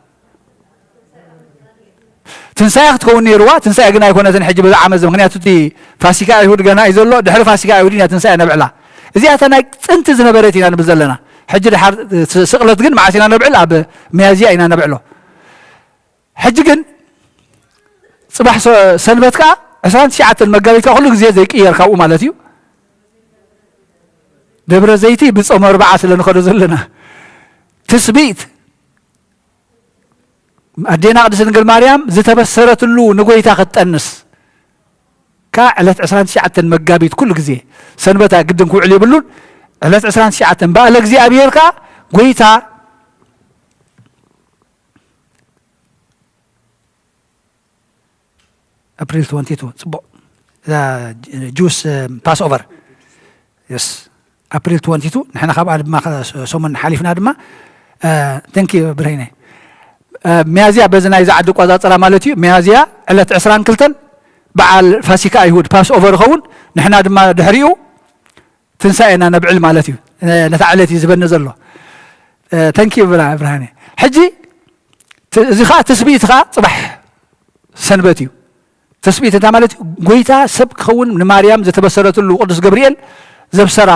ትንሳኤ ክትከውን ነይርዋ፣ ትንሳኤ ግን ኣይኮነትን። ሕጂ በዚ ዓመት እዚ፣ ምኽንያቱ እቲ ፋሲካ ኣይሁድ ገና እዩ ዘሎ፣ ድሕሪ ፋሲካ ኣይሁድ ኢና ትንሳኤ ነብዕላ። እዚኣ እታ ናይ ጥንቲ ዝነበረት ኢና ንብል ዘለና። ሕጂ ድሓር ስ-፣ ስቕለት ግን መዓስ ኢና ነብዕል? ኣብ ሚያዝያ ኢና ነብዕሎ። ሕጂ ግን ጽባሕ ሰ-፣ ሰንበት ከኣ ዕስራን ትሽዓተን መጋቢት ከኣ ኩሉ ግዜ ዘይቅየር ካብኡ ማለት እዩ። ደብረ ዘይቲ ብጾም ኣርብዓ ስለ ንኸዶ ዘለና። ትስብእት ኣዴና ቅድስት ድንግል ማርያም ዝተበሰረትሉ ንጎይታ ክትጠንስ ከኣ ዕለት ዕስራን ትሽዓተን መጋቢት ኩሉ ግዜ ሰንበታ ግድን ክውዕል የብሉን። ዕለት ዕስራን ትሽዓተን በዓለ እግዚኣብሔር ከኣ ጎይታ ኣፕሪል ትወንቲ ቱ ጽቡቕ። እዛ ጁስ ፓስ ኦቨር የስ ኣፕሪል ትወንቲ ቱ ንሕና ካብኣ ድማ ከ-፣ ሰሙን ሓሊፍና ድማ ተንኪ ብርሂነ ሚያዝያ በዚ ናይዚ ዓዲ ቆጻጽራ ማለት እዩ። ሚያዝያ ዕለት ዕስራን ክልተን በዓል ፋሲካ ኣይሁድ ፓስ ኦቨር ይኸውን። ንሕና ድማ ድሕሪኡ ትንሳኤና ነብዕል ማለት እዩ። ነታ ዕለት እዩ ዝበኒ ዘሎ። ተንኪ ብራ ብርሃነ። ሕጂ ት-፣ እዚ ኸዓ ትስብእቲ ኸዓ ጽባሕ ሰንበት እዩ። ትስብእቲ እንታይ ማለት እዩ? ጎይታ ሰብ ክኸውን ንማርያም ዝተበሰረትሉ ቅዱስ ገብርኤል ዘብሰራ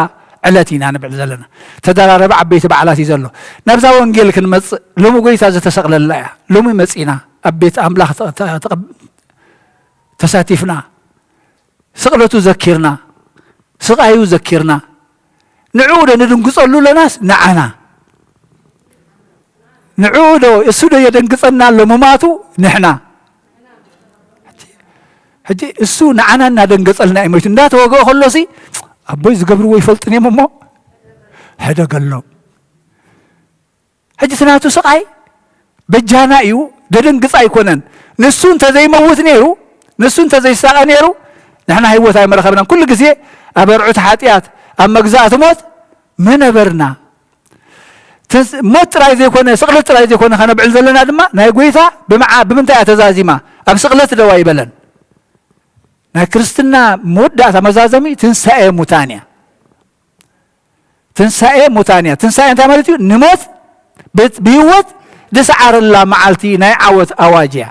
ዕለት ኢና ንብዕል ዘለና። ተደራረበ ዓበይቲ በዓላት እዩ ዘሎ። ናብዛ ወንጌል ክንመጽእ፣ ሎሚ ጎይታ ዝተሰቕለላ እያ። ሎሚ መጺና ኣብ ቤት ኣምላኽ ተ-፣ ተ-፣ ተቐብ-፣ ተሳቲፍና፣ ስቕለቱ ዘኪርና፣ ስቓዩ ዘኪርና፣ ንዕኡ ዶ ንድንግጸሉ ኣለናስ ንዓና? ንዕኡ ዶ፣ እሱ ዶ የደንግጸና ኣሎ ምማቱ? ንሕና። ሕጂ እሱ ንዓና እናደንገጸልና እዩ ሞይቱ። እንዳተወግኦ ከሎሲ፣ ኣቦይ ዝገብርዎ ይፈልጡን እዮም እሞ፣ ሕደገሎም። ሕጂ እቲ ናቱ ስቓይ በጃና እዩ፣ ደደንግጽ ኣይኮነን። ንሱ እንተዘይመውት ነይሩ፣ ንሱ እንተዘይሳቐ ነይሩ፣ ንሕና ህይወት ኣይመረኸብናን። ኩሉ ግዜ ኣብ ኣርዑት ሓጢኣት፣ ኣብ መግዛእቲ ሞት ምነበርና። ትንስ-፣ ሞት ጥራይ ዘይኮነ፣ ስቕለት ጥራይ ዘይኮነ ከነብዕል ዘለና ድማ፣ ናይ ጎይታ ብመዓ-፣ ብምንታይ እያ ተዛዚማ? ኣብ ስቕለት ደዋ ይበለን። ናይ ክርስትና መወዳእታ መዛዘሚ ትንሳኤ ሙታን እያ። ትንሳኤ ሙታን እያ። ትንሳኤ እንታይ ማለት እዩ? ንሞት ብ-፣ ብህይወት ዝሰዓረላ መዓልቲ ናይ ዓወት ኣዋጅ እያ።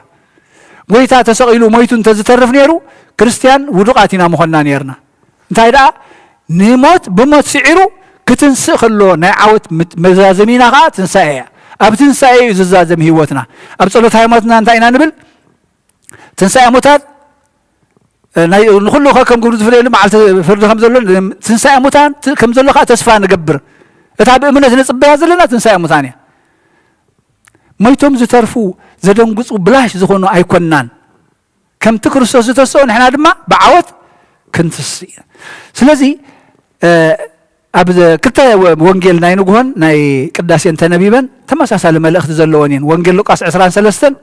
ጎይታ ተሰቒሉ ሞይቱ እንተዝተርፍ ነይሩ፣ ክርስትያን ውዱቓት ኢና ምኾንና ነይርና። እንታይ ደኣ? ንሞት ብሞት ስዒሩ ክትንስእ ከሎ ናይ ዓወት ምት-፣ መዛዘሚና ኸዓ ትንሳኤ እያ። ኣብ ትንሳኤ እዩ ዝዛዘም ህይወትና። ኣብ ጸሎት ሃይማኖትና እንታይ ኢና ንብል? ትንሳኤ ሙታን፣ እ፣ ናይ፣ ንኹሉ ከ ከም ግብሩ ዝፍለየሉ መዓልቲ ፍርዲ ከም ዘሎ፣ ትንሳኤ ሙታን ት-፣ ከም ዘሎ ከኣ ተስፋ ንገብር። እታ ብእምነት ንጽበያ ዘለና ትንሳኤ ሙታን እያ። ሞይቶም ዝተርፉ፣ ዘደንግጹ፣ ብላሽ ዝኾኑ ኣይኮንናን። ከምቲ ክርስቶስ ዝተስኦ ንሕና ድማ ብዓወት ክንትስእ ኢና። ስለዚ፣ እ፣ ኣብ ዘ-፣ ክልተ ወ-፣ ወንጌል ናይ ንግሆን ናይ ቅዳሴን ተነቢበን ተመሳሳሊ መልእኽቲ ዘለወን እየን። ወንጌል ሉቃስ ዕስራን ሰለስተን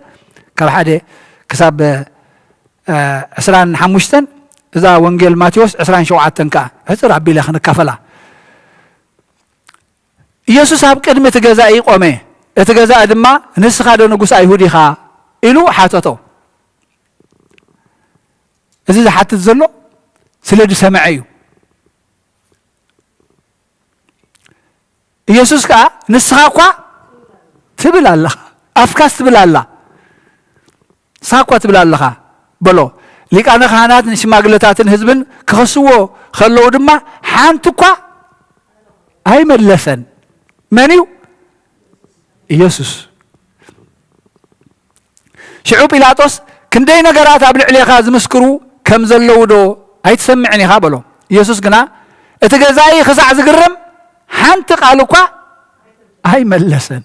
ካብ ሓደ ክሳብ፣ እ፣ ዕስራን ሓሙሽተን፣ እዛ ወንጌል ማቴዎስ ዕስራን ሸውዓተን ከኣ ሕጽር ኣቢለ ክንካፈላ። ኢየሱስ ኣብ ቅድሚ እቲ ገዛኢ ቆመ። እቲ ገዛኢ ድማ፣ "ንስኻ ዶ ንጉስ ኣይሁድ ኢኻ?" ኢሉ ሓተቶ። እዚ ዝሓትት ዘሎ ስለ ዝሰምዐ እዩ። ኢየሱስ ከኣ፣ "ንስኻ እኳ ትብል ኣለኻ፣ ኣፍካስ ትብል ኣላ፣ ንስኻ እኳ ትብል ኣለኻ" በሎ። ሊቃነ ካህናት ንሽማግለታትን ህዝብን ክኸስዎ ከለዉ ድማ ሓንቲ እኳ ኣይመለሰን። መን እዩ? ኢየሱስ። ሽዑ ጲላጦስ፣ "ክንደይ ነገራት ኣብ ልዕሌኻ ዝምስክሩ ከም ዘለዉ ዶ ኣይትሰምዕን ኢኻ?" በሎ። ኢየሱስ ግና፣ እቲ ገዛኢ ክሳዕ ዝግረም ሓንቲ ቃል እኳ ኣይመለሰን።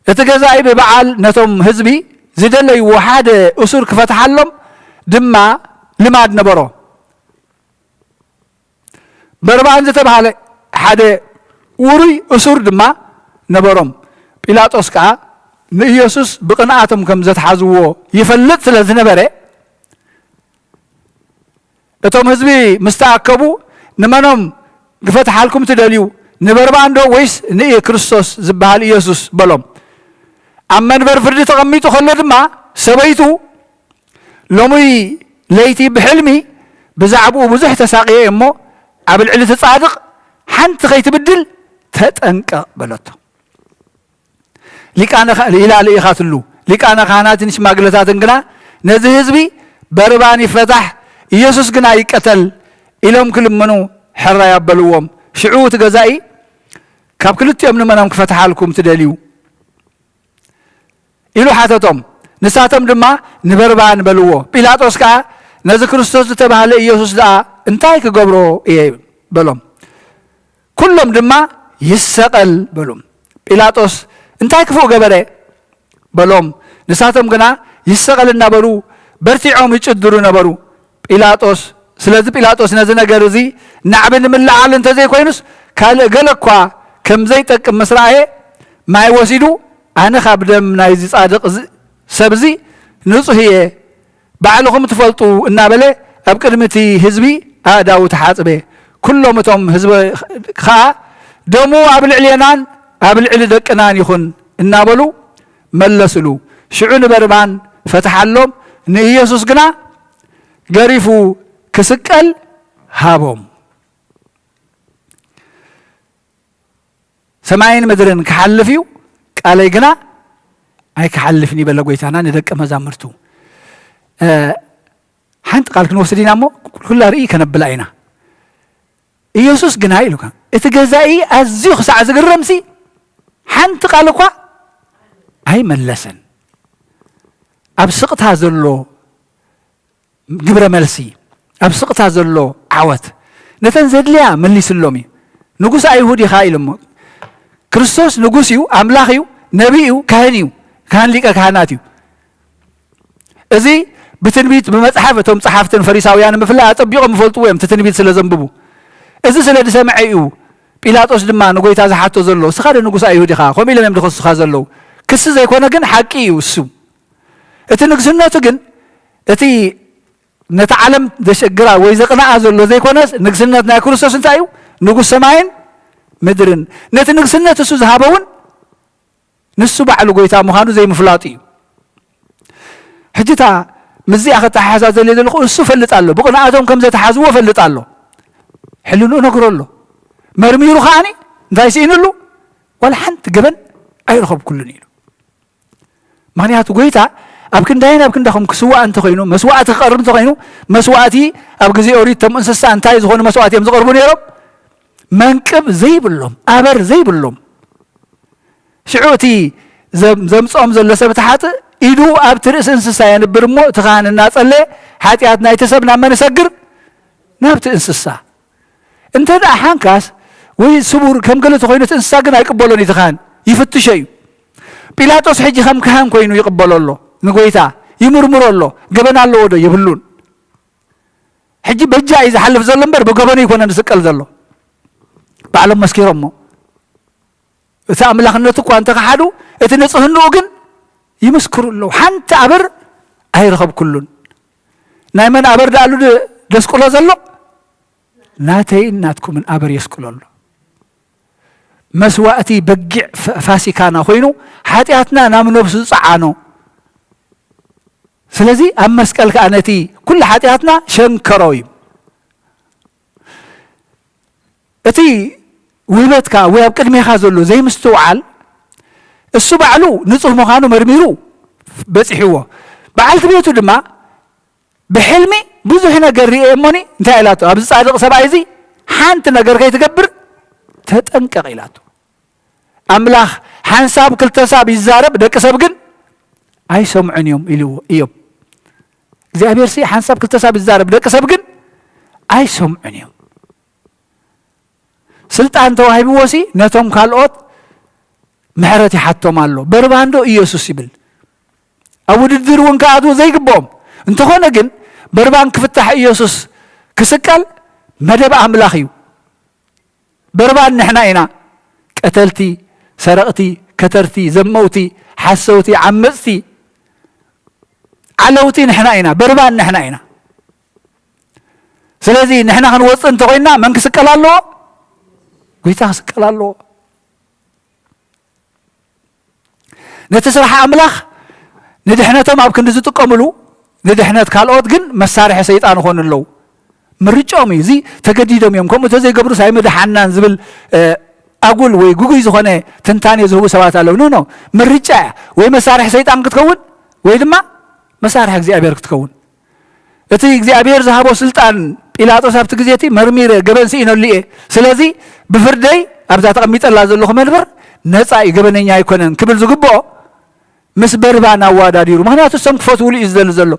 እቲ ገዛኢ ብበዓል ነቶም ህዝቢ ዝደለይዎ ሓደ እሱር ክፈትሓሎም ድማ ልማድ ነበሮ። በርባን ዝተባህለ ሓደ ውሩይ እሱር ድማ ነበሮም። ጲላጦስ ከኣ ንኢየሱስ ብቕንኣቶም ከም ዘትሓዝዎ ይፈልጥ ስለ ዝነበረ፣ እቶም ህዝቢ ምስ ተኣከቡ፣ "ንመኖም ክፈትሓልኩም ትደልዩ? ንበርባን ዶ ወይስ ንክርስቶስ ዝበሃል ኢየሱስ?" በሎም። ኣብ መንበር ፍርዲ ተቐሚጡ ከሎ ድማ ሰበይቱ፣ "ሎሚ ለይቲ ብሕልሚ ብዛዕባኡ ብዙሕ ተሳቕየ እሞ፣ ኣብ ልዕሊ እቲ ጻድቕ ሓንቲ ከይትብድል ተጠንቀቕ" በለቶ። ሊቃነ ካ-፣ ኢላ ልኢኻትሉ። ሊቃነ ካህናትን ሽማግለታትን ግና፣ "ነዚ ህዝቢ በርባን ይፈታሕ፣ ኢየሱስ ግና ይቀተል" ኢሎም ክልምኑ ሕራይ ኣበልዎም። ሽዑ እቲ ገዛኢ፣ "ካብ ክልቲኦም ንመኖም ክፈትሓልኩም ትደልዩ?" ኢሉ ሓተቶም። ንሳቶም ድማ ንበርባን በልዎ። ጲላጦስ ከኣ ነዚ ክርስቶስ ዝተባህለ ኢየሱስ ደኣ እንታይ ክገብሮ እየ በሎም። ኩሎም ድማ ይሰቐል በሉ። ጲላጦስ እንታይ ክፉእ ገበረ በሎም። ንሳቶም ግና ይሰቐል እናበሉ በርቲዖም ይጭድሩ ነበሩ። ጲላጦስ ስለዚ ጲላጦስ ነዚ ነገር እዚ ናዕቢ ንምልዓል እንተዘይኮይኑስ ካልእ ገለ እኳ ከም ዘይጠቅም ምስ ረኣየ ማይ ወሲዱ ኣነ ካብ ደም ናይዚ ጻድቕ እዚ ሰብ እዚ ንጹህ እየ ባዕልኹም ትፈልጡ እናበለ ኣብ ቅድሚ እቲ ህዝቢ ኣእዳዉ ተሓጽበ። ኩሎም እቶም ህዝቢ ኸኣ ደሙ ኣብ ልዕሌናን ኣብ ልዕሊ ደቅናን ይኹን እናበሉ መለስሉ። ሽዑ ንበርባን ፈትሓሎም፣ ንኢየሱስ ግና ገሪፉ ክስቀል ሃቦም። ሰማይን ምድርን ክሓልፍ እዩ፣ ቃለይ ግና ኣይክሓልፍን እዩ በለ ጎይታና ንደቀ መዛምርቱ። ሓንቲ ቃል ክንወስድ ኢና እሞ ኩላ ርኢ ከነብላ ኢና። ኢየሱስ ግና ኢሉካ እቲ ገዛኢ ኣዝዩ ክሳዕ ዝግረምሲ ሓንቲ ቃል እኳ ኣይመለሰን። ኣብ ስቕታ ዘሎ ግብረ መልሲ፣ ኣብ ስቕታ ዘሎ ዓወት ነተን ዘድልያ መሊስሎም እዩ። ንጉስ ኣይሁድ ኢኻ ኢሎሞ። ክርስቶስ ንጉስ እዩ፣ ኣምላኽ እዩ፣ ነቢይ እዩ፣ ካህን እዩ፣ ካህን ሊቀ ካህናት እዩ። እዚ ብትንቢት ብመጽሓፍ እቶም ጸሓፍትን ፈሪሳውያን ምፍላይ ኣጸቢቖም ይፈልጥዎ እዮም፣ እቲ ትንቢት ስለ ዘንብቡ። እዚ ስለ ዝሰምዐ እዩ ጲላጦስ ድማ ንጎይታ ዝሓቶ ዘሎ፣ "እስኻ ዶ ንጉስ ኣይሁድ ኢኻ? ከምኡ ኢሎም እዮም ዝኸሱኻ ዘለዉ?" ክሲ ዘይኮነ ግን ሓቂ እዩ እሱ። እቲ ንግስነቱ ግን፣ እቲ ነቲ ዓለም ዘሸግራ ወይ ዘቕንኣ ዘሎ ዘይኮነስ፣ ንግስነት ናይ ክርስቶስ እንታይ እዩ? ንጉስ ሰማይን ምድርን። ነቲ ንግስነት እሱ ዝሃበ እውን ንሱ ባዕሉ ጎይታ ምዃኑ ዘይምፍላጡ እዩ። ሕጂ እታ ምስዚኣ ከተሓሓዛ ዘለ ዘለኹ እሱ ፈልጥ ኣሎ፣ ብቕንኣቶም ከም ዘተሓዝዎ ፈልጥ ኣሎ። ሕልንኡ ነግሮ ኣሎ። መርሚሩ ከኣኒ እንታይ ስኢንሉ? ዋላ ሓንቲ ገበን ኣይረኸብኩሉን ኢሉ። ምኽንያቱ ጎይታ ኣብ ክንዳይን ኣብ ክንዳኹም ክስዋእ እንተኾይኑ፣ መስዋእቲ ክቐርብ እንተኾይኑ፣ መስዋእቲ ኣብ ግዜ ኦሪት እቶም እንስሳ እንታይ ዝኾኑ መስዋእቲ እዮም ዝቐርቡ ነይሮም? መንቅብ ዘይብሎም፣ ኣበር ዘይብሎም። ሽዑ እቲ ዘም-፣ ዘምጽኦም ዘሎ ሰብ እቲ ሓጥእ ኢዱ ኣብቲ ርእሲ እንስሳ የንብር እሞ፣ እቲ ካህን እናጸለየ፣ "ሓጢኣት ናይቲ ሰብ ናብ መን እሰግር? ናብቲ እንስሳ። እንተ ደኣ ሓንካስ ወይ ስቡር ከም ገለ ተኾይኑ፣ እቲ እንስሳ ግን ኣይቅበሎን እዩ፣ እቲ ካህን ይፍትሾ እዩ።" ጲላጦስ ሕጂ ከም ካህን ኮይኑ ይቕበሎ ኣሎ፣ ንጎይታ ይምርምሮ ኣሎ፣ ገበን ኣለዎ ዶ የብሉን። ሕጂ በጃ እዩ ዝሓልፍ ዘሎ እምበር ብገበኑ ኣይኮነን ዝስቀል ዘሎ። ባዕሎም መስኪሮሞ። እቲ ኣምላኽነቱ እኳ እንተኸሓዱ፣ እቲ ንጽህንኡ ግን ይምስክሩ ኣለዉ። ሓንቲ ኣበር ኣይረኸብኩሉን። ናይ መን ኣበር ደኣሉ ድ-፣ ደስቅሎ ዘሎ? ናተይን ናትኩምን ኣበር የስቅሎ ኣሎ። መስዋእቲ በጊዕ ፋ-፣ ፋሲካና ኮይኑ፣ ሓጢኣትና ናብ ነብሱ ጸዓኖ። ስለዚ ኣብ መስቀል ከኣ ነቲ ኩሉ ሓጢኣትና ሸንከሮ እዩ። እቲ ውህበትካ ወይ ኣብ ቅድሜኻ ዘሎ ዘይምስትውዓል፣ እሱ ባዕሉ ንጹህ ምዃኑ መርሚሩ በጺሕዎ። በዓልቲ ቤቱ ድማ ብሕልሚ ብዙሕ ነገር ርእየ እሞኒ፣ እንታይ ኢላቶ? "ኣብዚ ጻድቕ ሰብኣይ እዚ ሓንቲ ነገር ከይትገብር ተጠንቀቕ" ኢላቶ። ኣምላኽ ሓንሳብ ክልተሳብ ይዛረብ፣ ደቂ ሰብ ግን ኣይሰምዑን እዮም ኢልዎ እዮም። እግዚኣብሔር ሲ ሓንሳብ ክልተሳብ ይዛረብ፣ ደቂ ሰብ ግን ኣይሰምዑን እዮም። ስልጣን ተዋሂብዎ ሲ ነቶም ካልኦት ምሕረት ይሓቶም ኣሎ። በርባን ዶ ኢየሱስ ይብል? ኣብ ውድድር እውን ክኣትዉ ዘይግብኦም። እንተኾነ ግን በርባን ክፍታሕ ኢየሱስ ክስቀል መደብ ኣምላኽ እዩ። በርባን ንሕና ኢና። ቀተልቲ፣ ሰረቕቲ፣ ከተርቲ፣ ዘመውቲ፣ ሓሰውቲ፣ ዓመጽቲ፣ ዓለውቲ ንሕና ኢና። በርባን ንሕና ኢና። ስለዚ ንሕና ክንወጽእ እንተኾይንና መን ክስቀል ኣለዎ? ጎይታ ክስቀል ኣለዎ። ነቲ ስራሕ ኣምላኽ ንድሕነቶም ኣብ ክንዲ ዝጥቀምሉ፣ ንድሕነት ካልኦት ግን መሳርሒ ሰይጣን ይኾኑ ኣለዉ። ምርጫኦም እዩ። እዚ ተገዲዶም እዮም። ከምኡ እንተዘይገብሩስ ኣይምድሓናን ዝብል፣ እ፣ ኣጉል ወይ ግጉይ ዝኾነ ትንታኔ ዝህቡ ሰባት ኣለዉ። ኖ፣ ኖ። ምርጫ እያ። ወይ መሳርሒ ሰይጣን ክትከውን፣ ወይ ድማ መሳርሒ እግዚኣብሔር ክትከውን። እቲ እግዚኣብሔር ዝሃቦ ስልጣን ጲላጦስ ኣብቲ ግዜ እቲ መርሚረ ገበን ስኢነሉ እየ። ስለዚ ብፍርደይ ኣብዛ ተቐሚጠላ ዘለኹ መንበር ነጻ እዩ፣ ገበነኛ ኣይኮነን ክብል ዝግብኦ ምስ በርባን ኣዋዳዲሩ። ምኽንያቱ እሶም ክፈትውሉ እዩ ዝደሊ ዘሎ።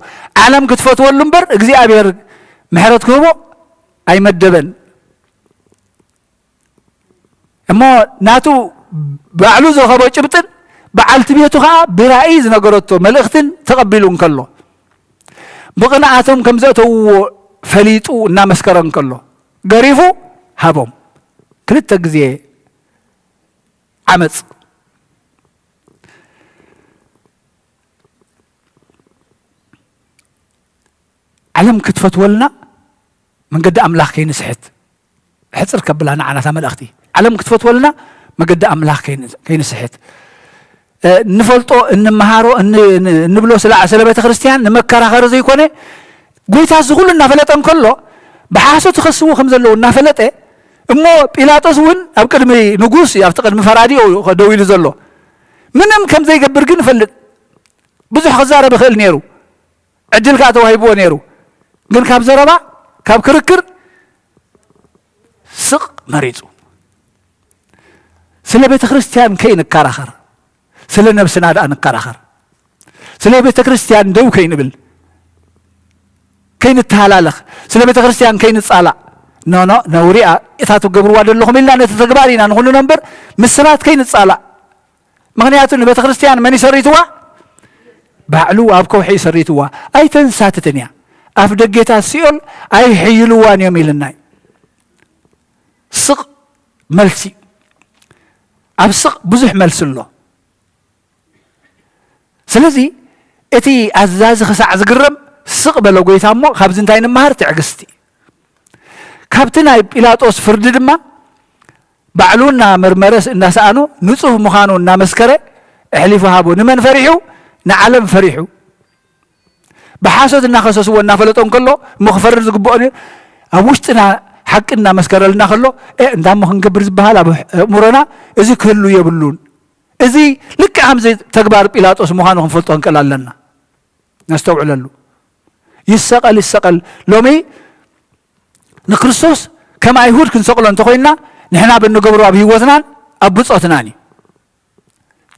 ዓለም ክትፈትወሉ እምበር እግዚኣብሔር ምሕረት ክህቦ ኣይመደበን። እሞ ናቱ ባዕሉ ዝረኸቦ ጭብጥን በዓልቲ ቤቱ ኸዓ ብራእይ ዝነገረቶ መልእኽትን ተቐቢሉ እንከሎ፣ ብቕንኣቶም ከም ዘእተውዎ ፈሊጡ እናመስከረ እንከሎ፣ ገሪፉ ሃቦም። ክልተ ግዜ ዓመፅ። ዓለም ክትፈትወልና መንገዲ ኣምላኽ ከይንስሕት፣ ሕፅር ከብላ ንዓና እታ መልእኽቲ። ዓለም ክትፈትወልና መገዲ ኣምላኽ ከይን-፣ ከይንስሕት። እ፣ እንፈልጦ፣ እንመሃሮ፣ እን-፣ እን-፣ እንብሎ ስለ፣ ስለ ቤተ ክርስቲያን ንመከራኸሪ ዘይኮነ፣ ጎይታ እዚ ኩሉ እናፈለጠ እንከሎ፣ ብሓሶት ይኸስዎ ከም ዘለዉ እናፈለጠ፣ እሞ ጲላጦስ እውን ኣብ ቅድሚ ንጉስ፣ ኣብቲ ቅድሚ ፈራዲ እዩ ደው ኢሉ ዘሎ። ምንም ከም ዘይገብር ግን እፈልጥ። ብዙሕ ክዛረብ ይኽእል ነይሩ። ዕድል ከኣ ተዋሂብዎ ነይሩ። ግን ካብ ዘረባ፣ ካብ ክርክር ስቕ መሪጹ። ስለ ቤተ ክርስቲያን ከይንከራኸር፣ ስለ ነብስና ደኣ ንከራኸር። ስለ ቤተ ክርስቲያን ደው ከይንብል፣ ከይንተሃላለኽ፣ ስለ ቤተ ክርስቲያን ከይንጻላእ። ኖ፣ ኖ፣ ነውሪ እያ እታ ትገብርዋ ዘለኹም ኢልና ነቲ ተግባር ኢና ንኹንኖ እምበር፣ ምስ ሰባት ከይንጻላእ። ምኽንያቱ ንቤተ ክርስቲያን መን ይሰሪትዋ? ባዕሉ ኣብ ከውሒ ይሰሪትዋ። ኣይተንሳትትን እያ። ኣፍ ደጌታት ሲኦል ኣይሕይልዋን እዮም ኢልና እዩ። ስቕ መልሲ። ኣብ ስቕ ብዙሕ መልሲ ኣሎ። ስለዚ እቲ ኣዛዚ ክሳዕ ዝግረም ስቕ በለ ጎይታ እሞ ካብዚ እንታይ ንምሃር? ትዕግስቲ። ካብቲ ናይ ጲላጦስ ፍርዲ ድማ ባዕሉ እናመርመረ እናሰኣኖ ንጹህ ምዃኑ እናመስከረ ኣሕሊፉ ሃቦ። ንመን ፈሪሑ? ንዓለም ፈሪሑ። ብሓሶት እናኸሰስዎ እናፈለጦ እንከሎ እሞ ክፈርድ ዝግብኦ ነይሩ። ኣብ ውሽጥና ሓቂ እናመስከረልና ከሎ፣ "እ፣ እንዳ እሞ ክንገብር ዝበሃል ኣብ ኣእምሮና እዚ ክህሉ የብሉን። እዚ ልክዕ ከምዚ ተግባር ጲላጦስ ምዃኑ ክንፈልጦ ክንክእል ኣለና። ነስተውዕለሉ። ይሰቐል ይሰቐል። ሎሚ ንክርስቶስ ከም ኣይሁድ ክንሰቕሎ እንተኾይንና፣ ንሕና ብንገብሮ ኣብ ህይወትናን ኣብ ብጾትናን እዩ።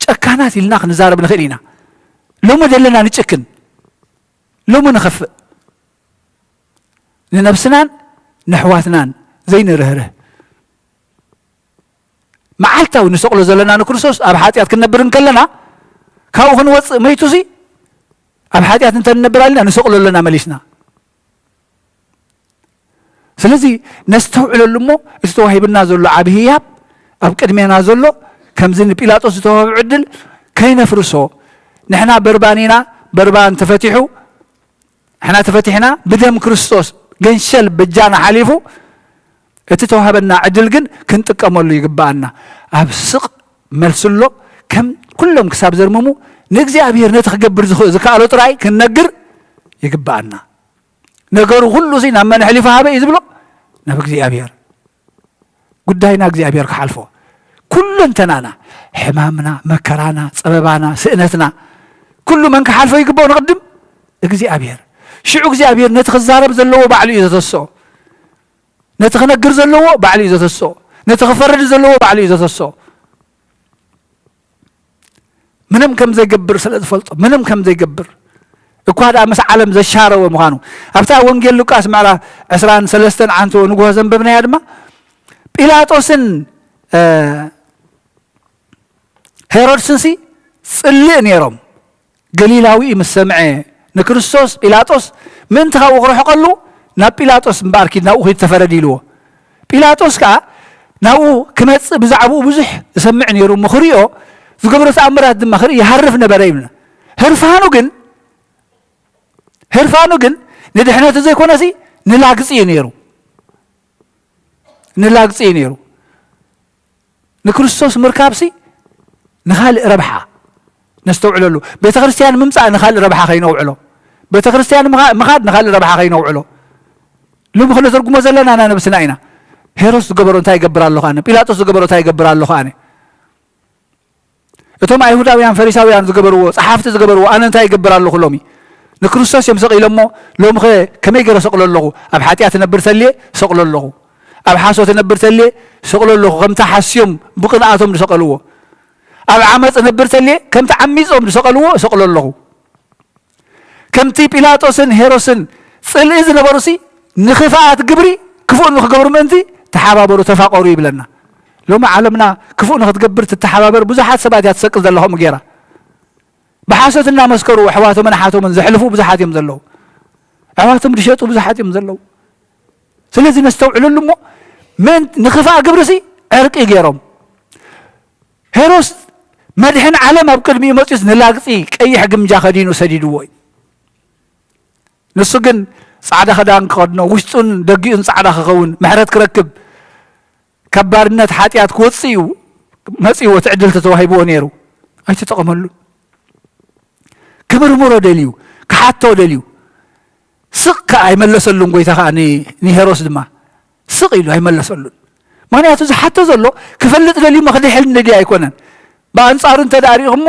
ጨካናት ኢልና ክንዛረብ ንኽእል ኢና። ሎሚ ዘለና ንጭክን፣ ሎሚ ንኸፍእ፣ ንነብስናን ንሕዋትናን ዘይንርህርህ። መዓልታዊ ንሰቕሎ ዘለና ንክርስቶስ ኣብ ሓጢኣት ክንነብር እንከለና፣ ካብኡ ክንወፅእ መይቱሲ ኣብ ሓጢኣት እንተ ንነብር ኣልና ንሰቕሎ ኣለና መሊስና። ስለዚ ነስተውዕለሉ እሞ፣ እቲ ተዋሂብና ዘሎ ዓቢ ህያብ፣ ኣብ ቅድሜና ዘሎ፣ ከምዚ ንጲላጦስ ዝተዋህበ ዕድል ከይነፍርሶ፣ ንሕና በርባን ኢና፣ በርባን ተፈቲሑ፣ ንሕና ተፈቲሕና፣ ብደም ክርስቶስ ገንሸል በጃና ሓሊፉ፣ እቲ ተዋህበና ዕድል ግን ክንጥቀመሉ ይግብኣና። ኣብ ስቕ መልሲ ኣሎ፣ ከም ኩሎም ክሳብ ዘርምሙ፣ ንእግዚኣብሔር ነቲ ክገብር ዝኽእ-፣ ዝከኣሎ ጥራይ ክንነግር ይግብኣና። ነገሩ ኩሉ እዚ ናብ መን ኣሕሊፉ ሃበ እዩ ዝብሎ? ናብ እግዚኣብሔር። ጉዳይና እግዚኣብሔር ክሓልፎ። ኩለንተናና፣ ሕማምና፣ መከራና፣ ጸበባና፣ ስእነትና፣ ኩሉ መን ክሓልፎ ይግብኦ ንቕድም? እግዚኣብሔር። ሽዑ እግዚኣብሔር ነቲ ክዛረብ ዘለዎ ባዕሉ እዩ ዘተስኦ። ነቲ ክነግር ዘለዎ ባዕሉ እዩ ዘተስኦ። ነቲ ክፈርድ ዘለዎ ባዕሉ እዩ ዘተስኦ። ምንም ከም ዘይገብር ስለ ዝፈልጦ፣ ምንም ከም ዘይገብር፣ እኳ ደኣ ምስ ዓለም ዘሻረወ ምዃኑ። ኣብታ ወንጌል ሉቃስ ምዕራፍ ዕስራን ሰለስተን ዓንቶ ንግሆ ዘንበብናያ ድማ፣ ጲላጦስን፣ እ፣ ሄሮድስንሲ ጽልእ ነይሮም። ገሊላዊ ምስ ሰምዐ ንክርስቶስ ጲላጦስ ምእንቲ ካብኡ ክርሕቀሉ፣ "ናብ ጲላጦስ እምበኣር ኪድ፣ ናብኡ ኪድ ተፈረድ" ኢልዎ። ጲላጦስ ከኣ ናብኡ ክመጽእ ብዛዕባኡ ብዙሕ ዝሰምዕ ነይሩ እሞ ክሪኦ፣ ዝገብሮ ተኣምራት ድማ ክርኢ ይሃርፍ ነበረ ይብልና። ህርፋኑ ግን፣ ህርፋኑ ግን ንድሕነቱ ዘይኮነሲ ንላግጺ እዩ ነይሩ። ንላግጺ እዩ ነይሩ። ንክርስቶስ ምርካብሲ ንኻልእ ረብሓ ነስተውዕለሉ። ቤተ ክርስቲያን ምምጻእ ንኻልእ ረብሓ ከይነውዕሎ። ቤተ ክርስቲያን ምኻ-፣ ምኻድ ንኻልእ ረብሓ ከይነውዕሎ። ሎሚ ክነተርጉሞ ዘለና ንነብስና ኢና። ሄሮድስ ዝገበሮ እንታይ ይገብር ኣለኹ ኣነ? ጲላጦስ ዝገበሮ እንታይ ይገብር ኣለኹ ኣነ? እቶም ኣይሁዳውያን ፈሪሳውያን ዝገበርዎ፣ ጸሓፍቲ ዝገበርዎ፣ ኣነ እንታይ ይገብር ኣለኹ ሎሚ? ንክርስቶስ እዮም ሰቒሎሞ፣ ሎሚ ኸ ከመይ ገይረ ሰቕሎ ኣለኹ? ኣብ ሓጢኣት እነብር ተልየ ሰቕሎ ኣለኹ። ኣብ ሓሶት እነብር ተልየ ሰቕሎ ኣለኹ። ከምታ ሓስዮም ብቕንኣቶም ዝሰቐልዎ። ኣብ ዓመፅ ነብር ተልየ ከምቲ ዓሚፆም ዝሰቐልዎ እሰቕሎ ኣለኹ። ከምቲ ጲላጦስን ሄሮስን ፅልኢ ዝነበሩሲ ንኽፍኣት ግብሪ ክፉእ ንክገብሩ ምእንቲ ተሓባበሩ፣ ተፋቐሩ ይብለና። ሎሚ ዓለምና ክፉእ ንክትገብር ትተሓባበር ብዙሓት ሰባት እያ ትሰቅል ዘላ። ከምኡ ገይራ ብሓሶት እናመስከሩ ኣሕዋቶምን ኣሓቶምን ዘሕልፉ ብዙሓት እዮም ዘለዉ። ኣሕዋቶም ዝሸጡ ብዙሓት እዮም ዘለዉ። ስለዚ ነስተውዕለሉ እሞ፣ ምእንቲ ንኽፍኣ ግብርሲ ዕርቂ ገይሮም። ሄሮስ መድሕን ዓለም ኣብ ቅድሚኡ መጺኡስ ንላግጺ ቀይሕ ግምጃ ከዲኑ ሰዲድዎ እዩ። ንሱ ግን ጻዕዳ ክዳን ክኸድኖ፣ ውሽጡን ደጊኡን ጻዕዳ ክኸውን፣ ምሕረት ክረክብ፣ ካብ ባርነት ሓጢኣት ክወጽእ እዩ መጺእዎ፣ እቲ ዕድል ተተዋሂብዎ ነይሩ። ኣይተጠቐመሉን። ክምርምሮ ደልዩ፣ ክሓቶ ደልዩ። ስቕ ከኣ ኣይመለሰሉን። ጎይታ ከኣ ን-፣ ንሄሮስ ድማ ስቕ ኢሉ ኣይመለሰሉን። ምኽንያቱ ዝሓቶ ዘሎ ክፈልጥ ደልዩ እሞ ክድሕን ደልዩ ኣይኮነን። ብኣንጻሩ እንተ ደኣ ሪኢኹሞ፣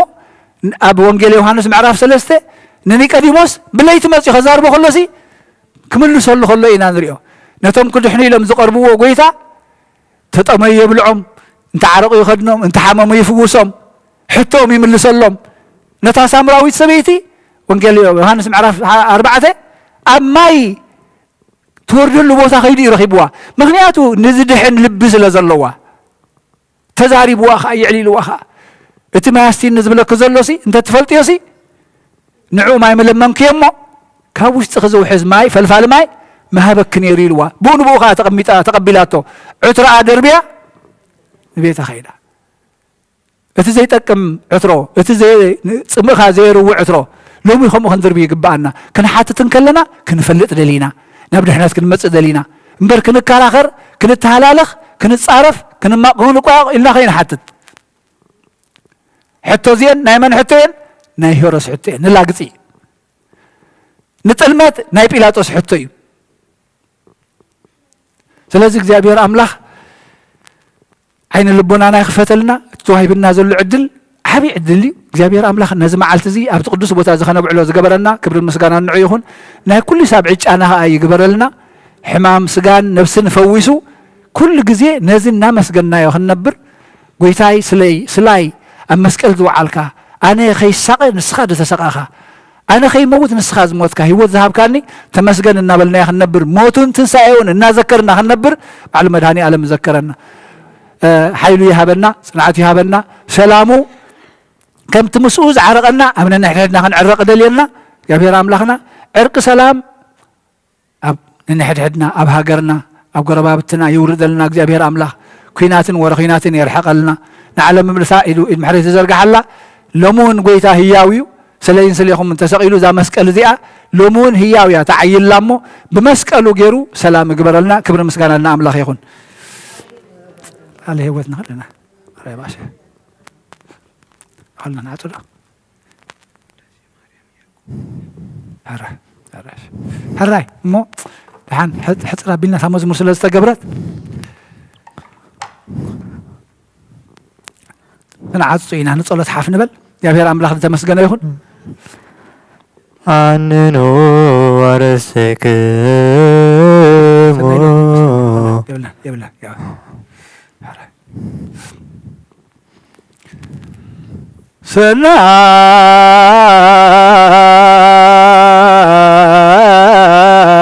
ኣብ ወንጌል ዮሃንስ ምዕራፍ ሰለስተ ንኒቆዲሞስ ብለይቲ መጺኡ ከዛርቦ ከሎሲ ክምልሰሉ ከሎ ኢና ንሪኦ። ነቶም ክድሕኑ ኢሎም ዝቐርብዎ ጎይታ፣ ተጠመዩ የብልዖም፣ እንተ ዓረቑ ይኸድኖም፣ እንተ ሓመሙ ይፍውሶም፣ ሕቶኦም ይምልሰሎም። ነታ ሳምራዊት ሰበይቲ ወንጌል ዮሃንስ ምዕራፍ ኣርባዕተ ኣብ ማይ ትወርደሉ ቦታ ከይዱ እዩ ረኺብዋ። ምኽንያቱ ንዝድሕን ልቢ ስለ ዘለዋ። ተዛሪብዋ ኸኣ፣ የዕሊልዋ ኸኣ። "እቲ ማይ ኣስቲኒ ዝብለኪ ዘሎሲ እንተ ትፈልጥዮሲ፣ ንዕኡ ማይ ምለመንክዮ እሞ፣ ካብ ውሽጥኺ ዝውሕዝ ማይ፣ ፈልፋሊ ማይ ምሃበኪ ነይሩ" ኢልዋ። ብኡ ንብኡ ኸኣ ተቐሚጣ፣ ተቐቢላቶ። ዕትሮኣ ደርብያ ንቤታ ኸይዳ። እቲ ዘይጠቅም ዕትሮ፣ እቲ ዘይ-፣ ጽምእኻ ዘየርዊ ዕትሮ፣ ሎሚ ከምኡ ክንድርቢ ይግብኣና። ክንሓትት እንከለና ክንፈልጥ ደሊና፣ ናብ ድሕነት ክንመጽእ ደሊና። እምበር ክንከራኸር፣ ክንተሃላለኽ፣ ክንጻረፍ፣ ክንማ-፣ ክንቋየቕ ኢልና ከይንሓትት። ሕቶ እዚአን ናይ መን ሕቶ እየን? ናይ ሄሮስ ሕቶ እየን። ንላግጺ፣ ንጥልመት ናይ ጲላጦስ ሕቶ እዩ። ስለዚ እግዚኣብሔር ኣምላኽ ዓይነ ልቦናና ይኽፈተልና። እቲ ተዋሂብና ዘሎ ዕድል ዓብዪ ዕድል እዩ። እግዚኣብሔር ኣምላኽ ነዚ መዓልቲ እዚ ኣብቲ ቅዱስ ቦታ እዚ ኸነብዕሎ ዝገበረና ክብርን ምስጋናን ንዑ ይኹን። ናይ ኩሉ ሳብ ዕጫና ኸኣ ይግበረልና። ሕማም ስጋን ነፍስን ፈዊሱ ኩሉ ግዜ ነዚ እናመስገንናዮ ክንነብር፣ "ጎይታይ ስለይ፣ ስላይ ኣብ መስቀል ዝወዓልካ፣ ኣነ ኸይሳቐ ንስኻ ዝተሰቐኻ፣ ኣነ ኸይመውት ንስኻ ዝሞትካ፣ ህይወት ዝሃብካኒ ተመስገን" እናበልናዮ ክንነብር፣ ሞቱን ትንሳኤውን እናዘከርና ክንነብር ባዕሉ መድኃኔ ዓለም ይዘከረና። እ፣ ሓይሉ ይሃበና፣ ጽንዓት ይሃበና፣ ሰላሙ ከምቲ ምስኡ ዝዓረቐና ኣብ ነንሕድሕድና ክንዕረቕ ደልየልና። እግዚኣብሔር ኣምላኽና ዕርቂ ሰላም ኣብ ነንሕድሕድና፣ ኣብ ሃገርና፣ ኣብ ጎረባብትና ይውርደልና እግዚኣብሔር ኣምላኽ። ኲናትን ወረ ኲናትን የርሕቐልና። ንዓለም ምልሳ ኢዱ ኢድ ምሕረት ይዘርግሓላ። ሎሚ እውን ጐይታ ህያው እዩ። ስለይን ስሌኹም ተሰቒሉ እዛ መስቀል እዚኣ ሎሚ እውን ህያው እያ ተዓይላ እሞ ብመስቀሉ ገይሩ ሰላም ይግበረልና። ክብሪ ምስጋና ንኣምላኽ ይኹን። ቃለ ህይወት ንኽድና። ኧረ ባሸ። ቃልና ንዓጽዶ። ሕራይ፣ ሕራይ። ሕራይ እሞ ደሓን ሕጽ-፣ ሕጽር ኣቢልና እታ መዝሙር ስለ ዝተገብረት ክንዓጹ ኢና። ንጸሎት ሓፍ ንበል። እግዚኣብሔር ኣምላኽ ዝተመስገነ ይኹን። ኣንኑ ኣርእስክሙ። የብላን፣ የብላን፣ የብላን።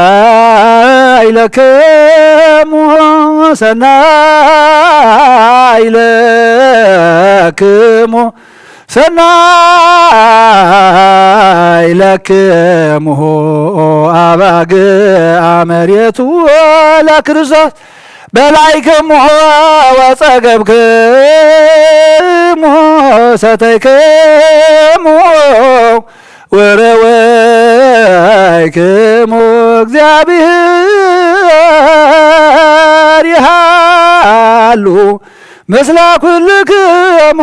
ሰናይ ለክሙ፣ ሰናይ ለክሙ፣ ሰናይ ለክሙ፣ ኦ አባግዕ መሬቱ ለክርስቶስ። በላዕክሙ ወጸገብክሙ ሰተይክሙ ወረወይክሙ፣ እግዚኣብሔር ይሃሉ ምስለ ኩልክሙ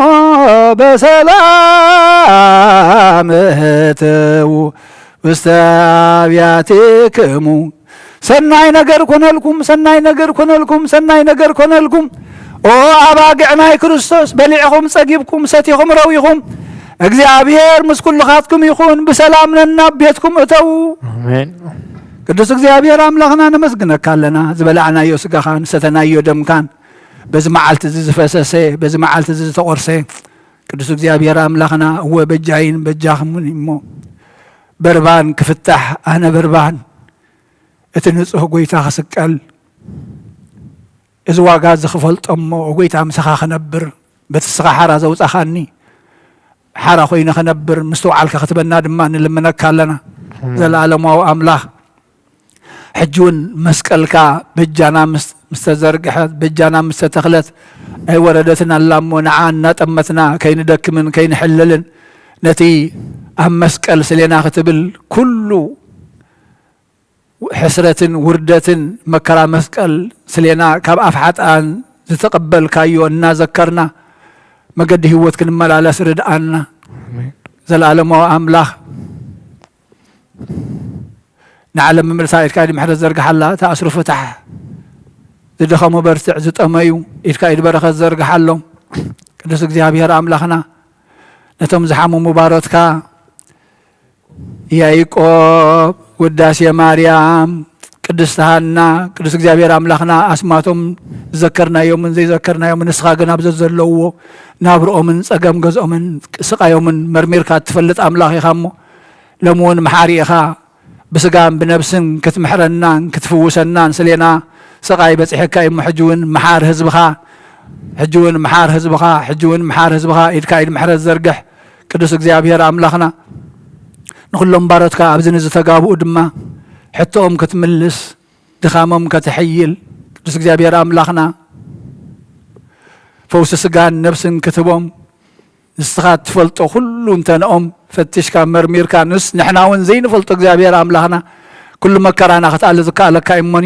በሰላም እትዉ ውስተ አብያቲክሙ። ሰናይ ነገር ኮነልኩም፣ ሰናይ ነገር ኮነልኩም፣ ሰናይ ነገር ኮነልኩም። ኦ ኣባግዕ ናይ ክርስቶስ፣ በሊዕኹም ጸጊብኩም፣ ሰቲኹም ረዊኹም፣ እግዚኣብሔር ምስ ኩልኻትኩም ይኹን። ብሰላም ነናብ ቤትኩም እተዉ። ኣሜን። ቅዱስ እግዚኣብሔር ኣምላኽና ነመስግነካ ኣለና። ዝበላዕናዮ ስጋኻን ሰተናዮ ደምካን፣ በዚ መዓልቲ እዚ ዝፈሰሰ፣ በዚ መዓልቲ እዚ ዝተቖርሰ፣ ቅዱስ እግዚኣብሔር ኣምላኽና፣ እወ በጃይን በጃኽምን እሞ፣ በርባን ክፍታሕ፣ ኣነ በርባን፣ እቲ ንጹህ ጐይታ ክስቀል፣ እዚ ዋጋ እዚ ክፈልጦ እሞ፣ ጐይታ ምሳኻ ክነብር፣ በቲ ንስኻ ሓራ ዘውጻኻኒ፣ ሓራ ኾይነ ክነብር፣ ምስትውዓልካ ክትበና ድማ ንልምነካ ኣለና። ኣሜን። ዘለኣለማዊ ኣምላኽ፣ ሕጂ እውን መስቀልካ በጃና ምስ፣ ምስ ተዘርግሐት፣ በጃና ምስ ተተኽለት ኣይወረደትን ኣላ እሞ፣ ንዓ እናጠመትና ከይንደክምን ከይንሕለልን፣ ነቲ ኣብ መስቀል ስሌና ክትብል ኩሉ ሕስረትን ውርደትን መከራ መስቀል ስሌና ካብ ኣፍ ሓጥኣን ዝተቐበልካዮ እናዘከርና መገዲ ህይወት ክንመላለስ ርድኣና። ኣሜን። ዘለኣለማዊ ኣምላኽ፣ ንዓለም ምምልሳ ኢድካ ኢድ ምሕረት ዘርግሓላ፣ ተኣስሩ ፍታሕ፣ ዝደኸሙ በርትዕ፣ ዝጠመዩ ኢድካ ኢድ በረኸት ዘርግሓሎም። ቅዱስ እግዚኣብሔር ኣምላኽና፣ ነቶም ዝሓመሙ ባሮትካ ያዕቆብ፣ ውዳሴ ማርያም፣ ቅድስት ሃና፣ ቅዱስ እግዚኣብሔር ኣምላኽና ኣስማቶም ዝዘከርናዮምን ዘይዘከርናዮምን፣ ንስኻ ግን ኣብ ዘዘለውዎ ናብርኦምን ጸገም ገዝኦምን ስቓዮምን መርሚርካ እትፈልጥ ኣምላኽ ኢኻ እሞ፣ ሎሚ እውን መሓሪ ኢኻ። ብስጋን ብነብስን ክትምሕረናን ክትፍውሰናን ስሌና ስቓይ በጺሐካ እዩ እሞ፣ ሕጂ እውን መሓር ህዝብኻ፣ ሕጂ እውን መሓር ህዝብኻ፣ ሕጂ እውን መሓር ህዝብኻ፣ ኢድካ ኢድ ምሕረት ዘርግሕ። ቅዱስ እግዚኣብሔር ኣምላኽና፣ ንኹሎም ባሮትካ ኣብዚ ንዝተጋብኡ ድማ ሕቶኦም ክትምልስ፣ ድኻሞም ከተሐይል፣ ቅዱስ እግዚኣብሔር ኣምላኽና፣ ፈውሲ ስጋን ነብስን ክትህቦም፣ ንስኻ እትፈልጦ ኩሉ እንተንኦም ፈቲሽካ መርሚርካ፣ ንስ ንሕና እውን ዘይንፈልጦ እግዚኣብሔር ኣምላኽና፣ ኩሉ መከራና ክትኣሊ ዝከኣለካ እሞኒ፣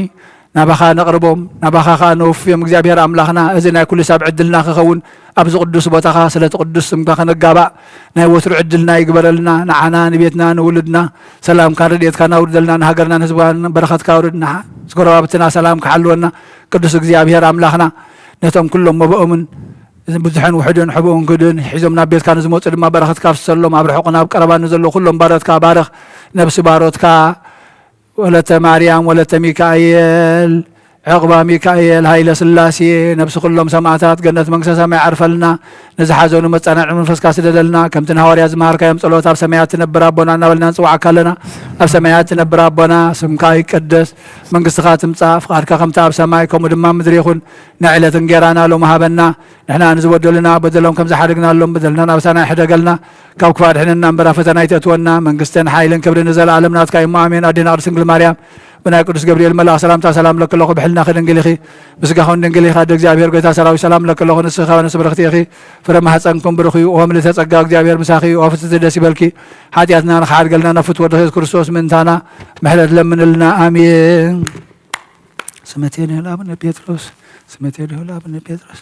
ናባኻ ነቕርቦም፣ ናባኻ ኸኣ ነወፍዮም። እግዚኣብሔር ኣምላኽና፣ እዚ ናይ ኩሉ ሰብ ዕድልና ክኸውን፣ ኣብዚ ቅዱስ ቦታኻ ስለቲ ቅዱስ ስምካ ክንጋባእ ናይ ወትሩ ዕድልና ይግበረልና። ንዓና፣ ንቤትና፣ ንውሉድና ሰላምካን ረድኤትካን ኣውርደልና። ንሃገርናን ህዝብናን በረኸትካ ኣውርድ። ንዓ-፣ ንጎረባብትና ሰላም ክሓልወና ቅዱስ እግዚኣብሔር ኣምላኽና፣ ነቶም ኩሎም መብኦምን ብዙሕን ውሑድን ሕቡእን ክዱን ሒዞም ናብ ቤትካ ንዝመጹ ድማ በረኸትካ ኣፍስሰሎም። ኣብ ርሑቕን ኣብ ቀረባን ንዘለዉ ኩሎም ባሮትካ ባርኽ። ነብሲ ባሮትካ ወለተ ማርያም፣ ወለተ ሚካኤል፣ ዕቕባ ሚካኤል፣ ሃይለ ስላሴ፣ ነብሲ ኩሎም ሰማእታት ገነት መንግስተ ሰማይ ዓርፈልና። ንዝሓዘኑ መጻናዕዒ መንፈስካ ስደደልና። ከምቲ ንሃዋርያት ዝመሃርካዮም ጸሎት፣ ኣብ ሰማያት ትነብር ኣቦና እናበልና ንጽውዓካ ኣለና። ኣብ ሰማያት ትነብር ኣቦና፣ ስምካ ይቀደስ፣ መንግስትኻ ትምጻእ፣ ፍቓድካ ከምቲ ኣብ ሰማይ ከምኡ ድማ ኣብ ምድሪ ይኹን። ናይ ዕለት እንጌራና ሎሚ ሃበና። ንሕና ንዝበደሉና በደሎም ከም ዝሓደግናሎም በደልና ናብሳና ይሕደገልና። ካብ ክፉእ ኣድሕነና እምበር ኣብ ፈተና ኣይተእትወና። መንግስትን ሓይልን ክብርን ንዘለኣለም ናትካ እዩ እሞ ኣሜን። ኣዴና ቅድስት ድንግል ማርያም ብናይ ቅዱስ ገብርኤል መልኣኽ ሰላምታ ሰላም ለኪ ኣለኹ፣ ብሕልናኺ ድንግል ኢኺ፣ ብስጋኺ እውን ድንግል ኢኻ። ኣደ እግዚኣብሔር ጎይታ ሰራዊት ሰላም ለኪ ኣለኹ፣ ንስኺ ከበነ ብርኽቲ ኢኺ፣ ፍረ ማህፀንኩም ብሩኽ እዩ። ኦ ምልዕተ ጸጋ እግዚኣብሔር ምሳኺ እዩ፣ ኦ ፍጽምቲ ደስ ይበልኪ፣ ሓጢኣትና ንኽሓድገልና ናብ ፍትወ ወድኺ የሱስ ክርስቶስ ምእንታና ምሕረት ለምንልና። ኣሜን። ስመቴን ይሁን ኣቡነ ጴጥሮስ፣ ስመቴን ይሁን ኣቡነ ጴጥሮስ።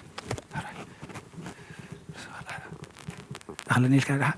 ኣኽለን ኢልካ ደሓ።